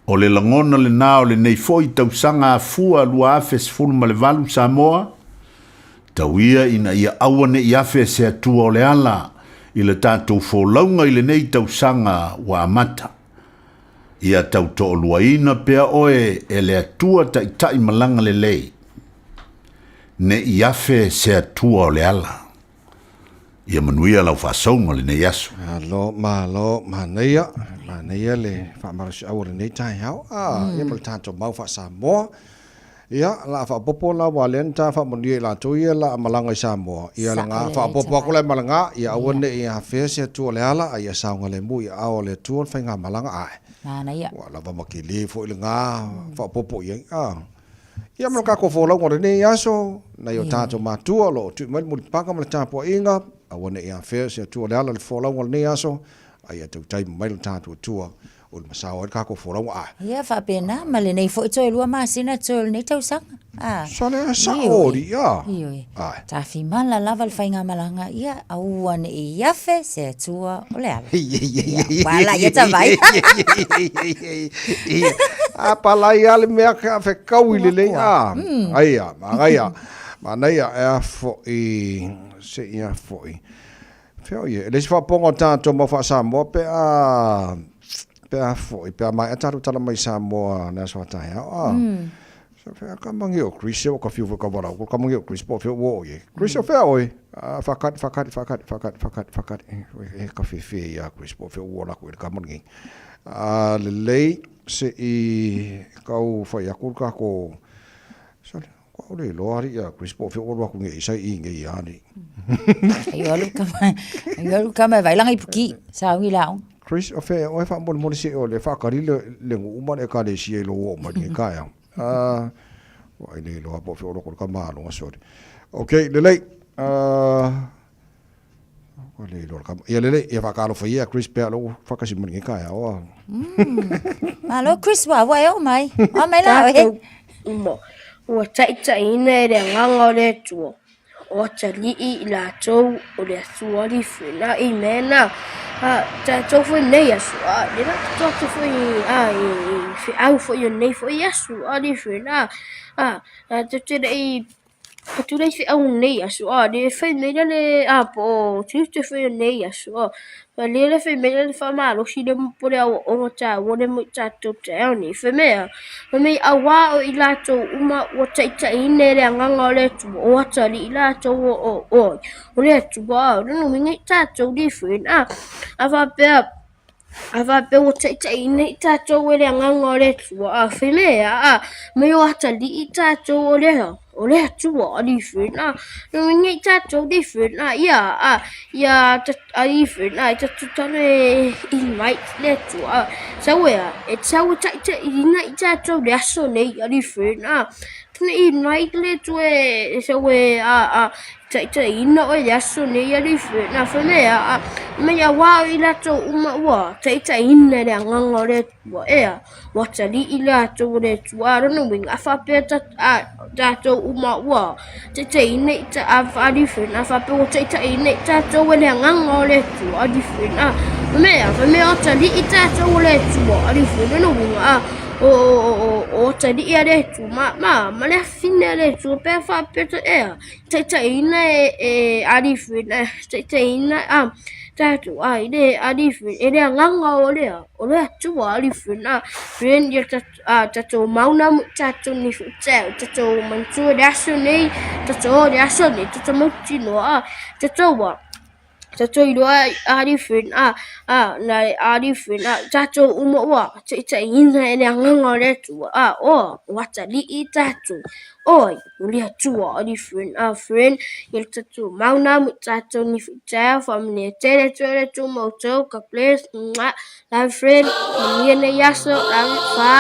O le lagona lenā o lenei foi tausaga afua 2018 Samoa, tau ia ina ia aua ne i afe se Atua o le ala i le tatou folauga i lenei tausaga ua amata. Ia tautoaluaina pea oe e le Atua Taitai Malaga Lelei, ne i afe se Atua o le ala. Ia manuia lau faasauga lenei aso. Malo, malo, manaia, manaia le faamalosiau o lenei taeao. Ah, ia ma le tatou mau faa-Samoa. Ia, la a faaopoopo la aua lea na ta faamanuia i latou ia la a malaga i Samoa. Ia la nga faaopoopo atu la e malaga, ia aua ne i afea se Atua o le ala, a ia saogalemu i aao o le Atua le faigamalaga ae. Manaia. Ua lava ma kele foi le ga faaopoopo i ai. Ah. Ia ma le tatou folauga o lenei aso, nai o tatou matua o lo o tui mai le mulipaga ma le tapuaiga, aua ne i afea se Atua o le ala i le folauga o lenei aso, a ia tautai mai lo tatou Atua o le masao ai le tatou folauga. A. Ia faapena ma lenei foi toe lua masina toe o lenei tausaga. A. Sale sao ri a. Ioe. Tafimala lava le faigamalaga, ia aua ne i afe se Atua o le ala. Ia, ua ala ia tavai. A palai a le mea ka fekau i lelei a. Aia, manaia. Manaia e a foi se i a foi. Fea o ia, e le isi faapopoga o tatou mau faa-Samoa pe a pe a foi, pe a maea tatou tala mai Samoa le aso a taeao. A. So fea ka mangi o Chris o ka fiu foi ka walau ko ka mangi o Chris po fea ua o ye. Chris o fea oe. A whakari whakari whakari whakari whakari whakari. E ka whiwhi ia Chris po fea ua laku e ka mangi. A lelei se i kau whai aku ka ko Sorry, ko au le loa ari ia Chris po fea ua aku nge i sai i nge i ani. Ai alu kama, ai alu kama vai langa i puki, sa ungi la ong. Chris, o fea oe whaamole se o le whakari le le ngu uma le ekalesia i lo o mai nge kaea. Ah, ua ai le iloa po o fea o loko le kama sorry. Ok, lelei. Ah, ua le iloa le kama. Ia lelei, ia whakaalofa ia Chris pea lo whakasi mai nge kaea oa. Malo Chris wa wa e o mai. O mai la oe. Tatou uma, ua taitaiina e le Agaga o le Atua. O atalii i latou o le Atua alii Imena. A tatou foi nei aso, a le la tatou atu foi a i feau foi o nei foi aso alii a a tatou te le i atu le feau nei aso a le fai mai le a po o tiute foi o nei aso a Fa lea le fai mai le faamalosi le po le aoaoga taua le mo i tatou taeao nei. Fai mai a, fai mai auā o i latou uma ua taitaiina e le Agaga o le Atua, o atalii latou o o o o le Atua, a o lona uiga i tatou li friend, a, a faapea, a faapea ua taitaiina i tatou e le Agaga o le Atua, a fai mai a, a, mai o atalii i tatou o le o le Atua alii friend, a, lona uiga i tatou li friend, a, ia, a, ia alii friend, a, i tatou talo e invite le Atua, a, sau e a, e sau e taitaiina i tatou le aso nei alii friend, a, tana invite le Atua e sau e, a, a, taitaiina oe le aso nei alii friend, a, fai mai a, a, mai auā o i latou uma ua taitaiina e le Agaga o le Atua, ea. Ua atalii latou o le Atua, a lona uiga, a faapea tatou uma ua taitaiina i ta a different, a faapea ua taitaiina i tatou e le Agaga o le Atua, a different, a mea, fai mai o atalii tatou o le Atua, a different, lona uiga, a o atalii a le Atua, ma, ma, ma le afine a le Atua, pe a faapea, ea, taitaiina e a different, taitaiina, a tatou, a i le a different, e le Agaga o le O le Atua ali fena fen ia a tatou mauna mo tatou nei foi taeao tatou manatua le aso nei tatou o le aso nei tatou mautinoa a tatou a tatou iloa ali fen a a na ali fen a tatou uma ua taitaiina e le Agaga o le Atua a o o atalii tatou Oi, o le Atua, ali friend, a friend, ia le tatou mauna mo tatou ni foi taeao, faamanuia tele atu ai le Atua ma outou, God bless, mwah, love you friend, manuia nei aso, love you, fa.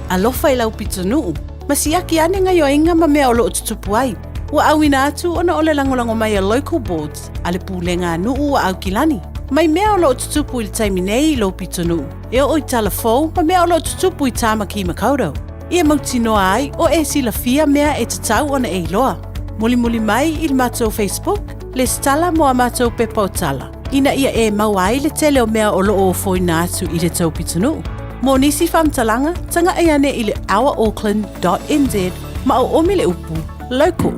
Alofa i lau pitonuu, ma siaki ane gaioiga ma mea o loo tutupu ai. Ua auina atu ona o le lagolago mai a Local Boards a le Pulega a Nuu a Aukilani. Mai mea o loo tutupu i le taimi nei i lou pitonuu, e oo i tala fou ma mea o loo tutupu i Tāmaki Makaurau. Ia mautinoa ai o e silafia mea e tatau ona e iloa. Mulimuli mai i le matou Facebook, lesitala mo a matou pepa o tala, ina ia e maua ai le tele o mea o loo ofoina atu i le tou pitonuu. Mo nisi faamatalaga, taga'i ane i le ourauckland.nz ma oomi le upu local.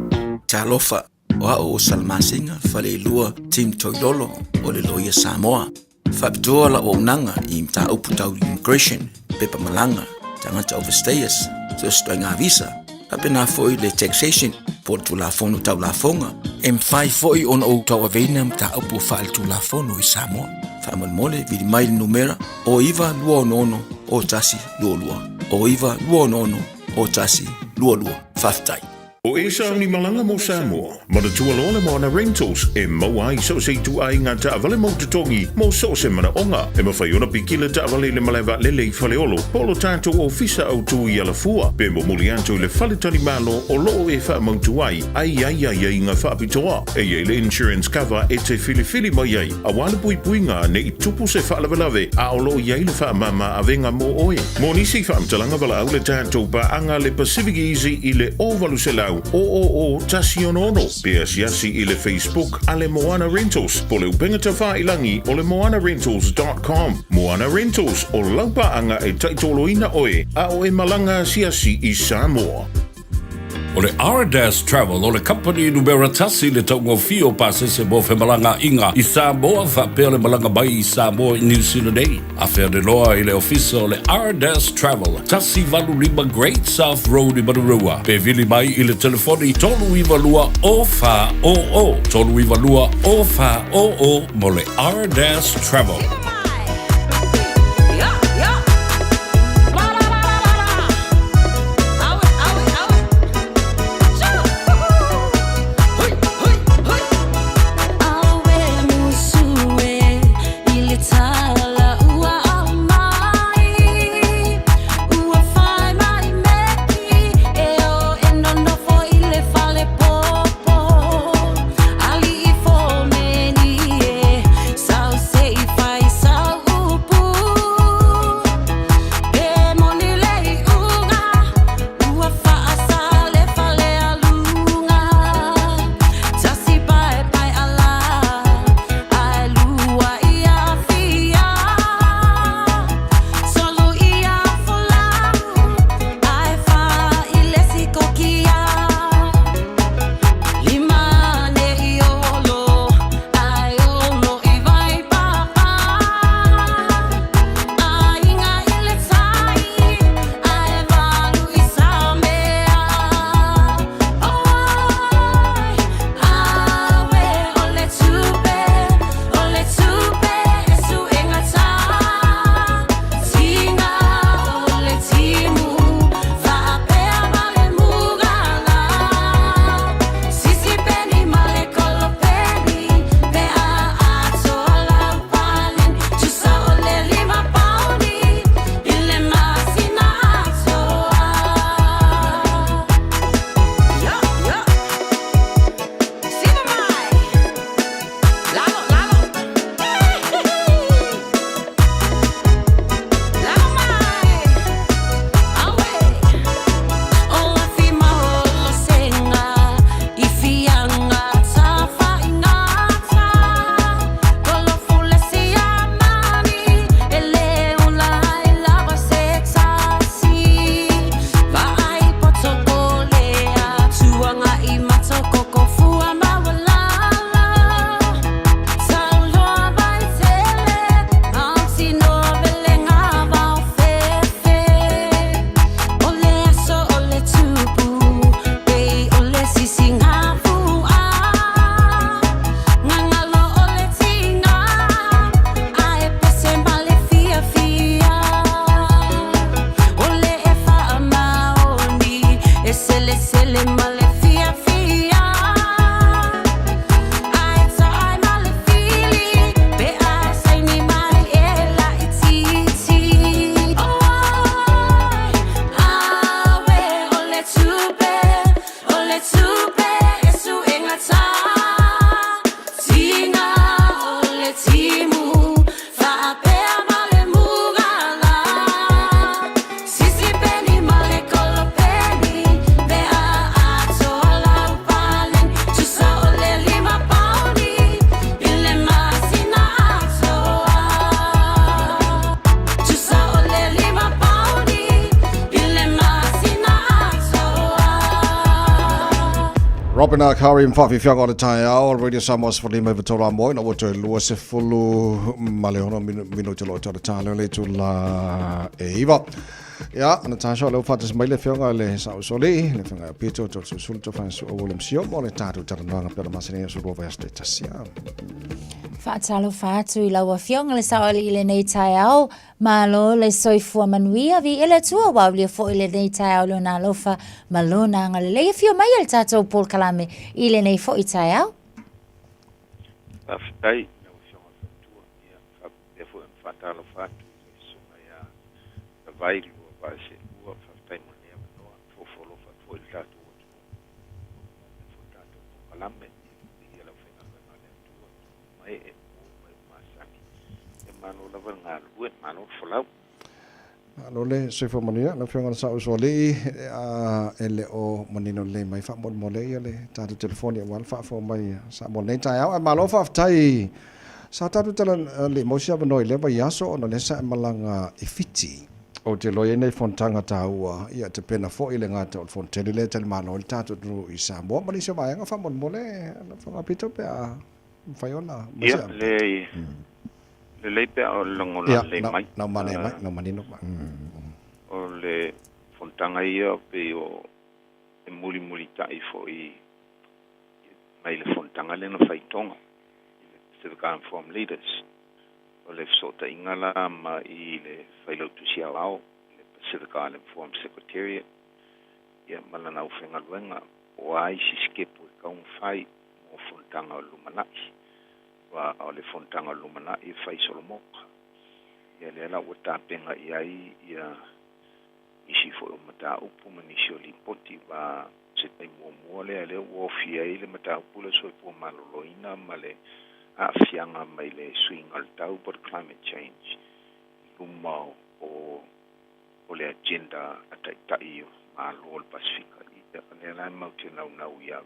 Talofa, o a'u o Salamasina Faleilua Tim Toilolo o le Loia Samoa. Faapitoa lau auaunaga i mataupu tau immigration, pepa malaga, tagata overstayers, so o se ituaiga visa, faapena foi le taxation po o le Tulafono Tau Lafoga. E mafai foi ona ou tauaveina mataupu faaletulafono i Samoa. Faamolemole, vili mai le numera o 9266 0122, o 9266 0122. Faafetai. O e sauni malaga mo Samoa, manatua loa le Moana Rentals e maua ai so o se ituaiga taavale mau totogi mo so o se manaoga. E mafai ona piki le taavale i le malae vaalele i Faleolo po o lo tatou ofisa autu i Alafua pe momoli atu i le faletalimalo o lo o e faamautu ai a i ai aiaiga faapitoa. E i ai le insurance cover e te filifili mai ai aua le puipuiga ne i tupu se faalavelave a o lo o i ai le faamama avega mo oe. Mo nisi faamatalaga valaau le tatou paaga le Pacific Easy i le 0800 000 166 pe asiasi i le Facebook a le Moana Rentals po o le upega tafailangi o le moanarentals.com. Moana Rentals, o lau paaga e taitoloina oe a o e malaga asiasi i Samoa. O le Ardas Travel o le kamupani numera tasi i le taugofie o pasese mo femalagaaiga i Samoa faapea le malaga mai i Samoa i Niu Sila nei. Afe ane loa i le ofisa o le Ardas Travel, 185 Great South Road i Manurewa, pe vili mai i le telefoni 392 0400, 392 0400 mo le Ardas Travel. Robin Akari ma faafiafiaga o le taeao o le Radio Samoa 15 i amoa ina ua toe 26 minute o lo o toe le leo le itula e iva. Ia, Natasha, o lea ua faatasi mai le afioga i le Saʻusoalii, le afioga ia Pito Toeolesulusulu Tofaeosuo William Sio mo le tatou talanoaga pei ona masani ai o se lua vaiaso taitasi. Faatalofa atu i lau Afioga le Saoalii i lenei taeao. Malo le soifua manuia, viia le Atua ua aulia foi lenei taeao i Lona alofa ma Lona agalelei. Afio mai e le tatou polokalame i lenei foi taeao. Faafetai i lau Afioga i le Faletua, ia faapea foi ona faatalofa atu i le Susuga ia Tavai Lua Vaaselua, faafetai mo lenei avanoa, foofo alofa atu foi i le tatou atunuu, faapea foi le tatou polokalame, ia viia le aufaigaluega a le Atua, mai e mu mai ua masani. Ia malo lava le galulue, malo le folau. Malo le soifua manuia lau Afioga i le Saosoalii, e le o manino lelei mai faamolemole ia le tatou telefoni aua le faafofoga mai a Samoa i lenei taeao. Ae malo faafetai sa tatou tala le i maua se avanoa i lea vaiaso ona o lea sa e malaga i Fiti. Ou te iloa e i ai nai fonotaga taua ia tapena foi le gata o le fonotele lea e talimalo ai le tatou atunuu i Samoa ma nisi o vaega faamolemole lau Afioga Pito pe a mafai ona Ia, leai, lelei pe a o le lagona lelei mai. Ia, nau manaia mai, nau manino mai. O le fonotaga ia pei o e mulimulitai foi mai le fonotaga lea na fai i Tonga, i le Pacific Island Forum Leaders. O le fesootaiga la ma i le Failautusi Aoao, le Pacific Island Forum Secretariat, ia ma lana aufaigaluega, o a isi sitepu e tatau ona fai mo fonotaga o le lumanai, aua o le fonotaga o le lumanai e fai solomoka. Ia lea la ua tapena i ai ia nisi foi o mataupu ma nisi o lipoti, aua o se taimi muamua lea lea ua ofi ai le mataupu lea o le soifua maloloina ma le aafiaga mai le suiga o le tau po o le climate change i luma o o le agenda a Taitai o Malo o le Pasefika. Ia lea la e matou te naunau ia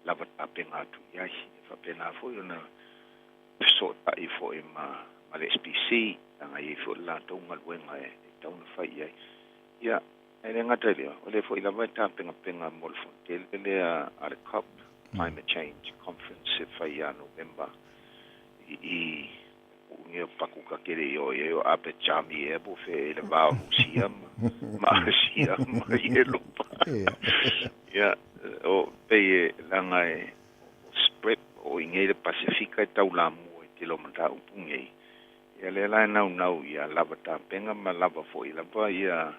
lava tapena atu i ai. E faapena foi ona fesootai foi ma ma le SPC, leaga e i ai foi le latou galuega e tatau ona fai i ai. Ia, e le gata i lea, o lea foi lava e tapenapena mo le fonotele lea a le COP, Climate Change Conference, e fai ia November i i Unia paku ka kere i o ia o ape chami e po fe i le va o Rusia ma, ma Asia ma Ieropa. Ia, o pei e langa e o spread o i ngei le Pasifika e taulamua i tele o mataupu ngei. Ia lea la e naunau ia lava tapenga ma lava foi lava ia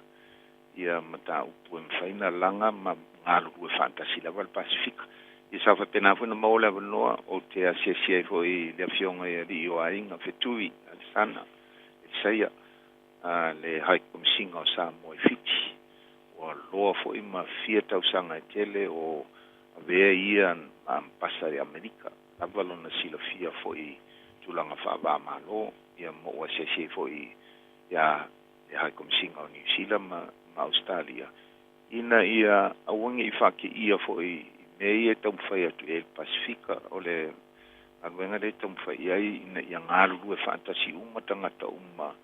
ia mataupu e mafai ona laga ma galulue faatasi lava le Pasefika. Ia sa faapena foi ona maua le avanoa ou te asiasi ai foi i le Afioga i Alii o Aiga Fetui Alesana Elisaia, le High Komisiga o Samoa i Fiti. Ua loa foi ma fia tausaga e tele o avea ia ma Ambasa i Amerika, lava lona silafia foi i tulaga faava-o-Malo, ia ma ou asiasi ai foi ia le High Komisiga o Niu Sila ma Ausetalia, ina ia aua ne i faateia foi i mea ia e taumafai atu i ai le Pasefika. O le galuega lea e taumafai i ai ina ia galulue faatasi uma tagata uma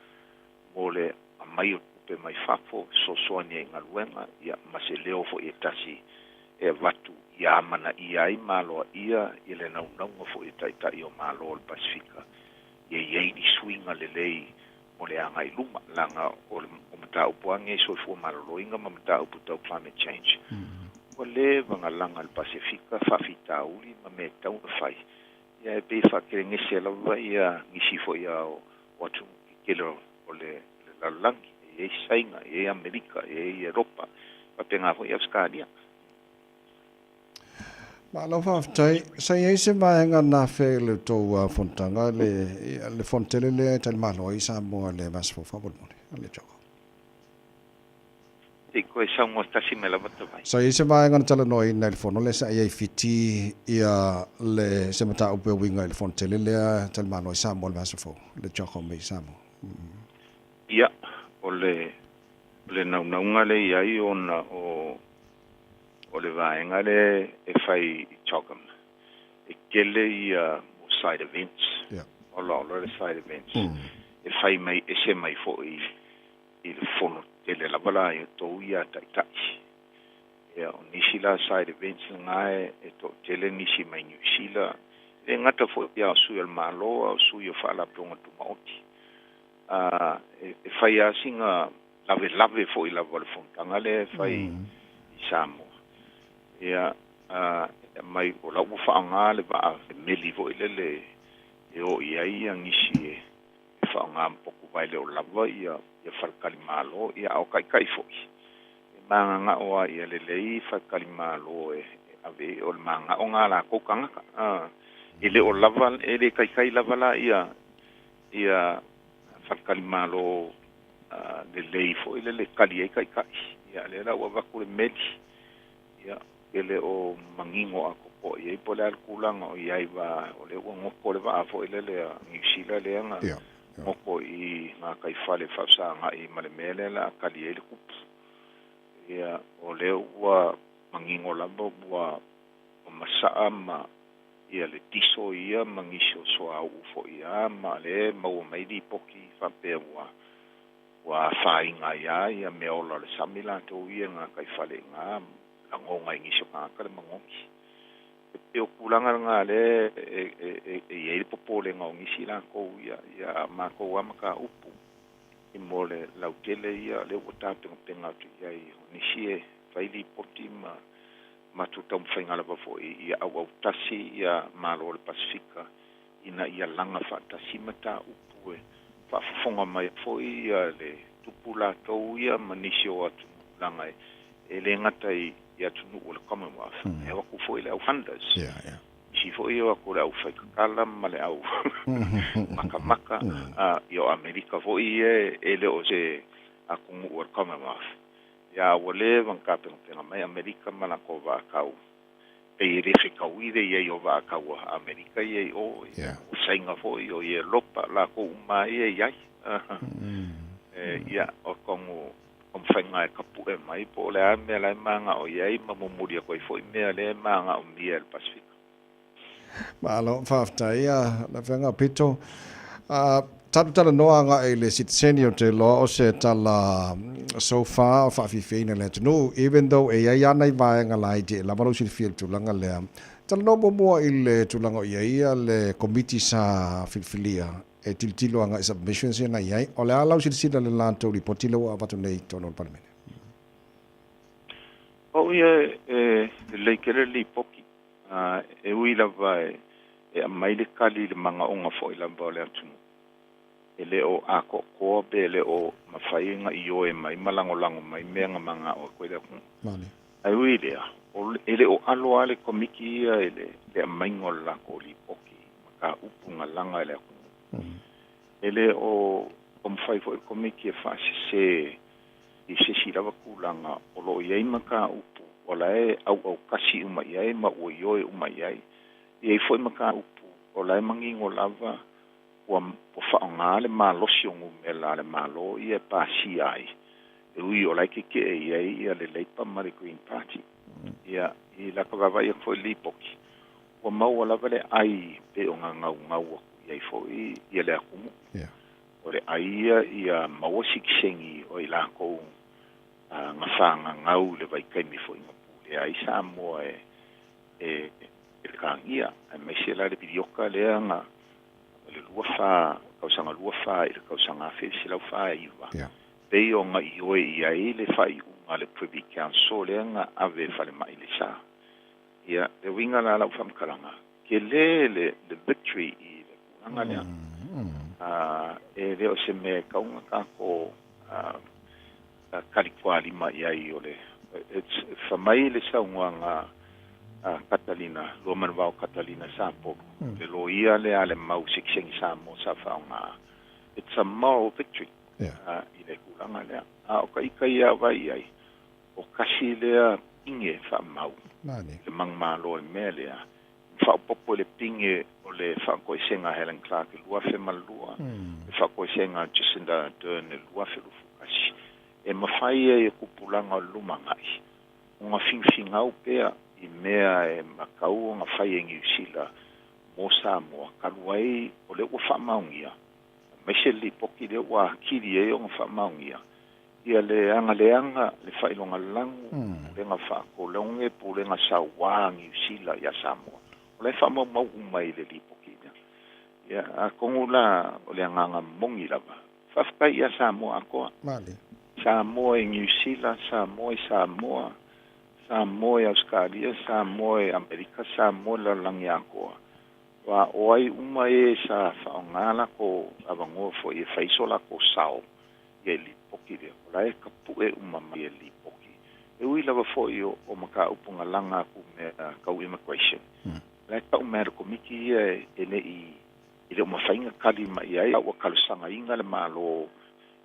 mo le aumai o tupe mai fafo, fesoasoani ai i galuega, ia, ma se leo foi e tasi e avatu ia amanaia ai ma aloaia ia le naunauga foi a Taitai o Malo o le Pasefika ia i ai ni suiga lelei mo le agai i luma, leaga o le mataupu lava lenei soifua maloloina ma mataupu tau climate change, ua leva ona laga e le Pasefika faafitauli ma mea e tatau ona fai, ia e pei e faatelegese lava ia nisi foi o atunuu tetele o le lalolagi, e i ai Saina, e i ai Amerika, e i ai Eropa, faapena foi Ausetalia. Malo faafetai. Sa i ai se vaega na afea i le tou fonotaga, le, le fonotele lea e talimalo ai Samoa i le vaiaso fou faamolemole, le Joko? Se i toe saunoa tasi mai lava Tavai. Sa i ai se vaega na talanoaina i le fono lea sa i ai i Fiti ia le, se mataupu e uiga i le fonotele lea e talimalo ai Samoa i le vaiaso fou, le Joko mai Samoa. Ia, o le, o le naunauga lea e i ai ona o O le vaega lea e fai i CHOGM, e tele ia mo side events, olaola le side events, e fai mai ese mai foi i le fono tele lava la i outou ia taitai. Ia, o nisi la side events lena e toatele nisi mai Niu Sila, e le gata foi a o sui o le Malo a o sui o Faalapotopotoga Tumaoti. E fai lava sina lavelave foi lava o le fonotaga lea e fai i Samoa. Ia, e aumai o la ua faaaoga le vaa le meli foi lele e o i ai ia nisi e faaaoga ma potu e le o lava ia faletalimalo, ia a o taitai foi, e magagao lava ia lelei faletalimalo e ave o le magao lena a latou tagata. E le o lava, e le taitai lava la ia faletalimalo lelei foi lele e tali ai taitai. Ia lea la ua avatu le meli, ia e le o manino atoatoa i ai po o le a le tulaga o i ai va o lea ua goto le vaa foi lele a Niu Sila lea na goto i gataifale faafesagai ma le mea lea o le a tali ai le tupu. Ia o lea ua manino lava ua masaa ma ia le tiso ia ma nisi o suauu foi lava ma lea e maua mai lipoti faapea ua afaina ai lava ia meaola o le sami latou ia i gataifale i ina, lagona e nisi o tagata le magogi. E pei o tulaga lena lea e i ai le popolega o nisi latou ia, a o matou lava mataupu i mo le lautele ia lea ua tapenapena atu i ai o nisi e fai lipoti ma matou taumafaiga lava foi ia auautasi ia Malo o le Pasefika ina ia laga faatasi mataupu e faafofoga mai foi ia le tupu latou ia ma nisi o atunuu leaga e le gata i atunuu o le Commonwealth, e o atu foi le au funders. Isi foi e o atu le aufaitatala ma le au makamaka, ia o Amerika foi ia e le o se atunuu o le Commonwealth. Ia ua leva ona tapenapena mai Amerika ma latou vaatau, pei e le fetaui le i ai o vaatau a Amerika ia i o, o Saina foi, o Ielopa, latou uma ia e i ai. Ia, o tonu taumafaiga e tapue mai po o le a le mea la e magao i ai ma momoli atu ai foi mea lea e magaomia e le Pasefika. Malo, faafetai lau Afioga Pito. Tatou talanoa agai i le sitiseni ou te iloa o se tala so far o faafiafiaina i le atunuu even though e i ai lava nai vaega laiti e lava lou silafia i le tulaga lea. Talanoa muamua i le tulaga o i ai le Komiti sa filifilia e tilotilo agai i submissions ia na i ai. O le a lau silasila i le latou lipoti lea ua avatu nei i totonu o le Palemene? O au ia e lelei tele le lipoti. E ui lava e aumai le tali i le magaoga foi lava o le atunuu, e le o atoatoa pe le o mafai ona ioe mai ma lagolago mai mea na magao atu ai le atunuu. Ae ui i lea, e le o alo lava le Komiti ia i le aumaiga o le latou lipoti mataupu na laga e le atunuu. E le o taumafai foi le Komiti e faasese i se isi lava tulaga o lo o i ai mataupu o la e auautasi uma i ai ma ua ioe uma i ai. E i ai foi mataupu o la e manino lava ua faaaoga le malosi o numera a le Malo ia e pasia ai, e ui o la e tetee i ai ia le Labour ma le Green Party. Ia, i lata vaavaai atu foi i le lipoti, ua maua lava le ai pei ona naunau atu i ai foi ia le atunuu. O le ai ia ia maua sitiseni o i latou na fagagau i le vaitaimi foi na pulea ai Samoa e Peretania, aemaise la le piliota lea na le 24, tausaga 24 i le tausaga 1949, pei ona ioe i ai le faaiuga a le Privy Council lea na ave e falemai i le sa. Ia, le uiga la o lau faamatalaga, tele le victory i le tulaga lea. E le o se mea e tatau ona tatou talitualima i ai o le it's fai mai le saunoaga a Catalina, Luamanuvao Catalina Sapolu, le loia lea a le mau sitiseni Samoa sa faaaoga, it's a moral victory i le tulaga lea. A o ka ita ia vaai i ai, o kasi lea pine faamau i le manumalo i le mea lea, faaopoopo i le pine o le faatoesega a Helen Clark i le 2002, le faatoesega a Jacinda Ardern i le 2021, e mafai ai e tupulaga o le lumanai ona finafingau pea i mea e matau ona fai e Niu Sila mo Samoa talu ai o lea ua faamaonia, aemaise le lipoti lea ua atili ai ona faamaonia. Ia le agaleaga, le faailogalanu, pulega faakolone, pulega sauā a Niu Sila ia Samoa. O la e faamaumau uma i le lipoti lea. Ia, atonu la o le agaga moni lava, faafetai ia Samoa atoa. Samoa i Niu Sila, Samoa i Samoa, Samoa i Ausetalia, Samoa i Amerika, Samoa i le lalolagi atoa. Aua o ai uma ē sa faaaoga latou avanoa foi e fai so latou sao ia i le lipoti lea, o la e tapue uma mai e le lipoti. E ui lava foi o mataupu na laga atu i mea tau immigration, o la e tau mai e le Komiti ia e le i e le o mafai ona tali mai i ai, a ua talosagaina le Malo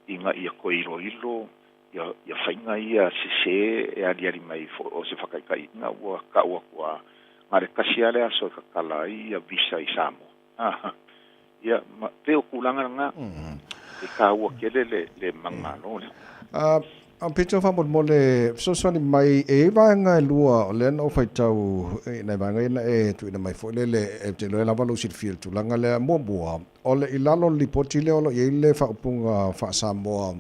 ina ia toe iloilo ia ia faiga ia sese e aliali mai foi o se faataitaiga ua tau atu a na o le tasi lava le aso e tatala ai ia visa i Samoa. Ia, ma, pei o tulaga lena, e taua tele le, le manumalo lea. A Peter faamolemole fesoasoani mai, e i ai vaega e lua o lea na ou faitau i nai vaega ia na e tuuina mai foi lele, ou te iloa lava lou silafia i le tulaga lea. Muamua, o le i lalo o le lipoti lea o lo o i ai le faaupuga faa-Samoa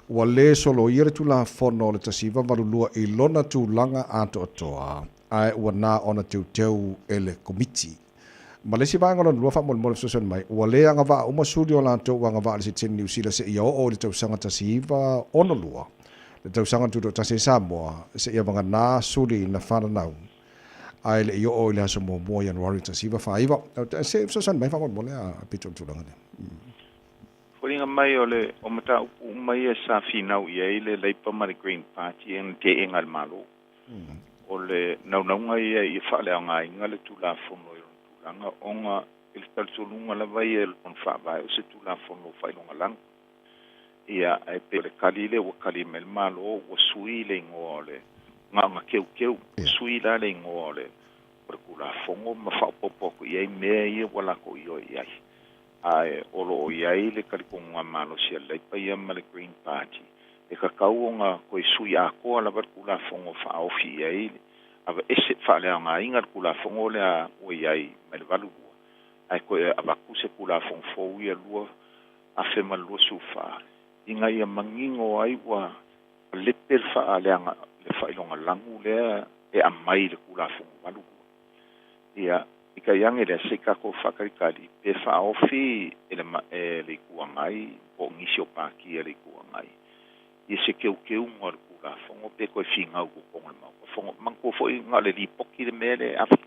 ua le soloia le Tulafono o le 1982 i lona tulaga atoatoa, ae ua na ona teuteu e le Komiti. Ma le isi vaega lona lua faamolemole fesoasoani mai, ua le agavaa uma suli o latou ua agavaa i le sitiseni Niu Sila seia oo i le tausaga 1962, le tausaga na tutoatasi ai Samoa, seia vagana suli na fananau ae le i oo i le aso muamua o Ianuari 1949. Se i fesoasoani mai faamolemole a Pito i le tulaga lea. Foliga mai o le o mataupu uma ia sa finau i ai le Labour ma le Green Party e na teena e le Malo. O le naunauga ia ia faaleaogaina le Tulafono i lona tulaga ona i le talitonuga lava ia i lona faavae o se Tulafono faailogalanu. Ia, ae pei o le tali lea ua tali mai le Malo ua sui le igoa o le na ona teuteu, ua sui la le igoa o le o le Tulafono ma faaopoopo atu i ai mea ia ua latou ioe i ai. Ae o lo o i ai le talitonuga malosi a le Labour ia ma le Green Party e tatau ona toe sui atoa lava le Tulafono faaofi i ai aveese faaleaogaina le Tulafono lea ua i ai mai le 82 ae toe avatu se Tulafono fou ia 2024 ina ia manino ai ua lepe le faaleaga le faailogalanu lea e aumai i le Tulafono 82. Ia, peitai ane lea, se i tatou faatalitali pe faaofi e le, e le Itu Agai po o nisi o Pati a le Itu Agai ia se teuteuga o le Tulafono pe toe finau i totonu o le Maota Fono. Manatua foi na o le Lipoti le mea lea e ave.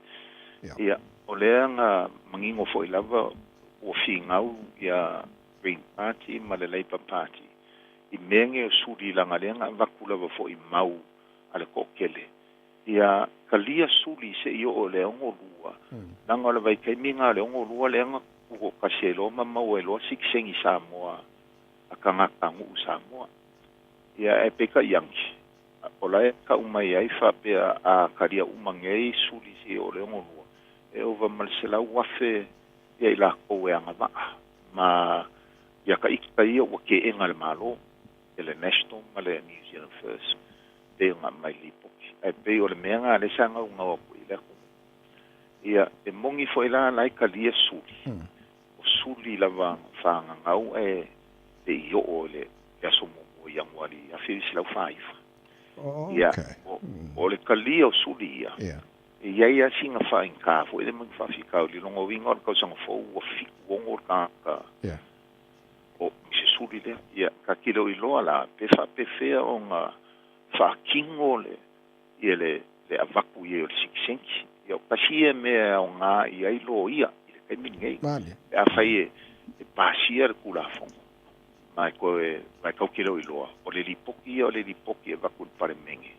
Ia, o lea na manino foi lava ua finau ia Green Party ma le Labour Party i mea nei o suli leaga lea na avatu lava foi mau a le toatele Ia talia suli se i oo i le 62, leaga o le vaitaimi lena o le 62 lea na tutoatasi ai loa ma maua ai loa sitiseni Samoa a tagatanuu Samoa. Ia ae peitai ane, o la e tau mai ai faapea a talia uma nei suli se i oo i le 62, e ova ma le 100,000 ia i latou e agavaa ma ia ta ita ia ua teena e le Malo. e le National ma le New Zealand First pei ona aumai lipoti. Ae pei o le mea lena lea sa naunau atu i le atunuu. Ia, e moni foi la la e talia suli, o suli lava faagagau ae le i oo i le aso muamua o Ianuari 1949. Ia, o le talia o suli ia, e i ai lava sina faaigata foi lea ma ni faafitauli. Lona uiga o le tausaga fou ua 76 le tagata O se suli lea. Ia, ta te le o iloa la, pe faapefea ona faatino le, ia le, le avatu i ai o le sitiseni. Ia, o tasi ia mea e aoga i ai loia i le taimi lenei. Pe afai e, e pasia le Tulafono, ma e toe, ma e tatou te le o iloa, o le lipoti ia o le lipoti e avatu i le Palemene,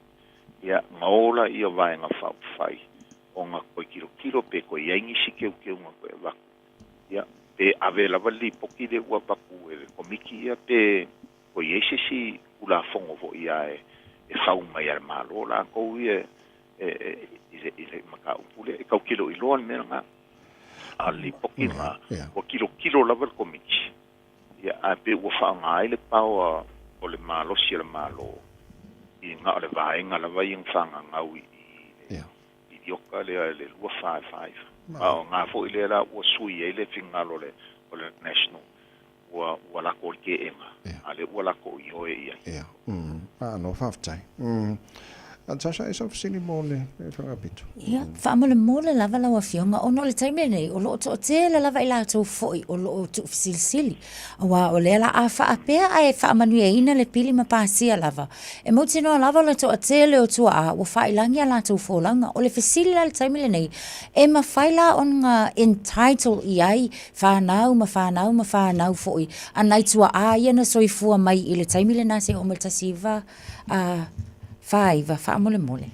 ia, ona o lea o Vaega Faaupufai ona toe tilotilo pe toe i ai nisi teuteuga toe avatu. Ia, pe ave lava le lipoti lea ua avatu e le Komiti ia pe ua i ai se isi Tulafono foi ia e fau mai a le Malo latou ia i le mataupu lea. E tatou te le o iloa le mea lena. A o le lipoti lena, ua tilotilo lava le Komiti, ia, ae pei ua faaaoga ai le power o le malosi o le Malo i na o le vaega lava ia na faagagau i le piliota lea i le 2449. A o na foi lea la ua sui ai le finagalo o le National. Ua, ua lako i le keʻena, a lea ua lako ioe i ai. Ia, mm, malo faafetai. Mm. Natasha, e sau fesili mo le Fagapito. Ia, faamolemole lava lau Afioga, ona o le taimi lenei, o lo o toatele lava i latou foi o lo o tuufesilisili, aua o lea la a faapea ae faamanuiaina le pili ma pasia lava, e mautinoa lava o le toatele o tuaa ua faailagi a latou folauga. O le fesili la i le taimi lenei, e mafai la ona entitle i ai fanau ma fanau ma fanau foi a nai tuaa ia na soifua mai i le taimi lena seia oo mai i le 1949, faamolemole.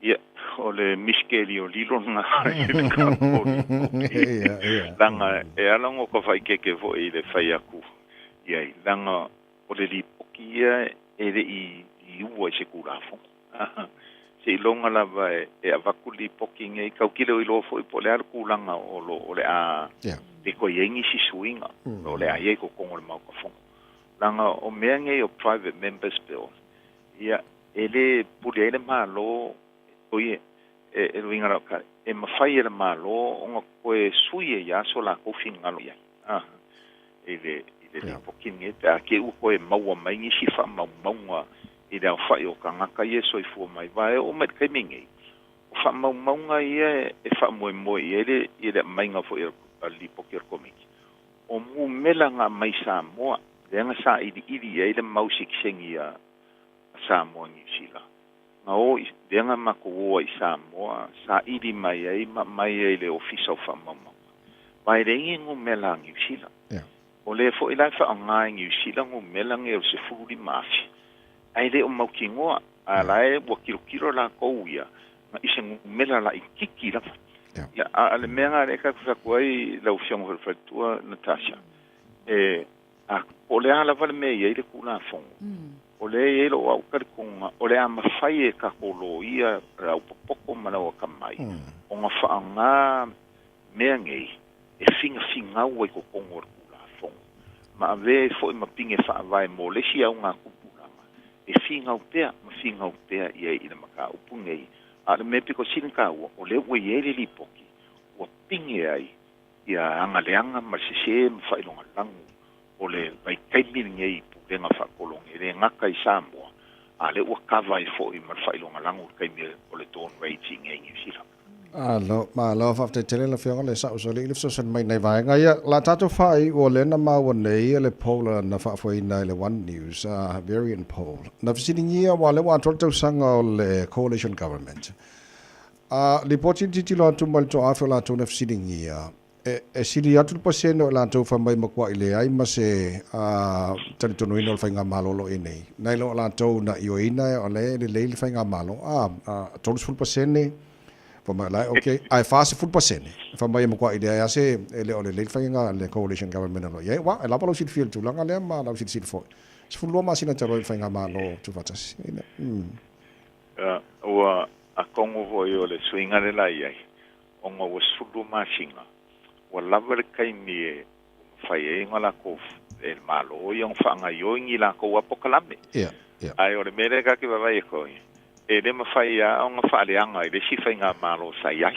Ia, o le misikeli o lilo lena i le tatou lipoti. Leaga e ala ona ou faaeteete foi i le fai atu i ai, leaga o le lipoti ia e le i liua i se Tulafono. Seiloga lava e avatu le lipoti nei, tatou te le o iloa foi po o le a le tulaga o lo o le a le toe i ai nisi suiga o le a i ai i totonu o le Maota Fono. Leaga o mea nei o Private Members Bill, ia, e le pule ai le Malo, oi, e uiga lau tala, e mafai e le Malo ona toe sui ai lava so latou finagalo i ai i le lipoti lenei pe a te i ua toe maua mai nisi faamaumauga i le aofai o tagata ia e soifua mai. Aua e oo mai i le taimi nei, o faamaumauga ia e faamoemoe i ai le aumaiga foi o le lipoti a le Komiti, o numera na aumai i Samoa, lea na sailiili i ai le mau sitiseni a Samoa i Niu Sila. Na o i, lea na matou o ai i Samoa, saili mai ai ma aumai ai i le Ofisa o Faamaumauga. Aua e leai ni numera a Niu Sila. O lea foi la e faaaoga e Niu Sila numera nei o le 15,000, ae le o mautinoa, a la e ua tilotilo latou ia i se numera laitiiti lava. Ia, a o le mea lena lea tatou te fai atu ai lau Afioga foi i le Faletua Natasha, e, a, po o le a lava le mea e i ai le Tulafono, o lea e i ai lou au talitonuga, o le a mafai e tatou loia, le au popoto ma le au atamai, ona faaaoga mea nei e finafingau ai totonu o le Tulafono, ma avea ai foi ma pine faavae mo le isi augatupulaga e finau pea ma finau pea i ai i le mataupu nei. A o le mea pito sili ona taua, o lea ua i ai le Lipoti ua pine ai ia agaleaga ma le sesē ma faailoga lanu o le vaitaimi lenei i pulega faakolone, e le gata i Samoa, a o lea ua kava ai foi ma le faailoga lanu i le taimi o le Dawn Raids i inei i Niu Sila. Malo, malo, faafetai tele lau Afioga le Sa'o Usoalii i le fesoasoani mai i nai vaega ia. O le a tatou faaiu, o lea na maua nei le poll na faafoeina e le One News, variant poll. Na fesiligia aua o lea ua atoa le tausaga o le Coalition Government. A lipoti le tilotilo atu mai le toaafe o latou na fesiligia, E, e sili atu le pasene o i latou fai mai matua'i leai ma se talitonuina o le faigamalo o lo o i ai nei, nai lo o latou na ioeina o lea e lelei le faigamalo, a, a 30% fai mai o la e okay, ae 40% fai mai e matua'i leai lava se, e le o lelei le faiga le coalition government o lo o i ai. Ua, e lava lou silafia i le tulaga lea ma lau silasila foi. 12 masina talu ai le faigamalo tuufaatasi. Ua atonu foi o le suiga lea la i ai, ona ua 12 masina, ua lava le taimi e mafai ai ona latou, e le Malo ia ona faagaoioi ni latou lava polokalame. Ae o le mea lea tatou te vaavaai atu ai, e le mafai lava ona faaleaga i le isi faigamalo sa i ai.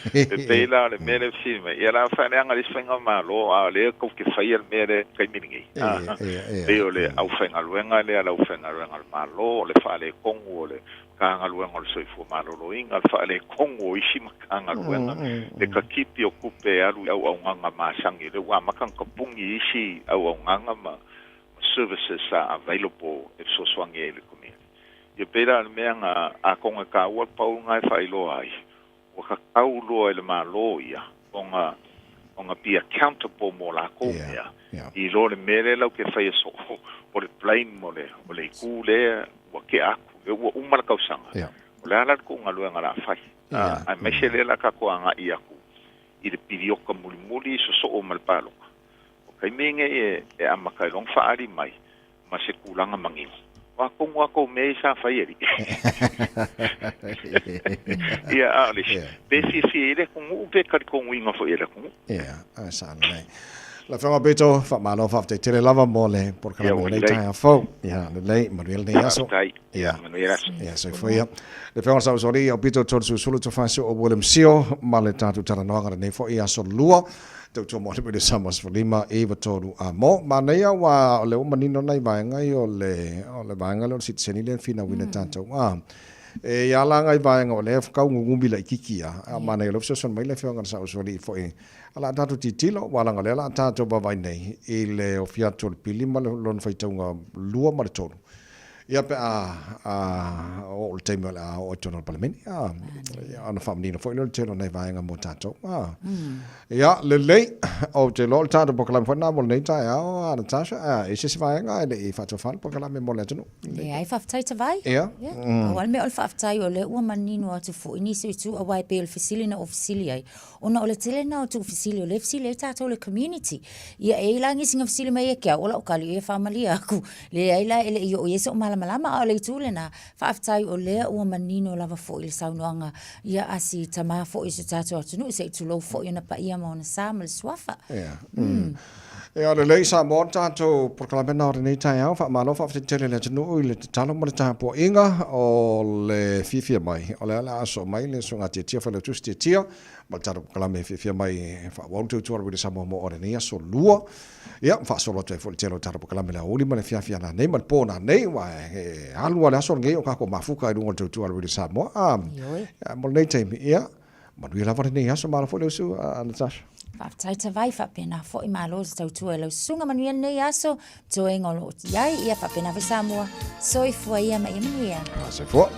E pei la o le mea lea e fesili mai, ia o le a faaleaga i le isi faigamalo, a o lea tou te faia le mea lea i le taimi lenei. E pei o le aufaigaluega lea, le aufaigaluega a le Malo, o le faaletonu o le Matagaluega o le Soifua Maloloina, le faaletonu o isi Matagaluega, le tatipi o tupe e alu i auaunaga masani, lea ua amata ona tapuni isi auaunaga ma services sa available e fesoasoani ai i le community. Ia pei la o le mea na, atonu e taua le pau lena e faailoa ai, ua tatau loa i le Malo ia ona ona be accountable mo lakou mea i lo le mea lea lau te faia soo o le blame o le o le itu lea ua tea atu lea ua uma le tausaga o le a la le tou galuega o le a fai aemaise lea la tatou agai atu i le pilioka mulimuli sosoo ma le palota o taimi nei e amata ai loa ona faaali mai ma se tulaga manino. O a tonu a tou mea ia sa fai alii? Ia, a o le isi, pe fiafia i le atunuu pe talitonuina foi e le atunuu. Ia, ae sa lelei. Lau Afioga Pito, faamalo faafetai tele lava mo le polokalame o lenei taeao fou. Ia, lelei, manuia lenei aso. Faafetai. Ia, manuia le aso. Ia, soifua ia. Le Afioga Sa Usoalii, o Pito Tolesulusulu Tofaeso'o William Sio ma le tatou talanoaga lenei foi aso Lua. Tautua mo le Samoa 15 9 3 a mo. Manaia ua o lea ua manino nai vaega ia o le o le vaega lea o le sitiseni lea na finauina e tatou. A e i ai la nai vaega o lea e tau gugumi laitiiti lava, a manaia o lea ua fesoasoani mai le Afioga i le Saosualii foi o le a tatou tilotilo aua leaga o lea o le a tatou vaavaai nei i le ofi atu o le pili ma lona faitauga lua ma le tolu. Ia pe a oo i le taimi o le a oo ai i totonu o le Palemene, ia ona faamanino foi lea o le tele o nai vaega mo tatou. Ia, lelei, ou te iloa o le tatou polokalame foi lena mo lenei taeao, Natasha, e i ai se isi vaega ae le i faatofa le polokalame mo le atunuu? Leai, faafetai Tavai. Ia. Ia, pau lava le mea o le faafetai o lea ua manino atu foi nisi o itu, aua e pei o le fesili na ou fesili ai, Ona o le tele lena o tuufesili o lea e fesili ai tatou le community. Ia e i ai la nisi na fesili mai ia te au, o lau tali ia faamalie atu, leai la e le i oo i ai sou malamalama, a o le itu lena, faafetai o lea ua manino lava foi le saunoaga ia a si tama foi o si o tatou atunuu, se i tulou foi ona paia ma ona sa ma le suafa. Ia. Ia, lelei Samoa le tatou polokalame lena o lenei taeao. Faamalo faafetai tele i le atunuu i le tatalo ma le tapuaiga o le fiafia mai. O le a o le a soo mai le Susuga Tiatia Failautusi Tiatia ma le tatou polokalame e fiafia mai e faaauau le tautua a le Radio Samoa mo lenei aso Lua. Ia, faasolo atu ai foi le tele o le tatou polokalame i le aoauli ma le afiafi nanei ma le po nanei, aua e alu lava le aso lenei o tatou mafuta i luga o le tautua a le Radio Samoa. A, mo lenei taimi, ia, Manuia lava lenei aso, malo foi le usu a Natasha. Faafetai Tavai, faapena foi malo le tautua i lau susuga, manuia lenei aso, toega o lo o i ai, ia faapena foi Samoa, soifua ia ma ia manuia. Soifua.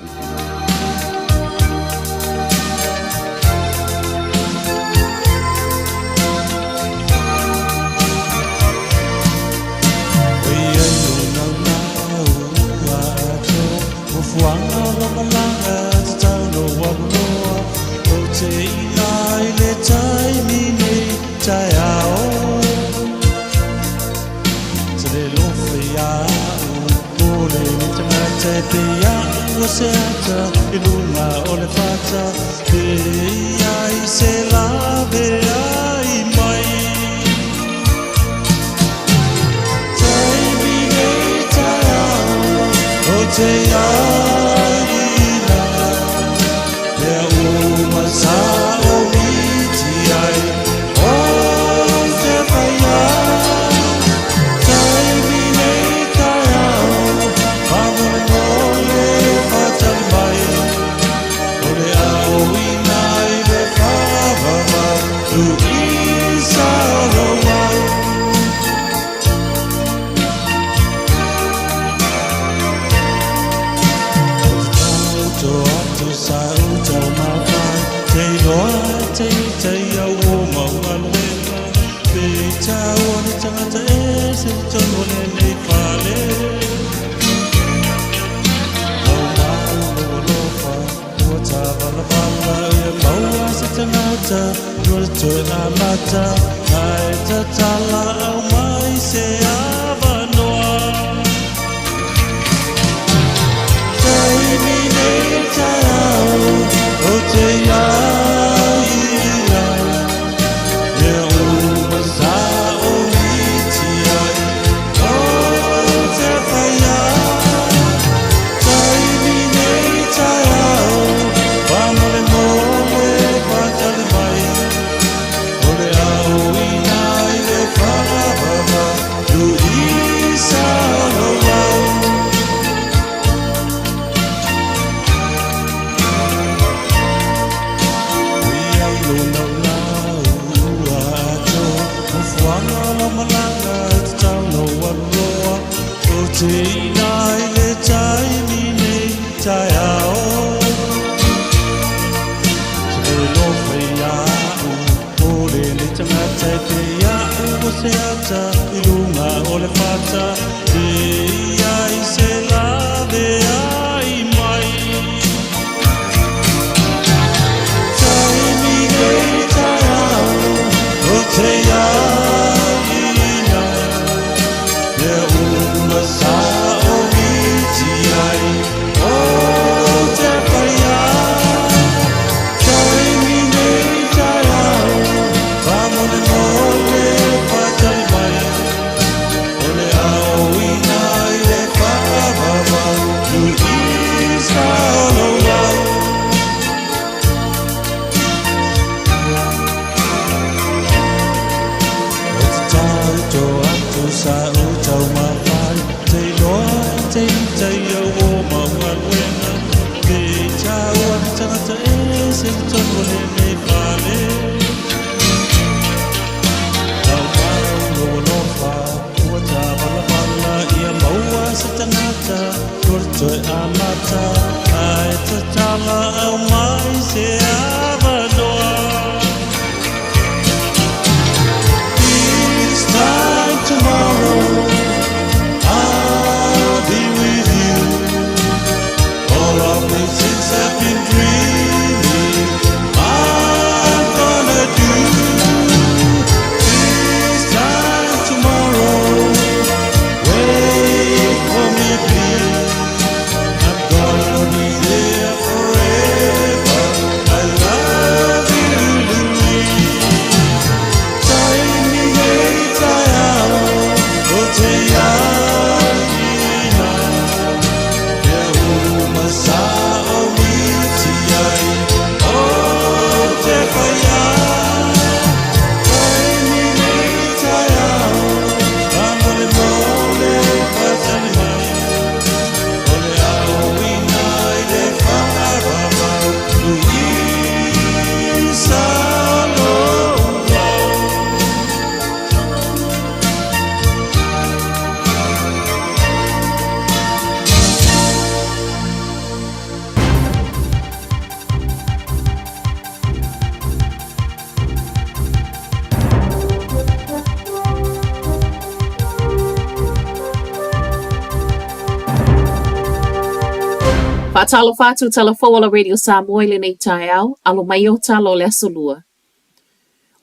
Faatalofa atu tala fou o la Radio Samoa i lenei taeao, alo mai o tala o le Aso Lua.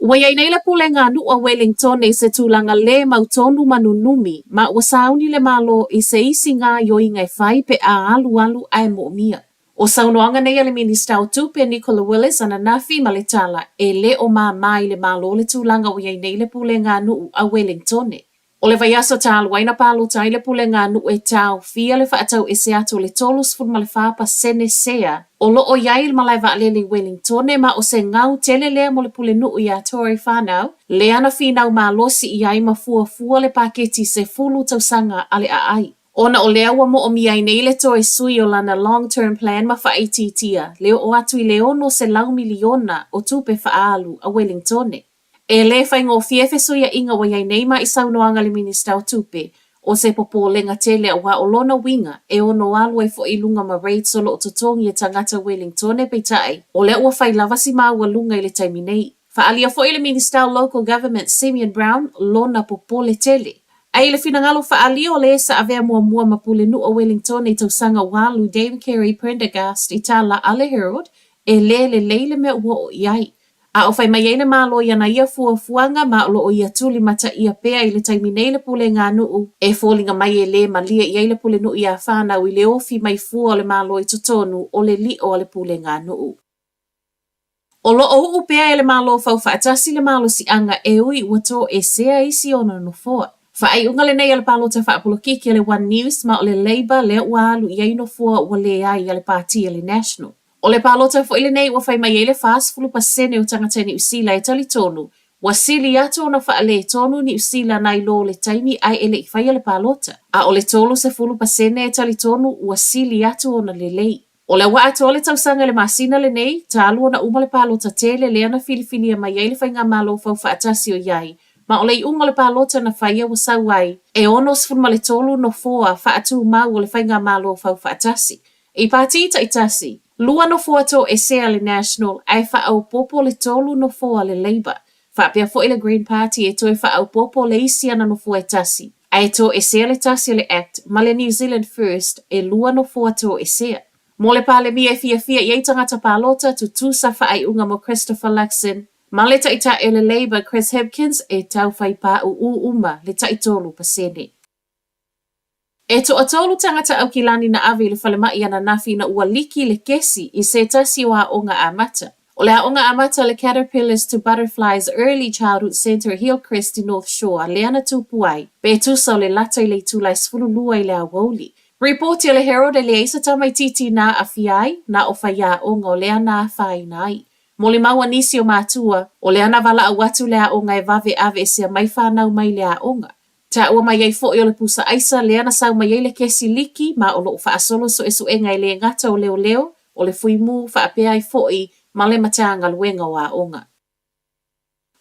Ua i ai nei le Pulega a Nuʻu a Wellingtone i se tulaga lē mautonu ma nunumi, ma ua sauni le Malo i se isi gaoioiga e fai pe a alualu ae moomia. ʻO saunoaga nei a le Minista o Tupe Nicola Willis ananafi ma le tala e lē o māmā i le Malo le tulaga ua i ai nei le Pulega a Nuʻu a Wellingtone. ʻO le vaiaso talu ai na palota ai le Pulega a Nuʻu e taofia le faatau ese atu o le 34 pasene sea o lo o i ai i le malae vaalele i Wellingtone ma o se gau tele lea mo le Pulenuʻu iā Tory Whanau lea na finau malosi i ai ma fuafua le paketi 10 tausaga a le aai. Ona o lea ua moomia ai nei le toe sui o lana Long Term Plan ma faaitiitia le oo atu i le 600 miliona o tupe faaalu a Wellingtone. E lē faigofie fesuiaʻiga ua i ai nei ma i saunoaga le Minista o Tupe, o se popolega tele aua o lona uiga e ono alu ai foi i luga ma rates o lo o totogi e tagata Wellingtone peitai o lea ua fai lava si maualuga i le taimi nei. Faaalia foi e le Minista o Local Government Simeon Brown lona popole tele. Ae i le finagalo faaalia o le sa avea muamua ma Pulenuu o Wellingtone i tausaga ua alu Dame Kerry Prendergast i tala a le Herald e lē lelei le mea ua oo i ai. A o fai mai ai le Malo i ana ia fuafuaga ma o lo o ia tulimataia pea i le taimi nei le pulega a nuu, e foliga mai e lē malie i ai le pulenuu iā whanau i le ofi mai fua o le Malo i totonu o le lio a le pulega a nuu. O lo o uu pea e le Malo faufaatasi le malosiaga e ui ua toesea isi ona nofoa. Faaiuga lenei a le palota faapolokiki a le One News ma o le Labour lea ua alu i ai nofoa ua leai a le pati a le National. ʻO le palota foi lenei ua fai mai ai le 40% o tagata Niu Sila e talitonu ua sili atu ona faaletonu Niu Sila nai lo le taimi ae e le i faia le palota, a o le 30% e talitonu ua sili atu ona lelei. ʻO lea ua atoa le tausaga i le masina lenei, talu ona uma le palota tele lea na filifilia mai ai le Faigamalo Faufaatasi o i ai, ma o le iuga o le palota na faia ua sau ai e 63 nofoa faatumau o le Faigamalo Faufaatasi. I pātī taitasi, lua nofoa toesea le National ae faaopoopo le tolu nofoa le Labour. Faapea foi le Green Party e toe faaopoopo le isi ana nofoa e tasi, ae toesea le tasi o le Act ma le New Zealand First e lua nofoa toesea. Mo le Palemia e fiafia i ai tagata palota, tutusa faaiuga mo Christopher Luxon ma le Taitai o le Labour Chris Hipkins e tau fai pāʻū uma le taitolu pasene. E toatolu tagata Aukilani na ave i le falemai ananafi ina ua liki le kesi i se tasi o aoga amata. O le aoga amata le Caterpillars to Butterflies Early Childhood Centre Hillcrest i North Shore lea na tupu ai, pe tusa o le lata i le itula e 12 i le aoauli. Ripoti a le Herald e leai se tamaitiiti na aafia ai, na o faiaoga o lea na afaina ai. Molimau a nisi o matua, o lea na valaau atu le aoga e vave aveesea mai fanau mai le aoga. Taua mai ai foi o le pusa aisa lea na sau mai ai le kesi liki ma o lo o faasolo suesuega e lē gata o leoleo, o le fuimu faapea ai foi ma le Matagaluega o Aoga.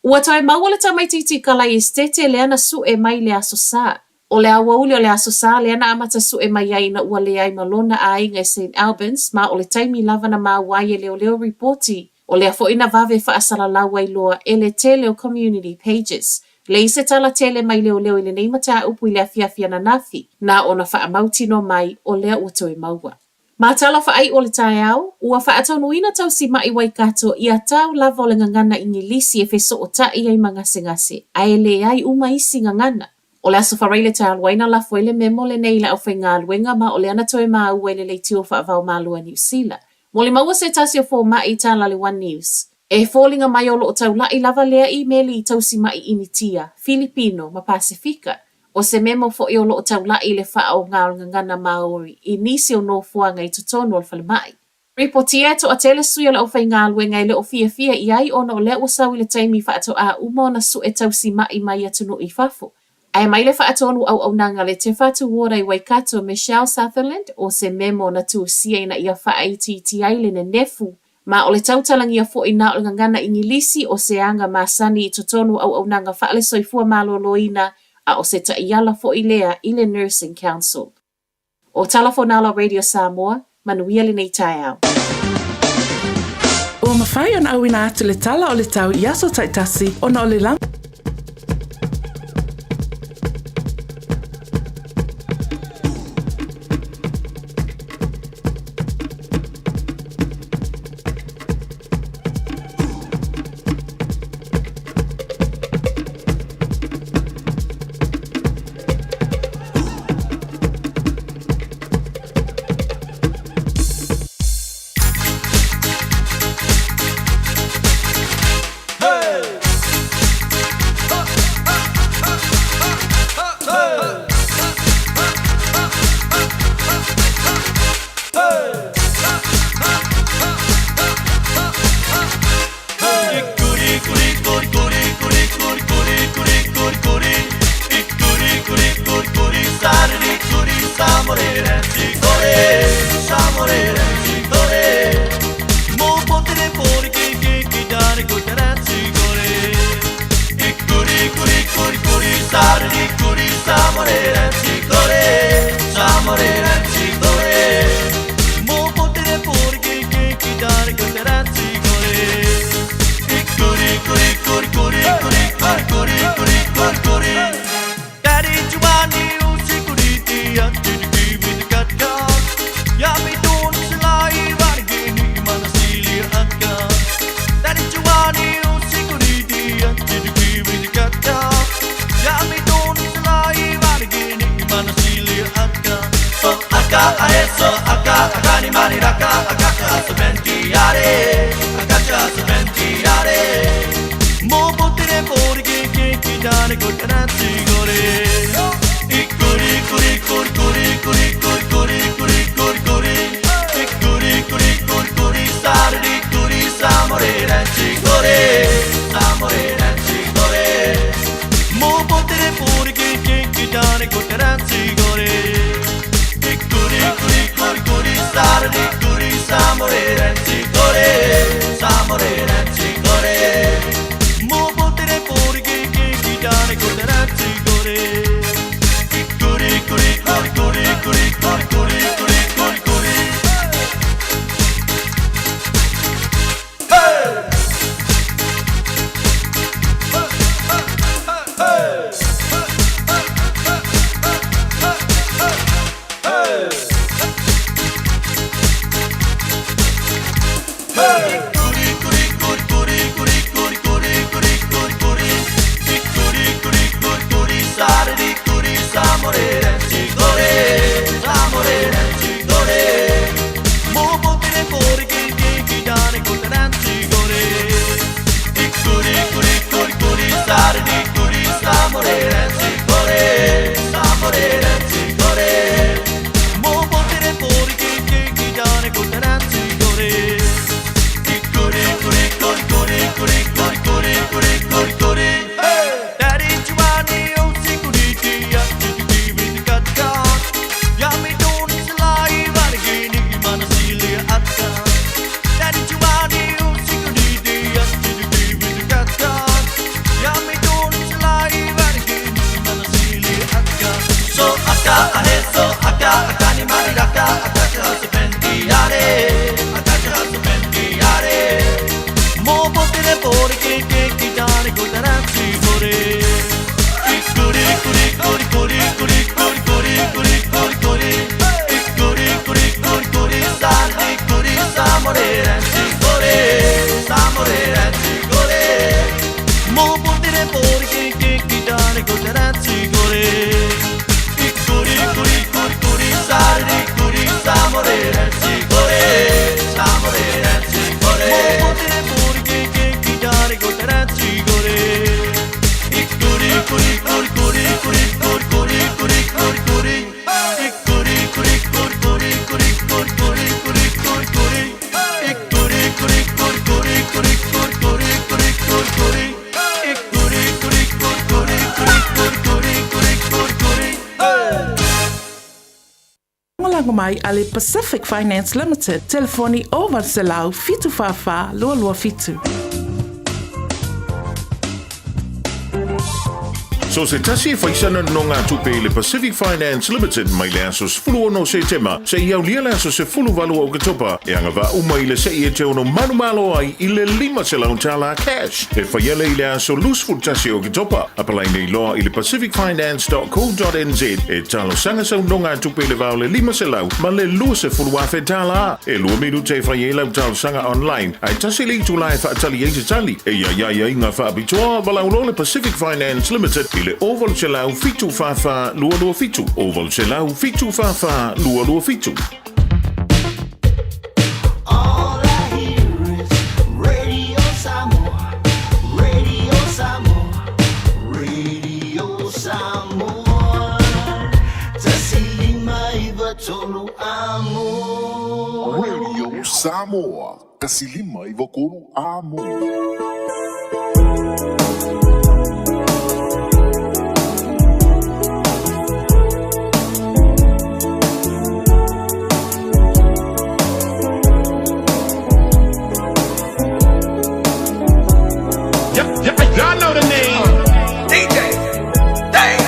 Ua toe maua le tamaitiiti kalai esetete lea na sue mai le Aso Sa. O le aoauli o le Aso Sa lea na amata sue mai ai ina ua leai ma lona aiga i St Albans ma o le taimi lava na maua ai e leoleo ripoti O lea foi na vave faasalalau ai loa e le tele o community pages. Leai se tala tele mai leoleo i lenei mataupu i le afiafi ananafi, na ona faamautinoa mai o lea ua toe maua. Ma tala faaiu o le taeao, ua faatonuina tausimaʻi Waikato ia tau lava o le gagana Igilisi e fesootaʻi ai ma gasegase, ae leai uma isi gagana. O le Aso Faraile talu ai na lafo ai le memo lenei i le aufaigaluega ma o lea na toe maua i le leitio faava-o-Malo a Niu Sila. Molimau se tasi o fomai i tala le One News. E foliga mai o lo o taulaʻi lava lea imeli i tausimaʻi Initia, Filipino ma Pasefika. O se memo foi o lo o taulaʻi i le faaoga o le gagana Māori i nisi o nofoaga i totonu o le falemai. Ripotia e toatele sui o le aufaigaluega e le o fiafia i ai ona o lea ua sau i le taimi faatoa uma ona sue tausimaʻi mai atunuu i fafo. Ae mai le faatonu auaunaga le Te Whatu Ora i Waikato Michelle Sutherland o se memo na tusia ina ia faaitiiti ai le nenefu ma o le tautalagia foi na o le gagana Igilisi o se aga masani i totonu o auaunaga faale-soifua maloloina a o se taiala foi lea i le Nursing Council. O Tala Fonala Radio Samoa, manuia lenei taeao. Ua mafai ona auina atu le tala o le tau i aso taitasi ona o le lanu. Lagolago mai a le Pacific Finance Limited, telefoni 0800 744 227. So se tasi e faisana nonogatupe i le Pacific Finance Limited mai le aso 16 Setema seia aulia le aso 18 o Oketopa e agavaa uma i le se'i e te ono manumalo ai i le $500 tala cash e faia lea i le aso 21 o Oketopa. Apalai nei loa i le pacificfinance.co.nz e talosaga sau nonogatupe i le va o le $500 ma le $20,000 tala. E lua minute e fai ai lau talosaga online ae tasi le itula e faatali ai se tali. E i ai aiaiga faapitoa, valaau loa le Pacific Finance Limited i le 0800 744 227, 0800 744 227. All I hear is Radio Samoa, Radio Samoa, Radio Samoa. 1593 amo. Radio Samoa, 1593 amo. Y'all know the name. DJ, Dang.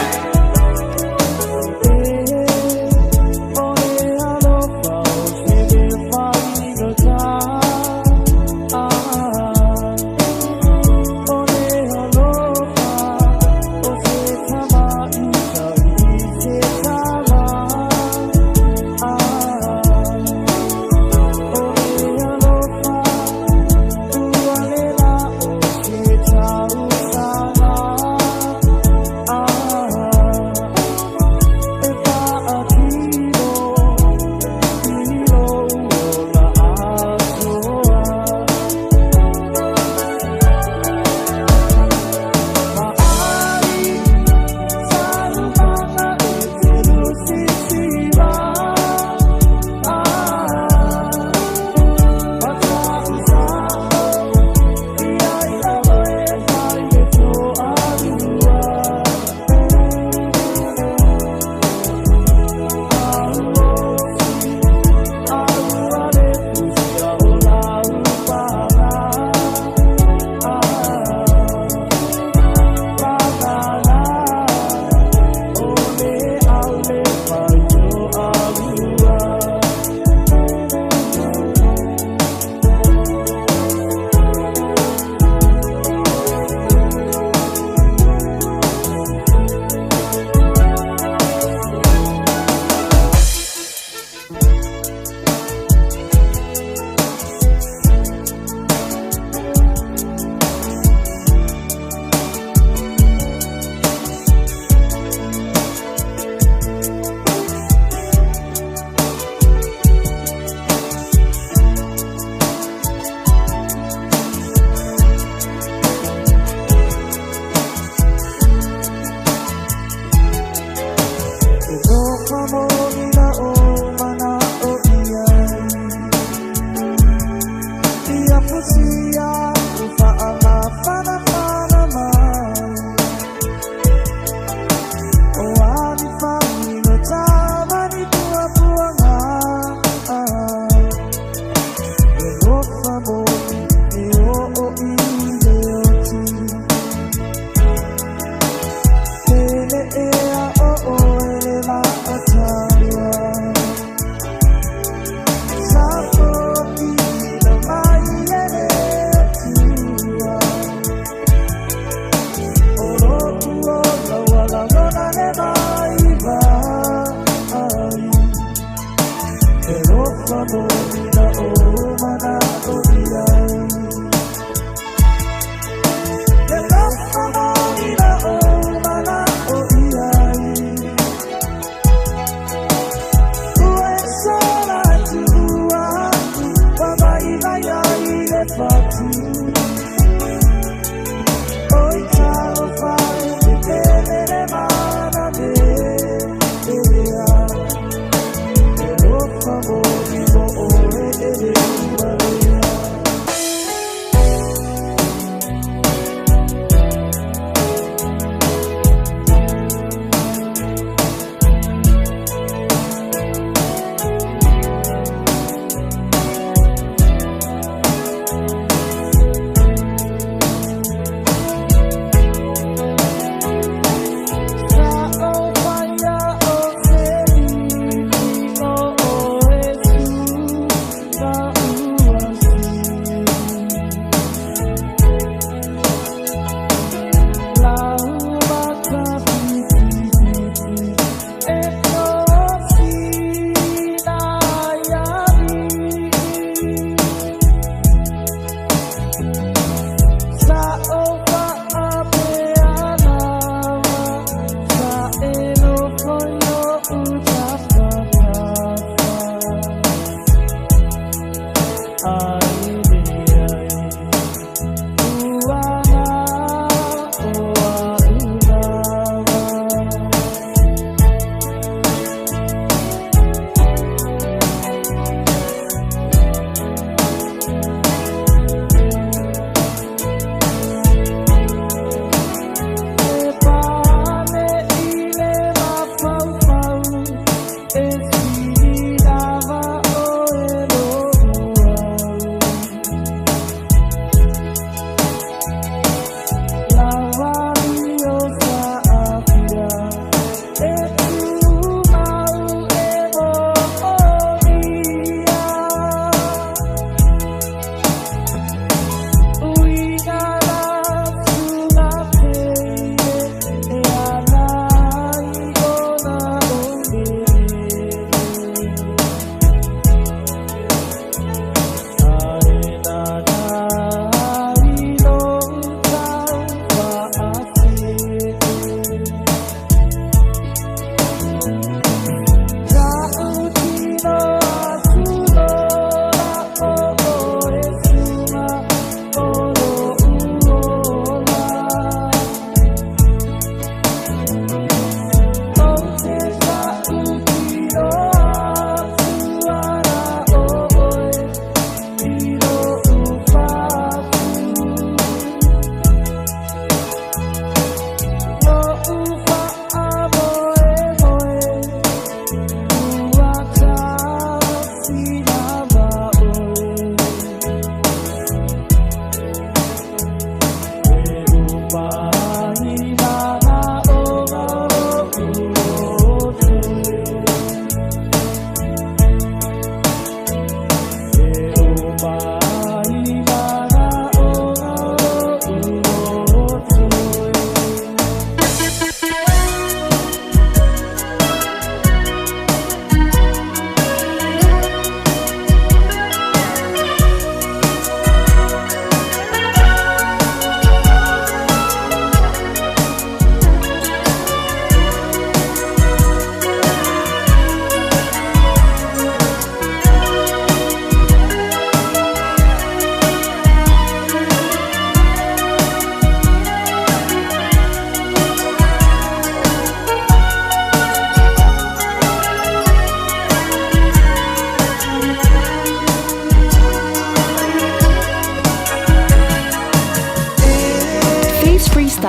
Pele ea o oe le vaatau.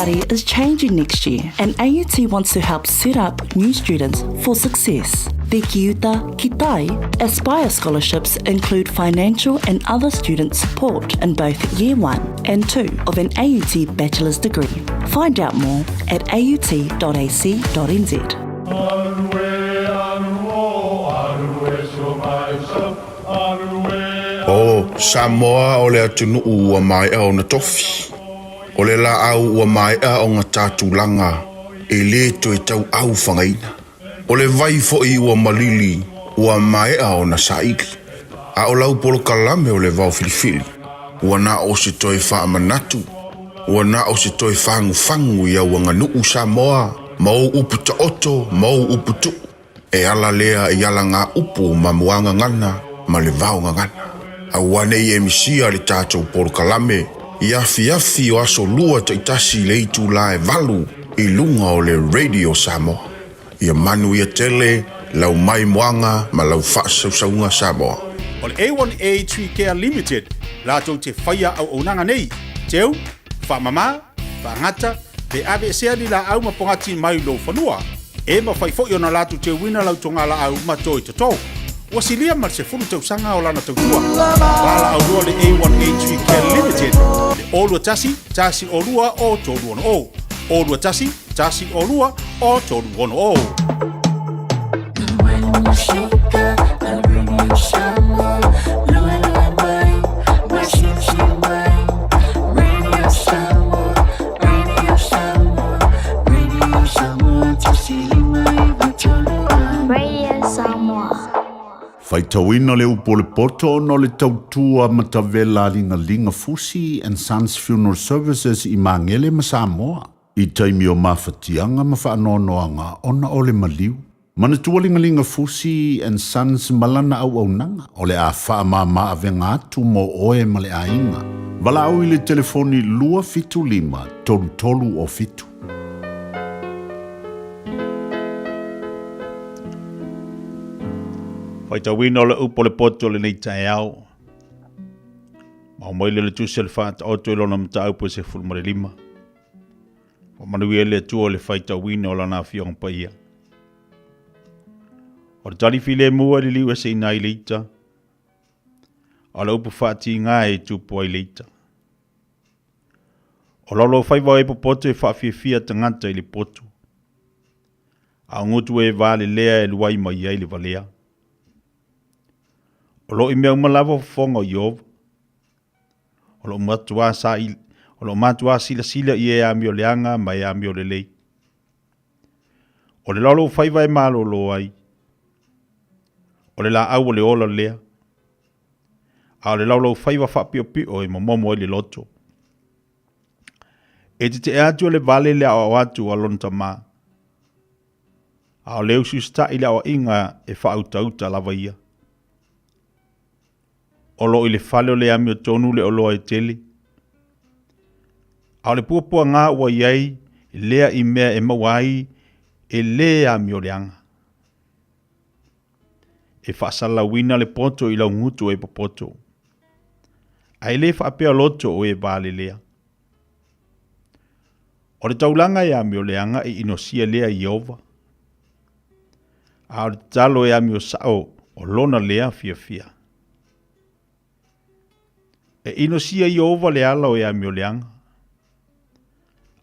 study is changing next year, and AUT wants to help set up new students for success. The Kiuta Kitai Aspire scholarships include financial and other student support in both Year 1 and 2 of an AUT bachelor's degree. Find out more at aut.ac.nz. O Samoa o le atunuu ua maea ona tofi. O le laau ua maea ona ta tulaga e lē toe tauau fagaina. O le vai foi ua malili ua maea ona saili. A o lau polokalame o le vao filifili, ua na o se toe faamanatu, ua na o se toe fagufagu i au aganuu Samoa ma ou upu taoto ma ou upu tuu. E ala lea i alagaupu ma muagagana ma le vaogagana. Aua ne i e misia le tatou polokalame i afiafi o aso Lua taitasi i le itula e valu i luga o le Radio Samoa. Ia manuia tele lau maimoaga ma lau faasausauga Samoa. O le A1A Tree Care Limited latou te faia auaunaga nei, teu, faamama, faagata, pe aveesea ni laau ma pogati mai lou fanua. E mafai foi ona latou teuina lau togalaau ma toi toto. Ua silia ma le 10 tausaga o lana tautua. Valaauloa le A1A Tree Care Limited le 021 102 o 360. 021 102 o 360. Faitauina le upu o le poto ona o le tautua matavela a Ligalinga Fusi and Sons Funeral Services i Magele ma Samoa i taimi o mafatiaga ma faanoanoaga ona o le maliu. Manatua Ligalinga Fusi and Sons ma lana auaunaga o le a faamama avega atu mo oe ma le aiga. Valaau i le telefoni 275 33 o 7. Faitauina o le upu o le poto o lenei taeao. Ma aumai lea o le Tusi o le Faataoto i lona mataupu e 15. Faamanuia le Atua i le faitauina o Lana Afioga Paia. O le tali filemu e liliu eseina ai le ita, a o le upu faatiga e tupu ai le ita. O laulaufaiva o e popoto e faafiafia tagata i le potu, a o gutu e valelea e luai mai ai le valea. O lo o i mea uma lava fofoga o Ieova, O lo o matuā saili, o lo o matuā silasila i e amio leaga ma e amio lelei. O le laulaufaiva e malolo ai, o le laau o le ola lea, a o le laulaufaiva faapiopio e momomo ai le loto. E teteʻe atu e le vale le aoao atu a lona tamā, a o le usiusitaʻi le aoaiga e faautauta lava ia. O lo o i le fale o le amiotonu le oloa e tele. A o le puapuaga ua i ai lea i mea e maua ai e lē amioleaga. E faasalalauina le poto i laugutu o e popoto, a e lē faapea loto o e valelea. O le taulaga e amioleaga e inosia lea i Ieova, a o le tatalo e amio sao o lona lea fiafia. E inosia Ieova le ala o e amioleaga,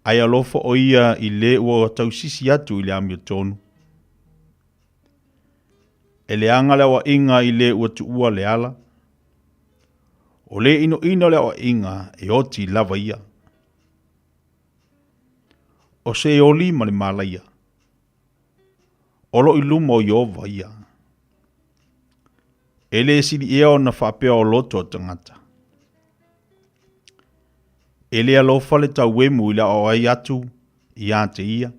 ae alofa o ia i le ua tausisi atu i le amiotonu. E leaga le aoaiga i le ua tuua le ala, o le inoina o le aoaiga e oti lava ia. O Seoli ma le malaia, o lo o i luma o Ieova ia. E le sili ea ona faapea o loto o tagata. E le alofa le tauemu i le aoai atu ia te ia.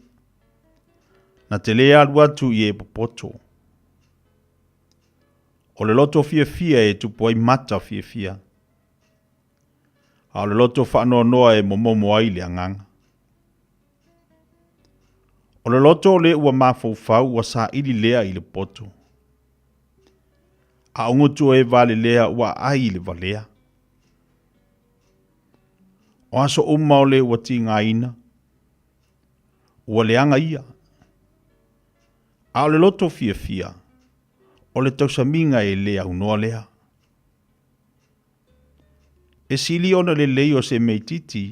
Na te le alu atu i e popoto. O le loto fiafia e tupu ai mata fiafia. A o le loto faanoanoa e momomo ai le agaga. O le loto o le ua mafaufau ua saili lea i le poto. A o gutu o e valelea ua aai i le valea. O aso uma o le ua tigaina, Ua leaga ia. A o le loto fiafia, o le tausamiga e le aunoa lea. E sili ona lelei o se mea itiiti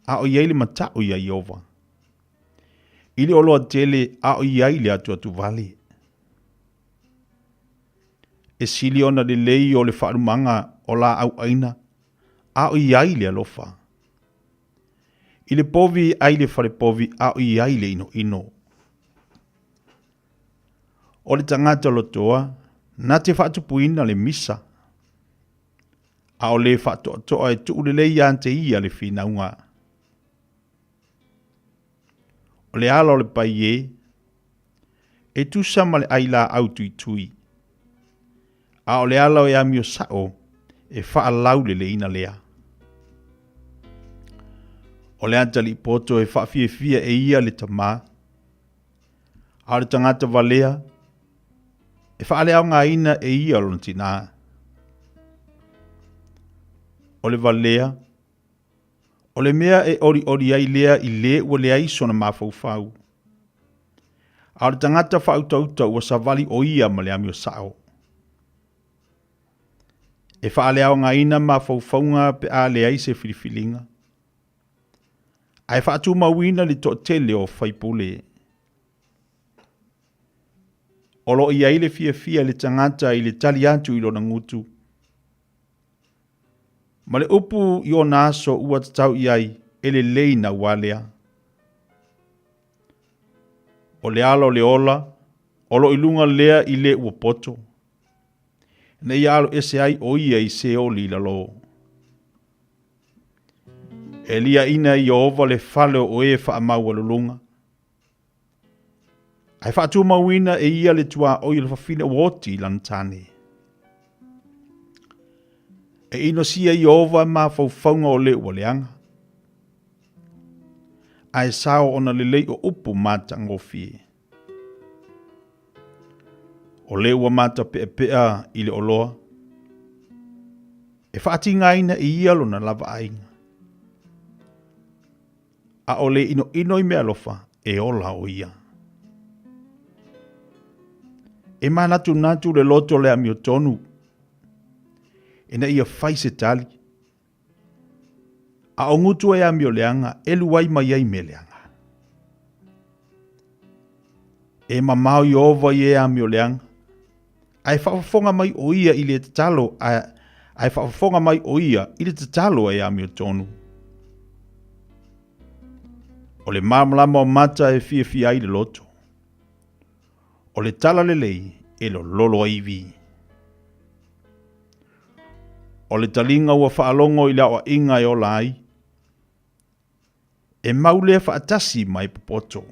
a o i ai le mataʻu iā Ieova, i le oloa tele a o i ai le atuatuvale. E sili ona lelei o le faalumaga o laau ʻaina a o i ai le alofa, i le povi ai le falepovi a o i ai le inoino. O le tagata lotoa na te faatupuina le misa, a o le faatoatoa e tuu lelei ia te ia le finauga. O le ala o le paiē e tusa ma le ʻai laau tuitui, a o le ala o e amio saʻo e faalauleleina lea. O le atalii poto e faafiafia e ia le tamā, a o le tagata valea e faaleaogaina e ia lona tinā. O le valea, o le mea e olioli ai lea i lē ua leai sona mafaufau. A o le tagata faautauta ua savali o ia ma le amio sao. E faaleaogaina mafaufauga pe a leai se filifiliga, ae faatumauina le toatele o faipule. O lo o i ai le fiafia i le tagata i le tali atu i lona gutu, ma le upu i ona aso ua tatau i ai e lelei naua lea. O le ala o le ola, o lo o i luga lea i le ua poto, ina ia alo ese ai o ia i Seoli i lalo. E liaina e Ieova le fale o e faamaualuluga, ae faatumauina e ia le tuaoi o le fafine ua oti i lana tane. E inosia Ieova mafaufauga o le ua leaga, ae sao ona lelei o upu matagofie. O le ua matapeapea i le oloa, e faatigaina e ia lona lavaaiga. A o le inoino i meaalofa, e ola o ia. E manatunatu le loto le amiotonu, ina ia fai se tali, A o gutu e amio leaga, e luai mai ai mea leaga. E mamao Ieova i e amio leaga, ae faafofoga mai o ia i le tatalo, ae, ae faafofoga mai o ia i le tatalo e amiotonu. O le malamalama o mata e fiafia ai le loto. O le tala lelei e lololo ai ivi. O le taliga ua faalogo i le aoaiga e ola ai, e mau lea faatasi ma e popoto.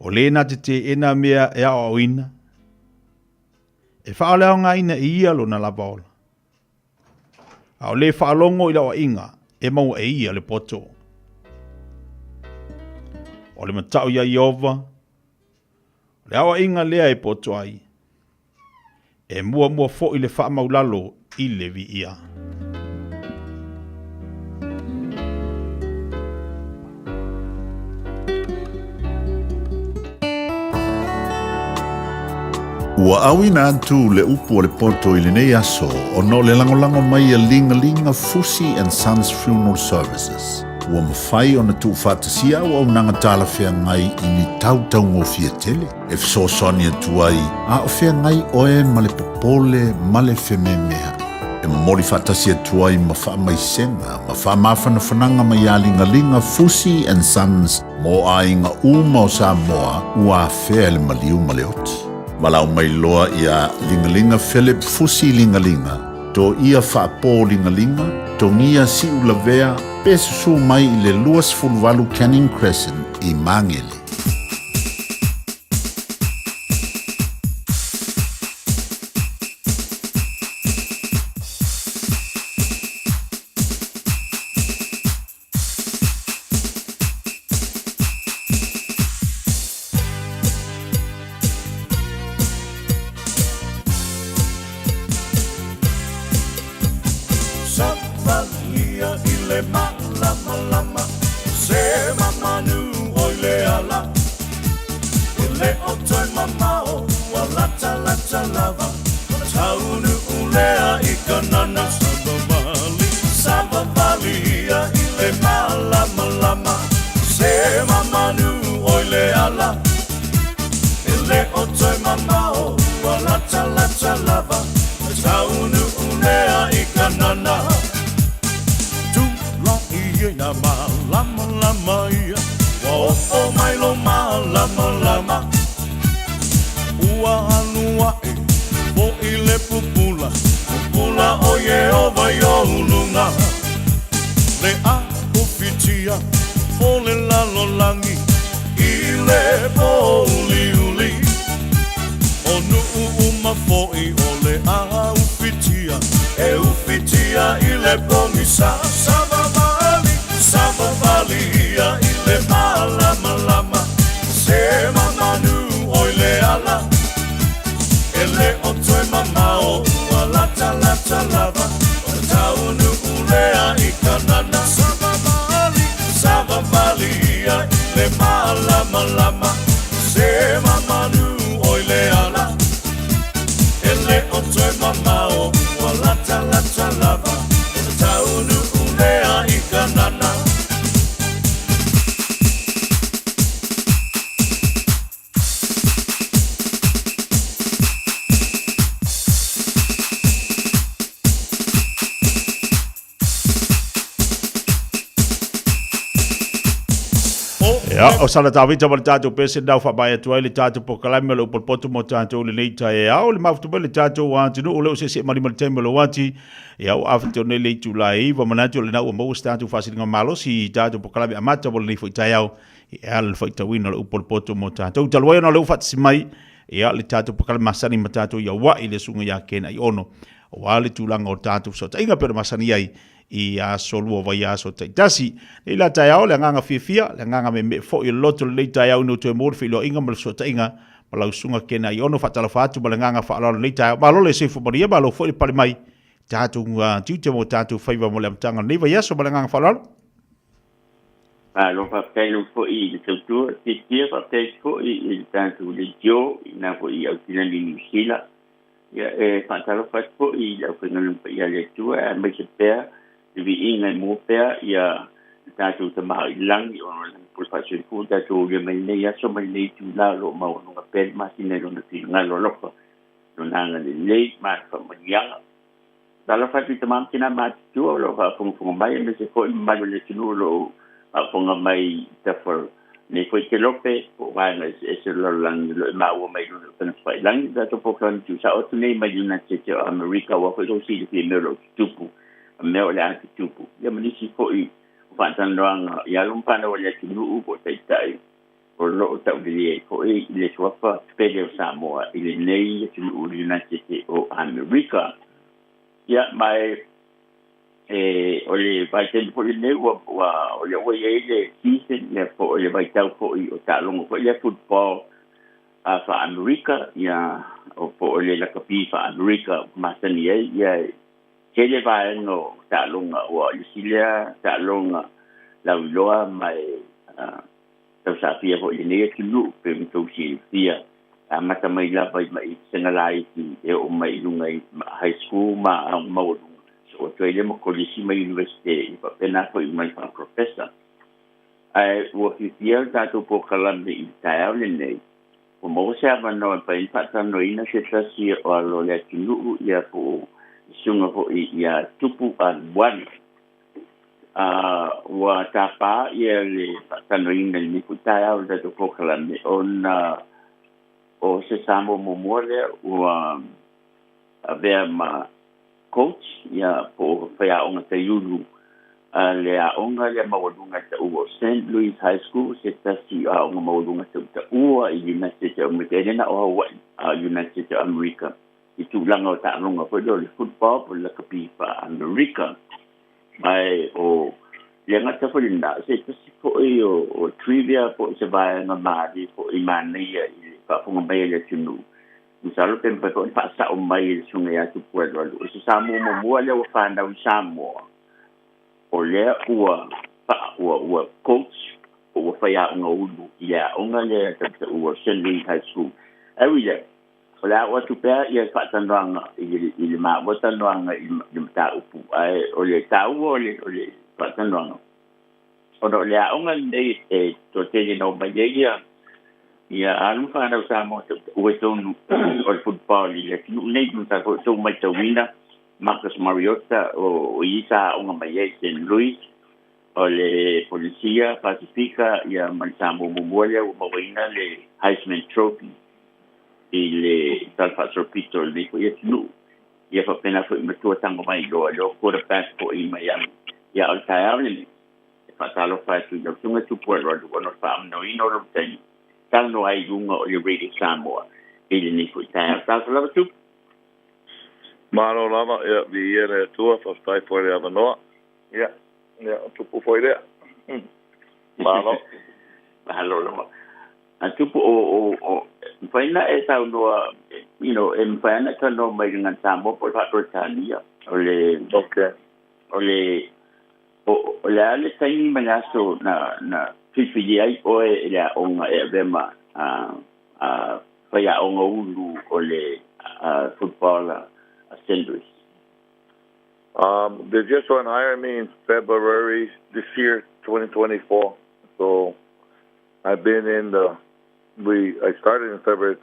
O le na te teena mea e aoaoina, e faaleaogaina e ia lona lava ola. A o le faalogo i le aoaiga, e maua e ia le poto. O le matau iā Ieova, o le aoaiga lea e poto ai, E muamua foi le faamaulalo i le viia. Ua auina atu le upu o le poto i lenei aso ona o le lagolago mai a Ligalinga Fusi and Sons Funeral Services. Ua mafai ona tuufaatasia auaunaga talafeagai i ni tau taugofie tele. E fesoasoani atu ai a o feagai oe ma le popole ma le fememeaʻi. E momoli faatasi atu ai ma faamaisega ma faamafanafanaga mai iā Ligaliga Fusi and Sons mo aiga uma o Samoa ua afea e le maliu ma le oti. Valaau mai loa iā Ligaliga Philip Fusi Ligaliga, Toia Faapō Ligaliga, Togia Siulavea, pe susū mai i le 28 Canning Crescent i Māgele. Savalia i le malamalama se le o toe mamao ua latalata lava Ona taunuu lea i Kanana. Savavali, savavali ia i le malamalama Se mamanu oi le ala. E le o toe mamao ua latalata lava Ona taunuu lea i Kanana. Tula'i ai nā malamalama ia Ua oo mai lou malamalama. Ua alu aʻe foʻi le pupula, pupula o Ieova i ou luga. Le ʻaufitia o le lalolagi i le pōuliuli. O nuʻu uma foʻi o le ʻaufitia e ufitia i le pogisa. Savavali, savavali ia i le malamalama Se mamanu oi le ala. E le o toe mamao ua latalata lava Ona taunuu lea i Kanana. Savavali, savavali ia i le malamalama Se mamanu oi le ala. E le o toe mamao ua latalata lava Ona taunuu lea i Kanana. Ia, o sala tavita ma le tatou pese nau whaamai atu ai le tatou polokalame o le upolupoto mo tatou lenei taeao. Le mafuta mai le tatou atunuu o lea ua seesee ma lima i le taimi o le uati. Ia, ua afe tonu nei le itula e 9, manatu o lena ua maua se tatou faasiliga malosi i tatou polokalame amata mo lenei foi taeao e ala i le faitauina o le upolupoto mo tatou. Talu ai ona o lea ua faatasi mai, ia, le tatou polokalame masani ma tatou i Aua'i le susuga ia Ken Aiono, aua le tulaga o tatou fesootaiga pei ona masani ai i aso lua vaiaso taitasi. Nei la taeao, le agaga fiafia, le agaga meemee foi o le loto lenei taeao ina ua toe maua le feiloaiga ma le fesootaiga ma lau susuga Ken Aiono. Faatalofa atu ma le agaga faaaloalo lenei taeao. Malo le soifua manuia, malo foi le pale mai tatou tiute ma o tatou faiva mo le amataga o lenei vaiaso ma le agaga faaaloalo. Malo faafetai lau foi i le tautua tiatia, faafetai foi i le tatou leitio i na foi i Aotearoa Niu Sila. Ia, e faatalofa atu foi i le aufaigaluega paia a le Atua, aemaise pea le viiga e maua pea ia le tatou Tama i le lagi, ona o lana pule faasoifua tatou aulia mai lenei aso ma lenei itula o lo o maualuga pea le masina i lona finagalo alofa, lona agalelei ma le faamanuiaga. Talofa atu i tama ma tina matutua o lo o faafogafoga mai, aemaise foi le mamalu o le atunuu o lo o faafofoga mai i tafa nei foi kelope po o vaega eseese o le lalolagi o lo o maua mai i luga o upegatafailagi. O tatou polokalame tuusao atu nei mai United States o Amerika, aua foi lou silafia i mea o lo o tutupu ma mea o le a tutupu, ia ma nisi foi o faatalanoaga i alo ma fanau a le atunuu po o taitai o lo o taulelei ai foi i le suafa pele o Samoa i lenei atunuu o le United States o Amerika. Ia, ma e, e o le vaitaimi foi lenei ua, ua, o lea ua i ai le season, ia, po o le vaitau foi o taaloga foi lea football a faa-Amerika, ia, o po o le lakapi faa-Amerika masani ai, ia, e tele vaega o taaloga, ua le isi lea taaloga lauiloa ma e, tausafia foi i lenei atunuu pei ona outou silafia, e amata mai lava i ma'i vasega laiti e oo mai i luga i high school ma aoga maualuga, soo atu ai lea ma kolisi ma universite e faapena foi mai faa-professor. Ae ua fiafia le tatou polokalame i le taeao lenei, ua maua se avanoa e mafai ai ona faatalanoaina se tasi o alo o le atunuu ia po o le susuga foi ia Tupu Alualu. Ua tapa ia le faatalanoaina i lenei foi taeao i le tatou polokalame ona o se Samoa muamua lea ua avea ma coach ia po o faiaoga taiulu a le aoga lea maualuga e taua o Saint Louis High School, se tasi o aoga maualuga tautaua i United States of America, e le na o Hawaii a o United States of America i tulaga o taaloga foi lea o le football po o le lakapi faa-Amerika. Ma e o le gata foi lena, se tasi foi o trivia po o se vaega malie foi manaia i le faafofoga mai a le atunuu. Masalo pe mafai foi ona faasao mai e le Susuga ia Tupu Alualu, o se Samoa muamua lea ua fanau i Samoa, o lea ua, ua, ua coach po ua faiaoga ulu i le aoga lea tautaua o St. Louis High School. Ae ui i lea, o le a oo atu pea ia faatalanoaga i le i le maua talanoaga i le mataupu, ae o le taua o le o le faatalanoaga, ona o le aoga lenei e toatele na omai ai ia ia alo ma fanau Samoa tautaua i totonu o le football i le atunuu nei. Masalo foi o outou matauina Marcus Mariota o i sa aoga mai ai i St. Louis, o le Polesia, Pasifika ia ma le Samoa muamua lea ua mauaina le Heisman Trophy i le Tala Faasolopito o lenei foi atunuu. Ia faapena foi ma Tua Tagovailoa, le quarterback foi mai Miami. Ia a o le taeao lenei, e faatalofa atu i lau Susuga Tupu Alualu ona o le faaamanoina o lou taimi talanoa ai i luga o le Radio Samoa i lenei foi taeao. Talofa lava Tupu. Malo lava, ia, viia le Atua, faafetai foi i le avanoa. Ia, ia, o Tupu foi lea. Malo. Malo lava. A Tupu, o, o, o, mafai ona e saunoa, you know, e mafai ona e talanoa mai i le Gagana Samoa po o le Faa-Peretania. O le, okay. O le, o, o le a le taimi ma le aso na, na filifilia ai oe e le aoga e avea ma a, a faiaoga ulu o le a, football a St. Louis? They just went hire me in February this year, 2024. So I've been in the we I started in February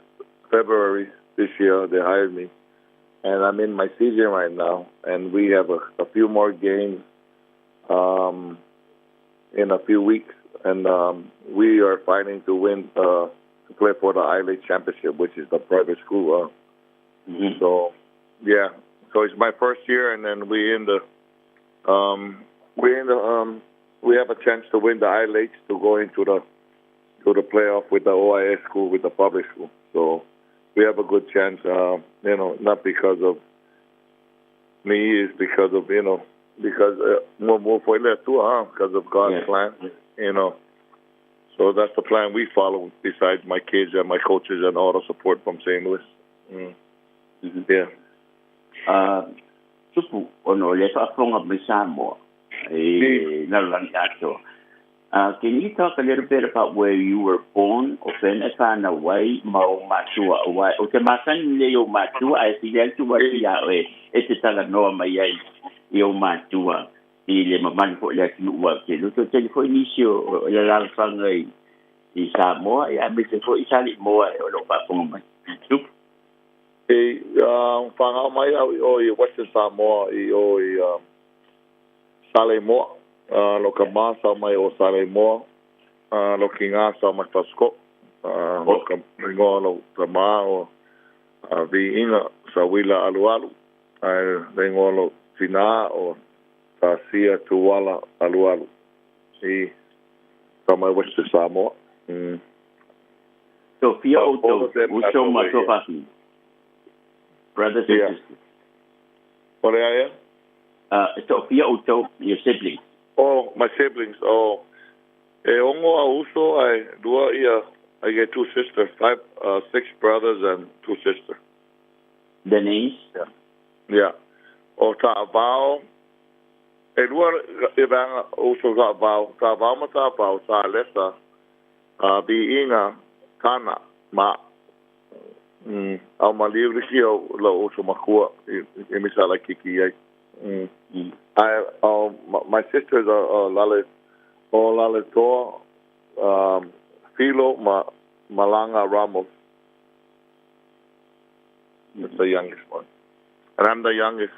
February this year. They hired me, and I'm in my season right now. And we have a, a few more games in a few weeks, and we are fighting to win to play for the I League Championship, which is the private school. So, yeah, so it's my first year, and then we in the we in the we have a chance to win the I League to go into the to the playoff with the OIS school, with the public school. So we have a good chance. Not because of me, it's because of you know because more for huh? Because of God's plan. You know, so that's the plan we follow. Besides my kids and my coaches and all the support from St. Louis. Yeah. Tupu, ona o lea e faafofoga mai Samoa i le lalolagi atoa. Can you talk a little bit about where you were born, o fea e fanau ai ma ou matua, aua ou te masani lelei i ou matua, ae sili atu atu iā oe e te talanoa mai ai i ou matua i le mamalu foi o le atunuu aua ou te iloa toatele foi nisi o le alaalafaga i Samoa, ia aemaise foi i Salimoa o lo o faafofoga mai. Tupu. E whangau mai au i o i Western Samoa i o i Saleimoa, lo ka mā sa mai o Saleimoa, lo ki ngā sa mai Fasco, lo ka ingoa lo ka mā o Viinga sa wila alualu, ae le ingoa lo tinā o Tasia Tuala Alualu i sa mai Western Samoa. So fia But all outou, of them passed uso ma away, tua yeah. fafine, brothers and sisters. O le aia? E toafia outou, your siblings. Oh, my siblings, oh. E ono au uso ae lua ia, I get two sisters, five, six brothers and two sisters. The names? Yeah. Yeah. O Ta'avao, e lua e vaega uso Ta'avao, Ta'avao ma Ta'avao, Sa'alesa, Viiga, Kana, ma au maliu liki au lou uso makua i, i misala kiki ai. Ae, oh, my sisters are Lale, o Laletoa, Filo ma Malanga Ramos. That's the youngest one. And I'm the youngest.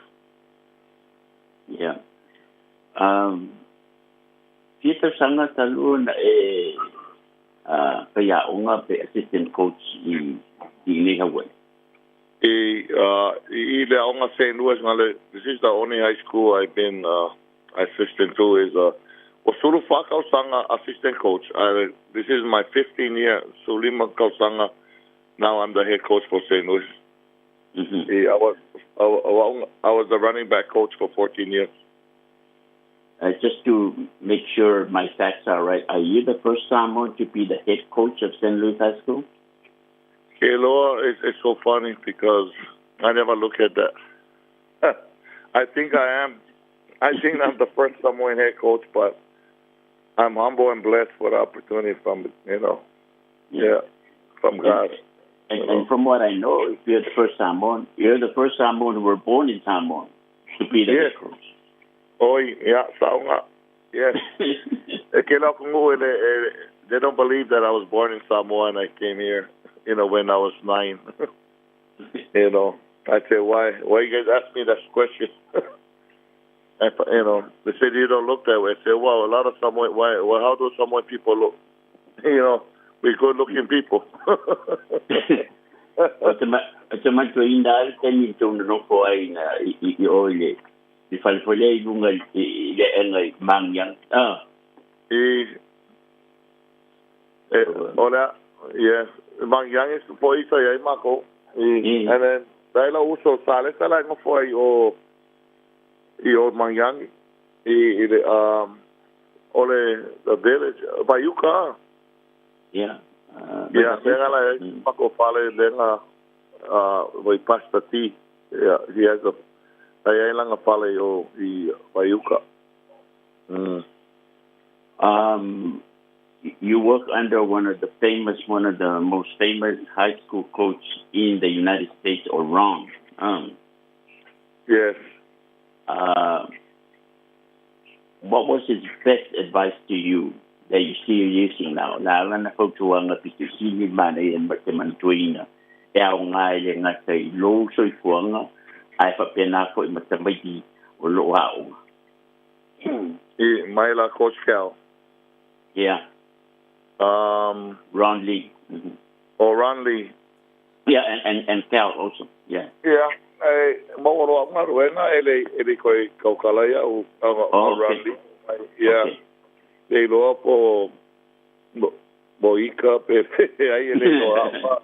Yeah. Fia tausaga talu ona e faiaoga pe assistant coach i i nei Hawaii? I, i le aoga St. Louis ngale, this is the only high school I've been assistant to is ua sulu fa tausaga assistant coach. I, this is my 15 year, sulima tausaga. Now I'm the head coach for St. Louis. I, was, I, I was the running back coach for 14 years. Just to make sure my facts are right, are you the first Samoan to be the head coach of St. Louis High School? Kealoha, it's so funny because I never look at that. I think I am. I think I'm the first Samoan head coach, but I'm humble and blessed for the opportunity from you know, yeah, from God. And from what I know, if you're the first Samoan, you're the first Samoan who were born in Samoa to be the head coach. Oi, yeah, saonga. Yes. E ke la kungu ele, they don't believe that I was born in Samoa and I came here, you know, when I was 9. You know, I say, why you guys ask me that question? I, you know, they said, you don't look that way. I said, well, a lot of Samoan, why, well, how do Samoan people look? You know, we good-looking people. O te manatuaina lava le taimi i tou nonofo ai na i o i le i falefolea i luga i le aega i Mangyang. Ah. I, e, o le, yes, Mangyang is po isa i ai mākou. I, and then, dai la uso sa le sa la ngofo ai o i o Mangyang i le o le the village Vaiuka. Yeah. Yeah, lenga la mako fale lenga vai Pastor T. Yeah, he has a ai ai langa fale o i Vaiuka. You work under one of the famous, one of the most famous high school coach in the United States, or Ron. Yes. What was his best advice to you that you still using now? Na ala na fautuaga pito sili manaia ma te manatuaina e aoga e le gata i lou soifuaga ae faapena foi ma tamaiti o loo aoga. I mai la Coach Cal. Yeah. Ron Lee. Oh, Ron Lee. Yeah, and Cal also. Yeah. Yeah. E maua loa galuega e le e le koe kaukala ia u Oh, Ron okay. Lee. Yeah. Okay. Le iloa po mo ika pe ai e le iloa apa.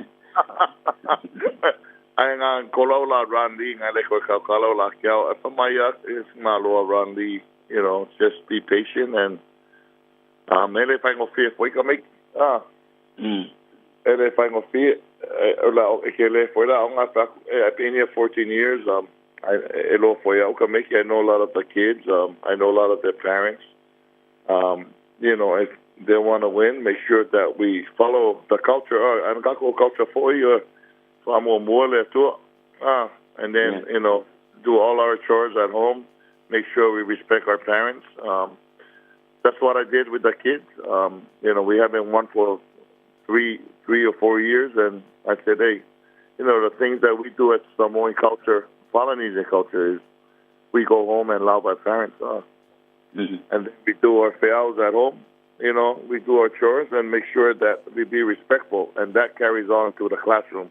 Ai ngā kolau la Ron Lee ngā le koe kaukala o la kiao. E fa mai ia e ngā loa Ron Lee, you know, just be patient and e le whaingofie foi ka make. Ah. E le whaingofie e la e ke le foi la o ngā whaku. I've been here 14 years. I e loa foi au ka make. I know a lot of the kids. I know a lot of their parents. You know, if they want to win, make sure that we follow the culture. And kako culture for you, and then, you know, do all our chores at home. Make sure we respect our parents. That's what I did with the kids. You know, we haven't won for three or 4 years, and I said, hey, you know, the things that we do at Samoan culture, Polynesian culture, is we go home and love our parents. And then we do our feaus at home. You know, we do our chores and make sure that we be respectful, and that carries on to the classroom.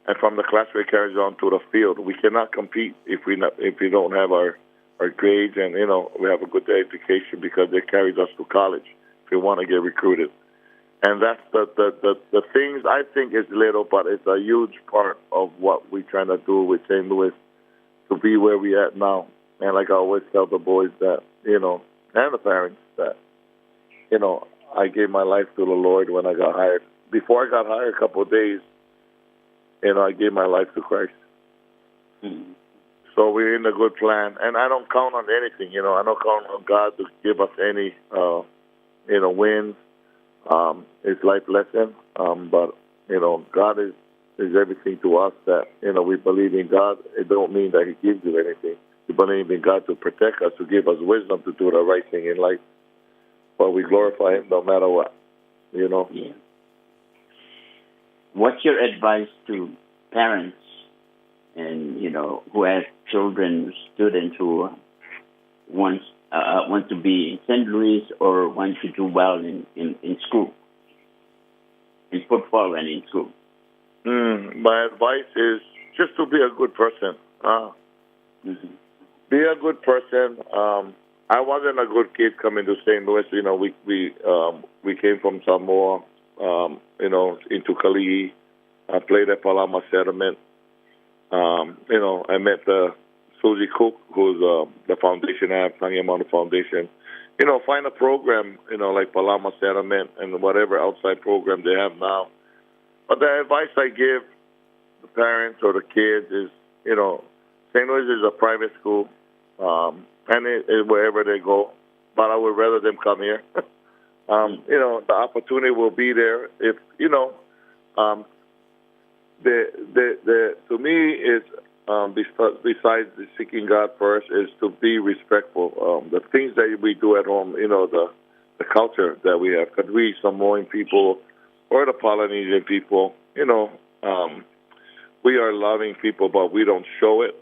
And from the classroom, it carries on to the field. We cannot compete if we don't have our grades and, you know, we have a good education, because it carries us to college if we want to get recruited. And that's the things I think is little, but it's a huge part of what we're trying to do with St. Louis to be where we at now. And like I always tell the boys that, you know, and the parents that, you know, I gave my life to the Lord when I got hired. Before I got hired a couple of days, you know, I gave my life to Christ. Mm-hmm. So we're in a good plan. And I don't count on anything, you know. I don't count on God to give us any, you know, wins. It's life lesson. But, you know, God is everything to us that, you know, we believe in God. It don't mean that he gives you anything. We believe in God to protect us, to give us wisdom to do the right thing in life. But we glorify him no matter what, you know. Yeah. What's your advice to parents and, you know, who have children, students who want to be in St. Louis or want to do well in school, in football and in school? My advice is just to be a good person. Mm-hmm. Be a good person. I wasn't a good kid coming to St. Louis. You know, we came from Samoa, you know, into Kalihi. I played at Palama Settlement. You know, I met the Susie Cook, who's the foundation, I have Tangi Foundation. You know, find a program, you know, like Palama Settlement and whatever outside program they have now. But the advice I give the parents or the kids is, you know, St. Louis is a private school, and it wherever they go. But I would rather them come here. Um, you know, the opportunity will be there if you know. Um, the the the to me is um, besides seeking God first is to be respectful. Um, the things that we do at home, you know, the the culture that we have. Because we Samoan people or the Polynesian people, you know, um, we are loving people, but we don't show it.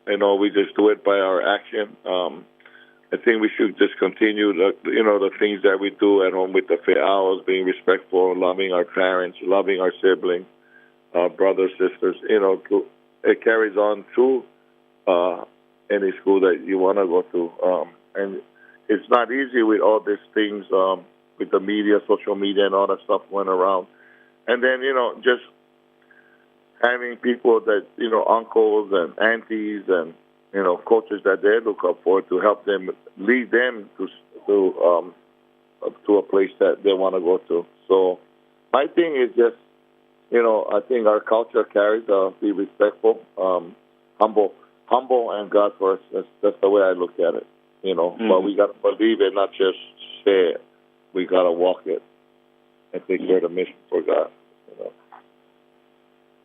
You know, we just do it by our action. Um, I think we should just continue the you know the things that we do at home with the fair hours, being respectful, loving our parents, loving our siblings, uh, brothers, sisters. You know, to, it carries on to uh, any school that you want to go to. Um, and it's not easy with all these things um, with the media, social media, and all that stuff going around. And then you know, just having people that you know, uncles and aunties and you know, coaches that they look up for to help them lead them to to um, to a place that they want to go to. So my thing is just, you know, I think our culture carries uh, be respectful, um, humble, humble, and God first. That's that's the way I look at it. You know, mm-hmm. but we got to believe it, not just say it. We got to walk it and take care of the mission for God. You know.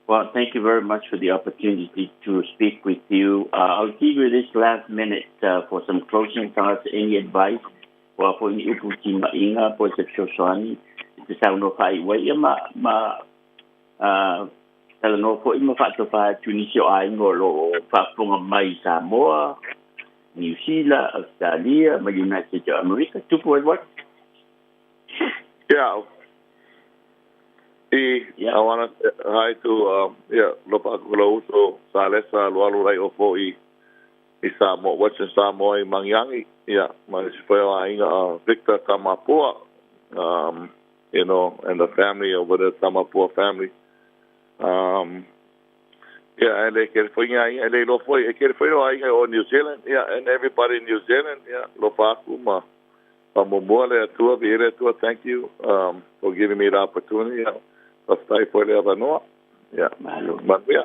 Well, thank you very much for the opportunity to speak with you. Uh, I'll give you this last minute uh, for some closing thoughts, any advice. Ua foi ni upu timaiga po o se fesoasoani e te saunoa faaiu ai ia ma, ma uh, talanoa foi ma faatofa atu nisi o aiga o lo o faafofoga mai i Samoa, Niu Sila, Ausetalia ma United States o Amerika. Tupu Edward. Yeah. I, yeah. I want to say hi to um, yeah, Lopa Kulauso, Salesa, Lualu Rai Ofo i, i Samoa, Western Samoa i Mangiangi. Yeah, ma isi foi o aiga uh, Victor Tamapua, um, you know, and the family over the Tamapua family. Um, yeah, and they ke foi ngai, e le lo foi, e ke foi o aiga o New Zealand, yeah, and everybody in New Zealand, yeah, lofa aku ma Faamuamua le Atua, viia le Atua, thank you um, for giving me the opportunity. Yeah. Faafetai foi le avanoa. Yeah. Malo. Manuia.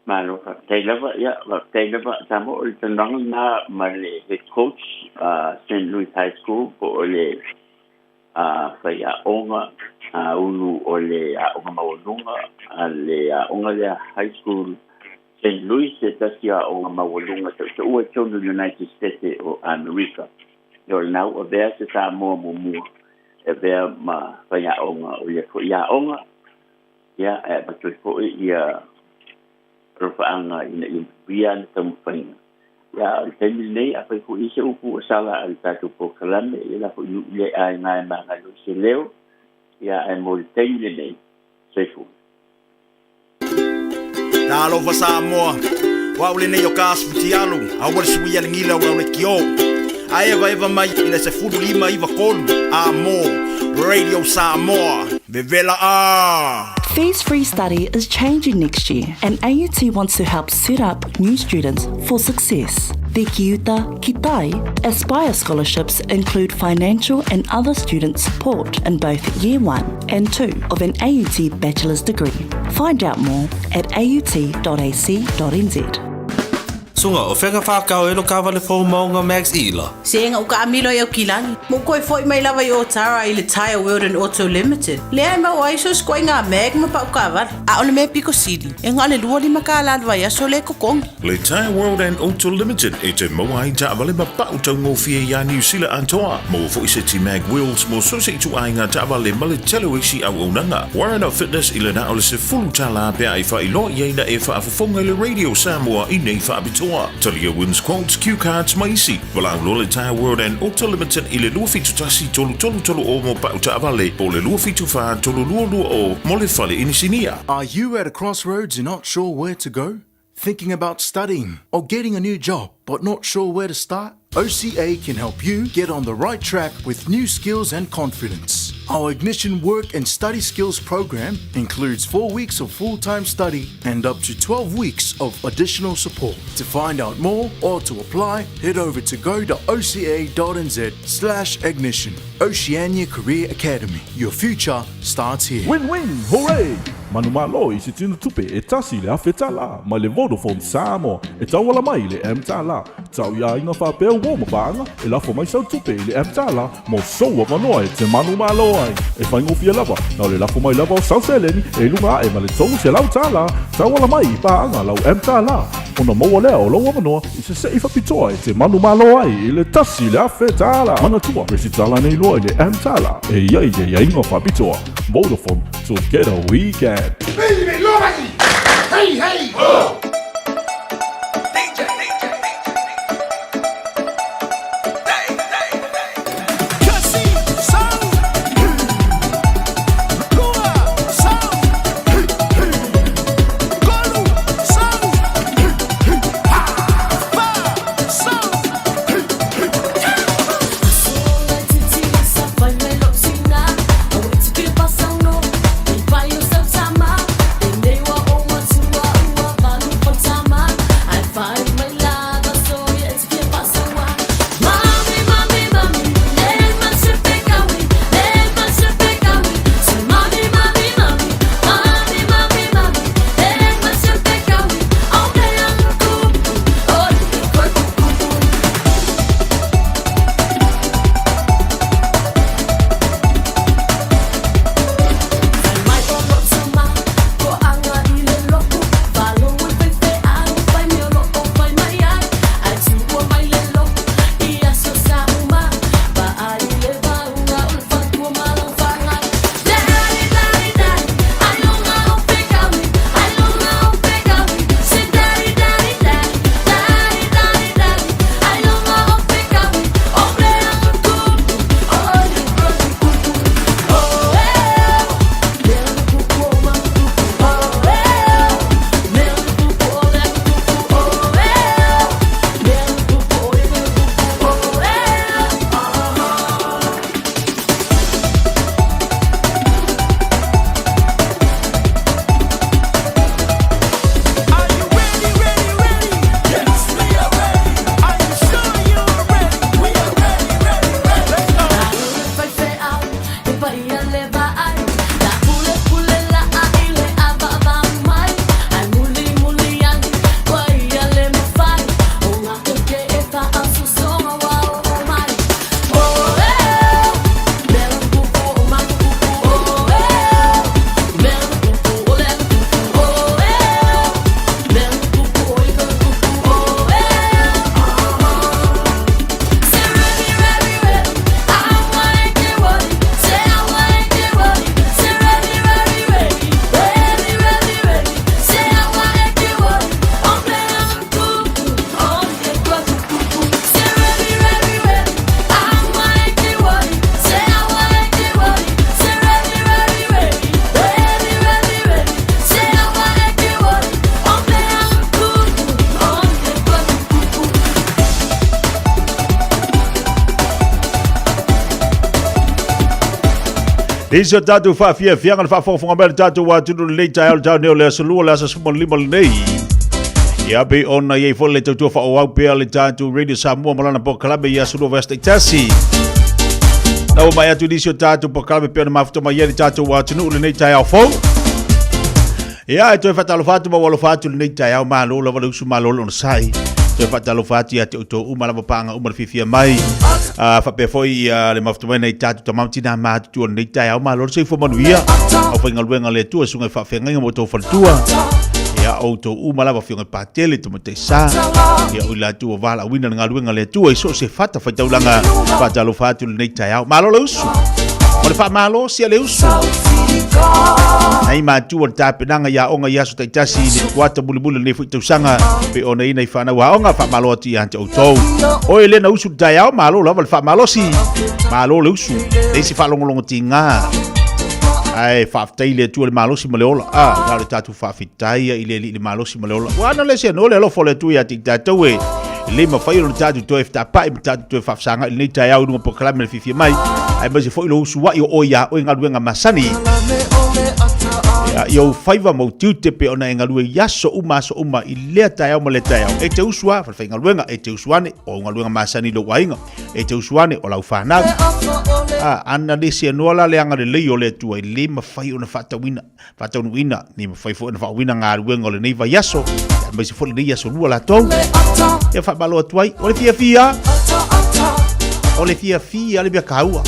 Malo, faafetai lava, ia, faafetai lava. Samoa o le talanoaga lena ma le head coach a St. Louis High School po o le uh, faiaoga a ulu o le aoga maualuga a le aoga lea High School St. Louis, se tasi aoga maualuga tautaua i totonu o le United States o Amerika. Ia o lena ua avea se Samoa muamua e avea ma faiaoga o ia foi aoga, ia ae avatu ai foi ia alofaaga ina ia manuia ana taumafaiga. Ia o le taimi lenei, afai foi i se upu ua sala a le tatou polokalame, ia la foi nuu le aiga e magalo i se leo, ia ae mo le taimi lenei, soifua. Talofa Samoa, o au lenei o ka asu fitialu, aua le sui a le gila o lau lekiō. A evaeva mai i le 15 9 3 a mo Radio Samoa, vevela a! Fees Free Study is changing next year, and AUT wants to help set up new students for success. The Kiuta Kitai Aspire scholarships include financial and other student support in both Year 1 and 2 of an AUT bachelor's degree. Find out more at aut.ac.nz. Suga, o fea ka whākau e lo kāwale fou maunga Max Ila? Sega uka amilo i Aukilani. Mo koe foi mai lava i Otara i le Tyre World and Auto Limited. Lea e maua ai so sikoa i ngā mag ma pau kāwale. A o le mea piko sili, e ngā le 25 kālā le vaiaso le kokongi. Le Tyre World and Auto Limited e te maua ai taavale ma pau taugofie iā Niu Sila atoa. Maua foi se ti mag wheels mo so se ituaiga taavale ma le tele o isi auaunaga. Warren Fitness i le na o le $10 pe a e faailoa i ai na e faafofoga i le Radio Samoa i nei faapitoa. Talia wins quotes, cue cards ma isi. Valaau loa le Tyre World and Auto Limited i le 271 3330 mo pau taavale po o le 274 3220 mo le fale inisinia. Are you at a crossroads and not sure where to go? Thinking about studying or getting a new job but not sure where to start? OCA can help you get on the right track with new skills and confidence. Our Ignition Work and Study Skills program includes 4 weeks of full-time study and up to 12 weeks of additional support. To find out more or to apply, head over to go.oca.nz slash ignition. Oceania Career Academy. Your future starts here. Win-win! Hooray! Manumalo i se tino tupe e 1,000 tala mai le Vodafone Samoa e tauala mai i le mTala. Tau i aiga faapea uo ma paaga e lafo mai sau tupe i le mTala mo sou avanoa e te manumalo ai. E faigofie lava, na o le lafo mai lava o sau seleni e i luga ae ma le 300 tala tauala mai i paaga lau mTala. Ona maua lea o lou avanoa i se se'i faapitoa e te manumalo ai i le 1,000 tala. Manatua, resitala nei loa i le mTala e i ai aiaiga faapitoa. Vodafone, together we can. Hey, hey! Oh! Nisi o tatou faafiafiaga le faafogafoga mai a le tatou atunuu lenei taeao le taeao nei o le aso lua le aso 15 lenei. Ia pei ona i ai foi le tautua faaauau pea le tatou Radio Samoa ma lana polokalame i aso lua vaiaso taitasi. Na ua mai atu nisi o tatou polokalame pei ona mafuta mai ai le tatou atunuu lenei taeao fou. Ia, e toe faatalofa atu ma ua alofa atu lenei taeao, malo lava le usu, malo le onosai. Toe faatalofa atu ia te outou uma lava paaga uma le fiafia mai. Faapea foi ia le mafuta mai nai tatou tama ma tina matutua lenei taeao, malo le soifua manuia. Aufaigaluega a le Atua, susuga i faafeagaiga ma outou faletua. Ia, outou uma lava afioga i Patele, Tamaitai Sa, ia o i latou ua valaauina le galuega a le Atua i so o se fata faitaulaga. Faatalofa atu lenei taeao, malo le usu. O le faamalosi a le usu. Nai matua le tapenaga i aoga i aso taitasi i le kuata mulimuli o lenei foi tausaga pe ona i nai fanau aoga faamalo atu ia te outou. Oe le na usu le taeao, malo lava le faamalosi, malo le usu. Le isi faalogologo tiga. Ae faafetai le Atua le malosi ma le ola. Ah, na o le tatou faafetai i le Alii le malosi ma le ola. Ua ana le se no le alofa o le Atua ia te i tatou e. Le mafai ona tatou toe fetapa'i ma tatou toe faafesagai i lenei taeao i luga o polokalame le fiafia mai, aemaise foi lou usua'i o oe iā oe galuega masani. Ia, i ou faiva ma ou tiute pei ona e galue i aso uma aso uma i lea taeao ma lea taeao. E te usu a, falefaigaluega, e te usu ane, o au galuega masani i lou aiga, e te usu ane, o lau fanau. A, ana le seanoa la le agalelei o le Atua, e le mafai ona faatauina, faataunuuina, ne mafai foi ona faauuina galuega o lenei vaiaso, aemaise foi lenei aso lua latou. Ia faamalo atu ai, o le fiafia, o le fiafia le mea taua.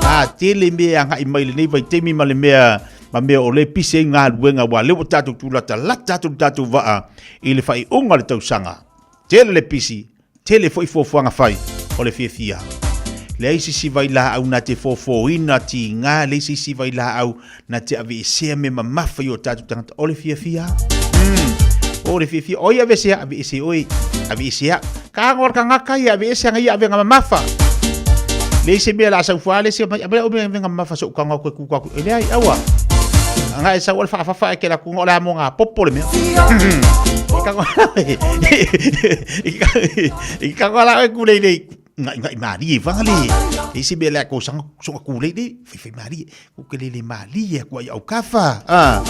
A, tele mea e agai mai lenei vaitaimi ma le mea ma mea o le pisi ai galuega, aua o lea ua tatou tulatalata atu le tatou vaa i le faaiuga o le tausaga. Tele le pisi, Tele foi fuafuaga fai, o le fiafia. Leai se isi vailaau na te fofōina tiga, leai se isi vailaau na te aveesea mea mamafa i o tatou tagata, o le fiafia. O le fiafia. O ai aveesea? Aveese oe, aveese au. Ka ago le tagata ia aveese ana ia avega mamafa. Leai se mea o le a sau fua le isi mai, aumai lau avega mamafa se i ou tago atu e kuku atu. E leai, aua. Aga e sau o le faafafa ae ke la kuga o le a mo ngā popo le mea. I ka la e kulei lei ngai ngai malie fanga le. E se mea le ko sanga soka kulei le fai fai malie. Ku ke le le malie ku ai au kafa. Ah.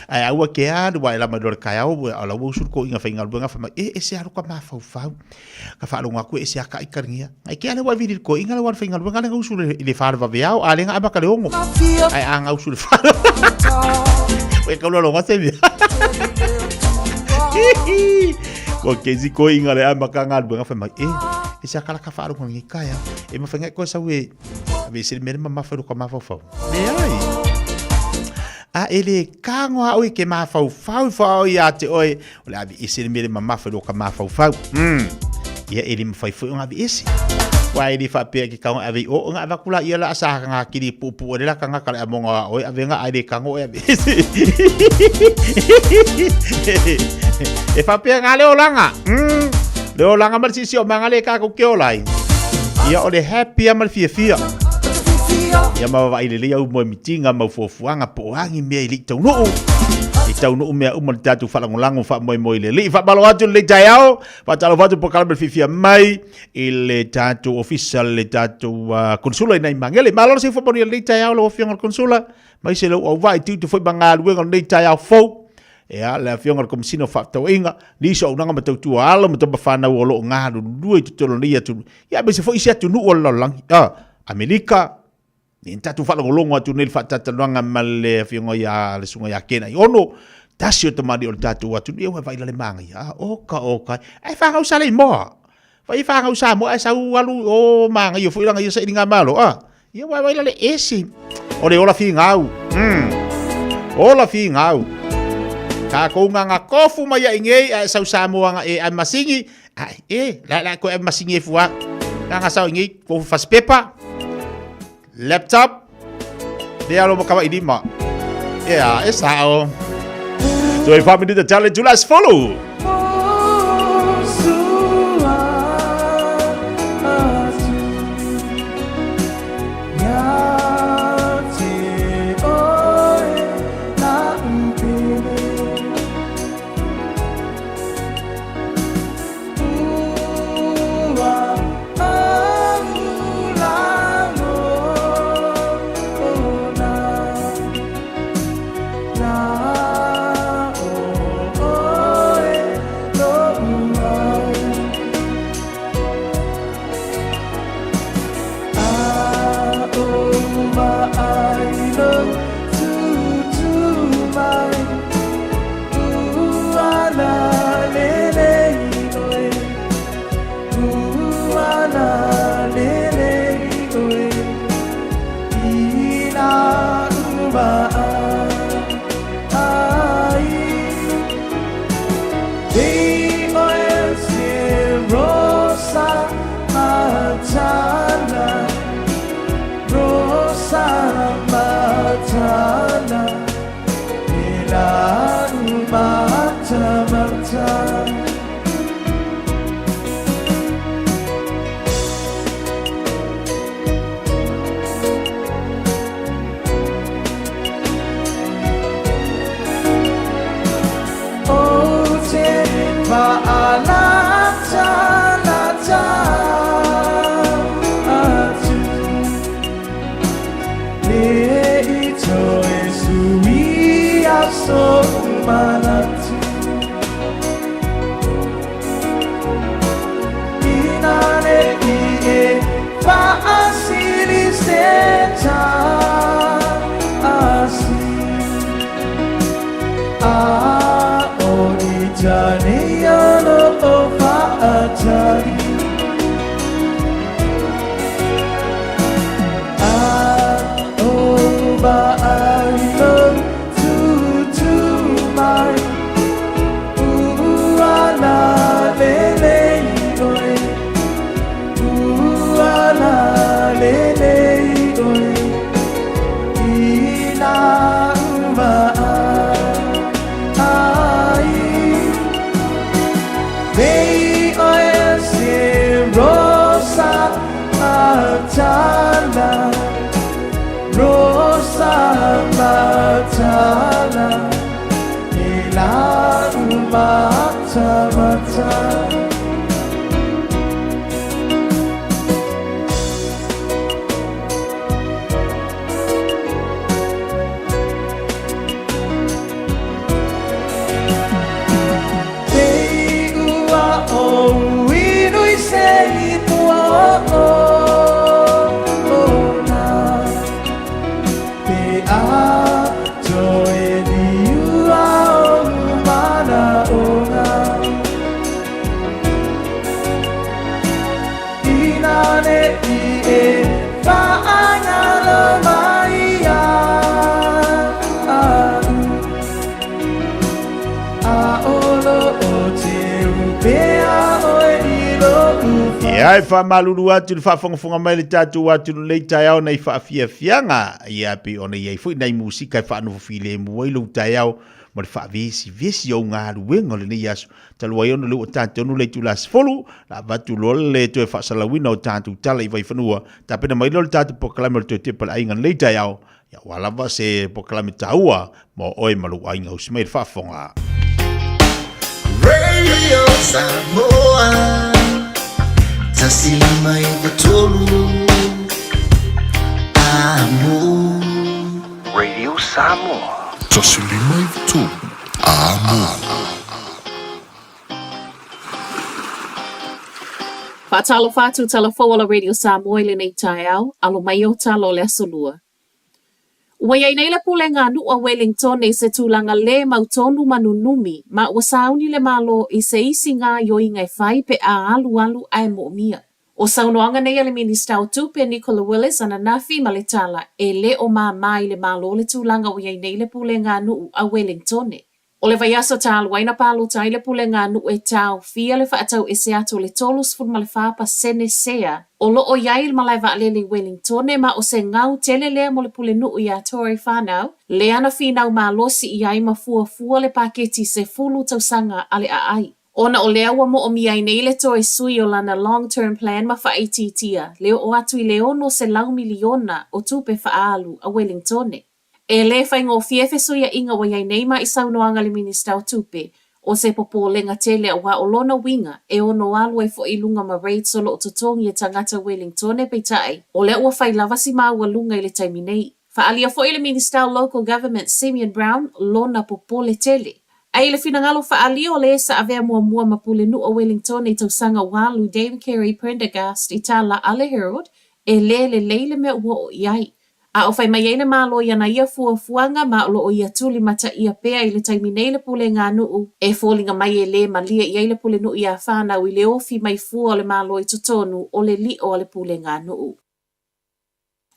Ai aua ke alu wa la mai lo kai au ala wo sul ko inga fai ngalu nga fa mai e e se alu ka mafaufau. Ka faalogo atu e ese aka i karingia. Ai ke ale wa vili ko inga le wa fai ngalu nga le ngausu le le fa va veao a le nga ama ka le ongo. Ai a ngausu le fa. O ka lo lo se mi. Ko ke zi ko inga le ama ka ngalu nga fa mai e e se aka la ka faalogo ngi kaya. E ma fai ko sa we ave se me ma ma fa ka ma fa fa. Me ai. A e le kago a oe ke mafaufau fo ao ia te oe, o le ave ese le mea le mamafa i lo ka mafaufau. Ia e le mafai foi ona ave ese. Ua e le faapea ke kago e ave i o, ona ave atu la ia la sa ngā kiri puupuu le la kangaka le amonga a oe ave nga ai le kago e ave ese. E faapea ngā le olanga. Le olanga ma le sisiomaga le kākou ke ola ai. Ia o le happy a ma le fiafia. Ia ma vaavaai lelei au moe mitinga mau fuafuaga po o a ni mea i le i taunuu. I taunuu mea uma le tatou faalagolago faamoemoe i le Alii. Faamalo atu lenei taeao, faatalofa atu polokalame le fiafia mai i le tatou ofisa le tatou Konsula i nai Magele. Malo le soifua manuia lenei taeao lau Afioga i le Konsula, aemaise lou auvaa i tiute foi ma galuega o lenei taeao fou. Ia, le Afioga i le Komesina o Faafetauaiga, nisi o auaunaga ma tautua alo ma tama fanau o lo o galulue i totonu o lenei atunuu, ia aemaise foi isi atunuu o le lalolagi, Amerika, ia na tatou faalogologo atu nei i le faatalatalanoaga ma le Afioga ia le Susuga ia Ken Aiono, tasi o tamalii o le tatou atunuu, ia ua vaai la le manaia, oka oka, ae fanau Saleimoa, fai fanau Samoa ae sau alu o manaia foi lana ia sailiga malo, Ia wai wai la le esi. O le ola figau. Ola figau. Tākou ngā ngā kofu mai ai ngei a e sau Samoa ngā e ai masingi. Ai, e, la la koe ai masingi e fua. Ngā ngā sau ngei, kofu fasipepa, laptop, le alo makawa i lima. Ia, e sao. Toi whaminita challenge to last follow. A o i tane o lo o faatali A o vaai lo tutu mai Ua la lelei oe Ua la lelei oe I la vaai Nei oe se rosa matala Rosa matala E la matamata. Te ua o inui se i pua o ona Te a toe liua o mana ona Ina ne i e whaangalo mai ia au A olo o te upea oe i lo Ia, e faamalulu atu i le faafogafoga mai le tatou atunuu nei taeao nai faafiafiaga, ia pei ona i ai foi nai musika e faanofo filemu ai lou taeao ma le faavesivesi o au galuega o lenei aso. Talu ai ona lea ua ta tonu le itula 10, la avatu loa le toe faasalauina o tatou tala i Vaifanua, tapena mai loa le tatou polokalame o le toe tepa le aiga lenei taeao, ia aua lava se polokalame taua mo oe ma lou aiga. Usi mai le faafofoga. Radio Samoa 159 Amo. Radio Samoa 153 Amo. Faatalofa atu tala fou o la Radio Samoa i lenei taeao, alo mai o tala o le Aso Lua. Ua i ai nei le Pulega a Nuu a Wellingtone i se tulaga lē mautonu ma nunumi, ma ua sauni le Malo i se isi gaoioiga e fai pe a alualu ae moomia. O saunoaga nei a le Minista o Tupe Nicola Willis ananafi ma le tala e lē o māmā i le Malo le tulaga ua i ai nei le Pulega a Nuu a Wellingtone. O le vaiaso talu ai na palota ai le Pulega a Nuu e taofia le faatau ese atu o le 34% sea o lo o i ai i le malae vaalele i Wellingtone ma o se gau tele lea mo le Pulenuu iā Tory Whanau lea na finau malosi i ai ma fuafua le paketi 10 tausaga a le aai. Ona o lea ua moomia ai nei le toe sui o lana Long Term Plan ma faaitiitia le oo atu i le 600 miliona o tupe faaalu a Wellingtone. E lē faigofie fesuiaʻiga ua i ai nei ma i saunoaga a le Minista o Tupe, o se popolega tele aua o lona uiga e ono alu ai foi i luga ma rates o lo o totogi e tagata Wellingtone peitai, o lea ua fai lava si maualuga i le taimi nei. Faaalia foi e le Minista o Local Government Simeon Brown lona popole tele. Ae i le finagalo faaalia o le sa avea muamua ma Pulenuu o Wellingtone i tausaga ua alu Dame Kerry Prendergast i tala a le Herald, e lē lelei le mea ua oo i ai. A o fai mai ai le Malo i ana ia fuafuaga ma o lo o ia tulimataia pea i le taimi nei le pulega a nuu, e foliga mai e lē malie i ai le pulenuu iā whanau i le ofi mai fua o le Malo i totonu o le lio a le pulega a nuu.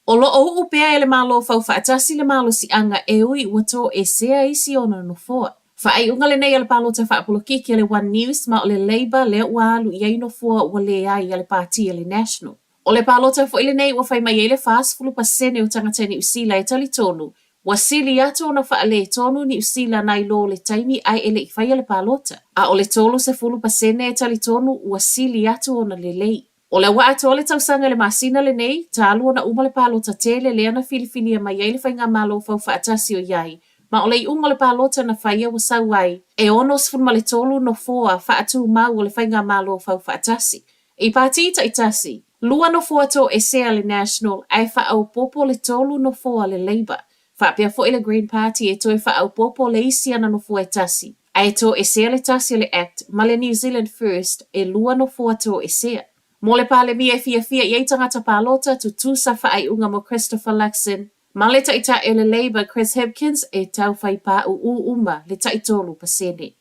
O lo o uu pea e le Malo faufaatasi le malosiaga e ui ua toesea isi ona nofoa. Faaiuga lenei a le palota faapolokiki a le One News ma o le Labour lea ua alu i ai nofoa ua leai a le pati a le National. O le palota foi lenei ua fai mai ai le 40% o tagata Niu Sila e talitonu ua sili atu ona faaletonu Niu Sila nai lo le taimi ae e le i faia le palota, a o le 30% e talitonu ua sili atu ona lelei. O lea ua atoa le tausaga i le masina lenei, talu ona uma le palota tele lea na filifilia mai ai le faigamalo faufaatasi o i ai, ma o le iuga o le palota na faia ua sau ai e 63 nofoa faatumau o le faigamalo faufaatasi. I pāti taitasi, lua nofoa toesea le National ae faaopoopo le tolu nofoa le Labour. Faapea foi le Green Party e toe faaopoopo le isi ana nofoa e tasi, ae toesea le tasi o le Act ma le New Zealand First e lua nofoa toesea. Mo le Palemia e fiafia i ai tagata palota, tutusa faaiuga mo Christopher Luxon. Ma le Taitai o le Labour Chris Hipkins e tau fai pāʻūʻū uma le 3%.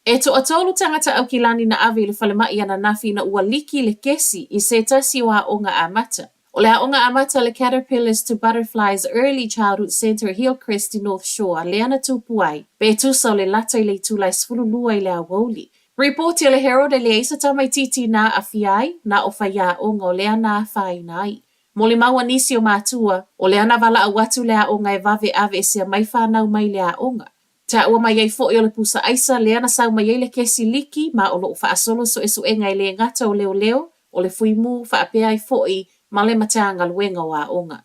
E toatolu tagata Aukilani na ave i le falemai ananafi ina ua liki le kesi i se tasi o aoga amata. O le aoga amata le Caterpillars to Butterflies Early Childhood Centre Hillcrest i North Shore lea na tupu ai, pe tusa o le lata i le itula e 12 i le aoauli. Ripoti a le Herald e leai se tamaitiiti na aafia ai, na o faiaoga o lea na afaina ai. Molimau a nisi o matua, o lea na valaau atu le aoga e vave aveesea mai fanau mai le aoga. Taua mai ai foi o le pusa aisa lea na sau mai ai le kesi liki ma o lo o faasolo suesuega e le gata o leoleo, o le fuimu faapea ai foi ma le Matagaluega o Aoga.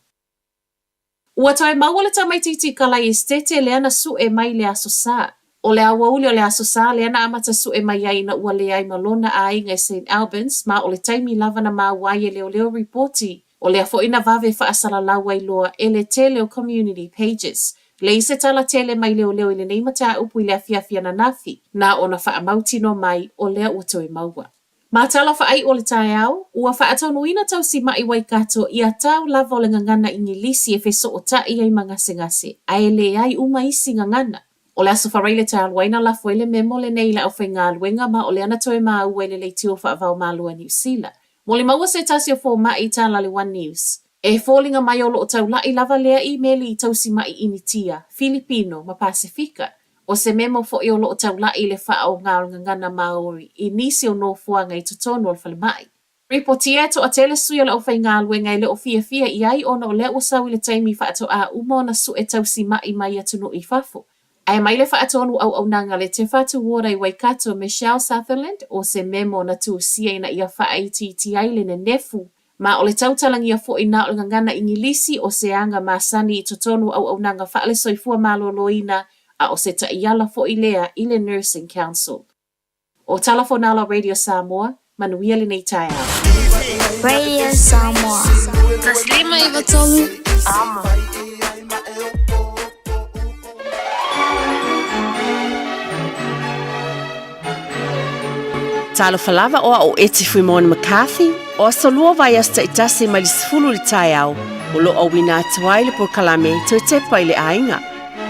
Ua toe maua le tamaitiiti kalai esetete lea na sue mai le Aso Sa. O le aoauli o le Aso Sa lea na amata sue mai ai ina ua leai ma lona aiga i St Albans ma o le taimi lava na maua ai e leoleo ripoti O lea foi na vave faasalalau ai loa e le tele o community pages. Leai se tala tele mai leoleo i lenei mataupu i le afiafi ananafi, na ona faamautinoa mai o lea ua toe maua. Ma tala faaiu o le taeao, ua faatonuina tausi maʻi Waikato ia tau lava o le gagana Igilisi e fesootaʻi ai ma gasegase, a e leai uma isi gagana. O le Aso Faraile talu ai na lafo ai le memo lenei i le aufaigaluega ma o lea na toe maua i le leitio faava-o-Malo a Niu Sila. Molimau se tasi o fomai i tala le One News. E foliga mai o lo o taulaʻi lava lea imeli i tausi maʻi ʻInitia, Filipino, ma Pasefika. ʻO se memo foi o lo o taulaʻi i le faaoga o le gagana Māori i nisi o nofoaga i totonu o le falemai. Ripotia e toatele sui o le aufaigaluega e le o fiafia i ai ona o lea ua sau i le taimi faatoa uma ona sue tausi maʻi mai atunuu i fafo. Ae mai le faatonu auaunaga le Te Whatu Ora i Waikato Michelle Sutherland o se memo na tusia ina ia faaitiiti ai le nenefu ma o le tautalagia foi na o le gagana Igilisi o se aga masani i totonu o auaunaga faale-soifua maloloina a o se taiala foi lea i le Nursing Council. O Tala Fonala Radio Samoa, manuia lenei taeao. Radio Samoa. 153 Amo. Talofa lava o au o Eti Fuimona McCarthy, o aso lua vaiaso taitasi mai le 10 i le taeao, o lo o auina atu ai le polokalame Toe Tepa i le Aiga.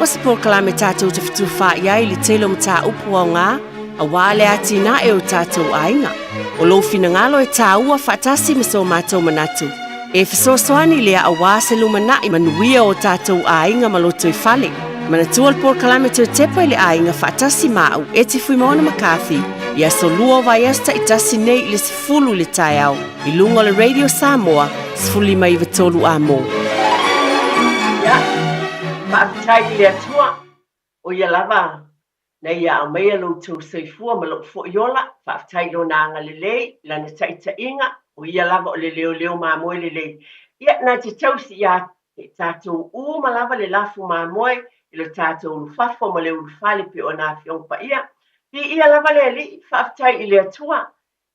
O se polokalame tatou te fetufaai ai i le tele o mataupu aoga, aua le atinae o tatou aiga. O lou finagalo e tāua faatasi ma so matou manatu. E fesoasoani lea aua se lumanai manuia o tatou aiga ma lotoifale. Manatua le polokalame Toe Tepa i le Aiga faatasi ma au Eti Fuimaono McCarthy i aso lua o vaiaso taitasi nei i le 10 i le taeao i luga o le Radio Samoa 1593 A-mo. Ia, faafetai i le Atua, o ia lava na ia aumaia lo outou soifua ma lou foi ola, faafetai i Lona agalelei, Lana taitaiga, o Ia lava o le leoleo mamoe lelei. Ia, na te tausi ia tatou uma lava le lafu mamoe i lo tatou ulufafo ma le ulufale pei o na Afioga Paia. Viia lava le Alii, faafetai i le Atua.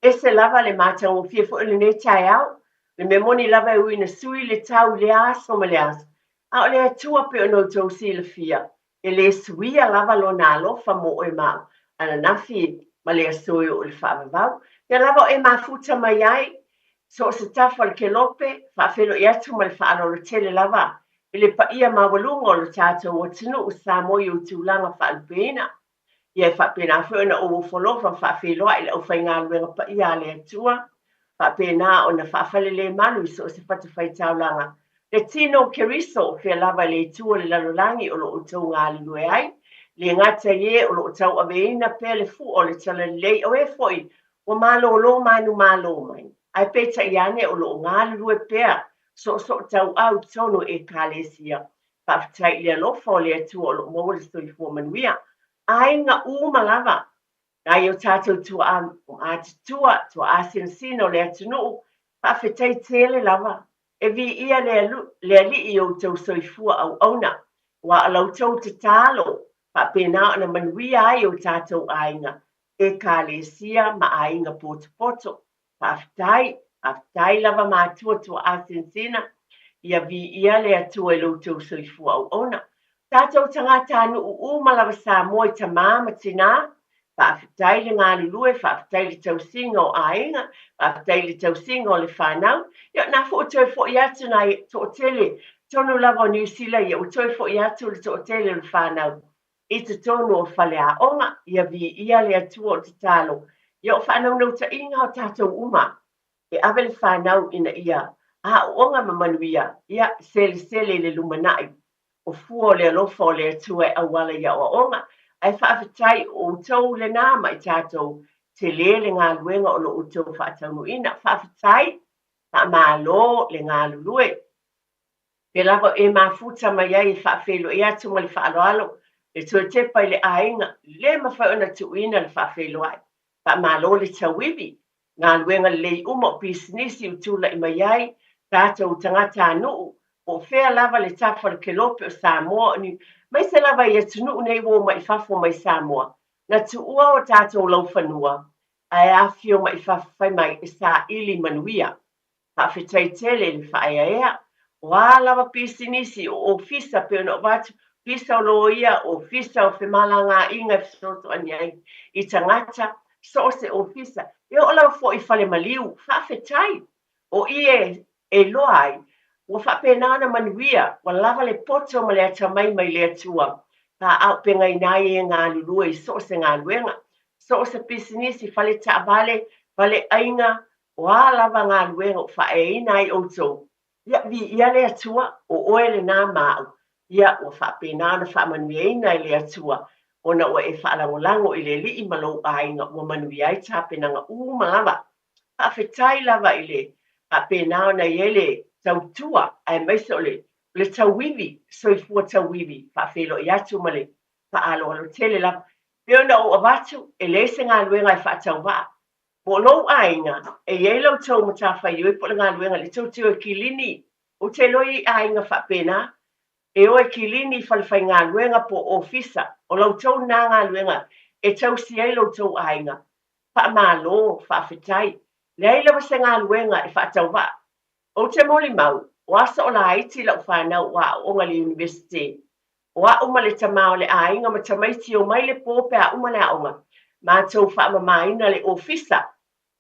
Ese lava le matagofie foi o lenei taeao. Le mea moni lava e ui ina sui le tau i lea aso ma lea aso, a o le Atua pei ona outou silafia, E le suia lava lona alofa mo oe ma au ananafi ma le aso e oo i le faavavau. Ia lava o e mafuta mai ai, so o se tafa o le kelope, faafeiloai atu ma le faaaloalo tele lava i le paia maualuga o lo tatou atunuu Samoa i ou tulaga faalupeina. Ia e faapena foi ona ou ofo alofa ma faafeiloai i le aufaigaluega paia a le Atua, faapena ona faafalelemalu i so o se fatafaitaulaga le tino o Keriso o fea lava i le itu o le lalolagi o lo o outou galulue ai, le gata i e o lo o tauaveina pea le fua o le talalelei o e foi ua malolo manumalo mai, ae peitai ane o lo o galulue pea soosootauau i totonu o Ekalesia. Faafetai i le alofa o le Atua o lo o maua le soifua manuia. Aiga uma lava, nai o tatou tuaa matutua, tuaa sinasina o le atunuu, faafetai tele lava. E viia le, le Alii i outou soifua auauna, aua o la outou tatalo, faapena ona manuia ai o tatou aiga, Ekalesia ma aiga potopoto. Faafetai, faafetai lava matua tuaa sinasina, ia viia le Atua i lo outou soifua auauna. Tatou tagatanuu uma lava Samoa i tamā ma tinā, faafetai le galulue, faafetai le tausiga o aiga, faafetai le tausiga o le fanau. Ia na foi toe foi atu nai toatele Totonu lava o Niu Sila ia ua toe fo'i atu le to'atele o le fanau i totonu o faleaoga, ia viia le Atua o le tatalo, ia o faanaunautaiga o tatou uma e ave le fanau ina ia aoaoga ma manuia, ia selesele i le lumanai o fua o le alofa o le Atua e auala i aoaoga, ae faafetai o outou lena ma i tatou, tele le galuega o lo outou faataunuuina. Faafetai, faamalo le galulue. Pea lava o e mafuta mai ai e faafeiloai atu ma le faaaloalo le toe tepa i le aiga, le mafai ona tuuina le faafeiloai. Faamalo le tauivi, galuega lelei uma o pisinisi ua tulai mai ai tatou tagatanuu, po o fea lava le tafa o le kelope o Samoa, aemaise lava i atunuu nei ua omai i fafo mai Samoa, na tuua o tatou laufanua ae afifio mai i fafo fai mai e saili manuia. Faafetai tele i le faaeaea. O a lava pisinisi, o ofisa pei ona avatu, ofisa o loia, ofisa o femalagaaiga e fesoasoani ai i tagata, so o se ofisa, e oo lava foi i fale maliu. Faafetai! O i e iloa ai, ua faapena ona manuia, ua lava le poto ma le atamai mai le Atua, faaaupegaina ai e galulue i so o se galuega, so o se pisinisi, fale taavale, fale aiga, O a lava galuega o faaeaina ai outou, ia viia le Atua, o oe lena ma au, ia ua faapena ona faamanuiaina e le Atua, ona ua e faalagolago i le Alii ma lou aiga ua manuia ai tapenaga uma lava. Faafetai lava i le faapena ona i ai le tautua aemaise o le le tauivi, soifua tauivi, faafeiloai atu ma le faaaloalo tele lava. Pei ona ou avatu, e leai se galuega e faatauvaa, Po o lou aiga, e i ai la outou matafaioi po o le galuega i le tou te o e kilini. Ou te iloa e i ai aiga faapena, e o e kilini i falefaigaluega po o ofisa. O la outou lena galuega e tausi ai lo outou aiga. Faamalo, faafetai. Leai lava se galuega e faatauvaa. Ou te molimau, o aso o laiti lau fanau o aoaoga i le Iunivesite. O au ma le tama o le aiga ma tamaiti e omai le pō pe a uma le aoga, matou faamamaina le ofisa,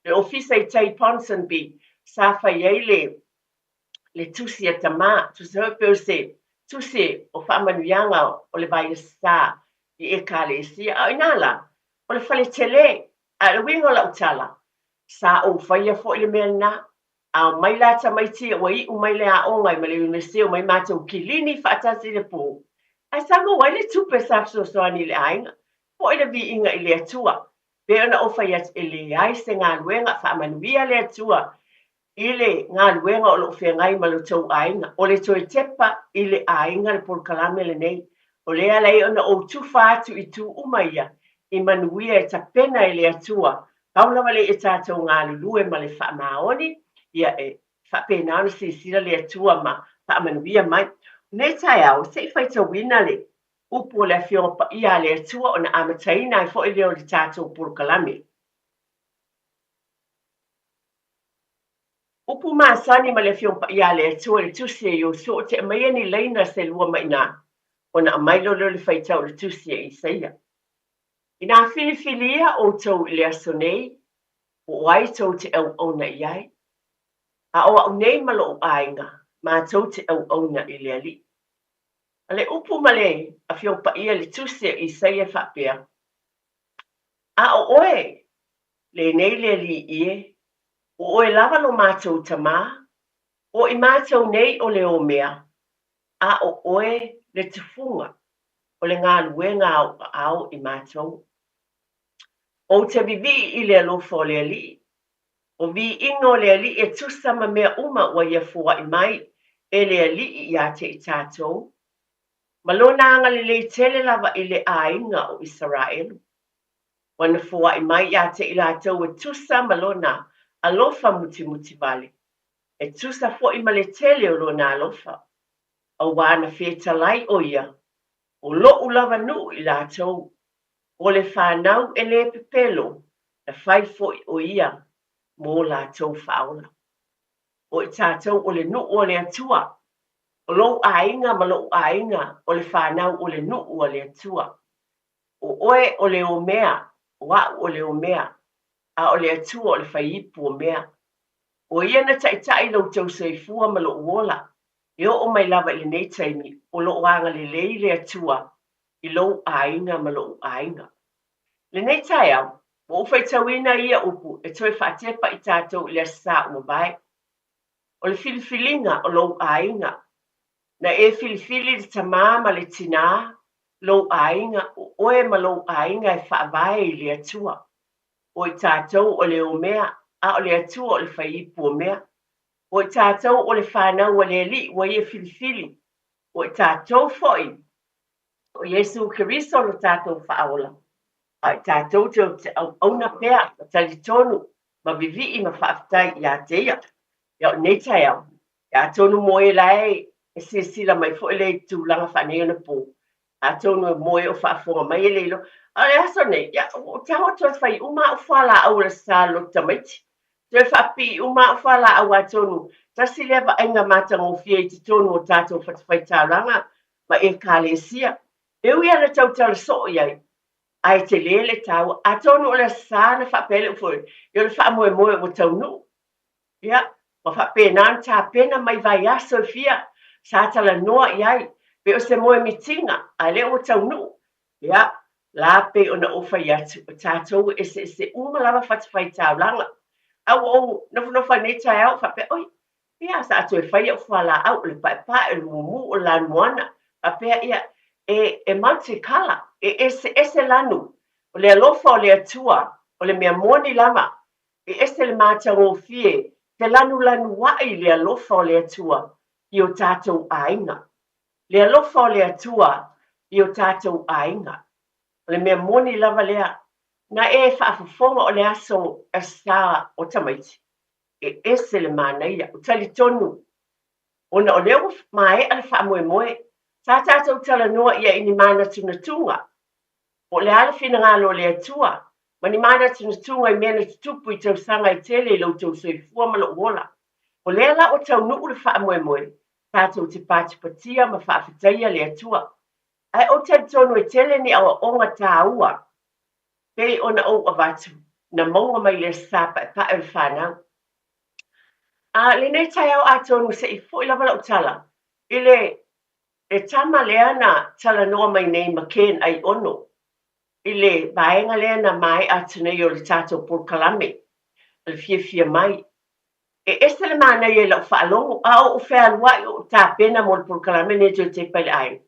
le ofisa i tai Ponsonby, sa fai ai le, le tusi a tama, tusa foi pei o se tusi o faamanuiaga o le Vaiaso Sa i Ekalesia. A o ina la, o le fale tele, a o le uiga o lau tala, sa ou faia foi le mea lena, A omai la tamaiti ua iu mai le aoga ma le Iunivesite omai matou kilini faatasi i le po, ae sa maua ai le tupe sa fesoasoani i le aiga. Foi le viiga i le Atua. Pei ona ou fai atu, e leai se galuega, faamanuia le Atua i le galuega o lo o feagai ma lo outou aiga. O le toe tepa i le aiga le polokalame lenei. O lea e ala ai ona ou tufa atu i itu uma ia i manuia e tapena e le Atua Pau lava lea ia tatou galulue ma le faamaoni, ia e faapena ona silasila le Atua ma faamanuia mai. O nei taeao, se i faitauina le upu o le Afioga Paia a le Atua ona amataina ai foi lea o le tatou polokalame. Upu masani ma le Afioga Paia a le Atua i le Tusi a Iosua, ou te aumaia ni laina se lua mai i ina, ona aumai loa lea o le faitau o le Tusi a Isaia. Inā filifilia ʻoutou i le aso nei, po o ai tou te ʻauʻauna i ai? A ʻo aʻu nei ma loʻu ʻaiga, matou te ʻauʻauna i le Aliʻi. A le upu ma le Afioga Paia i le Tusi a Isaia e faapea, A ʻo ʻoe lenei le Alii e, ʻo ʻoe lava lo matou Tamā, ʻo i matou nei ʻo le omea, a ʻo ʻoe le tufuga o le galuega a ou aao i matou. Ou te vivii i le alofa o le Alii. O viiga o le Alii e tusa ma mea uma ua ia foai mai e le Alii iā te i tatou, ma lona agalelei tele lava i le aiga o Isaraelu. Ua na foai mai iā te i latou e tusa ma lona alofa mutimuti wale, e tusa foi ma le tele o lona alofa. Auā na fetalai ʻo ia, ʻo loʻu lava nuʻu i lātou, ʻo le whānau e lē pepelo, na fai foʻi ʻo ia mō lātou whāola. ʻO i tātou ʻo le nuʻu o le Atua, ʻo lou ʻāiga ma loʻu ʻāiga ʻo le whānau ʻo le nuʻu a le Atua. ʻO ʻoe ʻo le omea, ʻo aʻu ʻo le omea, a ʻo le Atua ʻo le faiipu o mea. ʻO ia na taʻitaʻi lou tou soifua ma loʻu ola. E oo mai lava i lenei taimi, o lo o agalelei le Atua i lou aiga ma lo'u aiga. Lenei taeao, ua ou faitauina ia upu e toe faatepa i tatou i le Aso Sa ua mavae. O le filifiliga o lou aiga. Na e filifili le tamā ma le tinā, lou aiga, o oe ma lou aiga e faavae i le Atua. O i tatou o le omea, a o le Atua o le faiipu o mea. O i tatou o le fanau a le Alii ua ia filifili. O i tatou foi o Iesu Keriso lo tatou Faaola, a o i tatou te o te auauna pea ma talitonu ma vivii ma faafetai ia te ia. Ia o lenei taeao, ia atonu mo e la e e silasila mai foi le tulaga faaneionapo, atonu e mo e o faafofoga mai e le iloa. A o le aso nei, ia ua ou tago toe fai uma a'u fualaau o le sa loto tamaiti. Toe faapipii uma a'u fualaau atonu tasi lea vaaiga matagofie i totonu o tatou fatafaitaulaga ma Ekalesia. E ui lava ina tautala soo i ai, ae tele le taua. Atonu o le Aso Sa na faapea ai le upu, ia o le faamoemoe ua taunuu. Ia, ua faapena ona tapena mai vaiaso e fia sa talanoa i ai, pei o se moemitiga, a lea ua taunuu. Ia, la pei ona ou fai atu, o tatou ua eseese uma lava fatafaitaulaga. A ua ou nofonofo ai nei taeao faapea, oi, ia, sa toe fai au fualaau, o le paepae, o le mumu, o le lanumoana, faapea, ia, e, e multicolour, e eseese lanu. O le alofa o le Atua, o le mea moni lava, E ese le matagofie felanulanuaʻi i le alofa o le Atua i o tatou aiga. Le alofa o le Atua i o tatou aiga. O le mea moni lava lea, na e faafofoga o le aso sa o tamaiti, e ese le manaia. Ou talitonu, ona o lea ua maea le faamoemoe, sa tatou talanoa ia i ni manatunatuga Po o le a le finagalo o le Atua, ma ni manatunatuga i mea na tutupu i tausaga e tele i lo outou soifua ma lou ola. O lea la ua taunuu le faamoemoe, tatou te patipatia ma faafetaia le Atua. Ae ou talitonu e tele ni aoaoga taua pei ona ou avatu, na maua mai le Aso Sa paepae o le fanau. A lenei taeao atonu se i foi lava lau tala i le Le tama lea na talanoa mai nei ma Ken Aiono i le vaega lea na maea atu nei o le tatou polokalame o le fiafia mai. E ese le manaia i lau faalogo a o ou fealuai o ou tapena mo le polokalame lenei toe tepa i le aiga.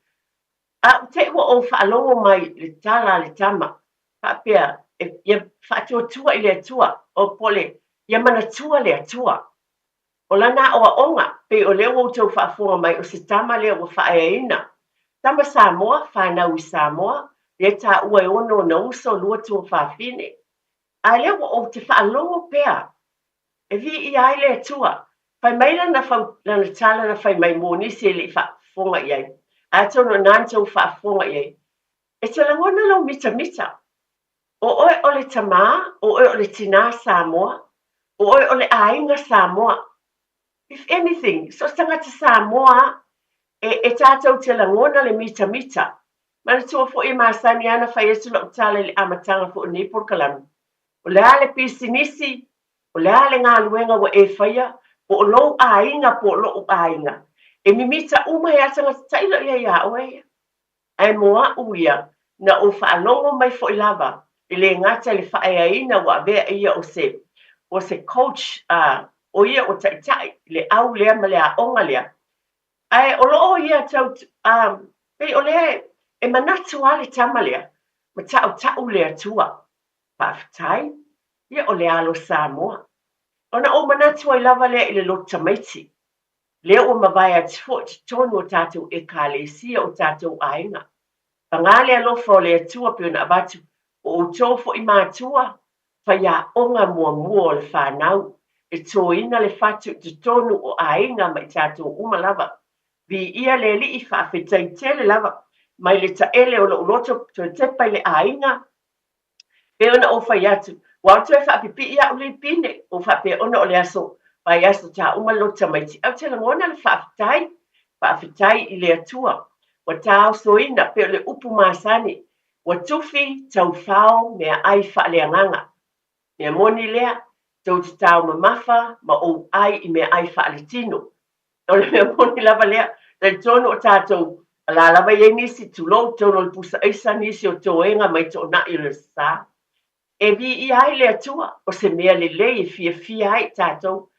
A ou te i ua ou faalogo mai i le tala a le tama faapea e, ia faatuatua i le Atua, o po o le ia manatua le Atua. O lana aoaoga, pei o lea ua outou faafofoga mai o se tama lea ua faaeaina. Tama Samoa, fanau i Samoa, lea taua e ono ona uso, lua tuafafine. A lea ua ou te faalogo pea e viia ai le Atua. Fai mai lana fau, lana tala na fai mai mo nisi e le i faafofoga i ai. Atonu o na na tou faafofoga i ai. E te lagona lou mitamita. O oe o le tamā, o oe o le tinā Samoa, o oe o le aiga Samoa. If anything, so se tagata Samoa a, e, e tātou te lagona le mitamita. Manatua foi e masani ana fai atu lau tala i le amataga foi o lenei polokalame. O le a le pisinisi, o le a le galuega ua e faia, po o lou aiga po o lo'u aiga. E mimita uma ai a tagata tailo i ai iā oe ia. Ae mo aʻu ia, na ou faalogo mai foi lava, e le gata i le faaeaina ua avea ia o se, o se coach, a, o ia ua taitai i le au lea ma le aoga lea. Ae o loo ia tau, a, pei o lea e manatu lava le tama lea, ma taʻutaʻu le Atua. Faafetai, ia o le alo Samoa. Ona ou manatu ai lava lea i le loto tamaiti. Lea ua mavae atu foi totonu o tatou Ekalesia, o tatou aiga. Pagā le alofa o le Atua pei ona avatu, o outou foi matua, faiaoga muamua o le fanau, e tōina le fatu i totonu o aiga ma i tatou uma lava. Viia le Alii, faafetai tele lava mai le taele o lou loto toe tepa i le aiga, Pei ona ou fai atu, ua ou toe faapipii a'u lipine, ua faapea ona o le aso vaiaso tā uma le loto tamaiti, ae ou te lagona le faafetai, faafetai i le Atua, ua taosoina, pei o le upu masani, ua tufi taufao meaai faaleagaga. Mea moni lea, tou te taumamafa ma ou ai i meaai faaletino. O le mea moni lava lea, talitonu o tatou, o la lava e i ai nisi, tulou, totonu o le pusa aisa, nisi o toega mai toonai o le Aso Sa. E viia ai le Atua, o se mea lelei e fiafia ai i tatou.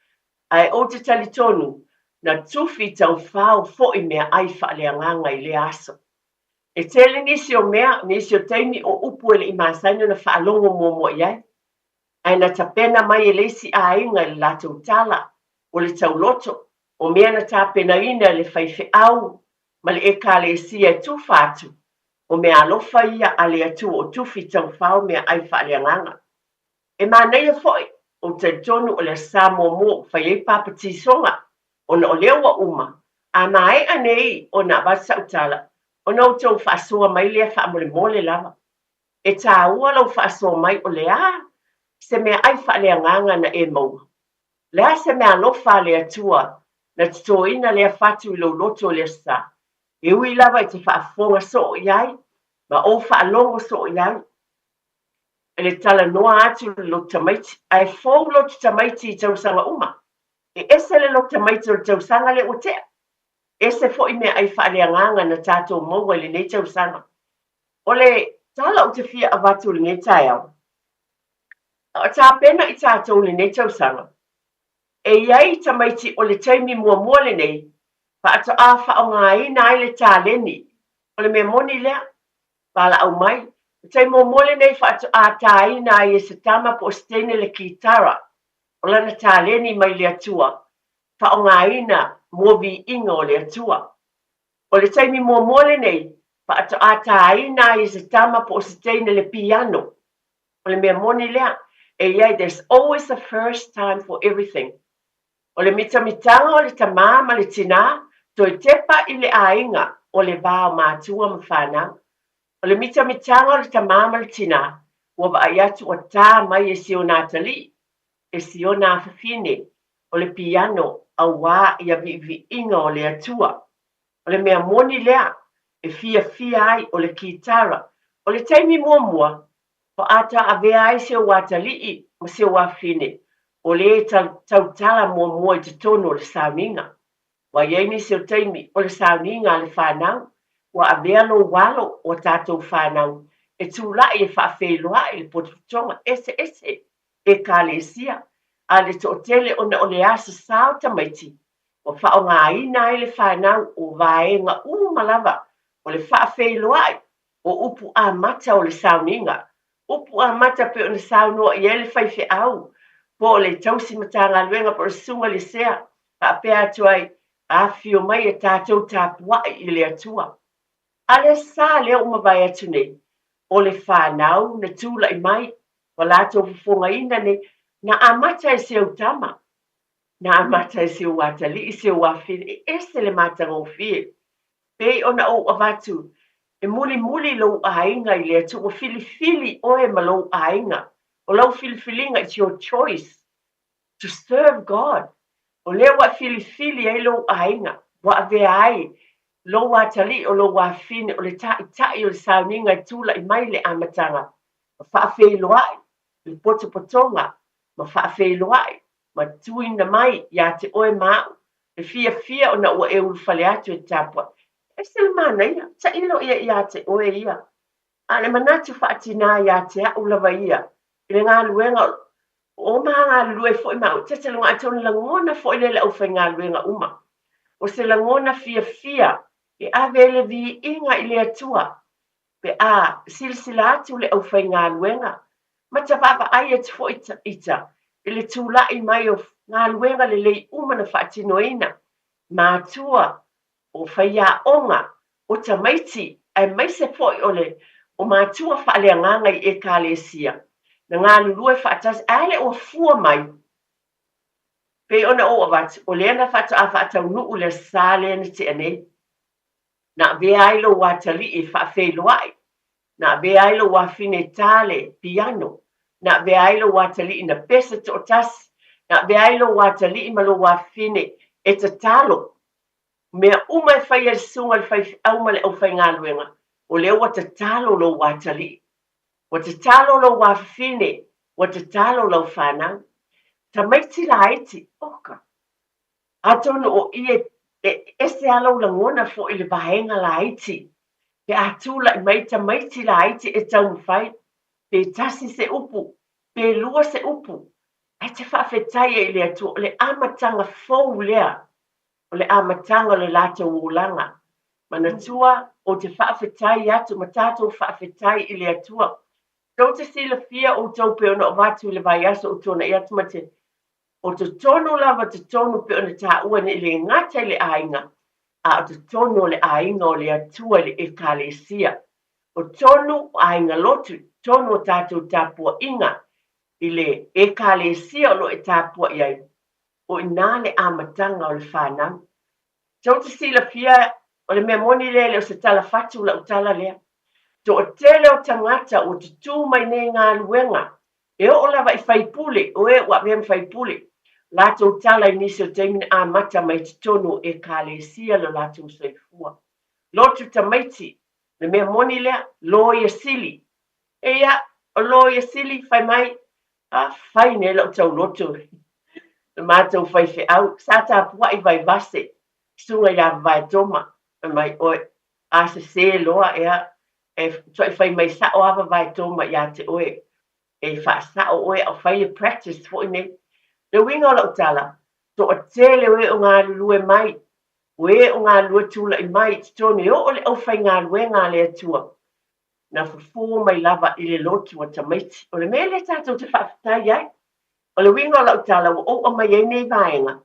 Ae ou te talitonu, na tufi taufao foi meaai faaleagaga i lea aso. E tele nisi o mea, nisi o taimi o upu e le i masani ona faalogo muamua i ai. Ae na tapena mai e le isi aiga i le latou tala, o le tauloto, o mea na tapenaina e le faifeau ma le Ekalesia e tufa atu, o meaalofa ia a le Atua o tufi taufao meaai faaleagaga. E manaia foi, ou talitonu o le Asa muamua ua fai ai papatisoga, ona o lea ua uma, a maea nei ona avatu sau tala, ona outou faasoa mai lea faamolemole lava. E tāua lou faasoa mai o le a se meaai faaleagaga na e maua? Le a se meaalofa a le Atua na totoina lea fatu i lou loto i le Aso Sa? E ui lava i te faafofoga soo i ai ma ou faalogo soo i ai i le talanoa atu i le loto tamaiti, ae fou loto tamaiti i tausaga uma. E ese le loto tamaiti o le tausaga lea ua tea. Ese foi meaai faaleagaga na tatou maua i lenei tausaga. O le tala ou te fia avatu i lenei taeao, a o tapena i tatou i lenei tausaga, e i ai tamaiti o le taimi muamua lenei faatoa faaaogaina ai le taleni, o le mea moni lea, valaau mai, o le taimi muamua lenei faatoa taina ai e se tama po o se teine le kitara, o lana taleni mai le Atua, faaaogaina mo viiga o le Atua. O le taimi muamua lenei, faatoa tāina ai e se tama po o se teine le piano. O le mea moni lea, e i ai, there's always a first time for everything. O le mitamitaga o le tamā ma le tinā, toe tepa i le aiga o le va o matua ma fanau. O le mitamitaga o le tamā ma le tinā, ua vaai atu ua tā mai e si ona atalii, e si ona afafine, o le piano auā ia viiviiga o le Atua. O le mea moni lea e fiafia ai o le kitara. O le taimi muamua, faatoa avea ai si ou atalii ma si ou afafine o le e tautala muamua i totonu o le sauniga. Ua i ai nisi o taimi o le sauniga a le fanau, ua avea lou alo o a tatou fanau e tulai e faafeiloai le potopotoga eseese Ekalesia, a le toatele ona o le aso sa o tamaiti, ua faaaogaina ai le fanau o vaega uma lava o le faafeiloai o upu amata o le sauniga, upu amata pei ona saunoa i ai le faifeau, po o le tausi Matagaluega po o le Susuga i le Sea, faapea atu ai, Afifio mai e tatou tapuai i le Atua. A le sa lea ua mavae atu nei, o le fanau na tulai mai ua latou fofogaina nei, na amata e si ou tama, na amata e si ou atalii, si ou afafine, e ese le matagofie. Pei ona ou avatu, e mulimuli lou aiga i le Atua, ua filifili oe ma lou aiga. O lau filifiliga, it's your choice to serve God. O lea ua e filifili ai lou aiga, ua avea ai lou atalii o lou afafine o le taitai o le sauniga e tulai mai i le amataga, ma faafeiloai le potopotoga, ma faafeiloai ma tuuina mai iā te oe ma a'u le fiafia ona ua e ulufale atu e tapuai. E ese le manaia, tailo ia iā te oe ia. A o le manatu faatinā iā te a'u lava ia i le galuega o ma galulue foi ma a'u, tataluga atonu lagona foi lea i le aufaigaluega uma. O se lagona fiafia e ave ai le viiga i le Atua pe a silasila atu le aufaigaluega ma ta vaavaai atu foi ita i le tulai mai o galuega lelei uma na faatinoina, matua, o faiaoga, o tamaiti aemaise foi o le o matua faaleagaga i Ekalesia na galulue faatasi ae le ua fua mai pei ona ou avatu o lea na faatoa faataunuu le sa lea na tea nei. Na avea ai lou atalii e faafeiloai, na avea ai lou afine e tā le piano, na avea ai lou atalii na pese toatasi, na avea ai lou atalii ma lou afine e tatalo. Mea uma e fai e le susuga i le faifeau ma le aufaigaluega, o lea ua tatalo lou atalii, ua tatalo lou afafine, ua tatalo lau fanau. Tamaiti laiti, oka! Atonu o i e. E ese lava lou lagona foi i le vaega laiti pe a tulai mai tamaiti laiti e taumafai pe tasi se upu, pe lua se upu, ae te faafetai ai i le Atua, o le amataga fou lea, o le amataga o le latou olaga. Manatua, ou te faafetai atu ma tatou faafetai i le Atua. Tou te silafia outou pei ona avatu i le vaiaso ua tuanai atu ma te O totonu lava totonu pei ona taua ne i le gata i le aiga, a o totonu o le aiga o le Atua i le Ekalesia. O tonu o aiga lotu, tonu o tatou tapuaiga i le Ekalesia o lo o e tapuai ai, o i ina le amataga o le fanau. Tou te silafia, o le mea moni lea e le o se tala fatu lau tala lea. Toatele o tagata ua tutū mai nei galuega, e oo lava i faipule, o e ua avea ma faipule, latou tala i nisi o taimi na amata mai totonu o Ekalesia lo latou soifua. Lotu tamaiti, o le mea moni lea, loia sili. Eia, o loia sili, fai mai, a fai nei lau tauloto le matou faifeau, sa tapuai Vaivase, susuga ia Vavae Toma, fai mai, oe, a sesē loa ea, e tuai fai mai sa'o a Vavae Toma ia te oe, e faasa'o oe a o fai le practice foi nei. Le uiga o lau tala, toatele o e o galulue mai, o e o galulue tulai mai i totonu e oo le aufaigaluega a le Atua, na fofo mai lava i le lotu a tamaiti. O le mea lea tatou te faafetai ai. O le uiga o lau tala ua ou aumai ai nei vaega,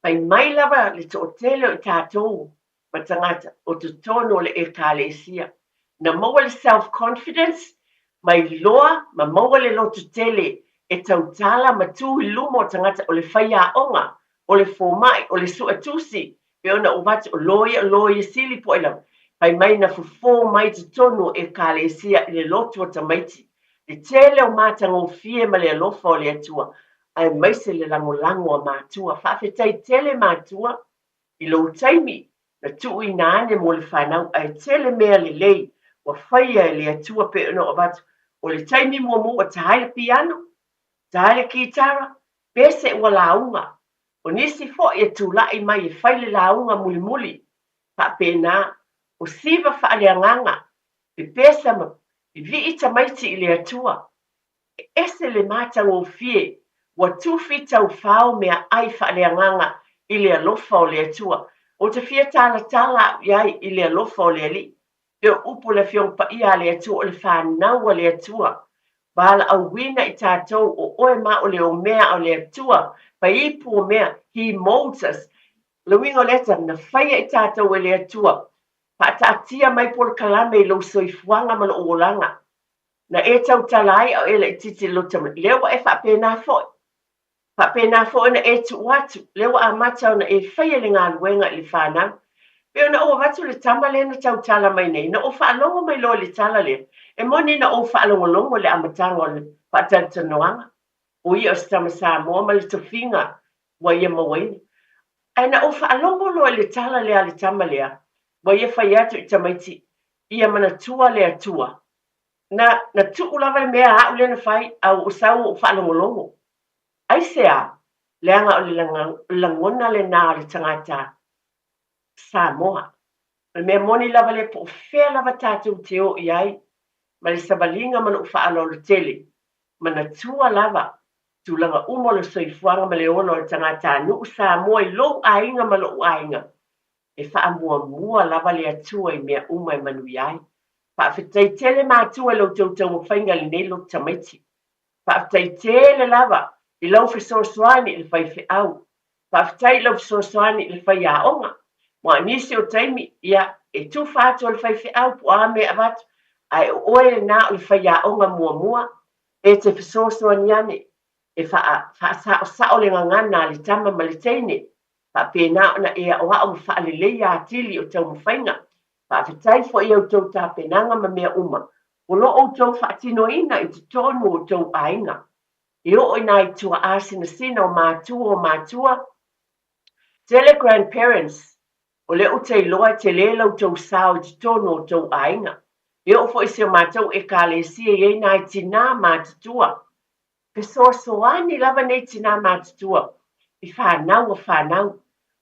fai mai lava le toatele o i tatou ma tagata o totonu o le Ekalesia, na maua le self confidence ma iloa ma maua le lototele e tautala ma tu i luma o tagata o le faiaoga, o le fomai, o le suetusi, pei ona ou avatu o loia, o loia sili po o ai lava. Fai mai na fofo mai totonu o Ekalesia i le lotu o tamaiti, le tele o matagofie ma le alofa o le Atua, aemaise le lagolago a matua. Faafetai tele matua i lou taimi na tuuina ane mo le fanau, ae tele mea lelei ua faia e le Atua pei ona ou avatu. O le taimi muamua ua ta ai le piano, ta ai le kitara, pese ua lauga. O nisi foi e tulai mai e fai le lauga mulimuli, faapena, o siva faaleagaga, pepesa ma vivii tamaiti i le Atua. E ese le matagofie, ua tufi taufao meaai faaleagaga i le alofa o le Atua. Ou te fia talatala au i ai i le alofa o le Alii. Pei o upu o le Afioga Paia a le Atua o le fanau a le Atua. Valaauina i tatou, o oe ma o le omea o le Atua, fai ipu o mea, He molds us. O le uiga o lea tala, na faia i tatou e le Atua. Faataatia mai polokalame i lou soifuaga ma lou olaga. Na e tautala ai a o e laitiiti i le loto mai, lea ua e faapena foi. Faapena foi ona e tuu atu, lea ua amata ona e faia le galuega i le fanau. Pei ona ou avatu le tama lea na tautala mai nei, na ou faalogo mai loa i le tala lea, e moni na ou faalogologo i le amataga o le faatalatalanoaga, o ia o se tama Samoa ma le tofiga ua ia mauaina. Ae na ou faalogo loa i le tala lea a le tama lea, ua ia fai atu i tamaiti, ia manatua le Atua. Na, na tuu lava le mea a au lea na fai, a ua ou sau ua ou faalogologo. Aisea? Leaga o le lagona lena o le tagata Samoa. O le mea moni lava lea po o fea lava tatou te o i ai ma le savaliga ma lou faaaloalo tele, manatua lava tulaga uma o le soifuaga ma le ola o le tagatanuu Samoa i lou aiga ma lou aiga. E faamuamua lava le Atua i mea uma e manuia ai. Faafetai tele matua i lo outou taumafaiga i lenei lotu tamaiti. Faafetai tele lava i lau fesoasoani i le faifeau. Faafetai i lau fesoasoani i le faiaoga. Aua o nisi o taimi, ia, e tufa atu e le faifeau po o a mea e avatu, ae o oe lena o le faiaoga muamua e te fesoasoani ane e faasaosao le gagana a le tama ma le teine, faapena ona e aoao ma faaleleia atili o taumafaiga. Faafetai foi i a outou tapenaga ma mea uma o lo o outou faatinoina i totonu o outou aiga. E oo i nai tuaa sinasina o matua o matua, tele grandparents, o lea ou te iloa e tele la outou sao i totonu o outou aiga. E oo foi i si o matou ekalesia e i ai nai tinā matutua. Fesoasoani lava nei tinā matutua i fanau a fanau.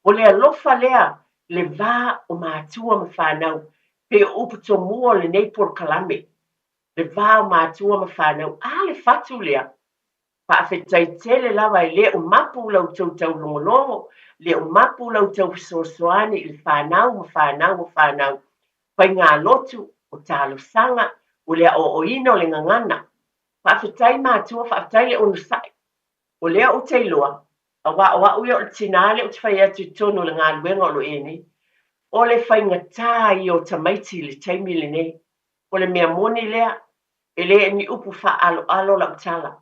O le alofa lea le va o matua ma fanau, pei o upu tomua o lenei polokalame, le va o matua ma fanau. A le fatu lea? Faafetai tele lava e le o mapu la outou taulogologo, le o mapu la outou fesoasoani i le fanau ma fanau ma fanau. Faigalotu, o talosaga, o le aoaoina o le gagana. Faafetai matua, faafetai le onosai. O lea ou te iloa, aua o au ia o le tinā lea ou te fai atu i totonu o le galuega o lo o i ai nei, o le faigata ia o tamaiti i le taimi lenei. O le mea moni lea, e le o ni upu faaaloalo lau tala.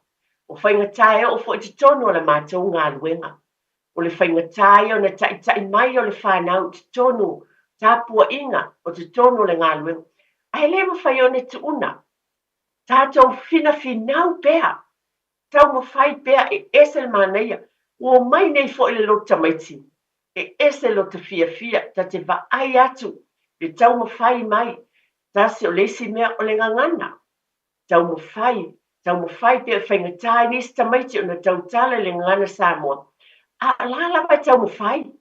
O faigata e oo foi i totonu o la matou galuega. O le faigata ia ona taitai mai o le fanau i totonu tapuaiga o totonu o le galuega, ae le mafai ona tuuna. Tatou finafinau pea Taumafai pea e ese le manaia. Ua omai nei foi le lotu tamaiti. E ese lota fiafia, ta te vaai atu le taumafai mai. Tasi o le isi mea o le gagana. Taumafai, taumafai pea e faigata ai nisi tamaiti ona tautala i le gagana Samoa. A o la lava e taumafai.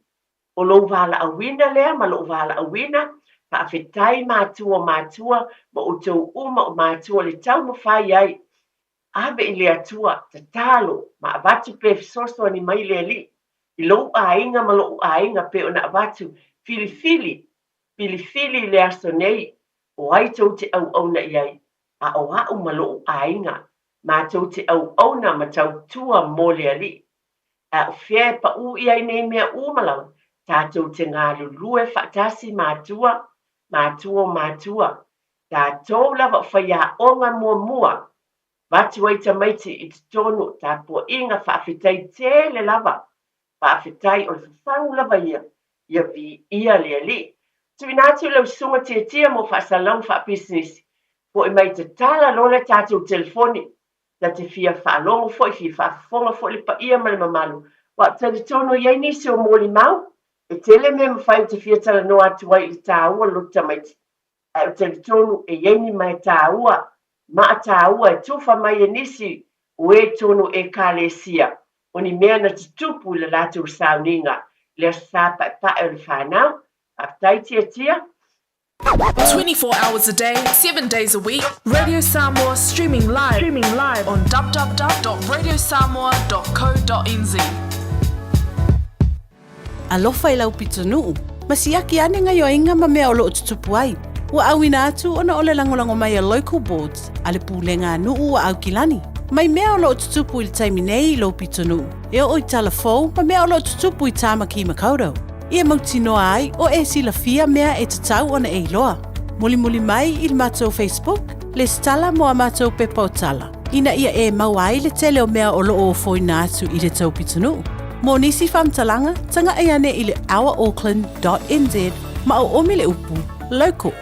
O lou valaauina lea ma lou valaauina, faafetai matua o matua ma outou uma o matua le taumafai ai Ave i le Atua, tatalo, ma avatu pea fesoasoani mai le Alii i lou aiga ma loʻu aiga pei ona avatu, filifili, filifili i le aso nei, o ai tou te auauna i ai, a o aʻu ma loʻu aiga, matou te auauna ma tautua mo le Alii. A o fea e paʻū ʻia ai nei mea uma lava, tatou te galulue faatasi matua, matua o matua, Tatou lava o faiaoga muamua, avatu ai tamaiti i totonu o tapuaiga faafetai tele lava, faafetai o le fafagu lava ia, ia viia le Alii. Tuuina atu i lau susuga Tiatia mo faasalalauga faapisinisi, foi mai tatala loa le tatou telefoni, ta te fia faalogo foi, fia faafofoga foi le paia ma le mamalu, aua ou te talitonu e i ai nisi o molimau, e tele mea mafai ou te fia talanoa atu ai i le taua o le lotu tamaiti. Ae ou te talitonu e i ai ni mae tāua, maa tāua e tufa mai e nisi o e tonu Ekalesia, o ni mea na tutupu i le latou sauniga i le Aso Sa Paepae o le Whanau. Faafetai Tiatia. 24 hours a day, 7 days a week, Radio Samoa streaming live, streaming live on www.radiosamoa.co.nz. Alofa i lau pitonuu, ma siaki ane gaioiga ma mea o loo tutupu ai. Ua auina atu ona o le lagolago mai a Local Boards a le Pulega a Nuu a Aukilani. Mai mea o loo tutupu i le taimi nei i lou pitonuu, e oo i tala fou ma mea o loo tutupu i Tāmaki Makaurau. Ia mautinoa ai o e silafia mea e tatau ona e iloa. Mulimuli mai i le matou Facebook, lesitala mo a matou pepa o tala. ina ia e maua ai le tele o mea o loo ofoina atu i le tou pitonuu. Mo nisi faamatalaga, tagaʻi ane i le ourauckland.nz ma oomi le upu local.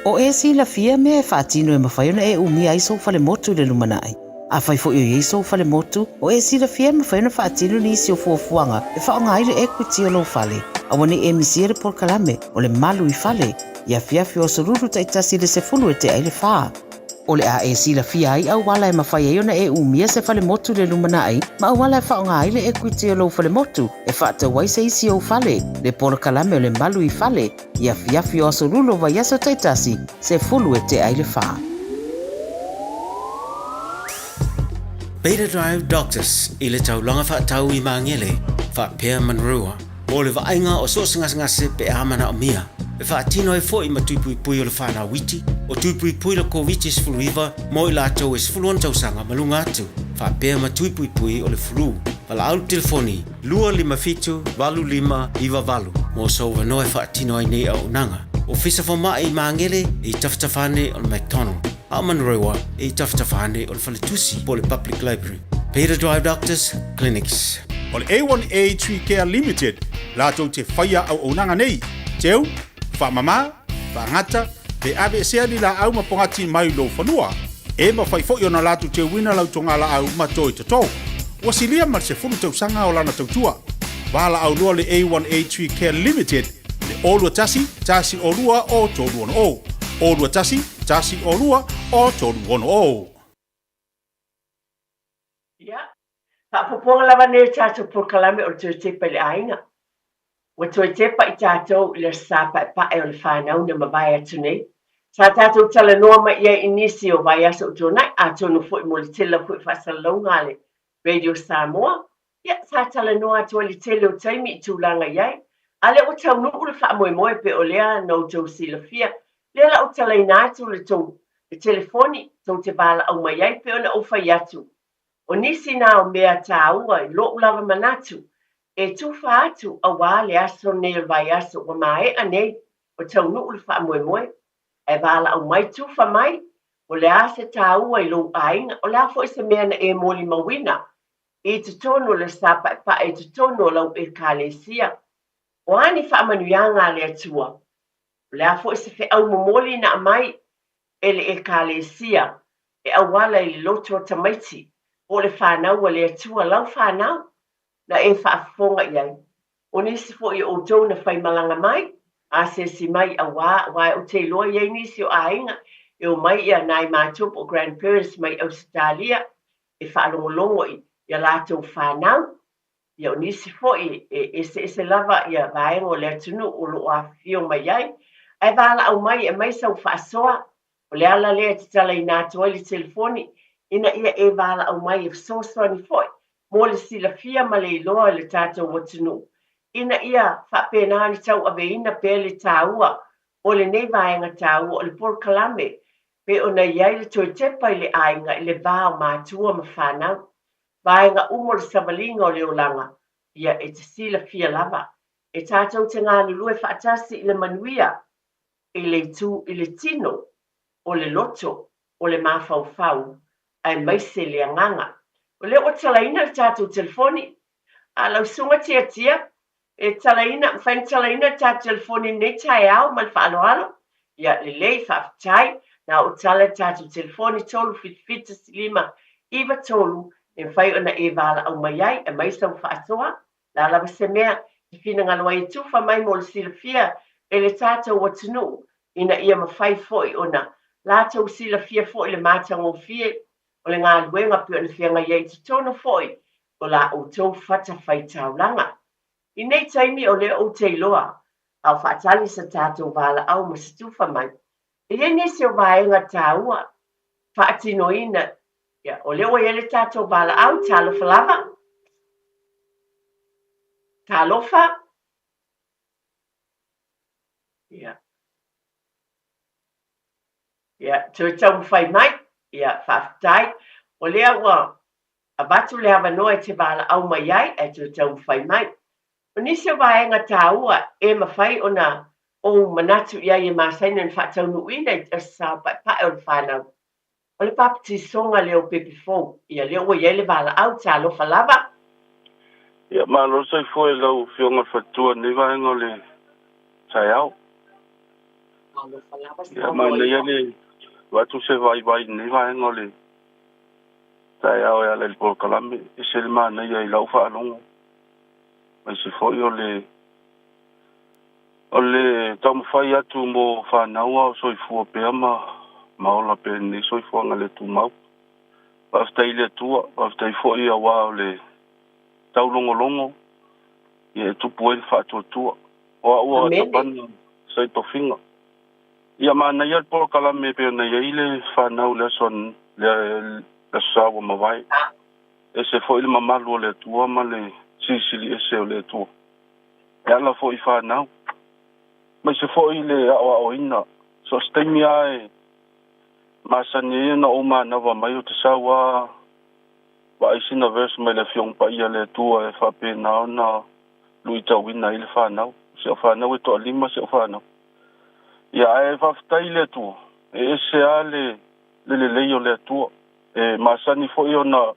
O e silafia mea e faatino e mafai ona e umia ai sou falemotu i le lumanai. Afai foi o i ai sou falemotu, o e silafia e mafai ona faatino nisi o fuafuaga e faaaoga ai le equity o lou fale. Aua ne i e misia le polokalame o le Malu i Fale i afiafi o Aso Lulu taitasi i le 10 e tea ai le fa. O le a e silafia ai auala e mafai ai ona e umia se falemotu i le lumanai ma auala e faaaoga ai le equity o lou falemotu e faatau ai se isi ou fale, le polokalame o le Malu i Fale, i afiafi o Aso Lulu o vaiaso taitasi, 10 e tea ai le fa. Beta Drive Doctors i le taulaga faatau i Magele, faapea Manurewa. Mo le vaaiga o so o se gasegase pe a manaomia, e faatino ai foi ma tui puipui o le fanau iti, o tui puipui le Koviti-19 mo i latou e 16 tausaga ma luga atu, faapea ma tui puipui o le flu. Valaau le telefoni 257 8598 mo sou avanoa e faatino ai nei auaunaga. Ofisa Fomai i Magele e i tafatafa ane o le McDonald, a o Manurewa e i tafatafa ane o le Faletusi po o le Public Library. Peter Drive Doctors Clinics. O le A1A Tree Care Limited latou te faia auaunaga nei, teu, faamama, faagata, pe aveesea ni laau ma pogati mai lou fanua. E mafai foi ona latou teuina lau togalaau ma toi toto. Ua silia ma le 10 tausaga o lana tautua. Valaau loa le A1A Tree Care Limited i le 021 102 o 360, 021 102 o 360. Ia, faaopoopoga lava nei o tatou polokalame o le toe tepa i le aiga. Ua toe tepa i tatou i le Aso Sa Paepae o le Fanau na mavae atu nei. Sa tatou talanoa mai i ai i nisi o vaiaso ua tuanai, atonu foi mo le tele lava foi o faasalalauga a le Radio Samoa, ia, sa talanoa atu ai le tele o taimi i tulaga i ai. A lea ua taunuu le faamoemoe pei o lea na outou silafia, lea la ou talaina atu le tou le telefoni tou te valaau mai ai pei ona ou fai atu. O nisi na o mea tāua i loʻu lava manatu e tufa atu auā le aso nei o le vaiaso ua maea nei ua taunuu le faamoemoe. Ae valaau mai tufa mai, o le a se tāua i lou aiga, o le a foi se mea na e molimauina i totonu o le sa paepae i totonu o lau Ekalesia. O a ni faamanuiaga a le Atua? O le a foi se feau momoli na aumai e le Ekalesia e auala i le loto o tamaiti po o le fanau a le Atua lau fanau na e faafofoga i ai? O nisi foi o outou na faimalaga mai, asiasi mai auā, aua ou te iloa i ai nisi o aiga e omai ia nai matua po o grandparents mai Ausetalia e faalogologo i ia latou fanau. Ia o nisi foi e eseese lava ia vaega o le atunuu o lo o afifio mai ai, ae valaau mai e aumai sau faasoa. O le ala lea e tatalaina atu ai le telefoni ina ia e valaau mai e fesoasoani foi mo le silafia ma le iloa i le tatou atunuu ina ia faapena ona tauaveina pea le taua o lenei vaega taua o le polokalame pei ona i ai le toe tepa i le aiga i le va o matua ma fanau. Vaega uma o le savaliga o le olaga, ia e te silafia lava e tatou te galulue faatasi i le manuia i le itu i le tino, o le loto, o le mafaufau, aemaise le agaga. O lea ua talaina le tatou telefoni, a lau susuga Tiatia, e talaina, mafai ona talaina le tatou telefoni i lenei taeao ma le faaaloalo. Ia, lelei, faafetai. Na ou tala le tatou telefoni 377 15 93 e mafai ona e valaau mai ai, aumai sau faasoa, le a lava se mea e finagalo ai e tufa mai mo le silafia e le tatou atunuu ina ia mafai foi ona latou silafia foi le matagofie o le galuega pei ona feagai ai i totonu foi o la outou fatafaitaulaga. I nei taimi o lea ou te iloa a o faatali sa tatou valaau ma se tufa mai, e i ai nisi o vaega taua faatinoina, ia, o lea ua i ai le tatou valaau, talofa lava. Talofa. Ia. Ia, toe taumafai mai. Ia, faafetai. O lea ua avatu le avanoa e te valaau mai ai ae toe taumafai mai. O nisi o vaega taua e mafai ona ou manatu i ai e masani ona faataunuuina i te aso sao paepae o le fanau, o le papatisoga lea o pepe fou. Ia, lea ua i ai le valaau, talofa lava. Ia, malo le soifua i lau Afioga i le Faletua i lenei vaega o le taeao. Talofa lava, Ia, manaia le avatu se vaivai i lenei vaega o le taeao e ala i le polokalame. E ese le manaia i lau faalogo, aemaise foi o le o le taumafai atu mo fanau a o soifua pea ma ma ola pea i lenei soifuaga le tumau. Faafetai i le Atua, faafetai foi aua o le taulogologo ia e tupu ai le faatuatua. O au a Tapana sai tofiga. Ia manaia le polokalame e pei ona i ai le fanau i le aso le Aso Sa ua mavae. Ese foi le mamalu o le Atua ma le silisili ese o le Atua. E ala foi i fanau. Aemaise foi le aoaoina. So o se taimi lava e masani ai ona ou manava mai ou te sau lava vaai sina verse mai le Afioga Paia a le Atua e faapena ona luitauina ai le fanau. Si au fanau e toalima si au fanau. Ia ae faafetai i le Atua, e ese lava le le lelei o le Atua. E masani foi ona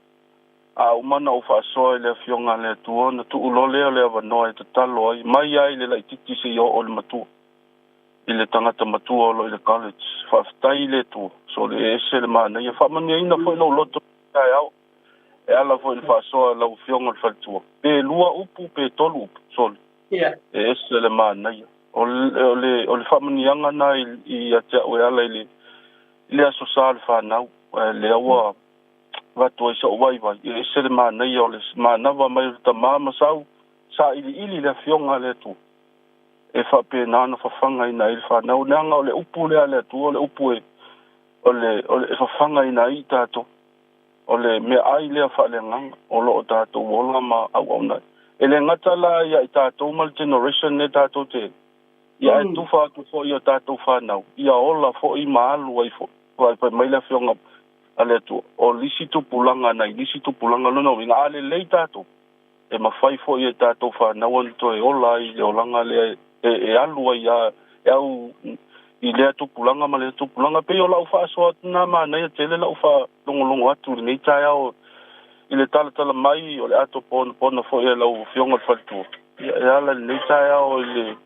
a uma ona ou faasoa i le Afioga a le Atua ona tuu loa lea o le avanoa e tatalo ai, mai lava i le laitiiti seia oo i le matua, i le tagata matua o lo o i le college. Faafetai i le Atua, so le ese le manaia. Faamanuiaina foi lou loto i le taeao e ala foi i le faasoa a lau Afioga i le Faletua. Pe lua upu pe tolu upu, sole, e ese le manaia. O le, o le faamanuiaga lena ia te au e ala i le, i le Aso Sa o le fanau, lea ua avatu ai so'u vaivai, e ese le manaia o le manava mai o le tama ma sau sailiili le Afioga a le Atua. e faapena ona fafagaina ai le fanau. Leaga o le upu lea a le Atua o le upu e o le o le e fafagaina ai i tatou. O le meaai lea faaleagaga o lo o tatou ola ma auauna ai. E le gata la ia i tatou ma le generation lea tatou te ia ae tufa atu foi i a tatou fanau ia ola foi ma alu ai foi. Aua fai mai le Afioga a le Atua, o lisi tupulaga nai lisi tupulaga. Lona uiga, a lelei tatou, e mafai foi e tatou fanau ona toe ola ai i le olaga lea e alu ai lava e au i lea tupulaga ma lea tupulaga. E pei o lau faasoa atu lena, manaia tele lau faalogologo atu i lenei taeao i le talatala mai o le ato ponapona foi a lau Afioga i le Faletua e ala i lenei taeao i le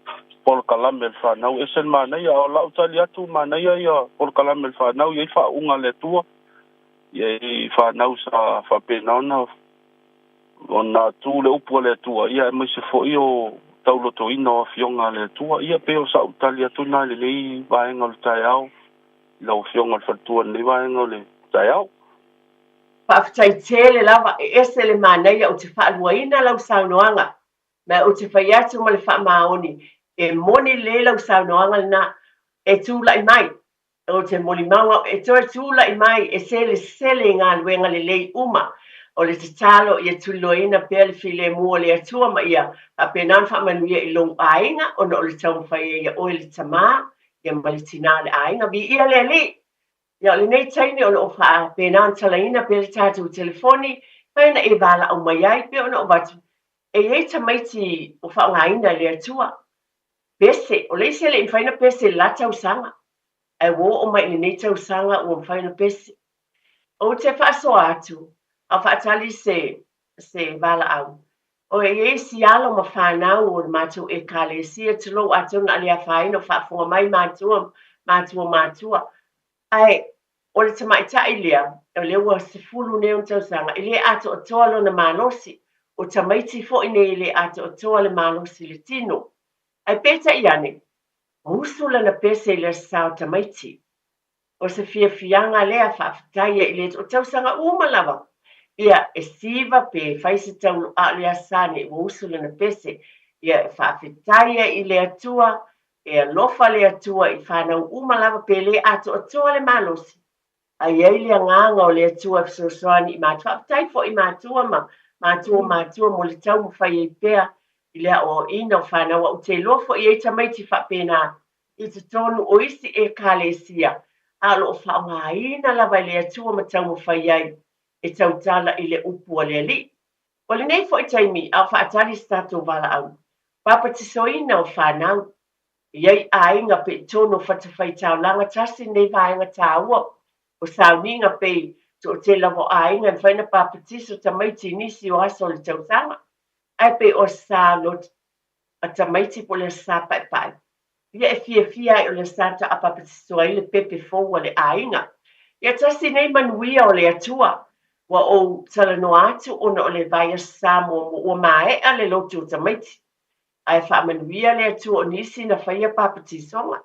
polokalame a le fanau. E ese le manaia, a o lau tali atu, manaia ia polokalame a le fanau, e i ai faauuga a le Atua, e i ai fanau sa faapena ona tu le upu a le Atua, ia aemaise foi o taulotoina o afioga a le Atua. Ia pei o sa'u tali atu lena i lenei vaega o le taeao i lau Afioga i le Faletua i lenei vaega o le taeao. Faafetai tele lava, e ese le manaia ou te faaluaina lau saunoaga, ma ou te fai atu ma le faamaoni, e moni lelei lau saunoaga lena, e tulai mai, Ou te molimau au e toe tulai mai e selesele i galuega lelei uma. O le tatalo ia tuliloaina pea le filemu o le Atua ma ia faapena ona faamanuia i lou aiga ona o le taumafai ai ia oe le tama ia ma le tina o le aiga. Viia le Alii! Ia o lenei taimi o lo o faapena ona talaina pea le tatou telefoni mafai ona e valaau mai ai pei ona ou avatu e i ai tamaiti ua faaaogaina e le Atua pese, o le isi e le i mafai ona pese i le la tausaga, ae ua oo mai i lenei tausaga ua mafai ona pese. Ou te faasoa atu, a o faatali se, se valaau, o e i ai isi alo ma fanau o le matou Ekalesia, tulou, atonu a le afaina o faafofoga mai matua, matua o matua, ae o le tamaitai lea, o lea ua 10 nei ona tausaga, e le atoatoa lona malosi, o tamaiti foi nei e le atoatoa le malosi i le tino. Ae peitai ane, musu lana pese i le Aso Sa o tamaiti. O se fiafiaga lea faafetai ai i le o tausaga uma lava, ia e siva pe fai se taulo a o le Aso Sa nei ua usu lana pese. Ia e faafetai ai i le Atua, e alofa le Atua i fanau uma lava pe le atoatoa le malosi, a i ai le agaga o le Atua e fesoasoani i matua. Faafetai foi i matua ma matua o matua mo le taumafai ai pea i le aoaoina o fanau. Ou te iloa foi e i ai tamaiti faapena i totonu o isi Ekalesia, a o lo o faaaogaina lava e le Atua ma taumafai ai e tautala i le upu a le Alii. O lenei foi taimi, a o faatali se tatou valaau papatisoina o fanau, e i ai aiga pe i totonu o fatafaitaulaga tasi lenei vaega taua o sauniga pei toatele lava o aiga e mafai ona papatiso tamaiti i nisi o aso o le tausaga ae pei o sa lot a tamaiti po o le sa paepae ia e fiafia ai o le sa taapapatiso ai le pepe fou a le aiga. Ia tasi nei manuia o le Atua ua ou talanoa atu ona o le vaiaso sa muamua ua maea le lotu o tamaiti ae faamanuia le Atua o nisi na faia papatisoga.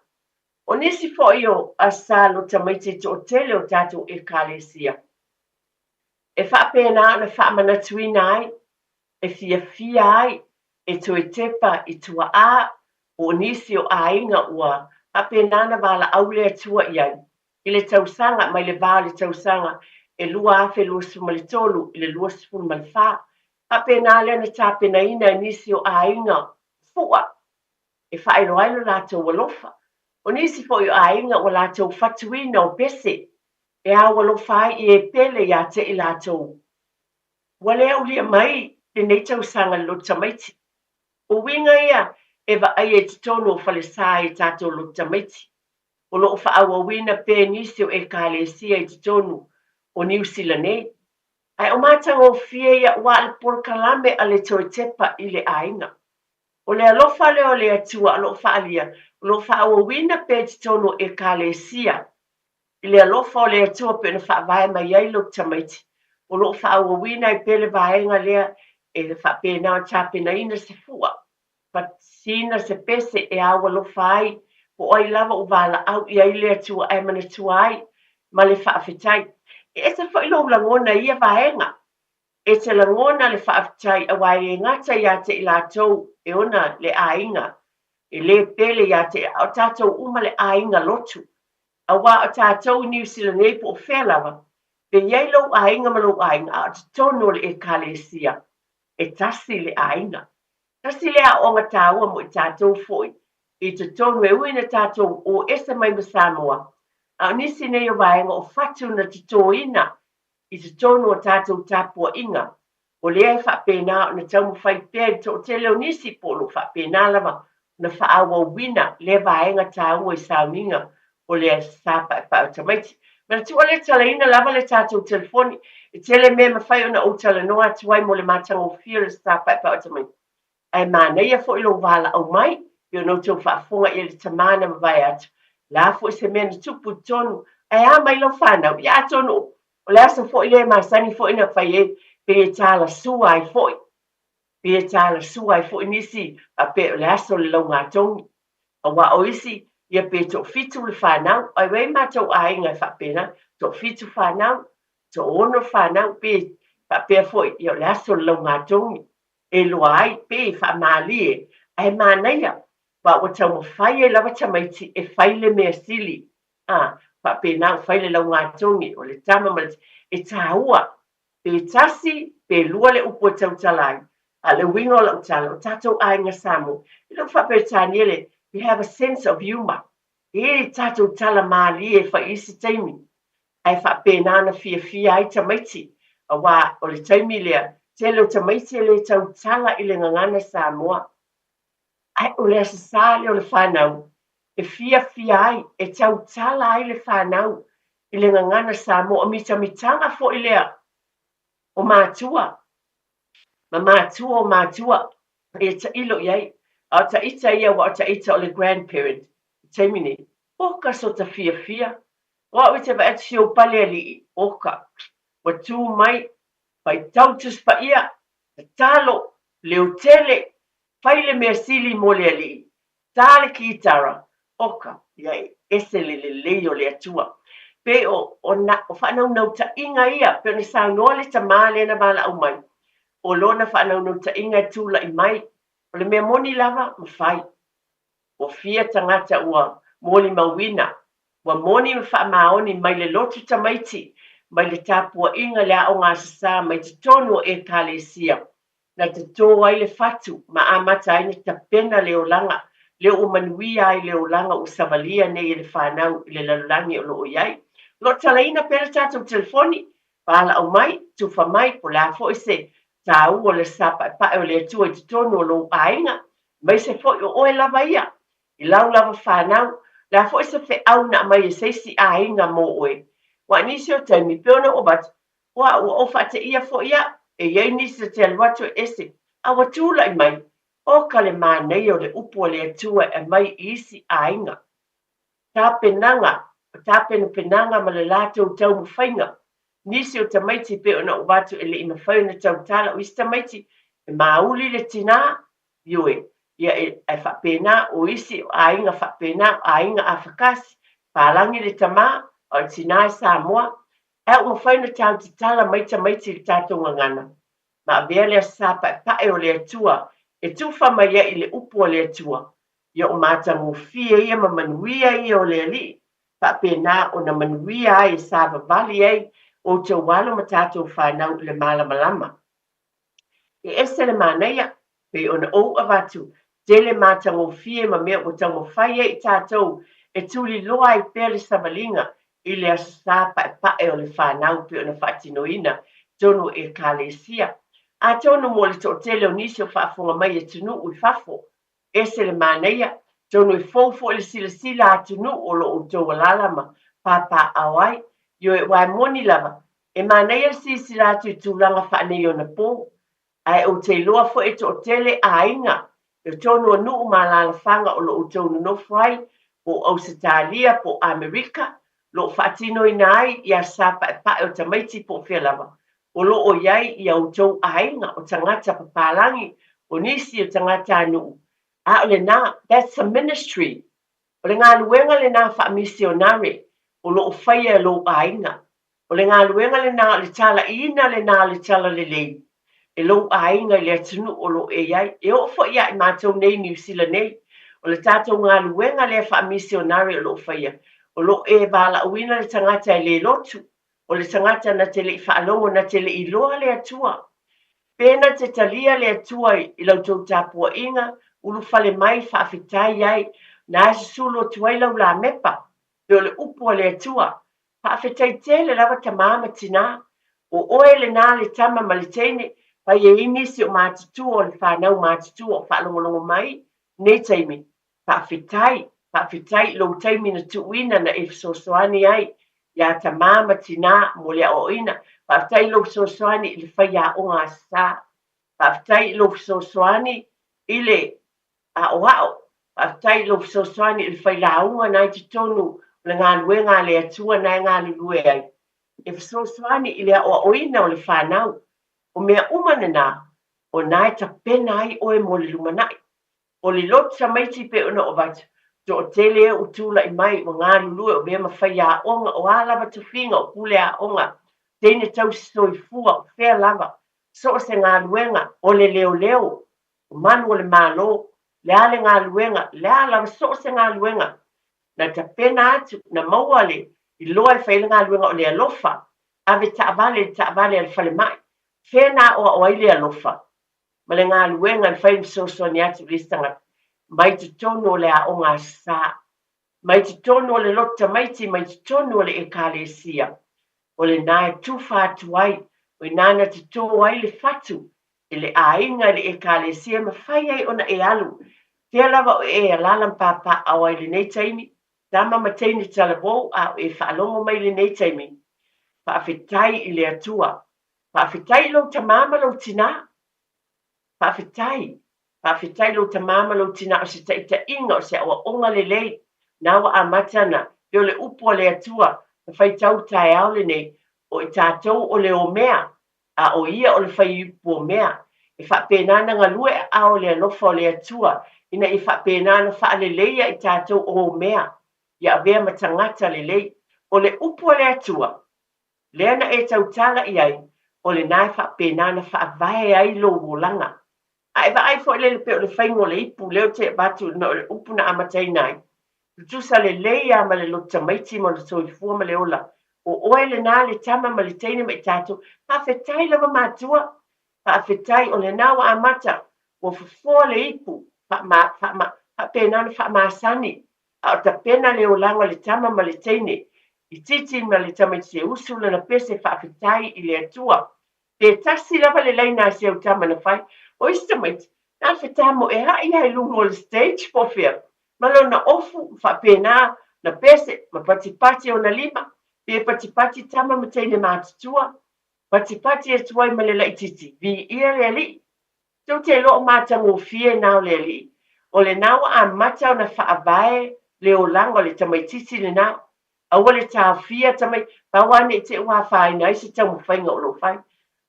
O nisi foi o asa lo tamaiti toatele o tatou Ekalesia e faapena ona faamanatuina ai, e fiafia ai, e toe tepa i tuaa o nisi o aiga ua faapena ona valaau le Atua i ai i le tausaga mai le va o le tausaga e 2023 i le 24. Faapena lea na tapenaina e nisi o aiga fua e faailoa ai lo latou alofa. O nisi foi o aiga ua latou fatuina o pese e ao alofa ai i e pele iā te i latou. Ua le aulia mai lenei tausaga le lotu tamaiti. O uiga ia e vaaia i totonu o falesa i tatou lotu tamaiti. O lo o faaauauina pea nisi o Ekalesia i totonu o Niu Sila nei. Ae o matagofie ia ua le polokalame a le toe tepa i le aiga. O le alofa lea o le Atua o lo o faaalia, o lo o faaauauina pea i totonu o Ekalesia. I le alofa o le Atua pei ona faavae mai ai lou tamaiti, o lo o faaauauina ai pea le vaega lea e faapena ona tapenaina se fua Fatisina se pese e au alofa ai, po o ai lava ua valaau i ai le Atua ae manatua ai ma le faafetai. E ese foi lou lagona i ia vaega. E te lagona le faafetai aua e le gata ia te i latou e ona le aiga. E lē pele ia te a o tātou uma le aiga lotu. Auā o tātou i Niu Sila nei po o fea lava, pe i ai lou aiga ma lou aiga a o totonu o le Ekalesia, e tasi le aiga. Tasi le aoaoga tāua mo i tātou foi i totonu e ui na tātou o ese mai ma Samoa, a o nisi nei o vaega o fatu na totōina i totonu o tātou tapuaiga, o lea e faapena ona taumafai pea i le toatele o nisi po o lo o faapena lava ona faaauauina lea vaega taua i sauniga o le sa paepae o tamaiti. Manatua le talaina lava le tatou telefoni, e tele mea e mafai ona ou talanoa atu ai mo le matagofie o le sa paepae o tamaiti. Ae manaia foi lou valaau mai, pei ona outou faafofoga i ai le tama na mavae atu, la foi se mea na tupu i totonu, ae a mai lau fanau? Ia atonu o le aso foi lea e masani foi ona fai ai, pei e talasua ai foi, pei e talasua ai foi nisi faapea o le aso o le laugatogi. Aua o isi, ia pe toafitu le fanau, ae ua i ai matou aiga e faapena, toafitu fanau, toaono fanau, pe faapea foi, ia o le aso o le laugatogi. E loa ai pe faamalie ae manaia aua ua taumafai ai lava tamaiti e fai le mea sili a faapena ua fai le laugatogi o le tama ma le e taua pe tasi pe lua le upu e tautala ai a o le uiga o lau tala o tatou aiga Samoa i lou faa-Peretania le we have a sense of humour e tatou tala malie e fai i isi taimi ae faapena ona fiafia ai tamaiti, aua o le taimi lea, tele o tamaiti e le tautala i le gagana Samoa. Ae o le Aso Sa lea o le fanau e fiafia ai, e tautala ai le fanau i le gagana Samoa, o mitamitaga foi lea o matua ma matua o matua e tailo i ai. A o taita ia aua o taita o le grandparent i taimi nei, oka sota fiafia O au i te vaai atu si ou pale aliʻi, oka, ua tū mai, faitau Tusi Paia, tatalo, leo tele, fai le mea sili mo le aliʻi, tā le kītara, oka, ia e ese le lelei o le Atua. Pei o, o, na, o faanaunautaiga ia, pei ona saunoa le tamā lea na valaau mai, o lona faanaunautaiga e tulai mai, o le mea moni lava, mafai. Ua fia tagata ua molimauina, ua moni ma faamaoni mai le lotu tamaiti, mai le tapuaiga le aoga Aso Sa mai totonu o Ekalesia, na tatō ai le fatu ma amata ai na tapena le olaga lea ua manuia ai le olaga ua savalia nei e le fanau i le lalolagi o lo o i ai. O lo o talaina pea le tatou telefoni, valaau mai, tufa mai, po o le a foi se tāua o le sa paepae o le Atua i totonu o lou aiga, aemaise foi o oe lava ia, i lau lava fanau, le a foi se feau na aumai e se isi aiga mō oe. Ua nisi o taimi, pei ona ou avatu, ua, ua ou faateia foi au, e i ai nisi na te alu atu e ese, a ua tulai mai, oka le manaia o le upu a le Atua e aumai i isi aiga. Tapenaga, o tapenapenaga ma le latou taumafaiga. Nisi o tamaiti pei ona ou avatu e le i mafai ona tautala, o isi tamaiti e māuli le tinā, ioe, ia e, ae faapena, o isi o aiga faapena, o aiga afakasi, palagi le tamā, a o le tinā e Samoa, ae ua mafai ona tau tatala mai tamaiti i le tatou gagana, ma avea le Aso Sa Paepae o le Atua e tufa mai ai i le upu a le Atua, ia o matagofie ia ma manuia ia o le Alii, faapena ona manuia ai e savavali ai outou alo ma tatou fanau i le malamalama. E ese le manaia, pei ona ou avatu, tele matagofie ma mea ua taumafai ai i tatou e tuliloa ai pea le savaliga i le Aso Sa paepae o le fanau pei ona faatinoina tonu e Ekalesia. Atonu mo le toatele o nisi o faafofoga mai i atunuu i fafo, ese le manaia, tonu e fou foi le silasila a atunuu o lo outou alaala ma papaaao ai. Ioe, aua e moni lava, e manaia le silasila atu i tulaga faaneionapo, ae ou te iloa foi e toatele aiga i totonu o nuu ma alaalafaga o lo outou nonofo ai, po o Ausetalia, po o Amerika, lo o faatinoina ai ia sa paepae o tamaiti po o fea lava, o lo o i ai ia outou aiga o tagata papalagi, o nisi o tagatanuu, a o lena, that's a ministry. O le galuega lena faamisionare o lo o faia e lou aiga. O le galuega lena o le talaiina lena o le talalelei e lou aiga i le atunuu o lo o e i ai. E oo foi ia i matou nei i Niu Sila nei. O le tatou galuega lea faamisionare o lo o faia, o lo o e valaauina le tagata e le lotu, o le tagata na te le i faalogo, na te le i iloa le Atua. Pe na te talia le Atua i la outou tapuaiga, ulufale mai, faafetai ai, na e susulu atu ai lau lamepa, pe o le upu a le Atua. Faafetai tele lava tamā ma tinā. O oe lenā le tama ma le teine, fai e i nisi o matutua o le whanau matutua o whaalongolongo mai, nei taimi. Faafetai, faafetai i lou taimi na tuuina na e fesoasoani ai iā tamā ma tinā mo le aoaoina. Faafetai i lou fesoasoani i le faiaoga Aso Sa. Faafetai i lou fesoasoani i le aoao. Faafetai i lou fesoasoani i le failauga na i totonu o le galuega a le Atua na e galulue ai, e fesoasoani i le aoaoina o le fanau. O mea uma nenā, o na e tapena ai oe mo le lumanai. O le lotu tamaiti pei ona ou avatu, toatele e ua tulai mai, ua galulue, o mea ma faiaoga, o a lava tofiga, o pule aoga, teine tausi soifua, o fea lava, so o se galuega, o le leoleo, o malu o le Malo, le a le galuega, le a lava so o se galuega, na tapena atu, na maua le iloa e fai ai le galuega o le alofa, ave taavale i le taavale a le falemai, fea na aoao ai le alofa ma le galuega e fai ma fesoasoani atu i le isi tagata, mai totonu o le aoga Aso Sa, mai totonu o le lotu tamaiti, mai totonu o le Ekalesia, o lenā e tufa atu ai, o i ina na totō ai le fatu e le aiga i le Ekalesia e mafai ai ona e alu. Fea lava o e alala ma papaaao ai i lenei taimi, tama ma teine talavou a o e faalogo mai i lenei taimi, faafetai i le Atua. Faafetai i lou tamā ma lou tinā. Faafetai. Faafetai i lou tamā ma lou tinā o se taitaiga, o se aoaoga lelei na ua amata na, pei o le upu a le Atua na faitau i taeao lenei, o i tatou o le omea, a o ia o le faiipu o mea, e faapena ona galue aao le alofa o le Atua, ina ia faapena ona faaleleia i tatou o mea, ia avea ma tagata lelei. O le upu a le Atua, lea na e tautala i ai, o lenā e faapena ona faavae ai lou olaga. A e vaai foi lele pei o le faiga o le ipu lea ou te avatu ona o le upu na amataina ai, tutusa lelei lava ma le loto tamaiti ma le soifua ma le ola. O oe lenā le tama ma le teine ma i tatou. Faafetai lava matua. Faafetai o lenā ua amata, ua fofoa le ipu, faama, faama, faapena ona faamasani, a o tapena le olaga o le tama ma le teine. Itiiti ma le tamaiti e usu lana pese faafetai i le Atua. Pe tasi lava le laina a si au tama na fai, o isi tamaiti, na o le fetamoea'i lava i luga o le stage po o fea, ma lona ofu, ma faapena na pese, ma patipati ona lima, pe patipati tama ma teine matutua, patipati atu ai ma le laitiiti, viia le Alii. Tou te iloa o matagofie na o le Alii, o lenā ua amata ona faavae le olaga o le tamaitiiti lenā, Aua le taofia tamai, pau lava ne i te i ua afaina ai se taumafaiga o lo o fai.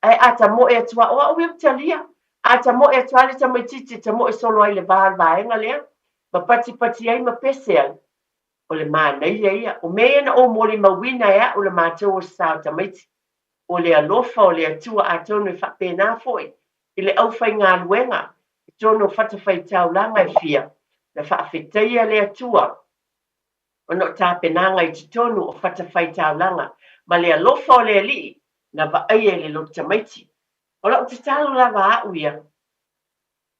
Ae a tamoe atu lava, o au ia ua talia. A tamoe atu lava le tamaitiiti e tamoe solo ai i le va o le vaega lea, ma patipati ai ma pese ai, o le manaia ia. O mea ia na ou molimauina e au le matou o sa o tamaiti, o le alofa o le Atua atonu e faapena foi i le aufaigaluega i totonu o fatafaitaulaga e fia, na faafetaia le Atua ona o tapenaga i totonu o fatafaitaulaga ma le alofa o le Alii na vaaia i le loto tamaiti. O lau tatalo lava a au ia,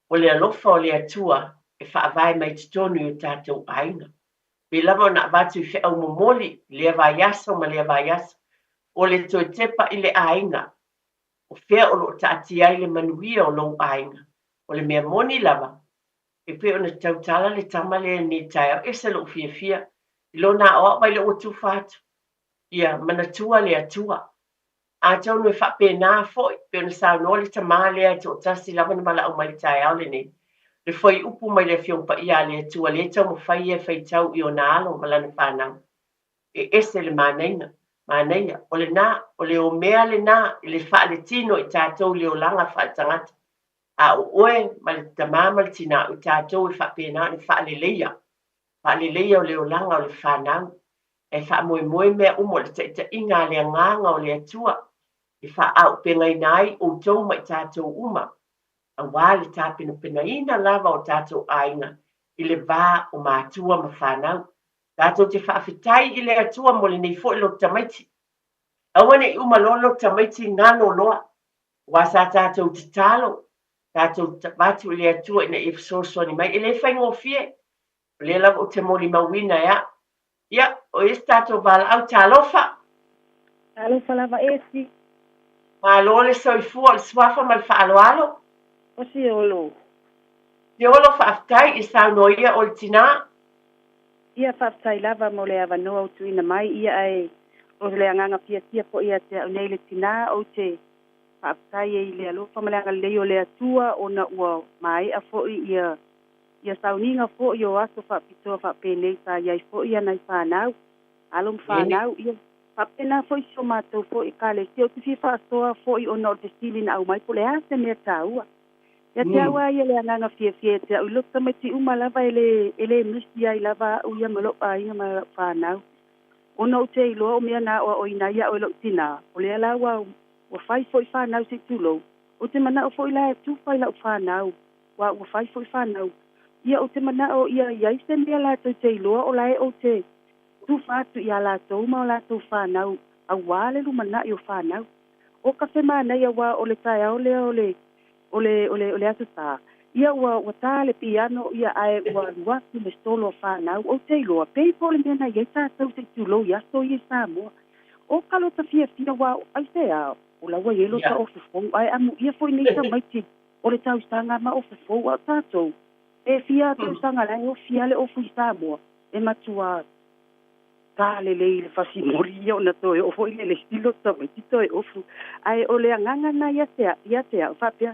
o le alofa o le Atua e faavae mai totonu i o tatou aiga. Pei lava ona avatu i feau momoli i lea vaiaso ma lea vaiaso, o le toe tepa i le aiga, o fea o lo o taatia ai le manuia o lou aiga. O le mea moni lava, E pei ona tautala le tama lea i lenei taeao, ese lou fiafia i lona aoao mai lea ua tufa atu. Ia manatua le Atua. Atonu e faapena foi, pei ona saunoa le tama lea e toatasi lava na valaau mai i le taeao lenei, le fuaiupu mai le Afioga Paia a le Atua lea e taumafai ia e faitau i ona alo ma lana fanau. E ese le manaina, manaia. O lenā, o le omea lenā i le faaletino i tatou i le olaga faaletagata. A o oe ma le tamā ma le tinā, o tatou e faapena ona faaleleia, faaleleia o le olaga o le fanau, e faamoemoe mea uma o le taitaiga a le Agaga o le Atua e faaaupegaina ai outou ma i tatou uma, aua le tapenapenaina lava o tatou aiga i le va o matua ma fanau. Tatou te faafetai i le Atua mo lenei foi loto tamaiti. Aua ne i uma loa loto tamaiti galo loa, aua sa tatou tatalo, tatou avatu i le Atua ina ia fesoasoani mai. E le faigofie, o lea lava ou te molimauina e au. Ia, o i ai se tatou valaau, talofa! Talofa lava Esi. Malo le soifua o le suafa ma le faaaloalo. O Siolo. Siolo, faafetai i saunoa ia o le tinā. Ia faafetai lava mo le avanoa ua tuuina mai ia ae o le agaga fiafia foi ia te au nei le tinā ou te faafetai ai i le alofa ma le agalelei o le Atua ona ua maea foi ia ia sauniga foi o aso faapitoa faapenei sa i ai foi ia nai fanau alo ma fanau ia faapena foi si o matou foi ekalesia. Ou te fia faasoa foi ona o le fesili na aumai po o le a se mea taua. Ia te au lava ia le agaga fiafia ia te au i loto tamaiti uma lava e le e le misi ai lava a'u ia ma lo'u aiga ma la'u fanau. Ona ou te iloa o mea na aoaoina ai a'u e lo'u tinā, o lea la ua ua fai foi fanau se i tulou, ou te mana'o foi la e tufa i la'u fanau, ua ua fai foi fanau. Ia ou te mana'o ia i ai se mea latou te iloa o la e ou te tufa atu iā latou ma o latou fanau auā le lumana'i o fanau. O ka fe manaia aua o le taeao lea o le o le o le o le Aso Sa, ia ua ua tā le piano ia ae ua alu atu le solo a fanau, ou te iloa, pei po o le mea na i ai tātou se i tulou i aso ia i Samoa. O ka lota fiafia aua aisea, o la ua i ai lota ofu fou ae amuia foi nei tamaiti o le tausaga ma ofu fou a o tātou e fia tausaga la e ofi a le ofu i Samoa e matua Tā lelei le fasi moli ia ona toe oo foi lea i le isi loto tamaiti toe ofu. Ae o le agaga na ia te ia te au faapea,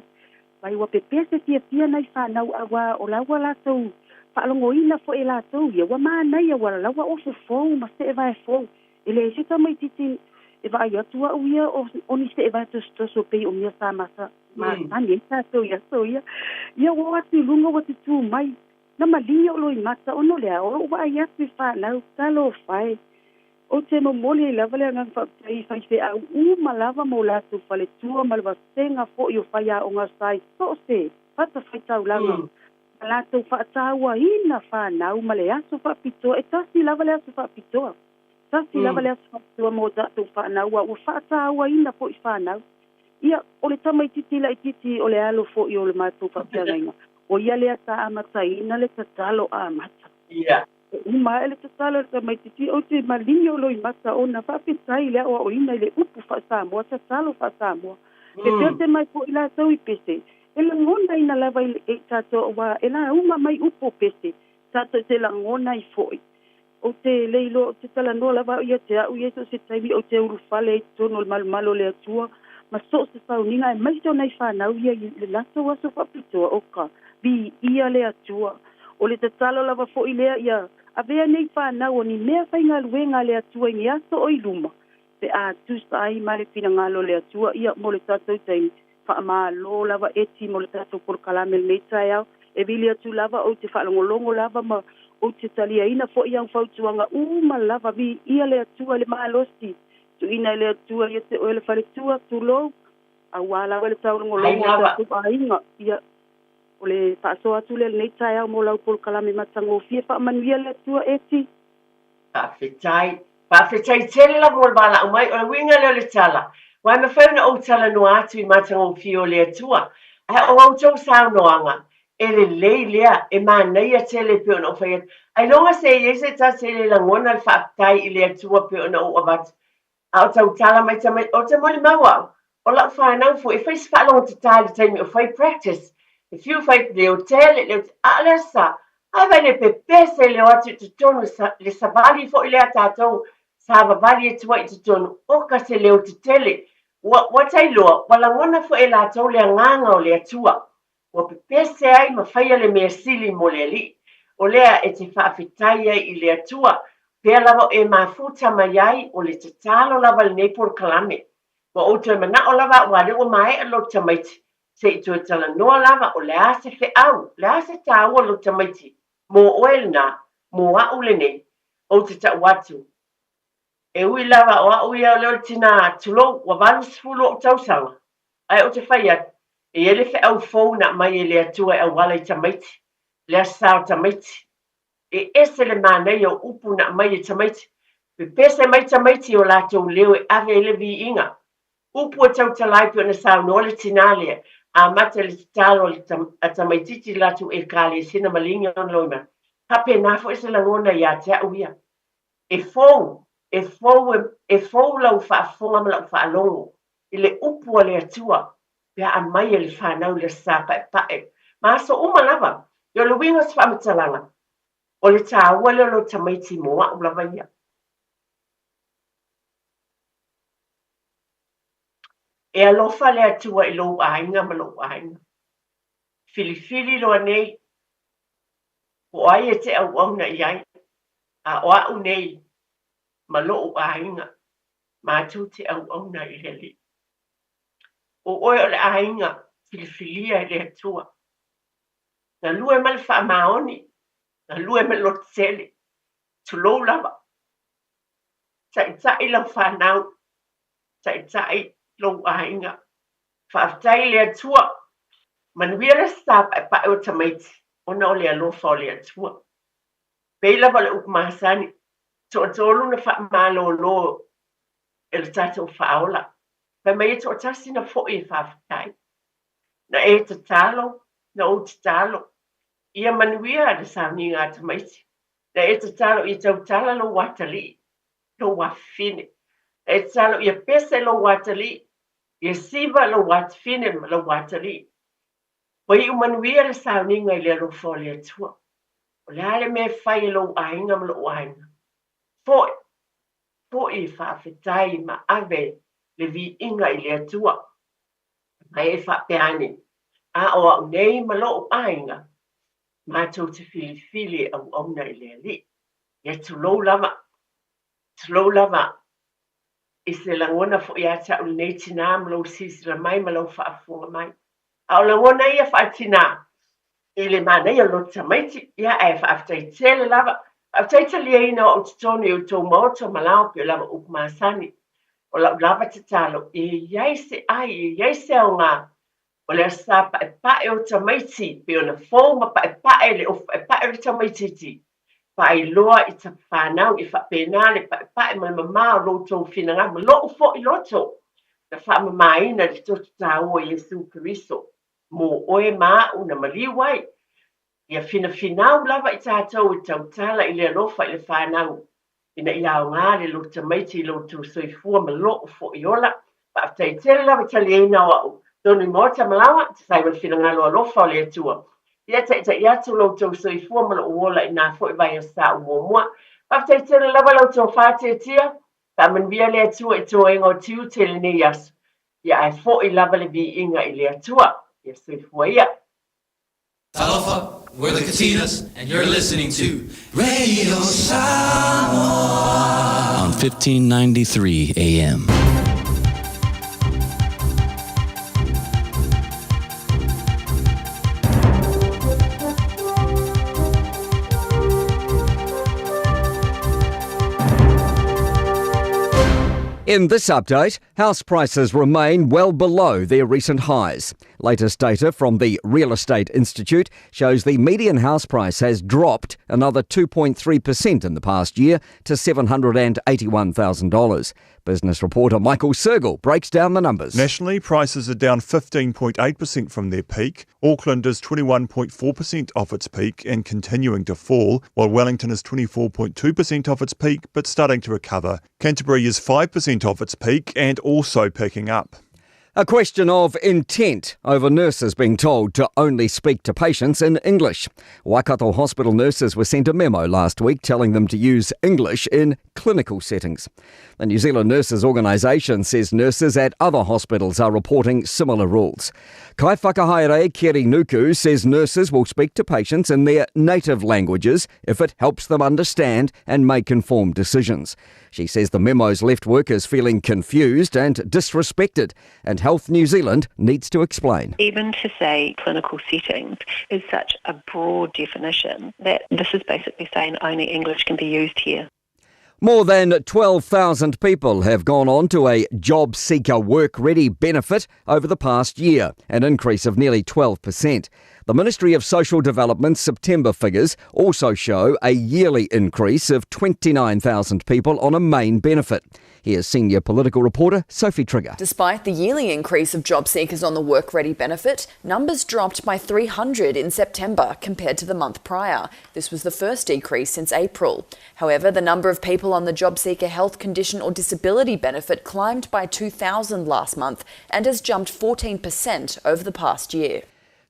mai ua pepē se fiafia nai fanau auā o la ua latou faalogoina foi e latou ia ua manaia ua la ua ofu fou ma seevae fou. E leai se tamaititi e vaai atu au ia o o ni seevae tosotoso pei o mea sa masa masani ai tatou i aso ia. Ia ua o atu i luga ua tutū mai Na malie o Loimata ona o le a o lou vaai atu i fanau, talofa e! Ou te momoli ai lava le agaga faafetai i faifeau uma lava ma o latou faletua ma le vasega foi o faiaoga sa i so o se fatafaitaulaga ma latou faatauaina fanau ma le aso faapitoa, e tasi lava le aso faapitoa, tasi lava le aso faapitoa mo tatou fanau a ua faatauaina foi fanau. Ia, o le tamaitiiti laitiiti o le alo foi o le matou faafeagaiga, o ia lea sa amataina le tatalo amata. Ia. E uma ae le tatalo a le tamaitiiti, ou te maligi o Loimata ona faafetai i le aoaoina i le upu faa-Samoa, tatalo faa-Samoa. Pepeo te mai foi latou i pese, e lagonaina lava i e i tatou auā e lauga mai upu o pese, tatou te lagona ai foi. Ou te le iloa, ou te talanoa lava au ia te au ia i so o se taimi ou te ulufale ai i totonu o le malumalu o le Atua ma so o se sauniga aemaise o nai fanau ia i le latou aso faapitoa, o ka viia le Atua. O le tatalo lava foi lea ia avea nei fanau o ni mea faigaluega a le Atua i ni aso o i luma, pe a tusa ai ma le finagalo o le Atua ia mo le tatou taimi. Faamalo lava Eti mo le tatou polokalame i lenei taeao. E vili atu lava ou te faalogologo lava ma ou te taliaina foi au fautuaga uma lava. Viia le Atua i le malosi tuuina e le Atua ia te oe le faletua, tulou, auā lava le taulogologo o tatou aiga. Ia, o le faasoa atu lea i lenei taeao mo lau polokalame matagofie. Faamanuia le Atua Eti. Faafetai. Faafetai tele lava mo le valaau mai. O le uiga lea o le tala, aua e mafai ona ou talanoa atu i matagofie o le Atua, ae o a outou saunoaga, e lelei lea, e manaia tele e pei ona ou fai atu. Ailoga se i ai se tasi e le lagona le faafetai i le Atua pei ona ou avatu. A o tautala mai tamaiti, ou te molimau au, o lau fanau foi, e fai se faalogotatā i le taimi o fai practice, e fiu fai leo tele, leo tele, a o le aso sa, ae vaai le pepese leo atu i totonu, le savali foi lea a tatou savavali atu ai i totonu, oka se leo tetele, ua, ua tailoa, ua lagona foi e latou le agaga o le Atua. Ua pepese ai ma faia le mea sili mo le Alii, o lea e te faafetai ai i le Atua, pea lava o e mafuta mai ai, o le tatalo lava lenei polokalame. Ua ou toe manao lava aua o lea ua maea lou tamaiti, se i toe talanoa lava o le a se feau, o le a se taua o lou tamaiti, mo oe lena, mo a'u lenei, ou te tau atu, e ui lava o a'u ia o lea o le tinā, tulou, ua 80 o'u tausaga, Ae ou te fai atu, e i ai le feau fou na aumai e le Atua e auala i tamaiti. Le Aso Sa o tamaiti. E ese le manaia o upu na aumai e tamaiti. Pepese mai tamaiti i o latou leo e ave ai le viiga. Upu e tautala ai pei ona saunoa le tinā lea, amata i le tatalo a tamaitiiti i le latou Ekalesia na maligi ona loimata. Faapena foi se lagona ia te au ia. E fou, e fou, e fou lau faafofoga ma lau faalogo i le upu a le Atua pe a aumai e le fanau i le Aso Sa Paepae ma aso uma lava. Ia o le uiga o se faamatalaga, o le taua lea o lou tamaiti mo au lava ia. E alofa le Atua i lou aiga ma lou aiga. Filifili loa nei, po o ai e te auauna i ai, a o au nei ma lou aiga, matou te auauna i le Alii. O oe o le aiga filifilia e le Atua. Galue ma le faamaoni, galue ma le lototele, tulou lava. Taitai lau fanau, taitai lou aiga. Faafetai i le Atua. Manuia le Aso Sa Paepae o tamaiti ona o le alofa o le Atua. Pei lava o le upu masani, toatolu na faamalolo e le tatou Faaola. Fai mai e toatasi na foi e faafetai. Na e tatalo, na ou tatalo, ia manuia le sauniga a tamaiti. Na e tatalo ia tautala lou atalii, lou afafine. Na e tatalo ia pese lou atalii, ia siva lou atafine ma lou atalii. Ua iu manuia le sauniga i le alofa o le Atua. O le a le mea e fai e lou aiga ma lou aiga? Foi! Foi e faafetai ma ave le viiga i le Atua. Mai e faapea ane, A o au nei ma lou aiga, matou te filifili e auauna i le Alii. Ia tulou lava, tulou lava i se lagona foi ia te au lenei tinā ma lou silasila mai ma lau faafofoga mai. A o lagona ia faatinā i le manaia o le loto tamaiti, ia ae faafetai tele lava. Faafetai taliaina o au totonu i outou maota ma lao pei o lava upu masani. O lau lava tatalo, e i ai se ai, e i ai se aoga o le Aso Sa Paepae o tamaiti pei ona fou ma paepae le ofu paepae o le tamaitiiti. Faailoa i ta fanau e faapena le paepae ma le mamā o lo outou finagalo ma lo'u foi loto na faamamāina i le toto taua o Iesu Keriso mō oe ma a'u na maliu ai. Ia finafinau lava i tatou e tautala i le alofa i le fanau ina ia aoga le loto tamaiti i lo outou soifua ma lo'u foi ola. Faafetai tele lava taliaina o a'u tonu i maota ma laoa, tusa ai ma le finagalo alofa o le Atua. Ia taitai atu lo outou soifua ma lo'u ola i nā foi vaiaso sa a'u muamua. Faafetai tele lava la outou faateatea. Faamanuia le Atua i toega o tiute i lenei aso. Ia ae foi lava le viiga i le Atua. Ia soifua ia. Talofa, we're the Katinas, and you're listening to Radio Samoa on 1593 AM. In this update, house prices remain well below their recent highs. Latest data from the Real Estate Institute shows the median house price has dropped another 2.3% in the past year to $781,000. Business reporter Michael Sergel breaks down the numbers. Nationally, prices are down 15.8% from their peak. Auckland is 21.4% off its peak and continuing to fall, while Wellington is 24.2% off its peak but starting to recover. Canterbury is 5% off its peak and also picking up. A question of intent over nurses being told to only speak to patients in English. Waikato Hospital nurses were sent a memo last week telling them to use English in clinical settings. The New Zealand Nurses Organisation says nurses at other hospitals are reporting similar rules. Kaiwhakahaere Keri Nuku says nurses will speak to patients in their native languages if it helps them understand and make informed decisions. She says the memos left workers feeling confused and disrespected, and Health New Zealand needs to explain. Even to say clinical settings is such a broad definition that this is basically saying only English can be used here. More than 12,000 people have gone on to a job seeker work ready benefit over the past year, an increase of nearly 12%. The Ministry of Social Development's September figures also show a yearly increase of 29,000 people on a main benefit. Here's senior political reporter Sophie Trigger. Despite the yearly increase of job seekers on the work ready benefit, numbers dropped by 300 in September compared to the month prior. This was the first decrease since April. However, the number of people on the job seeker health condition or disability benefit climbed by 2,000 last month and has jumped 14% over the past year.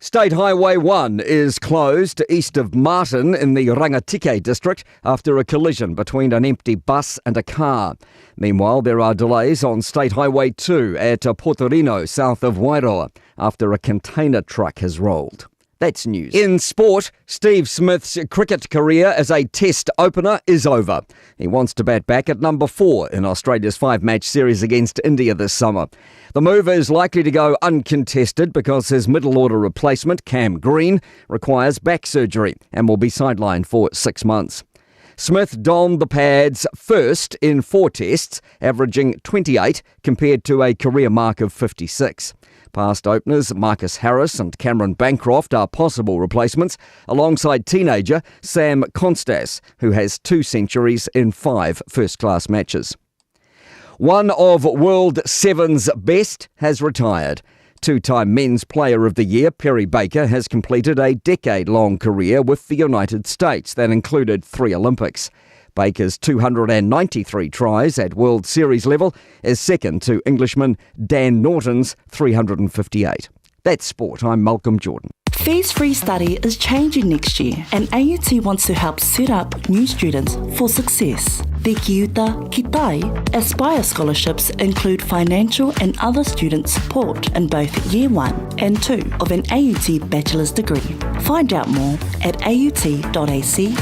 State Highway 1 is closed east of Marton in the Rangitikei district after a collision between an empty bus and a car. Meanwhile, there are delays on State Highway 2 at Portorino, south of Wairoa, after a container truck has rolled. That's news. In sport, Steve Smith's cricket career as a test opener is over. He wants to bat back at number four in Australia's five match series against India this summer. The move is likely to go uncontested because his middle order replacement, Cam Green, requires back surgery and will be sidelined for six months. Smith donned the pads first in four tests, averaging 28 compared to a career mark of 56. Past openers Marcus Harris and Cameron Bancroft are possible replacements, alongside teenager Sam Konstas, who has two centuries in five first class matches. One of World Seven's best has retired. Two time Men's Player of the Year, Perry Baker, has completed a decade long career with the United States that included three Olympics. Baker's 293 tries at World Series level is second to Englishman Dan Norton's 358. That's sport. I'm Malcolm Jordan. Fees Free Study is changing next year, and AUT wants to help set up new students for success. The Kiuta Kitai Aspire scholarships include financial and other student support in both Year 1 and 2 of an AUT bachelor's degree. Find out more at aut.ac.nz.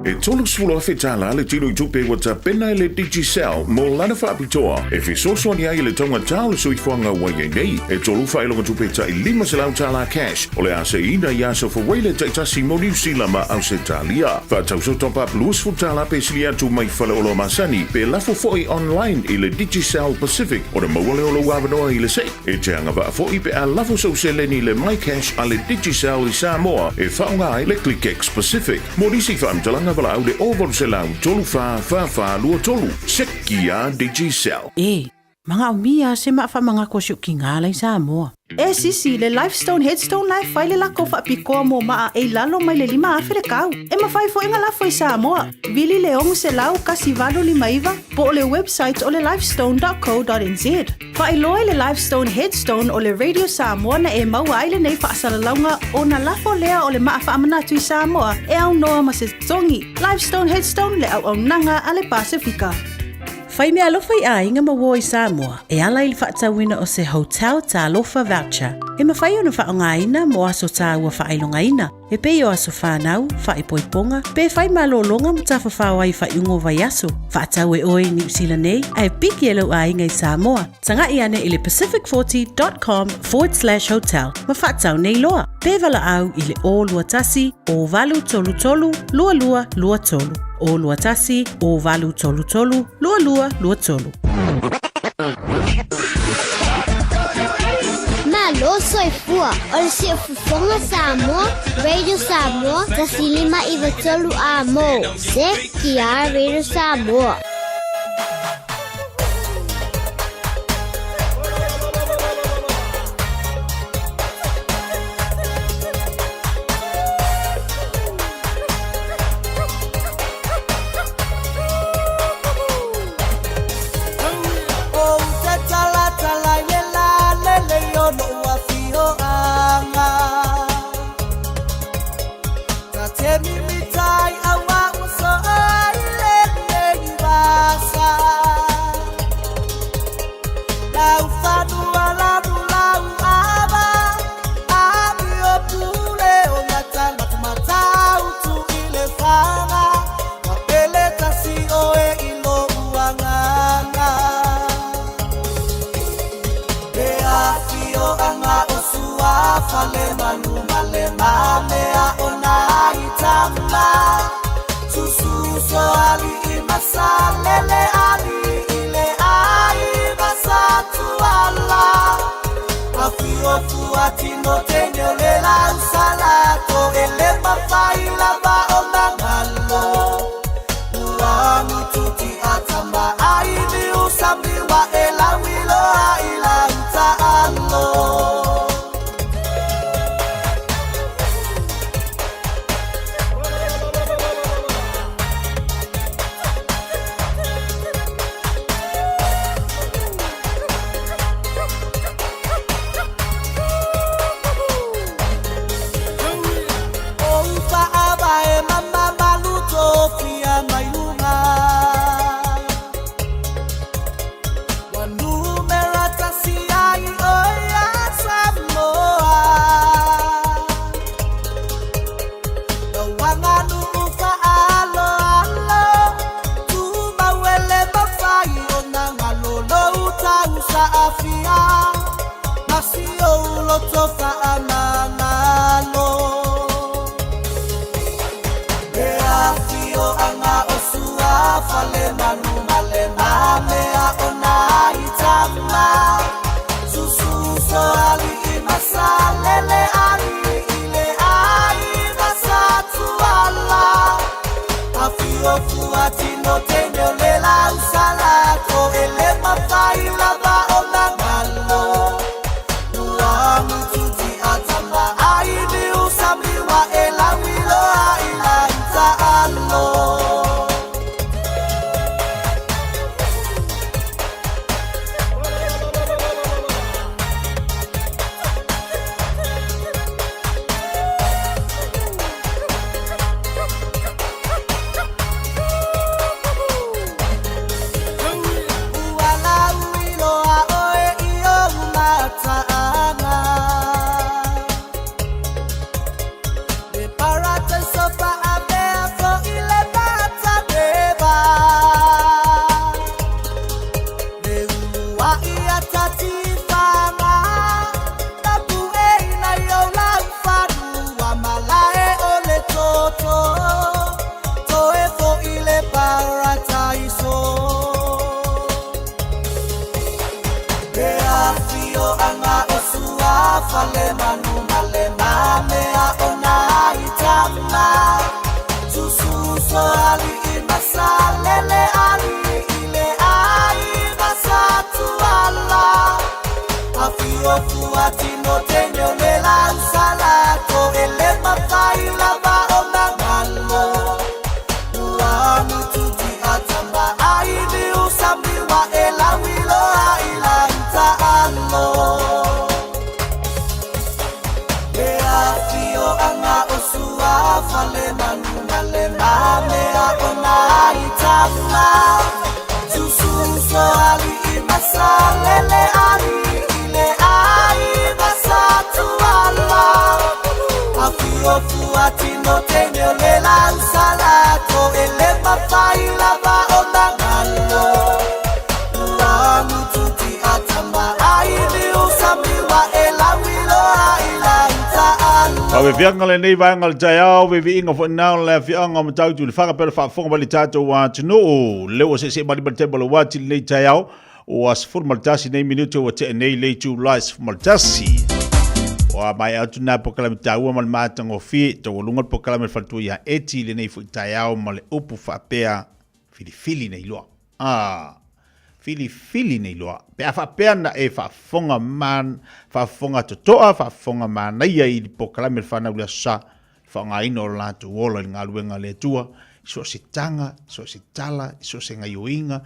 E 30,000 tālā le tino i tupe ua tapena e le Digicel mō lana faapitoa e fesoasoani ai i le taugata o le soifuaga ua i ai nei. E tolu faailoga tupe ta'i 500 tālā cash o le a seiina i aso fauaile taitasi mo Niu Sila ma Ausetalia. Faatau sau top up 20 tālā pe sili atu mai faleoloa masani pe lafo fo'i online i le Digicel Pacific ona maua lea o lou avanoa i le sei. E te agavaa fo'i pe a lafo sou seleni i le MyCash a le Digicel i Samoa e faaaoga ai le ClickX Pacific. Mo nisi faamatalaga valaau le 0800 34 44 23. Seki a Digicel. E, manaomia se maa faamagako a si ou kinā la i Samoa. E sisi, le Lifestone Headstone la e fai le lako faapikoa mo maa e i lalo mai le 5,000 le kau. E mafai foi ona lafo i Samoa. Vili le 600 1859 po o le website o le lifestone.co.nz. Faailoa i le Lifestone Headstone o le Radio Samoa na e maua ai lenei faasalalauga ona lafo lea o le maa faamanatu i Samoa e aunoa ma se totogi. Lifestone Headstone le auaunaga a le Pasefika. Fai meaalofa i aiga ma uō i Samoa e ala i le faatauina o se Hotel Talofa Voucher e mafai ona faaaogaina mo aso tāua faailogaina e pei o aso whānau, whaipoiponga, pe whai malōlōga ma tafafao ai i faaiuga o vaiaso. Faatau e oe i Niu Sila nei, ae piki e lou aiga i Samoa. Taga'i ane i le pacific40.com forward slash hotel ma faatau nei loa. Pe valaau i le 021 0833 2223. 021 0833 2223. Malo soifua o le Siufofoga Samoa, Radio Samoa, 159 Amo. Se ki a Radio Samoa. Ou te talatala i le lalelei o lou afioaga. Ta te mimita ai aua ua soo ai lenei vasa. Lau fanua lanu lau ava, amio pule o gata matau i le faga. Ua pele tasi oe i lou agaga. E afioaga o Suafa le manu ma le mamea o nai tama. Susu so ali'i ma masalele ali i le aiga sa Tuala. Afio fuatino teine o le lausalato e le mafai lava ona galo. Ua mututi atama ai ni usami wa e lauiloa i lauta alo. O ufa ava e mama malu tofia mai luga. Ua numera tasi ai o ia Samoa. Lauanga nuu faaaloalo, tumau e le mafai ona galolo tausaafia. Ma si ou loto faamagalo. E afio anga o sua fale manu male mamea o nai tama. Sususo ali i masalele ali i le aiga sa Tuala. Afio fuatino teine o le lausalato e le mafai lava ona galo. Ua mututi atama ai ni usami wa e lauiloa i lauta alo. Ua lauiloa oe i ou mataaga. Le parataiso faamea fo'i le mataneva. Le ulua'i atatifaga, tapueina i ou laufanua malae o le toto. Toe fo'i le parataiso. E afio anga o sua fale manu male mamea o nai tama. Sususo ali i masalele ali i le aiga sa Tuala. Afio fuatino teine o le lausalato e le mafai lava ona galo. Ua mututi atama ai ni usami wa e lauiloa i lauta alo. E afio anga o sua fale manu male mamea o nai tama. Sususo ali i masalele ali i le aiga sa Tuala. Afio fuatino teine o le lausalato e le mafai lava ona galo. Ua mututi atama ai ni usami wa e lauiloa i lauta alo. Faafefiaga lenei vaega o le taeao, viiviiga foi na o le afiaga o Matautu i le faga pea le faafofoga mai le tatou atunuu. Lea ua seesee mai lima le taimi o le uati lenei taeao, ua 11 nei minute ua tea nei le itula e 11. Ua maea atu na polokalame taua ma le matagofie, taualuga le polokalame le faletua ia Eti i lenei foi taeao ma le upu faapea filifili nei loa. Ah, filifili nei loa. Pe a faapea na e faafofoga man, faafofoga totoa, faafofoga manaia i le polokalame le fanau le Aso Sa, le faaaogaina o le latou ola i le galuega a le Atua, i so o se taga, i so o se tala, i so o se gaioiga,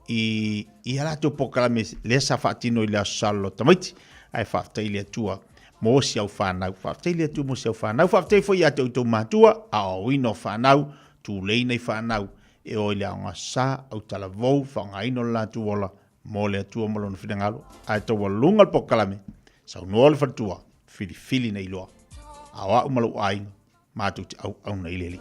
i, i a latou polokalame lea sa faatino i le Aso Sa lolo tamaiti. Ae faafetai i le Atua mo si au fanau. Faafetai i le Atua mo si au fanau. Faafetai foi ia te outou matua, aoaoina o fanau, tulei nei fanau e o i le aoga sa, autalavou, faaaogaina o le latou ola mo le Atua ma Lona finagalo. Ae taualuga le polokalame, saunoa le faletua, filifili nei loa. A o au ma lou aiga, matou te auauna i le Alii.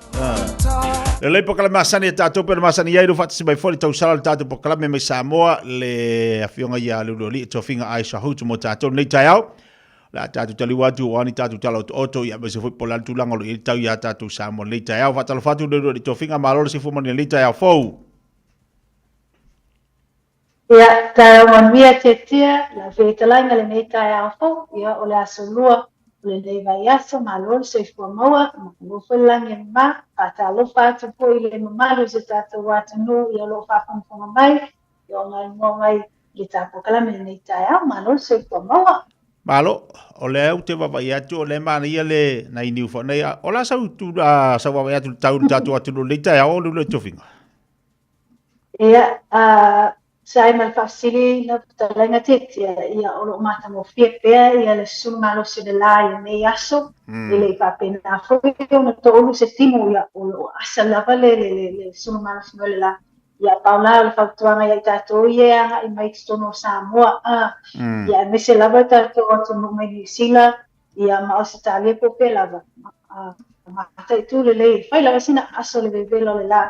Lelei polokalame masani a tatou pe ona masani ai lo faatasi mai foi le tausala o le tatou polokalame mai Samoa le afioga ia Leulualii Tofiga Aisha Hout mo tatou nei taeao. Le a tatou taliu atu o ani tatou tala otooto ia aemaise foi po o le a le tulaga o lo o i ai le tau iā tatou Samoa lenei taeao. Faatalofa atu Leulualii Tofiga, malo le soifua manuia i lenei taeao fou. Ia, taeao manuia Tiatia, lau fetalaiga lenei taeao fou, ia o le aso lua o lenei vaiaso, malo le soifua maua, malo foi le lagi e mama, faatalofa atu foi i le mamalu o si o tatou atunuu ia o lo o faafogafoga mai, ia o maimoa mai i le ta polokalame i lenei taeao, malo le soifua maua. Malo, o lea ou te vaavaai atu, o lea e manaia le nai niu foi nei. O le a sau, sau vaavaai atu i le tau i le tatou atunuu i lenei taeao o le ulu e tofiga? Ia, sa ai ma le faafesili lau fetalaiga Tiatia, ia o lo o matagofie pea ia le sulu malosi o le la i lenei aso, e le i faapena foi ona toulu se timu, ia o lo o asa lava le, le, le, le sulu malosi mai o le la. Ia pau la o le fautuaga ia i tatou ia e agai mai i totonu o Samoa, a, ia aemaise lava i tatou atunuu mai Niu Sila, ia ma Ausetalia po o fea lava, a, mataitu lelei, fai lava sina aso le vevela o le la,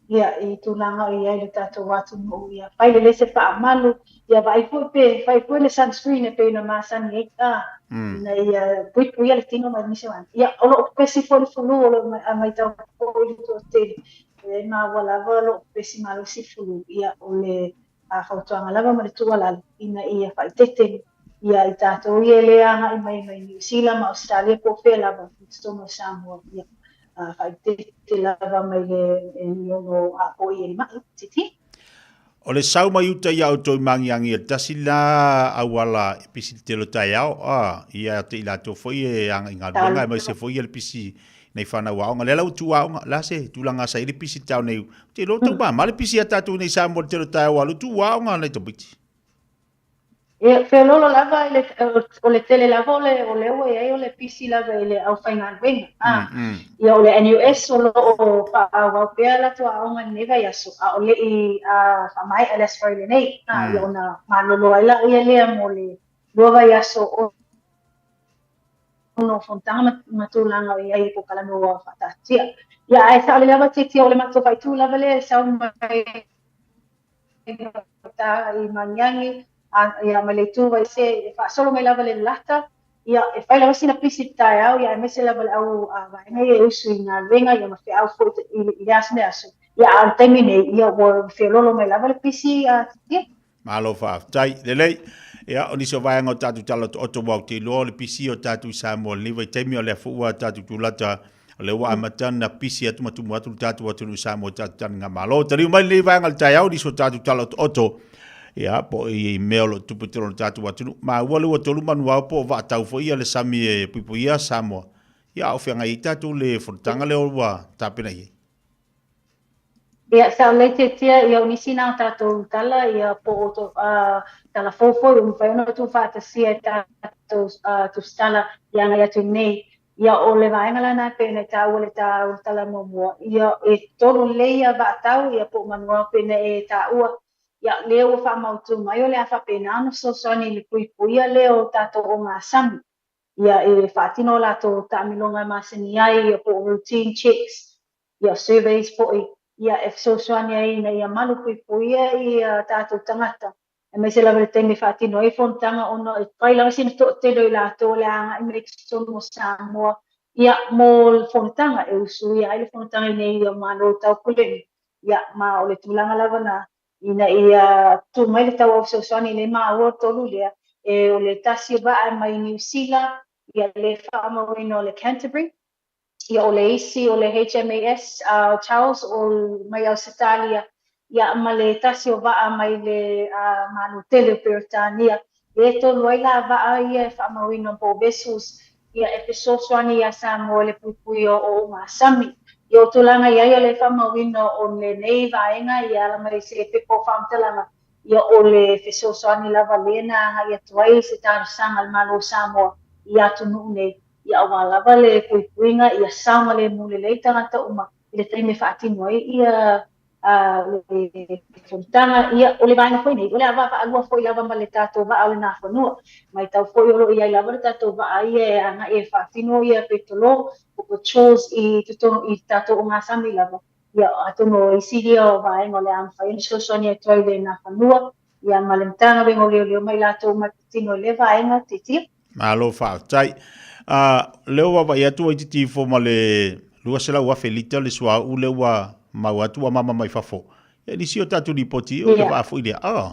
ia, i tulaga o i ai le tatou atunuu, ia fai lelei se faamalu, ia vaai foi pe fai foi le sunscreen e pei ona masani ai, a, ina ia puipuia le tino mai nisi o vaega. Ia, o lo o pepesi foi le fulu, o lo o matau foi le toatele, e maua lava o lo o pepesi malosi le fulu, ia, o le fautuaga lava ma le tuualalo ina ia faaeteete ia i tatou ia e le agai mai mai Niu Sila ma Ausetalia po o fea lava i totonu o Samoa, ia faaeteete lava mai le ono apo'i e le ma'i, titi. O le sau mai uta ia outou i Magiagi e tasi la auala e pisi le tele o taeao, a, ia te i latou foi e agai i galuega aemaise foi ia le pisi nei whanau aoga. Lea la ua tu aoga, la se tulaga sa i le pisi tau nei. Te lo tau mama le pisi a tātou nei Samoa le tele o taeao alu tu aoga nei tamaiti. Ia, feololo lava i le, o le tele lava o le, o lea ua i ai o le pisi lava i le aufaigaluega. A, ia o le NUS o lo o faaauau pea latou aoga i lenei vaiaso, a o le i faamaea le Aso Faraile nei, a, ia ona malolo ai laia lea mo le 2 vaiaso o ona o fonotaga ma tulaga o i ai i polokalame ua faataatia. Ia, ae saolele lava tiatia o le matou faaitu lava lea e sau mai gauta i Magiagi, ia, ma le itu Vaise, e faasolo mai lava le lata, ia, e fai lava sina pisi i le taeao, ia, aemaise lava le au vaega ia e usu i galuega, ia, ma feau foi i le aso ma le aso. Ia, a o le taimi nei, ia, ua feololo mai lava le pisi a tiatia. Malo faafetai. Lelei. Ia, o nisi o vaega o tatou tala otooto ua ou te iloa o le pisi o tatou i Samoa i lenei vaitaimi, o lea foi ua tatou tulata, o lea ua amata ona pisi atu ma tumu atu le tatou atunuu i Samoa i tatou taliga malo. Taliu mai lenei vaega o le taeao, nisi o tatou tala otooto, ia, po o i mea o lo o tupu i totonu o le tatou atunuu. Maua le ua tolu manuao po o vaatau foi ia le sami e puipuia Samoa. Ia, a o feagai ai tatou le fonotaga lea ua tapena i ai. Ia, sa o lei tiatia ia o nisi na o tatou tala ia po o to, tala fou foi ua mafai ona tuufaatasia e tatou tusitala ia agai atu nei. Ia o le vaega la na e pei ona e taua le taua tala muamua, ia e tolu lelei ia vaatau ia po o manuao pei ona e taua. Ia lea ua faamautu mai o le a faapena ona fesoasoani i le puipuia lea o tatou ogasami. Ia e faatino latou taamiloga e masani ai ia po o routine checks ia surveys foi ia e fesoasoani ai ina ia malupuipuia ia tatou tagata aemaise lava i le taimi e faatino ai fonotaga ona e fai lava sina toatele o i latou o le a agai mai i totonu o Samoa ia mo le fonotaga e usuia ai le fonotaga i nei Malo Taupulega ia ma o le tulaga lava na ina ia tu mai le tauau fesoasoani nei maua tolu lea e o le tasi o vaa mai Niu Sila ia le faamauina o le Canterbury Ia o le isi o le HMAS Charles o mai Ausetalia, ia ma le tasi o vaa mai le Malo tele o Peretania. Lea e tolu ai la vaa ia e faamauina po o vessels ia e fesoasoani iā Samoa i le puipuia o ogasami. Ia o tulaga i ai o le faamauina o lenei vaega ia ala mai se pepa o faamatalaga, ia o le fesoasoani lava lea na agai atu ai se talosaga a le Malo o Samoa i atunuu nei Ia aua lava le puipuiga ia saogalemu lelei tagata uma i le taimi e faatino ai ia le fonotaga. Ia, o le vaega foi nei, o le a vaavaalua foi lava ma le tatou vaa o le Nafanua. Matau foi o lo o i ai lava le tatou vaa ia e agai e faatino ia petolo po patrols i totonu i tatou ogasami lava. Ia, atonu o isi ia o vaega o le a mafai ona fesoasoani atu ai le Nafanua ia ma le Matagaluega o Leoleo ma i latou uma e patino i lea vaega, titia. Malo faafetai. A, lea ua vaavaai atu ua itiiti ifo ma le 200,000 lita le suauu lea ua maua atu ua mama mai fafo. E nisi o tatou lipoti, o te vaa foi lea. Ah.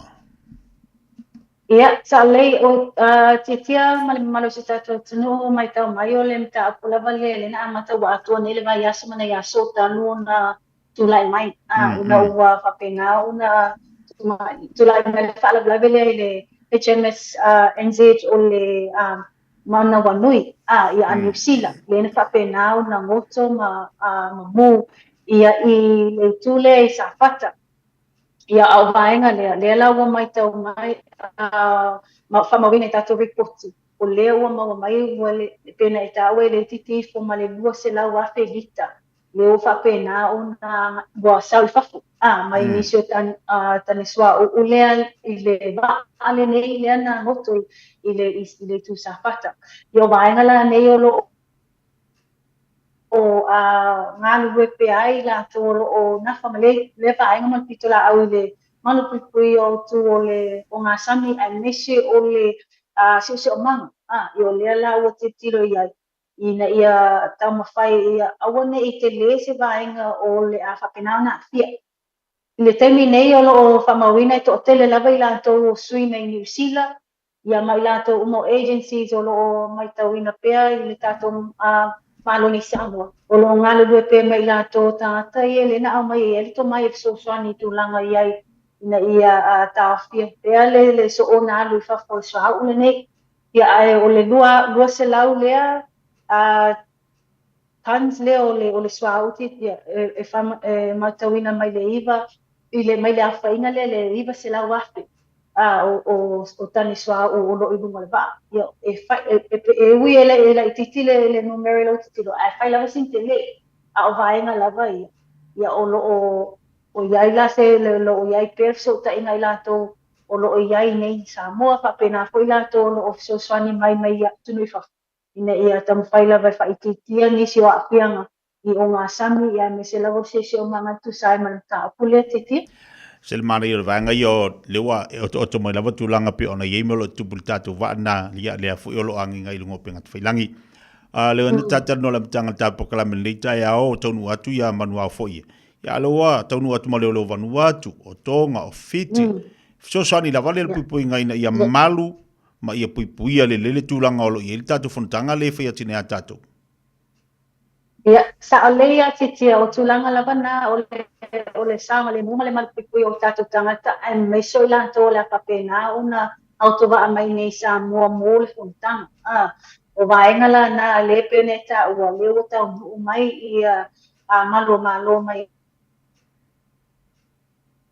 Ia, saolelei o tiatia ma le mamalu o si o tatou atunuu, matau mai o le mataupu lava lea lea na amata ua atoa nei le vaiaso ma nai aso talu ona tulai mai, ona ua faapena ona tulai mai le faalavelave lea i le HMS NZ o le Manawanui ia a Niu Sila, lea na faapena ona goto ma mu ia i le itu lea i Safata. Ia, a o vaega lea, lea la ua matau mai, ma faamauina i tatou ripoti, o lea ua maua mai ua le, pei ona e taua e le itiiti ifo ma le 200,000 lita, lea ua faapena ona ua sau i fafo, mai nisi o tane suauu lea i le vaa lenei lea na goto i le itu Safata. Ia, o vaega la nei o lo o galulue pea ai latou o lo o nafa ma lea vaega ma le pitolaau i le malupuipui o itu o le ogasami aemaise o le siosiomaga. Ia o lea la ua tilotilo i ai ina ia taumafai ia aua ne i tele se vaega o le a faapena ona aafia. I le taimi nei o lo o faamauina e toatele lava i latou o sui mai Niu Sila, ia ma i latou uma o agencies o lo o matauina pea i le tatou Malo nei Samoa, o lo o galulue pea ma i latou o tagata ia lea na aumai ai le tomai e fesoasoani i tulaga i ai ina ia taofia pea le soona alu i fafo o le suauu lenei. Ia ae o le 200 lea tons lea o le suauu ia e matauina mai le 9 i le mai le aofaiga lea le 900,000 o tane suauu o lo o i luga o le vaa. Ia, e fai, e ui e laitiiti le numera i lou tilotilo, ae fai lava sina tele, a o vaega lava ia, ia o lo o i ai la se, o lo o i ai pea le fesootaiga i latou o lo o i ai nei i Samoa, faapena foi latou o lo o fesoasoani mai mai atunuu i fafo, ina ia taumafai lava e faaitiitia nisi o aafiaga i ogasami, ia aemaise lava o siosiomaga e tusa ai ma le mataupu lea Titia. Se le manaia o le vaega ia o lea ua e otooto mai lava tulaga pei ona i ai mea o lo o tupu i le tatou vaa lena, ia lea foi o lo o agiga i luga o upegatafailagi. A lea na tatalanoa i le amataga o le tatou polokalame i lenei taeao, o taunuu atu ia Manuao foi ia. Ia a lea ua taunuu atu ma le o Vanuatu, o Tonga, o Fiti. Fesoasoani lava lea i le puipuiga ina ia malu ma ia puipuia lelei le tulaga o lo o i ai le tatou fonotaga lea e fai atu nei a tatou. Ia, sao lelei a Titia, o tulaga lava na o le saogalemu ma le malupuipui o tatou tagata aemaise o i latou o le a faapena ona autovaa mai nei i Samoa mo le fonotaga. O vaega la na lea e pei ona e taua, lea ua taunuu mai ia malu o Malo mai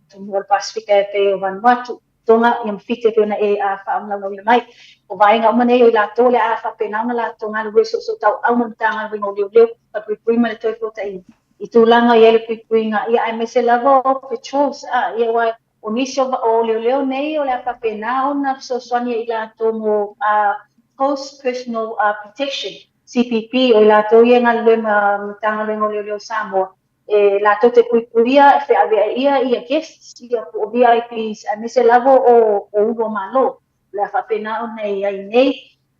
atunuu o le Pasefika e pei o Vanuatu, Tonga, ia ma Fiti e pei ona e faamalamalamaina mai. O vaega uma nei o i latou o le a faapena ona latou galulue soosootauau ma le Matagaluega o Leoleo, Falepuipui ma le Toefuataiga i tulaga i ai le puipuiga, ia aemaise lava o patrols, ia aua o nisi o leoleo nei o le a faapena ona fesoasoani ai i latou mo Close Personal Protection, CPP, o i latou ia e galulue ma Matagaluega o Leoleo o Samoa, e latou te puipuia, e feaveaia ia guests, ia po o VIPs, aemaise lava o ulu o Malo. O le a faapena ona i ai nei,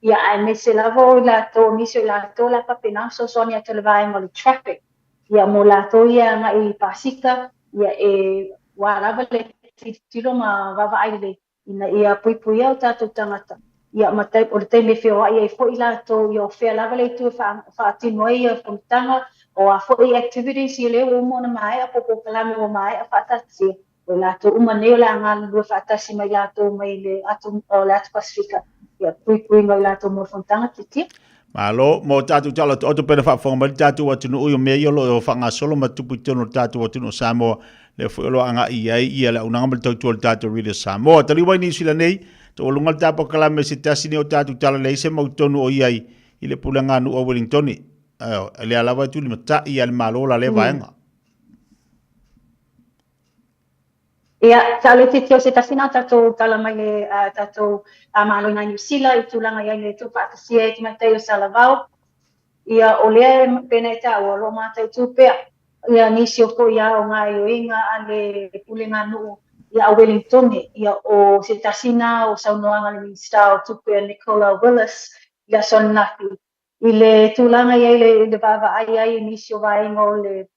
ia aemaise lava o i latou, o nisi o i latou o le a faapena ona fesoasoani atu i le vaega o le traffic, ia mo latou ia agai i pasika, ia e ua lava le tilotilo ma vaavaai lelei ina ia puipuia o tatou tagata, ia ma o le taimi e feoai ai foi latou, ia o fea lava le itu e faatino ai ia fonotaga, o a foi activities ia lea ua uma ona maea po o polokalame ua maea faataatitia, o latou uma nei o le a galulue faatasi mai latou mai le atu o le atu Pasefika, ia puipuiga o latou mo le fonotaga titia. Malo, mo tatou tala otooto pena faafofoga mai le tatou atunuu i o mea ia o lo o faagasolo ma tupu i totonu o le tatou atunuu o Samoa, lea foi o lo o agai i ai ia le auaunaga ma le tautua o le tatou Radio Samoa. Taliu mai Niu Sila nei, taualuga le tapokalamme se tasi nei o tatou tala leai se mautonu o i ai i le pulega a nuu a Wellingtone. Lea lava e tulimatai ia le Malo la lea vaega. Ia, sa le titi o se tasi na tatou tala mai le tatou Malo i nai Niu Sila i tulaga i ai le tuufaatasia e tamaitai o Salavao. Ia, o lea e pei ona e taua, o lo o mataitu pea ia nisi o foi a o gaoioiga a le pulega nuu ia a Wellingtone. Ia, o se tasi na o saunoaga a le Minisita o Tupe a Nicola Willis i le aso ananafi i le tulaga i ai le vaavaai ai i nisi o vaega o le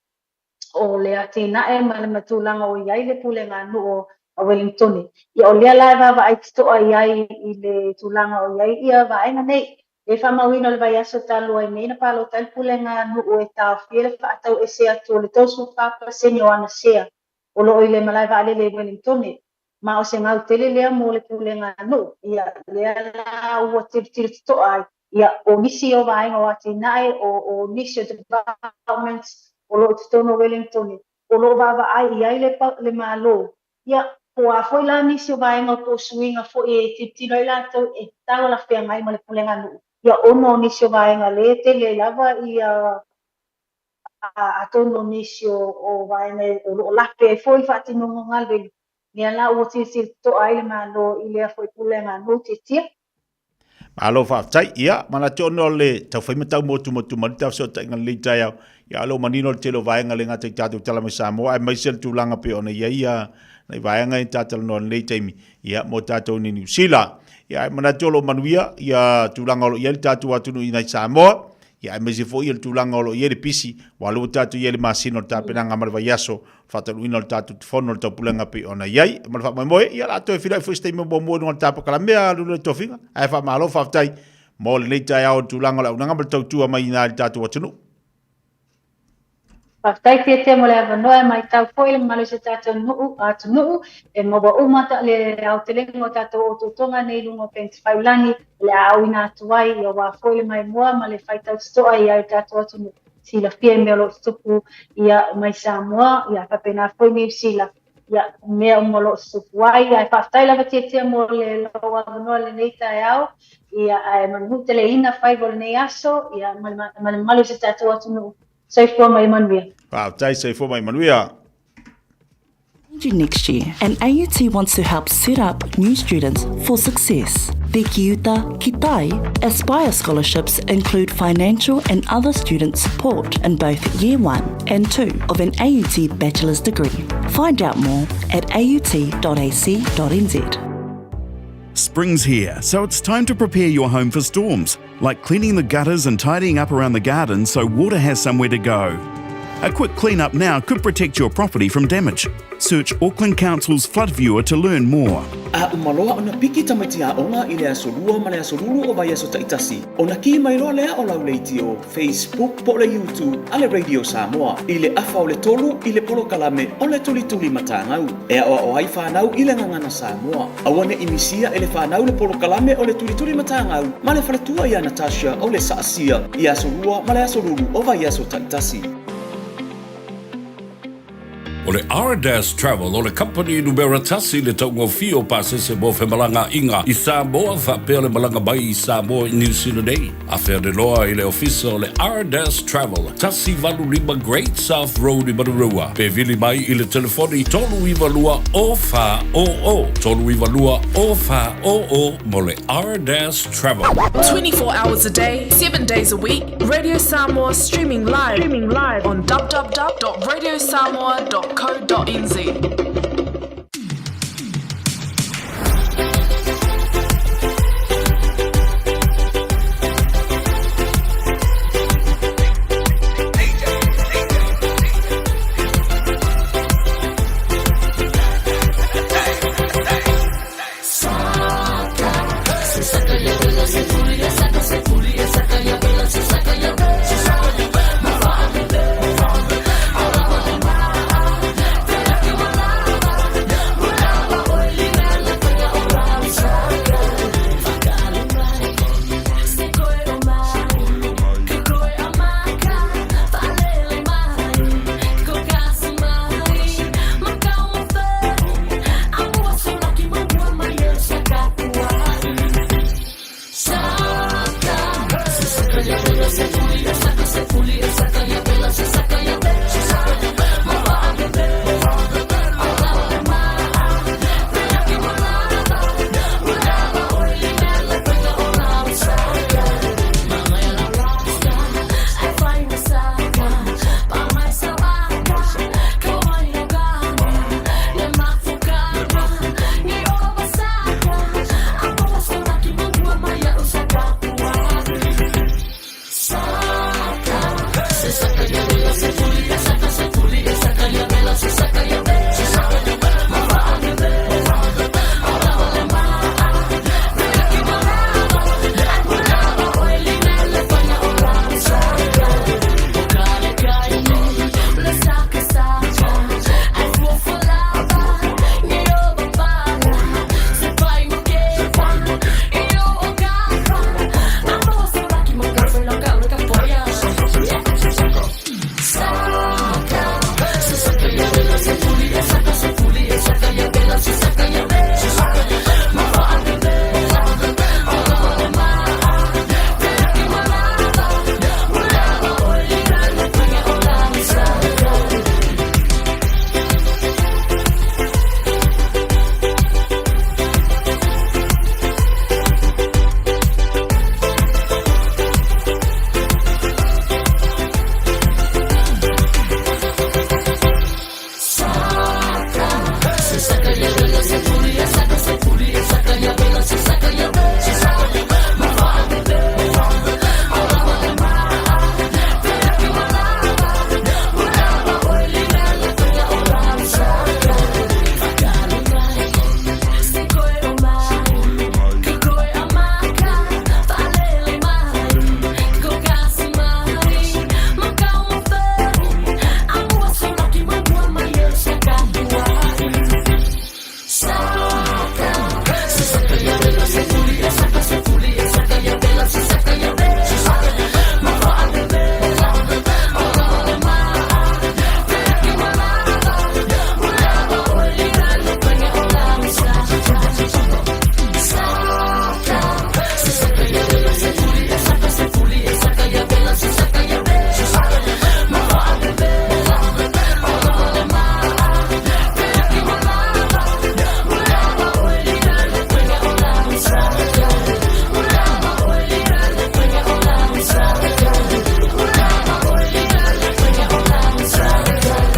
o le atinae ma le tulaga o i ai le pulega nuu Wellingtone. Ia o lea la e vaavaai totoa i ai i le tulaga o i ai ia vaega nei. E faamauina o le vaiaso talu ai nei na palota ai le pulega a nuu e taofia le faatau ese atu o le 34% o ana sea o lo o i le malae vaalele i Wellingtone. Ma o se gau tele lea mo le pulega a nuu. Ia lea la ua tilotilo totoa ai ia o nisi o vaega o atinae o o nisi o developments o lo o i totonu o Wellingtone o lo o vaavaai i ai le le Malo. Ia, po o a foi la nisi o vaega po o suiga foi e tilotilo ai latou e talafeagai ma le pulega nuu. Ia, ona o nisi o vaega lea e tele ai lava ia atonu o nisi o vaega o lo o lape ai foi le faatinoga o galuega, lea la ua tilotilo totoa ai le Malo i lea foi pulega nuu tiatia. Malo faafetai. Ia, manatu ona o le taufai ma taumotumotu mai le tafesootaiga i lenei taeao, ia o lo o manino le tele o vaega le gata i tatou tala mai Samoa, aemaise le tulaga pei ona i ai ia nai vaega ia ta talanoa i lenei taimi, ia mo tatou i Niu Sila. Ia, ae manatu o lo o manuia ia tulaga o lo o i ai le tatou atunuu i nai Samoa, ia aemaise foi le tulaga o lo o i ai le pisi, aua o lea ua tatou i ai i le masina o le tapenaga ma le vaiaso, faataunuuina o le tatou fono o le taupulega pei ona i ai. Ma le faamoemoe, ia o le a toe feiloai foi i se taimi o muamua i luga o le tapakalamea a Lulu le Tofiga. Ae faamalo faafetai mo lenei taeao i le tulaga o le auaunaga ma le tautua mai i ina i le tatou atunuu. Faafetai Tietia mo le avanoa e matau foi le mamalu o si o tatou nuu, atunuu e maua uma le aotelega o tatou otootoga nei i luga o Pentifaiulagi o le a auina atu ai aua foi le maimoa ma le faitau totoa i ai o tatou atunuu. Silafia i mea o lo o tutupu ia mai Samoa, ia faapena foi Niu Sila, ia mea uma o lo o tutupu ai. Ae faafetai lava Tietia mo le lou avanoa i lenei taeao, ia ae manuteleina faiva o lenei aso, ia ma le mamalu o si o tatou atunuu. Soifua ma ia manuia. Faafetai, soifua ma ia manuia. Next year, and AUT wants to help set up new students for success. The Kiuta Kitai Aspire scholarships include financial and other student support in both Year 1 and 2 of an AUT bachelor's degree. Find out more at aut.ac.nz. Spring's here, so it's time to prepare your home for storms, like cleaning the gutters and tidying up around the garden so water has somewhere to go. A quick clean up now could protect your property from damage. Search Auckland Council's Flood Viewer to learn more. A uma loa ona piki tamaiti aoga i le aso Lua ma le aso Lulu o vaiaso taitasi, ona kī mai loa lea o lau leitio, Facebook po o le YouTube a le Radio Samoa i le afa o le tolu i le polokalame o le Tulituli Matagau e aoao ai fanau i le gagana Samoa. Aua ne i misia e le fanau le polokalame o le Tulituli Matagau ma le faletua ia Natasha o le Saasia i aso Lua ma le aso Lulu o vaiaso taitasi. O le Ardas Travel o le kamupani numera tasi i le taugofie o pasese mo femalagaaiga i Samoa faapea le malaga mai i Samoa i Niu Sila nei. Afe ane loa i le ofisa o le Ardas Travel, 185 Great South Road i Manurewa, pe vili mai i le telefoni 392 0400, 392 0400 mo le Ardas Travel. 24 hours a day, 7 days a week, Radio Samoa streaming live, streaming live on www.radiosamoa.co.nz.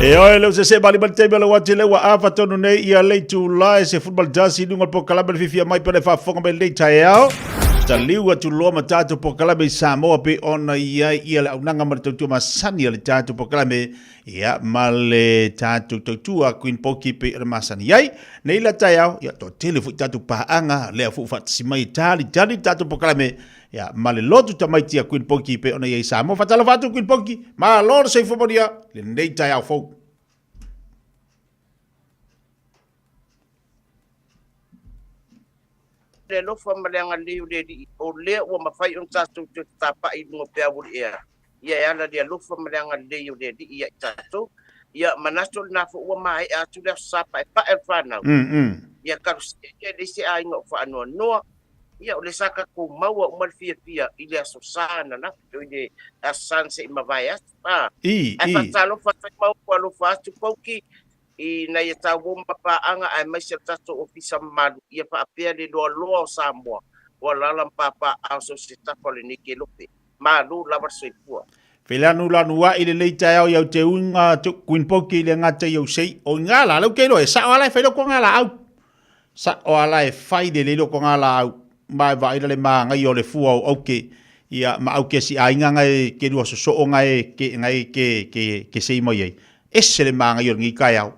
E oe leu se se mali mali taimi o le wati le ua afa tonu nei ia lei tūlae se football tasi i lunga o le pokalame le fifia mai pele faafofoga mai lenei taeao. Taliu atu loa ma tātou pokalame i Samoa pe ona i ai ia le aunaga ma le tautua masani a le tātou pokalame ia ma le tātou tautua Queen Poki pe ona masani ai. Nei la taeao, ia toatele foi tātou paaga lea foi faatasi mai e tali tali le tātou pokalame Ia, ma le lotu tamaiti a Queen Poki pei ona i ai i Samoa. Faatalofa atu Queen Poki, malo le soifua manuia lenei taeao fou. Le alofa ma le agalelei o le Alii, o lea ua mafai ona tatou toe tatapa'i i luga o peau o le ea, ia e ala le alofa ma le agalelei o le Alii ia i tatou. Ia manatu o lena foi ua maea atu le Aso Sa Paepae o le fanau. Ia kalosia ia e leai se aiga o faanoanoa. Ia o lea sa tatou maua uma le fiafia i le Aso Sa ananafi, i le Aso Sa na se i mavae atu. A, I, ae i. faatalofa atu ai ma upu alofa atu Pouki i nai a taua ma paaga aemaise o le tatou ofisa mamalu ia faapea le loaloa o Samoa o alaala ma papaaao so o se tafa o lenei kelope. Malo lava le soifua. Felanulanua i lenei taeao i au te uiga Queen Poki i le gata i au sei. O ngā la, lau keilo e sao ala e whai loko ngā la au. Sao ala e whai le le loko ngā la au. Ma e vaai le maangai o le fua o auke. Ia ma auke si ainga ngai ke lua soso o ngai ke, ngai ke, ke, ke sei mai ai. Ese le maangai o le ngi kai au.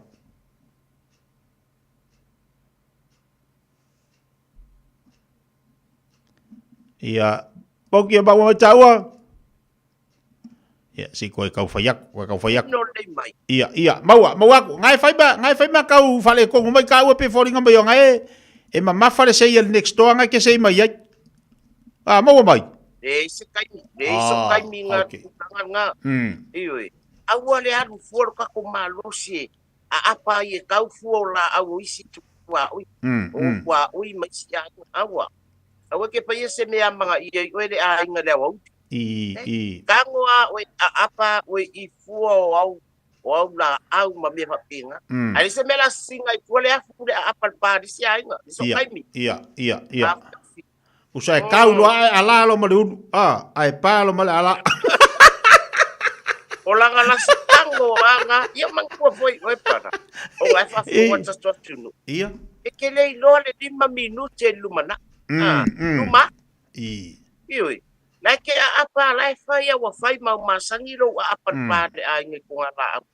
Ia, Poki e maua mai tāua. Ia, si koe kau whai aku, koe kau whai aku. No lei mai. Ia, ia, maua, maua aku. Ngai whai ma, ngai whai ma kau whale kongo mai kāua pe whoringa mai o ngai e, e mamafa le sei el next door ngai ke sei mai ai. Ah, maua mai. Le se kaimi, le so Ah, kaimi ngā okay. tūranga ngā. Ioi. Aua le alu fua lo kako malosi e a apa ai e kau fua o la au o isi tuaoi. O tuaoi ma isi aiga. Aua. Aua ke paia se mea manga ia i oe le aiga le awauli. I, i. Tango a oe a apa oe i fua o au o au la au ma mea faapena. Ae le se mea la singa i fua le afu le a apa le pa le isi aiga. Le so kaimi. Ia, ia, ia. Usa e kau loa ae ala lo ma le ulu. A, ae pa lo ma le ala. O langa la se tango anga, ia mangua foi oe para. O ngai whawhunga tatu atu nu. Ia. E ke lei loa le 5 minute e lumana. Luma. I. Ioi. Lai ke a apa, lai whai a wa whai mau masangi lo a apa mm. pā le a inge ko ngā la au.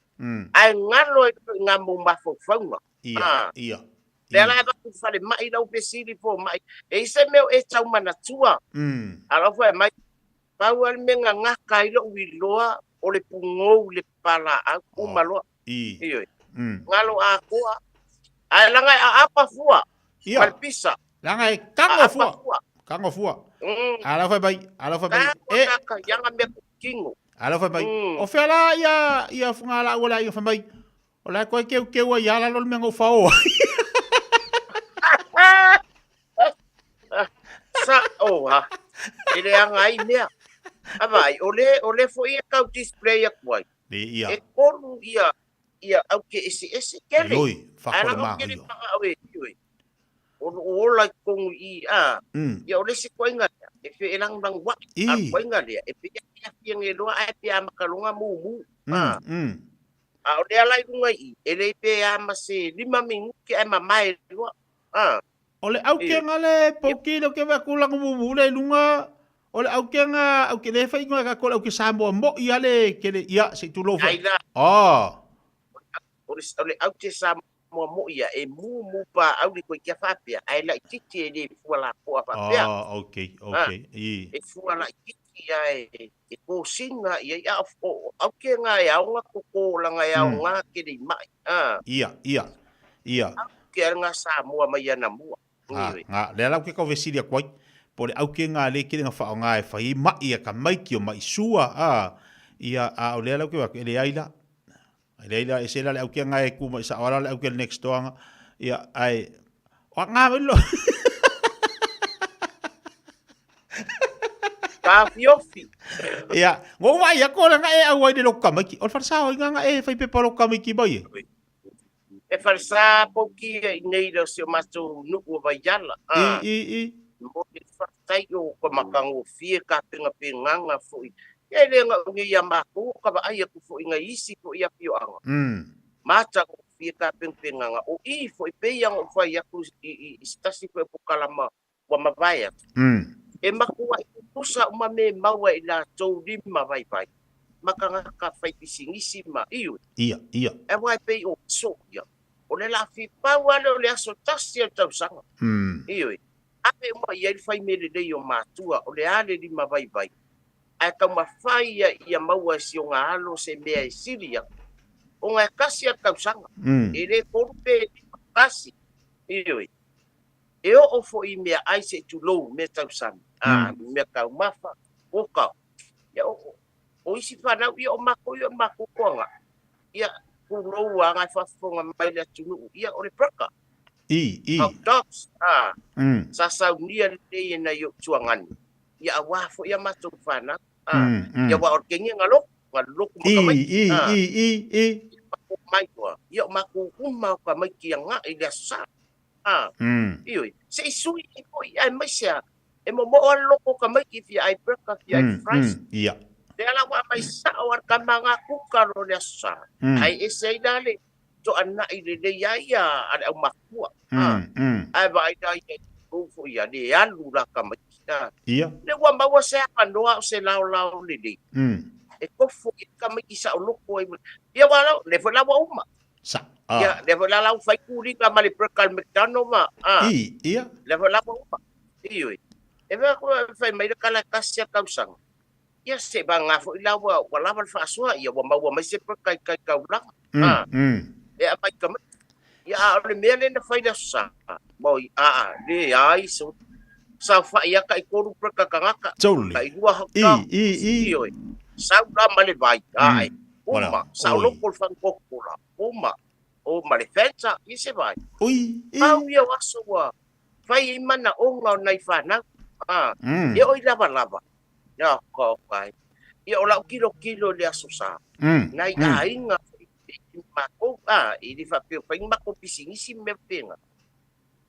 Ai ngalo e i ngā mō mawhauwhaunga. Ia, ia. Le ala e watu whare mai lau pesiri po mai. E ise meo e tau manatua. A lau whai mai, pau al me ngā ngaka i lo ui loa o le pungou le pala au, uma loa. I. Ioi. Ngalo a koa. Ai langa e a apa fua. Ia. Malpisa. Langa e kango A apa fua. fua. Kango fua. Ala whai mai, ala whai mai. Kango E. kaka, ianga mea kingo. Ala whai mai. O whea la ia, ia whanga la ua la ia whai mai. O la koe keu keu ai ala lo le mea ngau whaoa. Sa, oh, ha. E le anga ai mea. A vai, o le, o le foi e kau display aku ai. Le ia. E kolu ia, ia au ke ese ese kele. Ioi, whako le Ara au kele maha panga au e, ioi. O lo ola i kongu i, a. Ia o le se koinga lea, e fe e lang lang wa. I. A koinga lea, e pe ia ia fia nge loa, a e pe a makalonga mu mu. A. A o le ala i lunga i, e le pe a ma se lima minguke ai mamae loa. A. O le au ke ngale poki lo ke va kula mu mu le lunga. O le au ke nga, au ke le whai ngā ka kola au ke Samoa mo i ale ke le ia se tu lo whai. Ai la. O le, o le au ke Samoa mo ia e mu mu pa au le koe kia whapea. Ai la i titi e le fua la poa whapea. Ah, okay, okay. I. E fua la i titi ia e, e kōsinga ia i a o, au ke ngā e aonga koko langa e aonga ke le mai. Ia, ia, ia. Au ke ngā Samoa mai ana mua. Ngā, ngā, le ala au ke kau vesilia koai. Po le au ke ngā le kere ngā whao ngā e whai mai ia ka mai ki o mai sua. Ia, a, o le ala au ke wako, e le ai la. E le ai la, e se la le au ke ngā e ku mai sa, o ala le au ke le next door nga. Ia, ai, o ngā mai lo. Ka fiofi. Ia, ngō wai a kōra ngā e au ai le loka mai ki. O le wharasao i ngā ngā e whai pepa loka mai ki mai e. E wharasa poki e i nei reo se o mātou nuku o Vaiala. I, i, i. Mō te whakatai o ka makango fie ka penga penganga foi. Ia e le ga'u nei ia makou o ka vaai atu fo'i nai isi fo'i afio'aga matagofie tapegapegaga o i fo'i pei aga ou fai atu i se tasi fo'i o pokalama ua mavae atu. E matua'i tutusa uma me maua i latou lima vaivai ma tagata faipisinisi ma iu. Ia, ia. E uā e pei o aso ia o le lafipau a lea o le aso tasi o le tausaga. Ioe. Ave uma i ai le faimea lelei o matua o le a le lima vaivai ae taumafai ia ia maua e si ona alo se mea e sili atu ona e tasi a le tausaga. E le tolu pe lima, tasi. Ioe. E oo foi i meaai se'i tulou mea tausami, a mea taumafa, oka. Ia o isi fanau ia o matou ia o le matou toaga'i. Ia tulou a na e faafofoga mai le atunuu, ia o le burger. I, i. Hot dogs, a. Sa saunia lelei e nai o'u tuagani, ia auā foi a matou fanau, a. Ia aua o le taimi e galoku, galoku ma I, tamaiti, i, a. i, i, i. Ia matou omai loa, ia o matou uma o tamaiti aga'i i le aso Sa. A. Ioe, se'i sui ai foi aemaise a e momo'o a le loto o tamaiti e fia ai burger, fia ai fries. Ia. Lea la ua aumai sa'o a le tama ga kuka loa le aso Sa. Ae ese ai la le to'ana'i lelei ai ia a le aumakua. A. Ae vaai la ia i tou foi ia le alu la tamaiti. A. Ia. Le ua maua se avanoa o se laolao lelei. E tofo i ai tamaiti sa'oloto ai. Ia ua lau, lea foi la ua uma. Sa. Ia, lea foi la lau fai kuliga ma le burger a le McDonald ma, a. I, ia. Lea foi la ua uma. Ioe. E vea ku fai mai le tala e tasi a tausaga. Ia se vagā foi la ua ua lava le faasoa, ia ua maua mai se burger i tai taulaga. A. E aumai tamaiti. Ia a o le mea lea na fai i le Aso Sa, moi, a, leai so saofa'i a ta'itolu burger tagata, Totally. ta'ilua hot I, dog. i, i. Ioe. Sau la ma le vai, ae. Voilà. Uma, saoloko le fagukoko la, uma. O ma le Fanta, ia se vai. Ui, i. Pau ia o aso ua fai ai manaʻoga o nai fanau. A, ia oi lavalava. Ia, ka kai. Ia o la'u kilokilo i le Aso Sa. Nai aiga foi i makou, a, e le faapea o fai ni makou pisinisi ma mea faapena.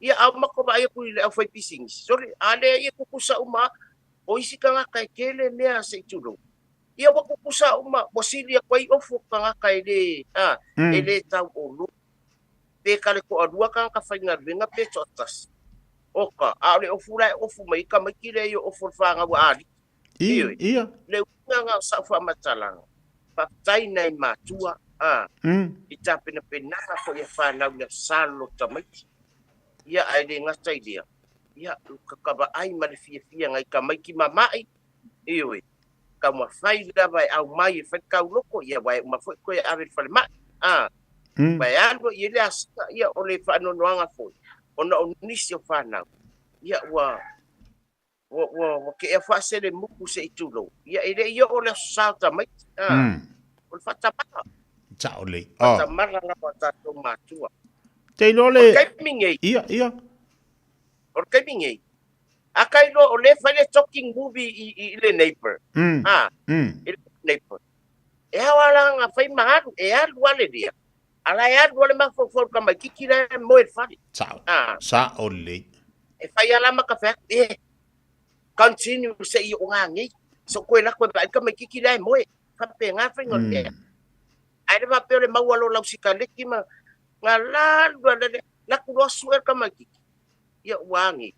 Ia a o makou vaai atu i le aufai pisinisi, sole, a lea ia tutusa uma lava. O isi tagata e tele mea se i tulou. Ia ua tutusa uma, ua sili atu ai ofu o tagata e le, a, e le tau oloa. Pe kale to'alua tagata faigaluega pe to'atasi. Oka, a o le ofu la e ofu mai ai tamaiti lea i o ofu o le fanau a alii. I, Ioe. ia. Le uiga na o sa'u faamatalaga, faafetai nai matua, a, i tapenapenaga foi a fanau i le aso Sa tamaiti. Ia ae le gata i lea, ia kakavaai ma le fiafia nai tamaiti mama'i, ioe, taumafai lava e aumai e fai le tauloko, ia uae uma foi toe ave i le falemai. A, uae alu ai i ai le asiga, ia o le faanoanoaga foi, ona o nisi o fanau, ia ua ua ua ua ke'ea faaselemutu se'i tulou, ia e le i oo le Aso Sa o tamaiti, a, o le faatamala. Sa'o lelei. Faatamala lava a tatou matua. Te iloa O le le taimi nei. Ia, ia. O le taimi nei, a ka iloa o lea e fai le talking movie i i le neighbor. A, i le neighbor. E ao lava la ona fai ma alu, e alu lava le lea, a la e alu lava le mafaufau i le tamaitiiti la e moe i le fale. Sa'o. A. Sa'o lelei. E fai lava la ma ka fai atu, e, continue se'i oo gagei. So koe lako e vaai le tamaitiiti la e moe. Faapena le faiga o le mea. Ae le faapea o le maua loa o lau sikaleki ma ga la alu a le laku loa su'e le tamaitiiti. Ia ua agi.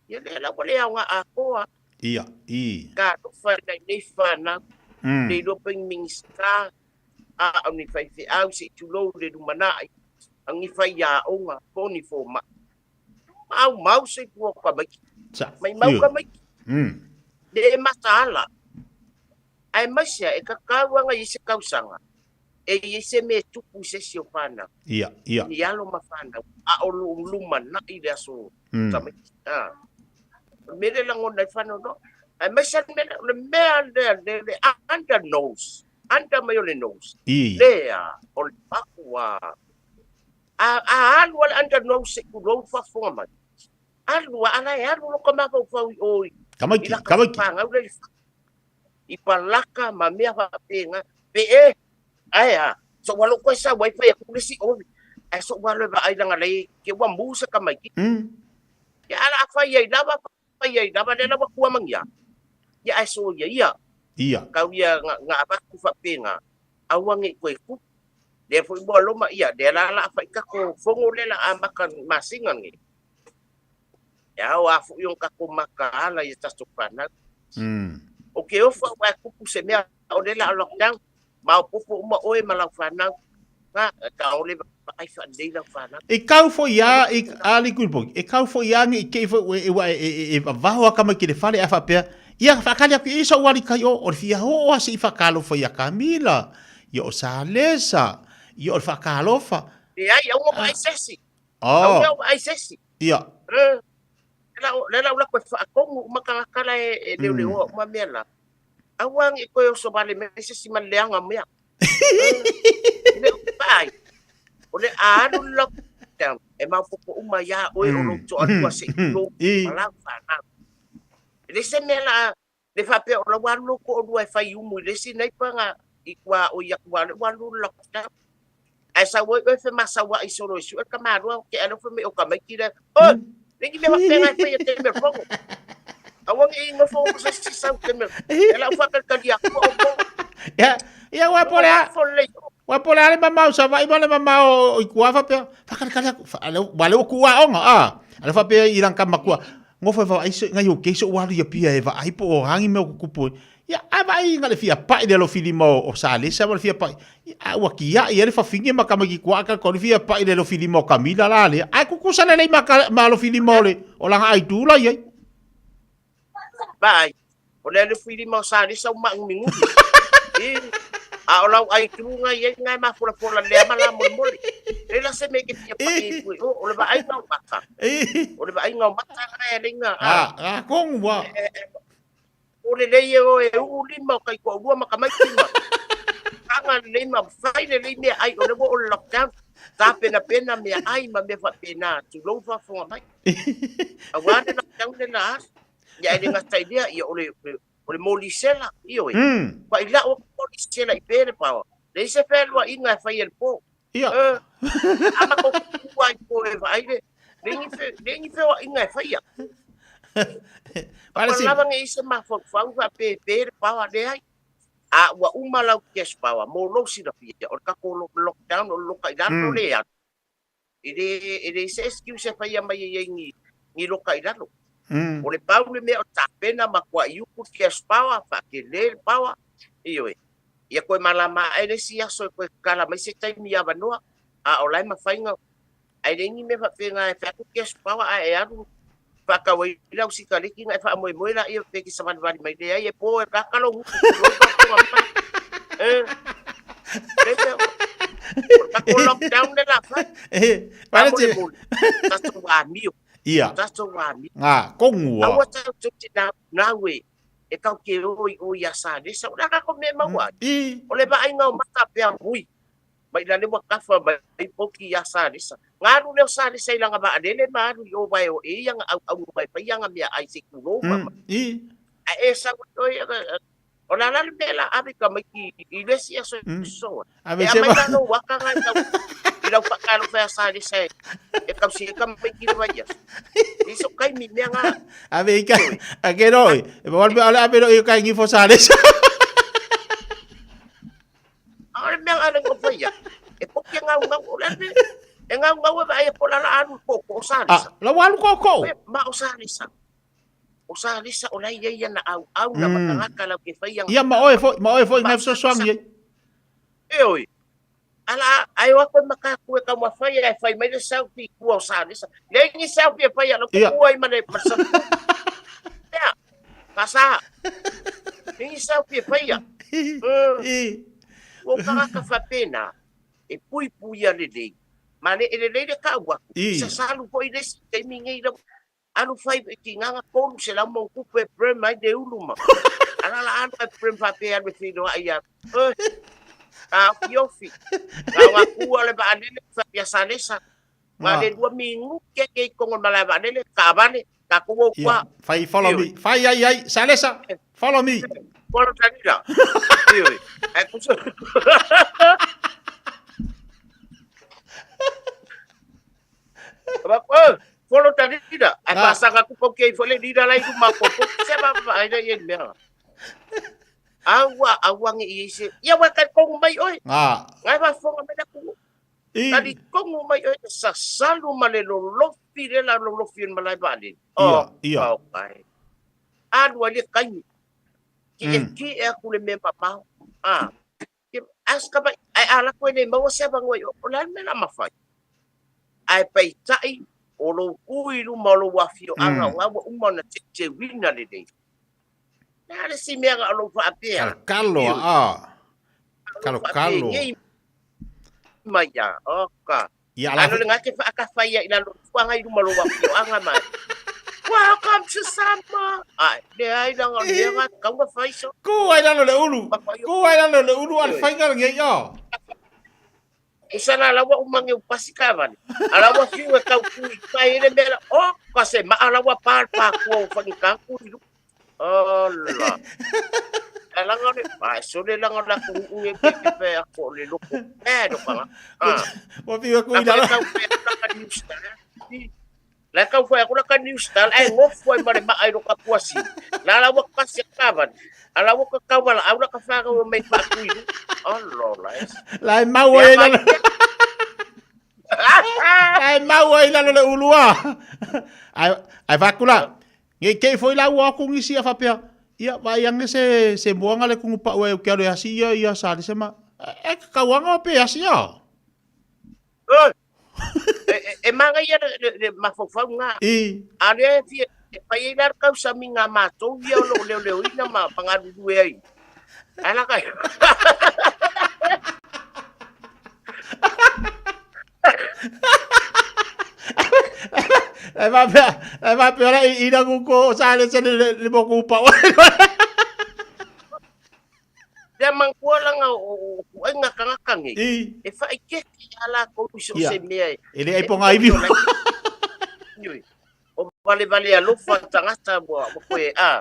Ia lea la ua le aoga atoa. Ia, i. Talofa i nai nei fanau. Le iloa pe ni Minisita, a o ni faifeau se'i tulou le lumana'i, a ni faiaoga po o ni foma'i. Maumau soifua o tamaiti. Sa. Maimau Ioe. tamaiti. Le mataala. Aemaise a e tatau aga i ai se tausaga e i ai se mea e tupu i se isi o fanau. Ia, ia. Ni alo ma fanau, a o lou lumana'i le aso tamaiti. A. O le mea lea e lagona ai le faanoanoa. Aemaise le mea lea, o le mea lea, le, le under nose, under mai o le nose. I. Lea, o le paku a, a, a alu a le under nose se'i tulou le faafofoga mai. Alu a, ala e alu loko mafaufau i o i, Tamaiti, i laka tamaiti. fangau lea i le i palaka ma mea faapena. Pe e, ae a, so ua lou koe sau ai fai atu le isi ovi. Ae so ua alu e vaai laga lei, ke ua mu se tamaiti. Ia ala a fai ai lava, fai ai lava, lea la ua tuamagia. Ia ae soia ia. Ia. Kau ia nga, nga avatu faapega, aua nei toe tupu. Lea foi mo aloma, ia, lea la la fai kako fongo le la a maka masinga nei. E ao a foi on kako maka ala ia tatou whanau. O ke ofa ua e kupu se mea o le la lockdown, ma o popo uma oe ma lau whanau. Nga, ka ole ai whanei lau whanau. E kau foi a, e, a le kuipoki, e kau foi a nge i kei foi e, e, e, e, e vaho aka mai ki le fale a whapea, ia whakali aku i sa uali kai o, o le fia ho o ase i whakalofa ia Kamila, ia o Salesa, ia o le whakalofa. E ai, au mo ai sesi. Oh. Au ai sesi. Ia. Le lau lako e whaakongu umakangakala e, e leo leo uma mea la. Aua ngi koe o so vale me sesi ma leanga mea. Le pai. O le alu lockdown. E maopopo uma iā oe o lou toalua seʻi tulou ma lau fanau. E le se mea la le faapea o lau alu lou toalua e fai umu i le isi neighbour nga i tua oi atu a o lea ua alu le lockdown. Ae sau ai oe femasauaʻi solo e sue le tamālua o tea lea fai mai o tamaiti lea, Oi! Le ni mea faapena e fai e te mea fono. Aua ne i nofo o se isi sau te mea. E lau faatalikali atu o mo. Ia, ia ua po le a. Ua po le a le mamao sa vai ma le mamao o i kua faapea. Faakalikali atu. Wa le o ku aoga a. A le faapea i lang ka makua. Ngofo e vaai se ngai o keiso ua alu ia pia e vaai po o hangi mea o kukupu e. Ia, a vaai nga le fia pai le alofi lima o Salesa ma le fia pai. Ia, a ua kiaʻi ai le fafine ma tamaiti kuaʻa ka le fia pai le alofi lima o Kamila la lea. Ae kukusa lelei ma ka ma alofi lima o le o lana aitu la i ai. Vaai, o le alofi lima o Salesa ua maʻugumigumi. I, a o lau aituga i ai nga e mafolafola lea ma la molemole. Le la se mea ke fia pai ai pue o, o le vaaiga o maka. O le vaaiga o maka nga e aleiga. A, a kongu wa. O lelei e oe e uu lima o kaitoalua ma tamaiti ma taga lelei ma fai lelei meaai o lea ua o le lockdown tapenapena meaai ma mea faapena tulou faafofoga mai auā le lockdown le la alu ia e le gata i lea ia o le o le molisela ioe failao atu molisela i pe le paoa leai se fealuaiga e fai e le po Ia. A matou tutu ai po e vaai le leai ni fe leai ni feoaiga e faia. Pale si. Lava nei se mafaufau faapepe le paoa leai. A ua uma lau cash power mo lou silafia o le tatou lockdown o le loka i lalo le alu. E le e leai se excuse e faia mai ai ni ni loka i lalo. O le pau le mea o tapena ma kuaiuku le cash power faatele le power. Ioe. Ia koe malama ae le isi aso e koe kala mai se taimi avanoa, a o la e mafai na, ae leai ni mea faapena e fai atu cash power ae e alu faatau ai lau sikaleki na e faamoemoe laia pe te savalivali mai. Leai, e po e kaka lou gutu tulou faafofoga mai. Eh, le mea, o le tatou lockdown le la fai. Eh, pale te. Faamolemole, tatou amio. Ia. Tatou amio. Ngā, kongu a. Aua tatou te naunau e e tau ke o i o ia Salesa. O le a kako mea e maua ai? O le vaaiga o mata pea hui. Mai la le ua kafa mai poki ia Salesa. Nga alu lea o Salesa i lana vaalele ma alu i o wae o e ia nga auauna mai fai ia nga meaai se i tulou ma mai. Ae e sau ai oe, o le a la le mea la ave tamaiti i le isi aso e sosoa. Ave E se aumai ma. la lou aka nga i lau i lau whakaalofa ia Salesa e e tausi ai tamaiti i le vaiaso. E so taimi mea nga. Ave i ka a ke roi. E pa wale ale ave roi kai ngi fo Salesa. A o le mea nga le ngofo ia. E poke ngau ngau o le ave. E ngau ngau e vaai e po la la alu ko ko Salesa. Ah, la walu ko ko. Ma o Salesa. O Salesa o la ia ia na au au na matangaka lau ke whai Ia ma oe foi, ma oe foi ngai fesoasoani ai. E oi. Ala, ai o ako maka ku e kauma whai e whai mai le selfie kua o Salesa. Le ni selfie e whai ala ku ai ma le ma sa. Ia, ka sa. Le ni selfie e whai ia. O kangaka whapena, e pui pui a lelei. Ma le e lelei le kau aku. Sa salu foi le si taimi ngei lau. Alu fai i ki nganga 300 ma kupu e prem ai le ulu ma. Ala la alu e prem faapea alu e feiloai ia. Oi, a ofi ofi. Nga nga kua le vaalele faapea Salesa. Nga le lua minute ke ke i kongo malae vaalele, kaavale, tatou o Ia, kua. fai follow me. Fai ai ai, Salesa, follow me. Follow Salesa. Ioe. Ai kusa. Folo ta lida. Ai Ah. pasanga ku poke i fole lida lai ku ma po. Se ba ba ai le mea. Aua, aua nge i se. Ia wa ka kongu mai oi. Nga. Ngai wa fonga mai la ku. I. Tali kongu mai oi sasalu ma le lolofi le la lolofi ma lai vale. Ia, ia. Oh, kai. Alu ali kaimi. Ki e ki e aku le me mamao. Ah. Ki aska mai ai ala koe nei maua se avanoa i o o le a le mea la mafai. Ae peitai o lou ku i luma o lou afioaga o ga ua uma ona teuteuina lenei. Le a le isi mea na o lou faapea. Kalokalo a. Kalokalo. Nei mai a. Oka. Ia ala. Ano le ngake whaakawhai ia i lalo fuanga i luma lou afioaga mai. Welcome to Samoa. Ai, le ai langa le nga kaunga whai so. Ku ai lalo le ulu. Ku ai lalo le ulu al whainga ngi o. Isa la lawa umange upasi kavane. Ala wa fiu e kau kui kai ele mea oh ka se ma ala wa pa pa ko whangi ka kui. Ala. Langa le ma so le langa la ku unge ke ke pe a ko le loko. Eh no panga. Ah. Wa fiu e kui lalo. La kau fai aku la ka new style ai ngofu ai mare ma ai ro ka kuasi. La la wa kasi kavan. Ala wa ka kawala au la ka fa ka mai pa kui. Allo la. La e mau ai lalo. La e mau ai lalo le ulua. Ai ai vakula. Nge kei foi la ua aku ngisi a fapea. Ia vai ange se se moanga le kungu pa ue ke alo asi ia ia sa le sema. E ka kauanga o pe asi ia. E manga ia le mafaufau ngā. I. A le e fia, e pai ai la kau sami ngā mātou ia o lo leo leo ina ma pangalulu e ai. Ala kai. E va pea, e va pea la i ina kuko sa le se le le mo kupa. Lea mangua langa o o ai ngā kangaka nei. I. E whai keke a la kou so Ia. se mea e. E le ai ponga ivi. Nui. O vale vale alofa tangata mua mo koe a.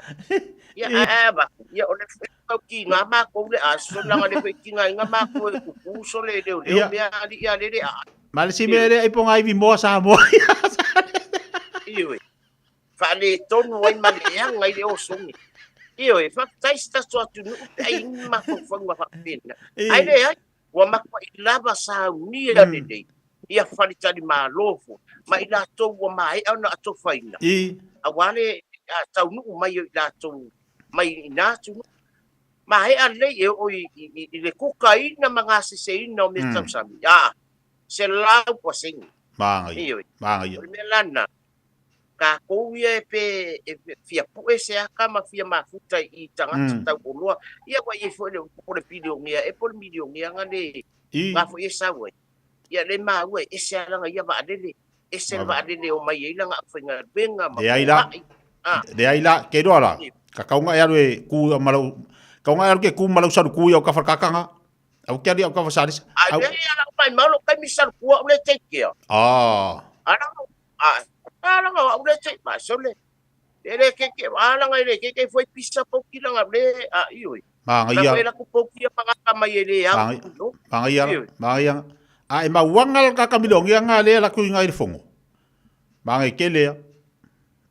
Ia a a ba. Ia o le whai kau ki ngā mākou le a so langa le whai ki ngā inga mākou e kuku so le leo leo Ia. mea ali ia lele a. Ma le si mea le ai ponga ivi moa sa moa. Ioi. Whaale tonu ai ma le eanga i le osongi. Ioi, whakatai se taso atu nuu pe ai ingi mafaufauga faapena. Ai le ai, ua makuaʻi lava saunia lenei, ia falitali malo foi, ma i latou ua maeʻa ona atofaina. Auā le taunuu mai o i latou mai inā atunuu. Maeʻa lelei e oo i, i, i le kukaina ma gaseseina o mea tausami. Aa, 100%. Māngaia. Ioe. Māngaia. O le mea lana, kākou ia e pe e fia puʻe se aka ma fia mafuta i tagata tauoloa. Ia ua i ai foi le po le pilionia e po le milionia ga le ga foi e sau ai. Ia le maua e ese alaga ia vaalele, ese le vaalele o mai ai laga aufaigaluega ma Le ai la. foai. Ah. Le ai la, ke roa la. Ka kaunga e alu e ku malau, kaunga e alu ke ku malau salu ku i au ka whakakanga. Au ke ali au ka whasalisa. Ai Au. le ala mai malo kai mi salu kua o le tekea. Ah. Ala ah ala au le te ma sole. Le le ke ke ala ngai le ke ke foi pisa po ki langa le a ioi. Māngaia. La la ku po ki pa mai e le au. Māngaia. Māngaia. Māngaia. A e mauanga le kakamilongi anga le la kui ngai le fongo. Māngai ke lea.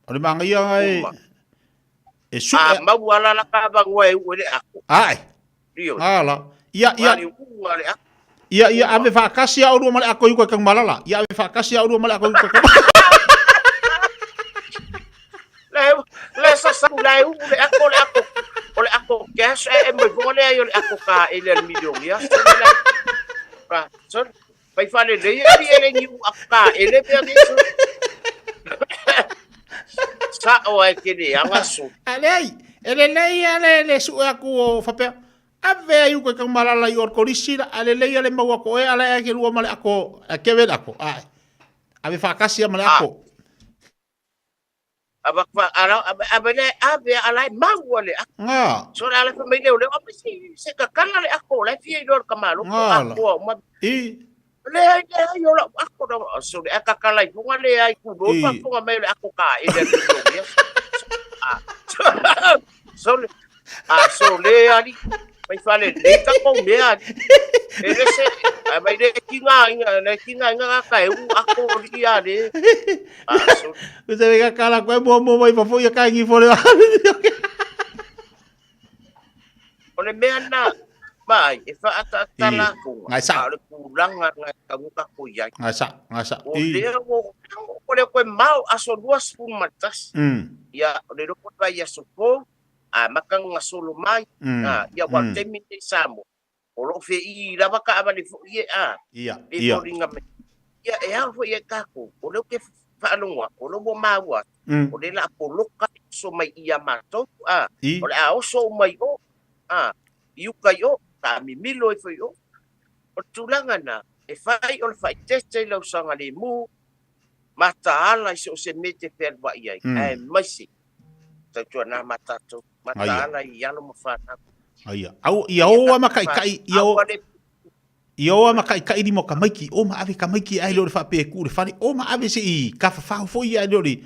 O le māngaia ngai e su A mau ala la ka vangoa e ue le ako. Ai. Io. Ala. Ia ia Mari unga le ako. ia ia ave whakasi a urua ma le ako i koe kang malala. Ia ave whakasi a urua ma le ako i koe kang Le le sa sa le u le ako le ako. O le ako cash e e mo vonga le ai o le ako ka e le milioni ya. So le ka so pai fale le e li e le ni u ako ka e le pe ni so. Sa o ai ke le anga so. Ale ai, e le lei a le le su aku o whapea. Ave ai u koe kang malala i or kolisi la, ale lei ale mau ako e ale ai ke lua ma le ako, a ke vele ako. Ai. Ave whakasi a ma le ako. Aba fa ala aba le ave ala mau le ako. Ngā. So le ala fa mai le o le o si se ka kanga le ako le fia i lor ka malo Ngā la. ako o ma I. Le ai le ai o la ako na so le aka kala i funga le ai ku ro pa funga mai le ako ka e le le So le a so le ali mai fale le ka ko me ali. E le se a mai le ki ngā inga le ki ngā inga ka e u ako li a le. A so Ko se ka kala koe mua mua mai fafo ia kai ngi fo le O le le mea na mai e fa'ataata lafoga Ngai a o le tulaga na e tauga ko i ai. Ngai sa, ngai sa. O lea o lea koe mao aso 21. Ia, o le loko vai aso fou, a makanga solo mai, ia wa taimi nei Samoa. O loo fe'i lava kaavale fo'i e a. Ia, E ia. foliga mai. Ia e ao fo'i e takou, o lea ou te faalogo atu, o lea ua maua atu, o lea la poloka oso mai ia matou, a. O le a oso uma i o, a, i uka i o, taamimilo ai foi i o. O le tulaga na, e fai o le faaeteete i lau saogalemu, mataala i so o se mea e te fealuai ai, ae maise, tautuana ma tatou, mataala i alo ma fanau. Aia. Au, ia o ama kai kai, ia o, ia o ama kai kai lima o ka maiki, o ma ave ka maiki ai leo le whaapea ku le fale, o ma ave se i ka whawhao foi ai leo le,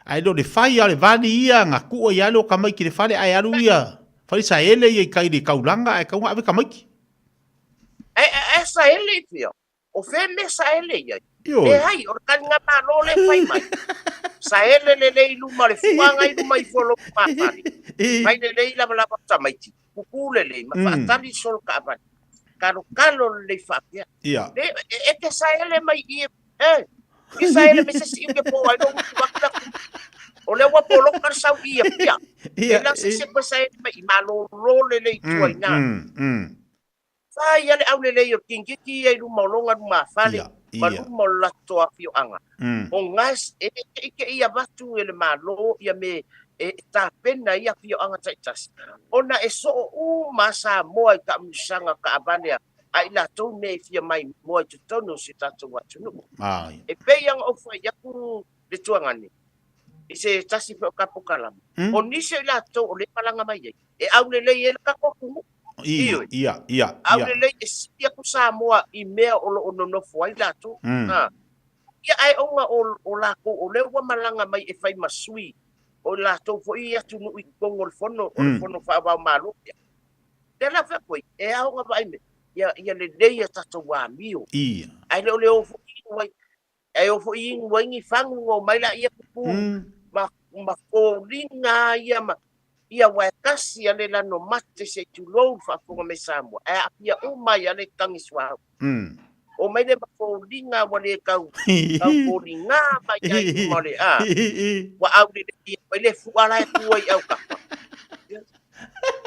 ai leo le whai a le vani ia, ngā kua ia leo ka maiki le fale, ai alu ia, fale sa ele ia i kai le kaulanga, ai kaunga ave ka maiki. E, e, e sa ele i fia. O fea mea saele i ai? Ioe. Leai, o le taliga malo lea e fai mai. Saele lelei i luma o le fuaga i luma ifo o lou lumafale. Fai lelei lavalava o tamaiti, kuku lelei ma faatali solo taavale. Kalokalo lelei faapea. Ia. Le, e, e te saele mai i e, e, e saele mai se isi i ke po ai lou utu atu la kumu. O lea ua poloka le sau i Apia. Ia, E la se e. se koe saele mai i malolo lelei i tua i na. Fai ia le aulelei o kingiki ia i luma o lona lumafale ma luma o le latou afioaga. O gas e keʻikeʻi avatu e le Malo ia me e tapena i afioaga taitasi, ona e soo uma Samoa i taamilosaga taavale a i latou mea e fia maimoa i totonu o si o tatou atunuu. E pei ona ou fai atu le tuagane i se tasi foi o tapokalama, o nisi o i latou o lea e malaga mai ai, e aulelei ai le tatou atunuu. Ia, ia, ia. Aulelei e sili atu Samoa i mea o loo nonofo ai latou. Ia ae ona o latou o lea ua malaga mai e fai ma sui o latou foi atunuu i totonu o le fono, o le fono faava-o-Malo. Lea la fai atu ai, e ao ona vaai mai, ia, ia lelei a tatou amio. Ae le o le o foi inu ai, ae o foi inu ai ni fagu na omai laia kupu ma, ma foliga ia ma, ia aua e tasi a le lano mate se i tulou le faafofoga mai Samoa, ae aafia uma ai a le tagi suauu. Omai le ma foliga ua le tau, tau foliga mai ai i luma o le a, ua aulelei mai le fua la e tu ai i autafa.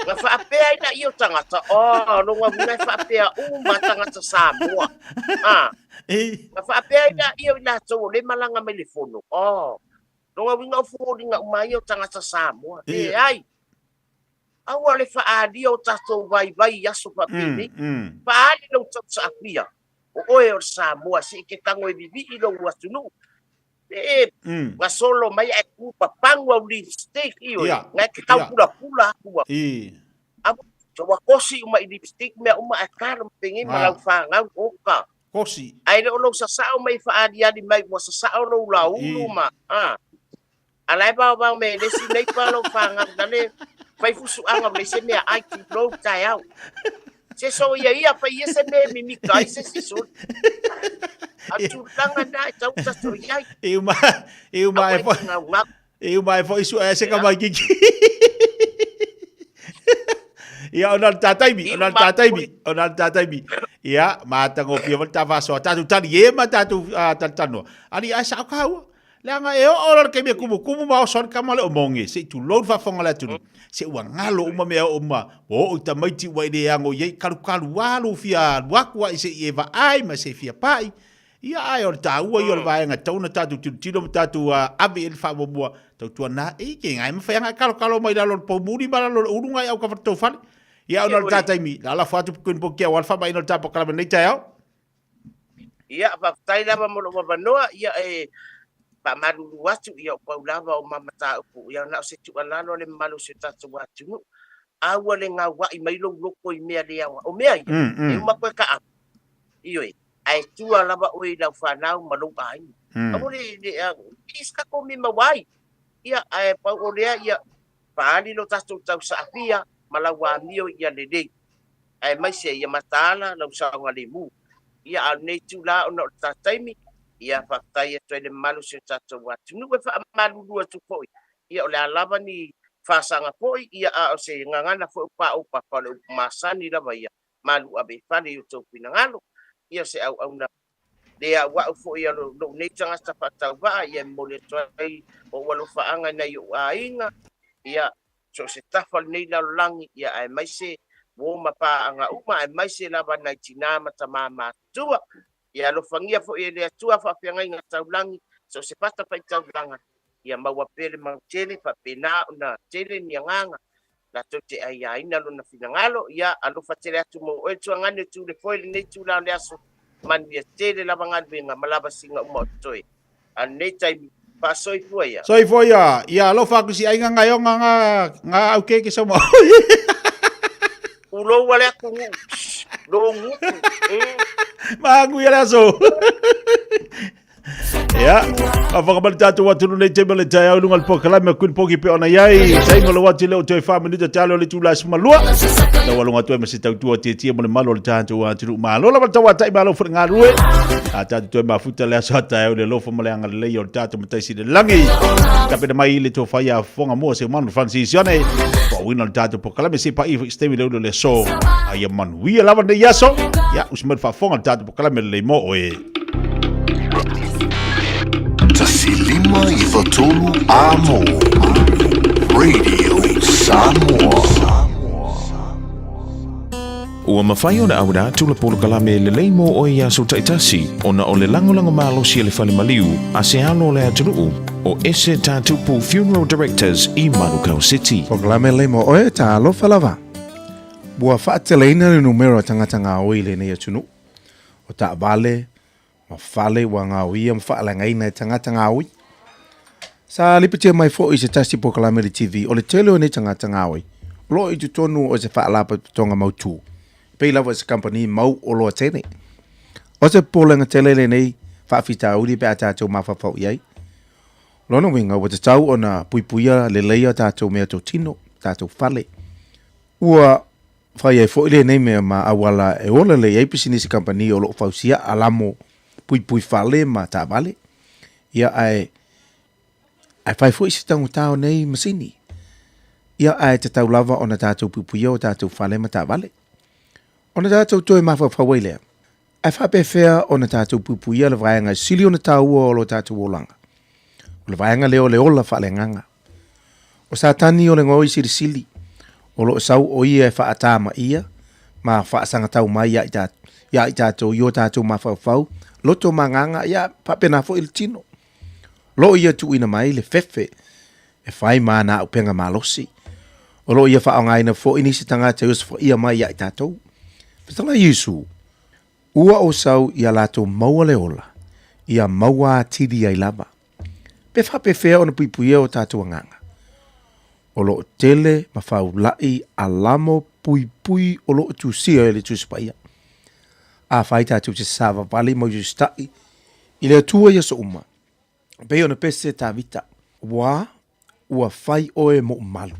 Na faapea ai laia o tagata, oh, lona uiga e faapea uma tagata Samoa. A. Na faapea ai laia o i latou o lea e malaga mai le fono, oh, lona uiga o foliga uma ia o tagata Samoa. Leai. Aua le faaalia o tatou vaivai i aso faapenei. Faaali lou tausaafia, o oe o le Samoa, se i te tago e vivii lou atunuu. E, na solo mai ae tu papagu au lipstick, ioe, na e te tau pulapula atu au. Ua kosi uma i lipstick mea uma ae talo ma penei ma lau fanau, oka. Kosi. Ae le o lou sasao mai faaaliali mai ua sasao lou laulu ma, a. A la e vaovao me le isi nei pa lou fanau na le fai fusuaga o le se mea ai tulou taeao. Se so ia ia fai ia se mea e mimika ai se isi soli. A tulaga na e tau tatou i ai. E uma, e uma e Aua e foi. te gaugau. E uma e foi sua e se ka mai kiki. Ia, ona le tātaimi, ona le tātaimi, ona le tātaimi. Ia, matagofie foi le tāwhāsoa. Tātou tali e ma tātou talitanoa. Ali, ai sao kāua. Leaga e oo loa le taimi e kumukumu ma oso ai le tama lea o Moge, se i tulou le faafofoga a le atunuu, se ua galo uma mea oo ma ua oo i tamaiti ua e le ago i ai, kalukalu lava lou fia alu atu ai se i e vaai ma se i fia pai. Ia ae o le taua ia o le vaega e tatau ona tatou tilotilo ma tatou ave i ai le faamuamua, tautuana e ke gai mafai ona e kalokalo mai lalo o le poumuli ma lalo o le ulu gai au ka tou fale. Ia ona o le ta taimi, la lafo atu Queen Book aua le faamaina o le tapakalama i lenei taeao. Ia, faafetai lava mo lou avanoa, ia e faamalulu atu, ia o pau lava o ma mataupu, ia na o se tuualalo a le mamalu o si o tatou atunuu, aua le gauai mai lou loto i mea le aoga. O mea ia, e uma koe kaapu, ioe, ae tua lava oe i lau fanau ma lou aiga. Aua le, le, i se tatou mea maua ai, ia, ae pau o lea, ia, faaali lo tatou tausaafia ma lau amio ia lelei. Aemaise ia mataala lau saogalemu. Ia, a o lenei itula ona o le ta taimi, ia faafetai atu ai i le mamalu o si o tatou atunuu e faamalulu atu foi, ia o le a lava ni Faasaga foi, ia, a o se gagana foi ua paopapa, o le upu masani lava ia, malu ave i fale i o outou finagalo. Ia, o se auauna le auau foi a lou nei tagata faatauvaa, ia, e momoli atu ai ou alofaaga i nai ou aiga, ia, so o se tafa o lenei lalolagi, ia, aemaise uo ma paaga uma, aemaise lava nai tinā ma tamā matutua. Ia alofagia foi e le Atua faafeagaiga taulagi, so o se fatafaitaulaga, ia maua pea le mautele, faapena ona tele ni agaga latou te aiaina lona finagalo. Ia alofa tele atu mo oe tuagane o tu le foe i lenei itula o le aso. Manuia tele lava galuega ma lavasiga uma o totoe. A o lenei taimi, faasoifua ia. Soifua ia. Ia alofa atu si aiga gaioga nga nga au keke sa mo. Ulou ale atu nuu. Lou gutu. Magu ia le aso. Ia, whakamali tātou atu nei te mele tai au lunga le pokalame kun poki pe ona iai. Tai ngolo wati leo toe wha minuta te alo le tūla suma lua. Tau alonga toe ma se tautua te tia mo le malo le tātou atu nu malo lava tau atai malo fo ngā rue. A tātou toe mafuta le aso ata au le lofo mo le anga lelei o le tātou mataisi le langi. Kapena mai i le tō whai a fonga mua se manu Francis Yone. Pa wina le tātou pokalame se pa i stewi le ulu le so. Aia manuia lava nei aso. Ia, usmel whafonga le tātou pokalame le mo oe. 1 5 93 Amo. Radio Samoa. Ua mafai ona auina atu le polokalame lelei mo oe i aso taitasi ona o le lagolago malosi a le fale maliu a se alo o le atunuu o Ese Tatupu Funeral Directors i Manukau City. Polokalame lelei mo oe, talofa lava. Ua faateleina le numera o tagata gaoi i lenei atunuu. O taavale ma fale ua gaoia ma faaleagaina e tagata gaoi. Sa lipotia mai foi i se tasi polokalame i le TV, o le tele o nei tagata gaoi, o lo o i totonu o se faalapotopotoga mautū, e pei lava o se kamupani mau oloa tele. O se popolega tele lenei faafitauli pe a tatou mafaufau i ai. O lona uiga, ua tatau ona puipuia lelei a tatou meatotino, tatou fale. Ua fai ai foi lenei mea ma auala e ola lelei ai pisinisi kamupani o lo o fausia alamo puipui fale ma taavale. Ia ae ae fai foi se taugata o nei masini. Ia ae tatau lava ona tatou puipuia o tatou fale ma taavale. Ona tatou toe mafaufau ai lea, ae faapefea ona tatou puipuia le vaega e sili ona taua o lo tatou olaga? O le vaega lea o le ola faaleagaga. O Satani o le gaoi silisili, o lo o sau o ia e faatamaia ma faasagatau mai ia i tatou i o tatou mafaufau, loto ma agaga, ia faapena foi le tino. O lo o ia tuuina mai le fefe e fai ma ana auupega malosi. O lo o ia faaaogaina foi nisi tagata e osofaia mai ia i tatou. Fetalai Iesu, Ua ou sau ia latou maua le ola, ia maua atili ai lava. Pe faapefea ona puipuia o tatou agaga? O lo o tele ma faulai alamo puipui o lo o tusia e le Tusi Paia. Afai tatou te savavali ma usita'i i le Atua i aso uma, pei ona pese Tavita, Ua, ua fai oe moʻu malu.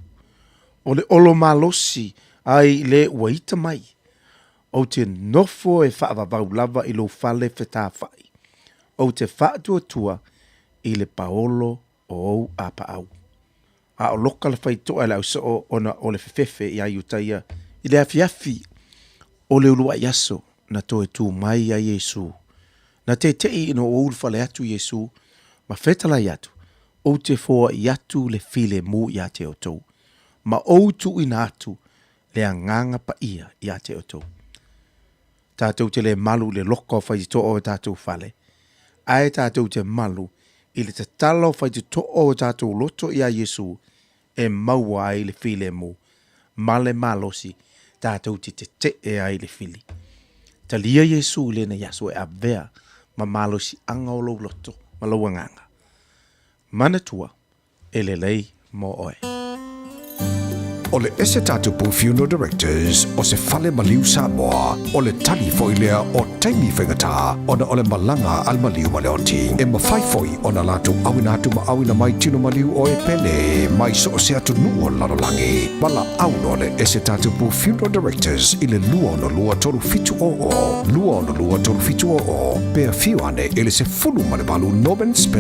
O le olo malosi ai le ua ita mai. Ou te nofo e faavavau lava i lou fale fetafai. Ou te faatuatua i le paolo o ou apaau. A o loka le faitoa e le ausoo ona o le fefefe iā Iutaia i le afiafi o le uluai aso na toe tū mai ai Iesū. Na teteʻi ina ua ulufale atu Iesū ma fetalai atu, Ou te foai atu le filemu iā te outou, ma ou tuuina atu le Agaga Paia iā te outou. Tatou te le malu i le loka o faititoa o tatou fale, ae tatou te malu i le tatala o faititoa o tatou loto iā Iesū e maua ai le filemu ma le malosi tatou te teteʻe ai i le fili. Talia Iesū i lenei aso e avea ma malosiaga o lou loto ma lou agaga. Manatua, e lelei mo oe. O le Ese Tatupu Funeral Directors o se fale maliu Samoa, o le tali foi lea o taimi faigata ona o le malaga a le maliu ma le oti. E mafai foi ona latou auina atu ma auina mai tino maliu o e pele mai so o se atunuu o le lalolagi. Valaau loa le Ese Tatupu Funeral Directors i le 262 3700, 262 3700, pe afio ane i le 18 Norman Spencer.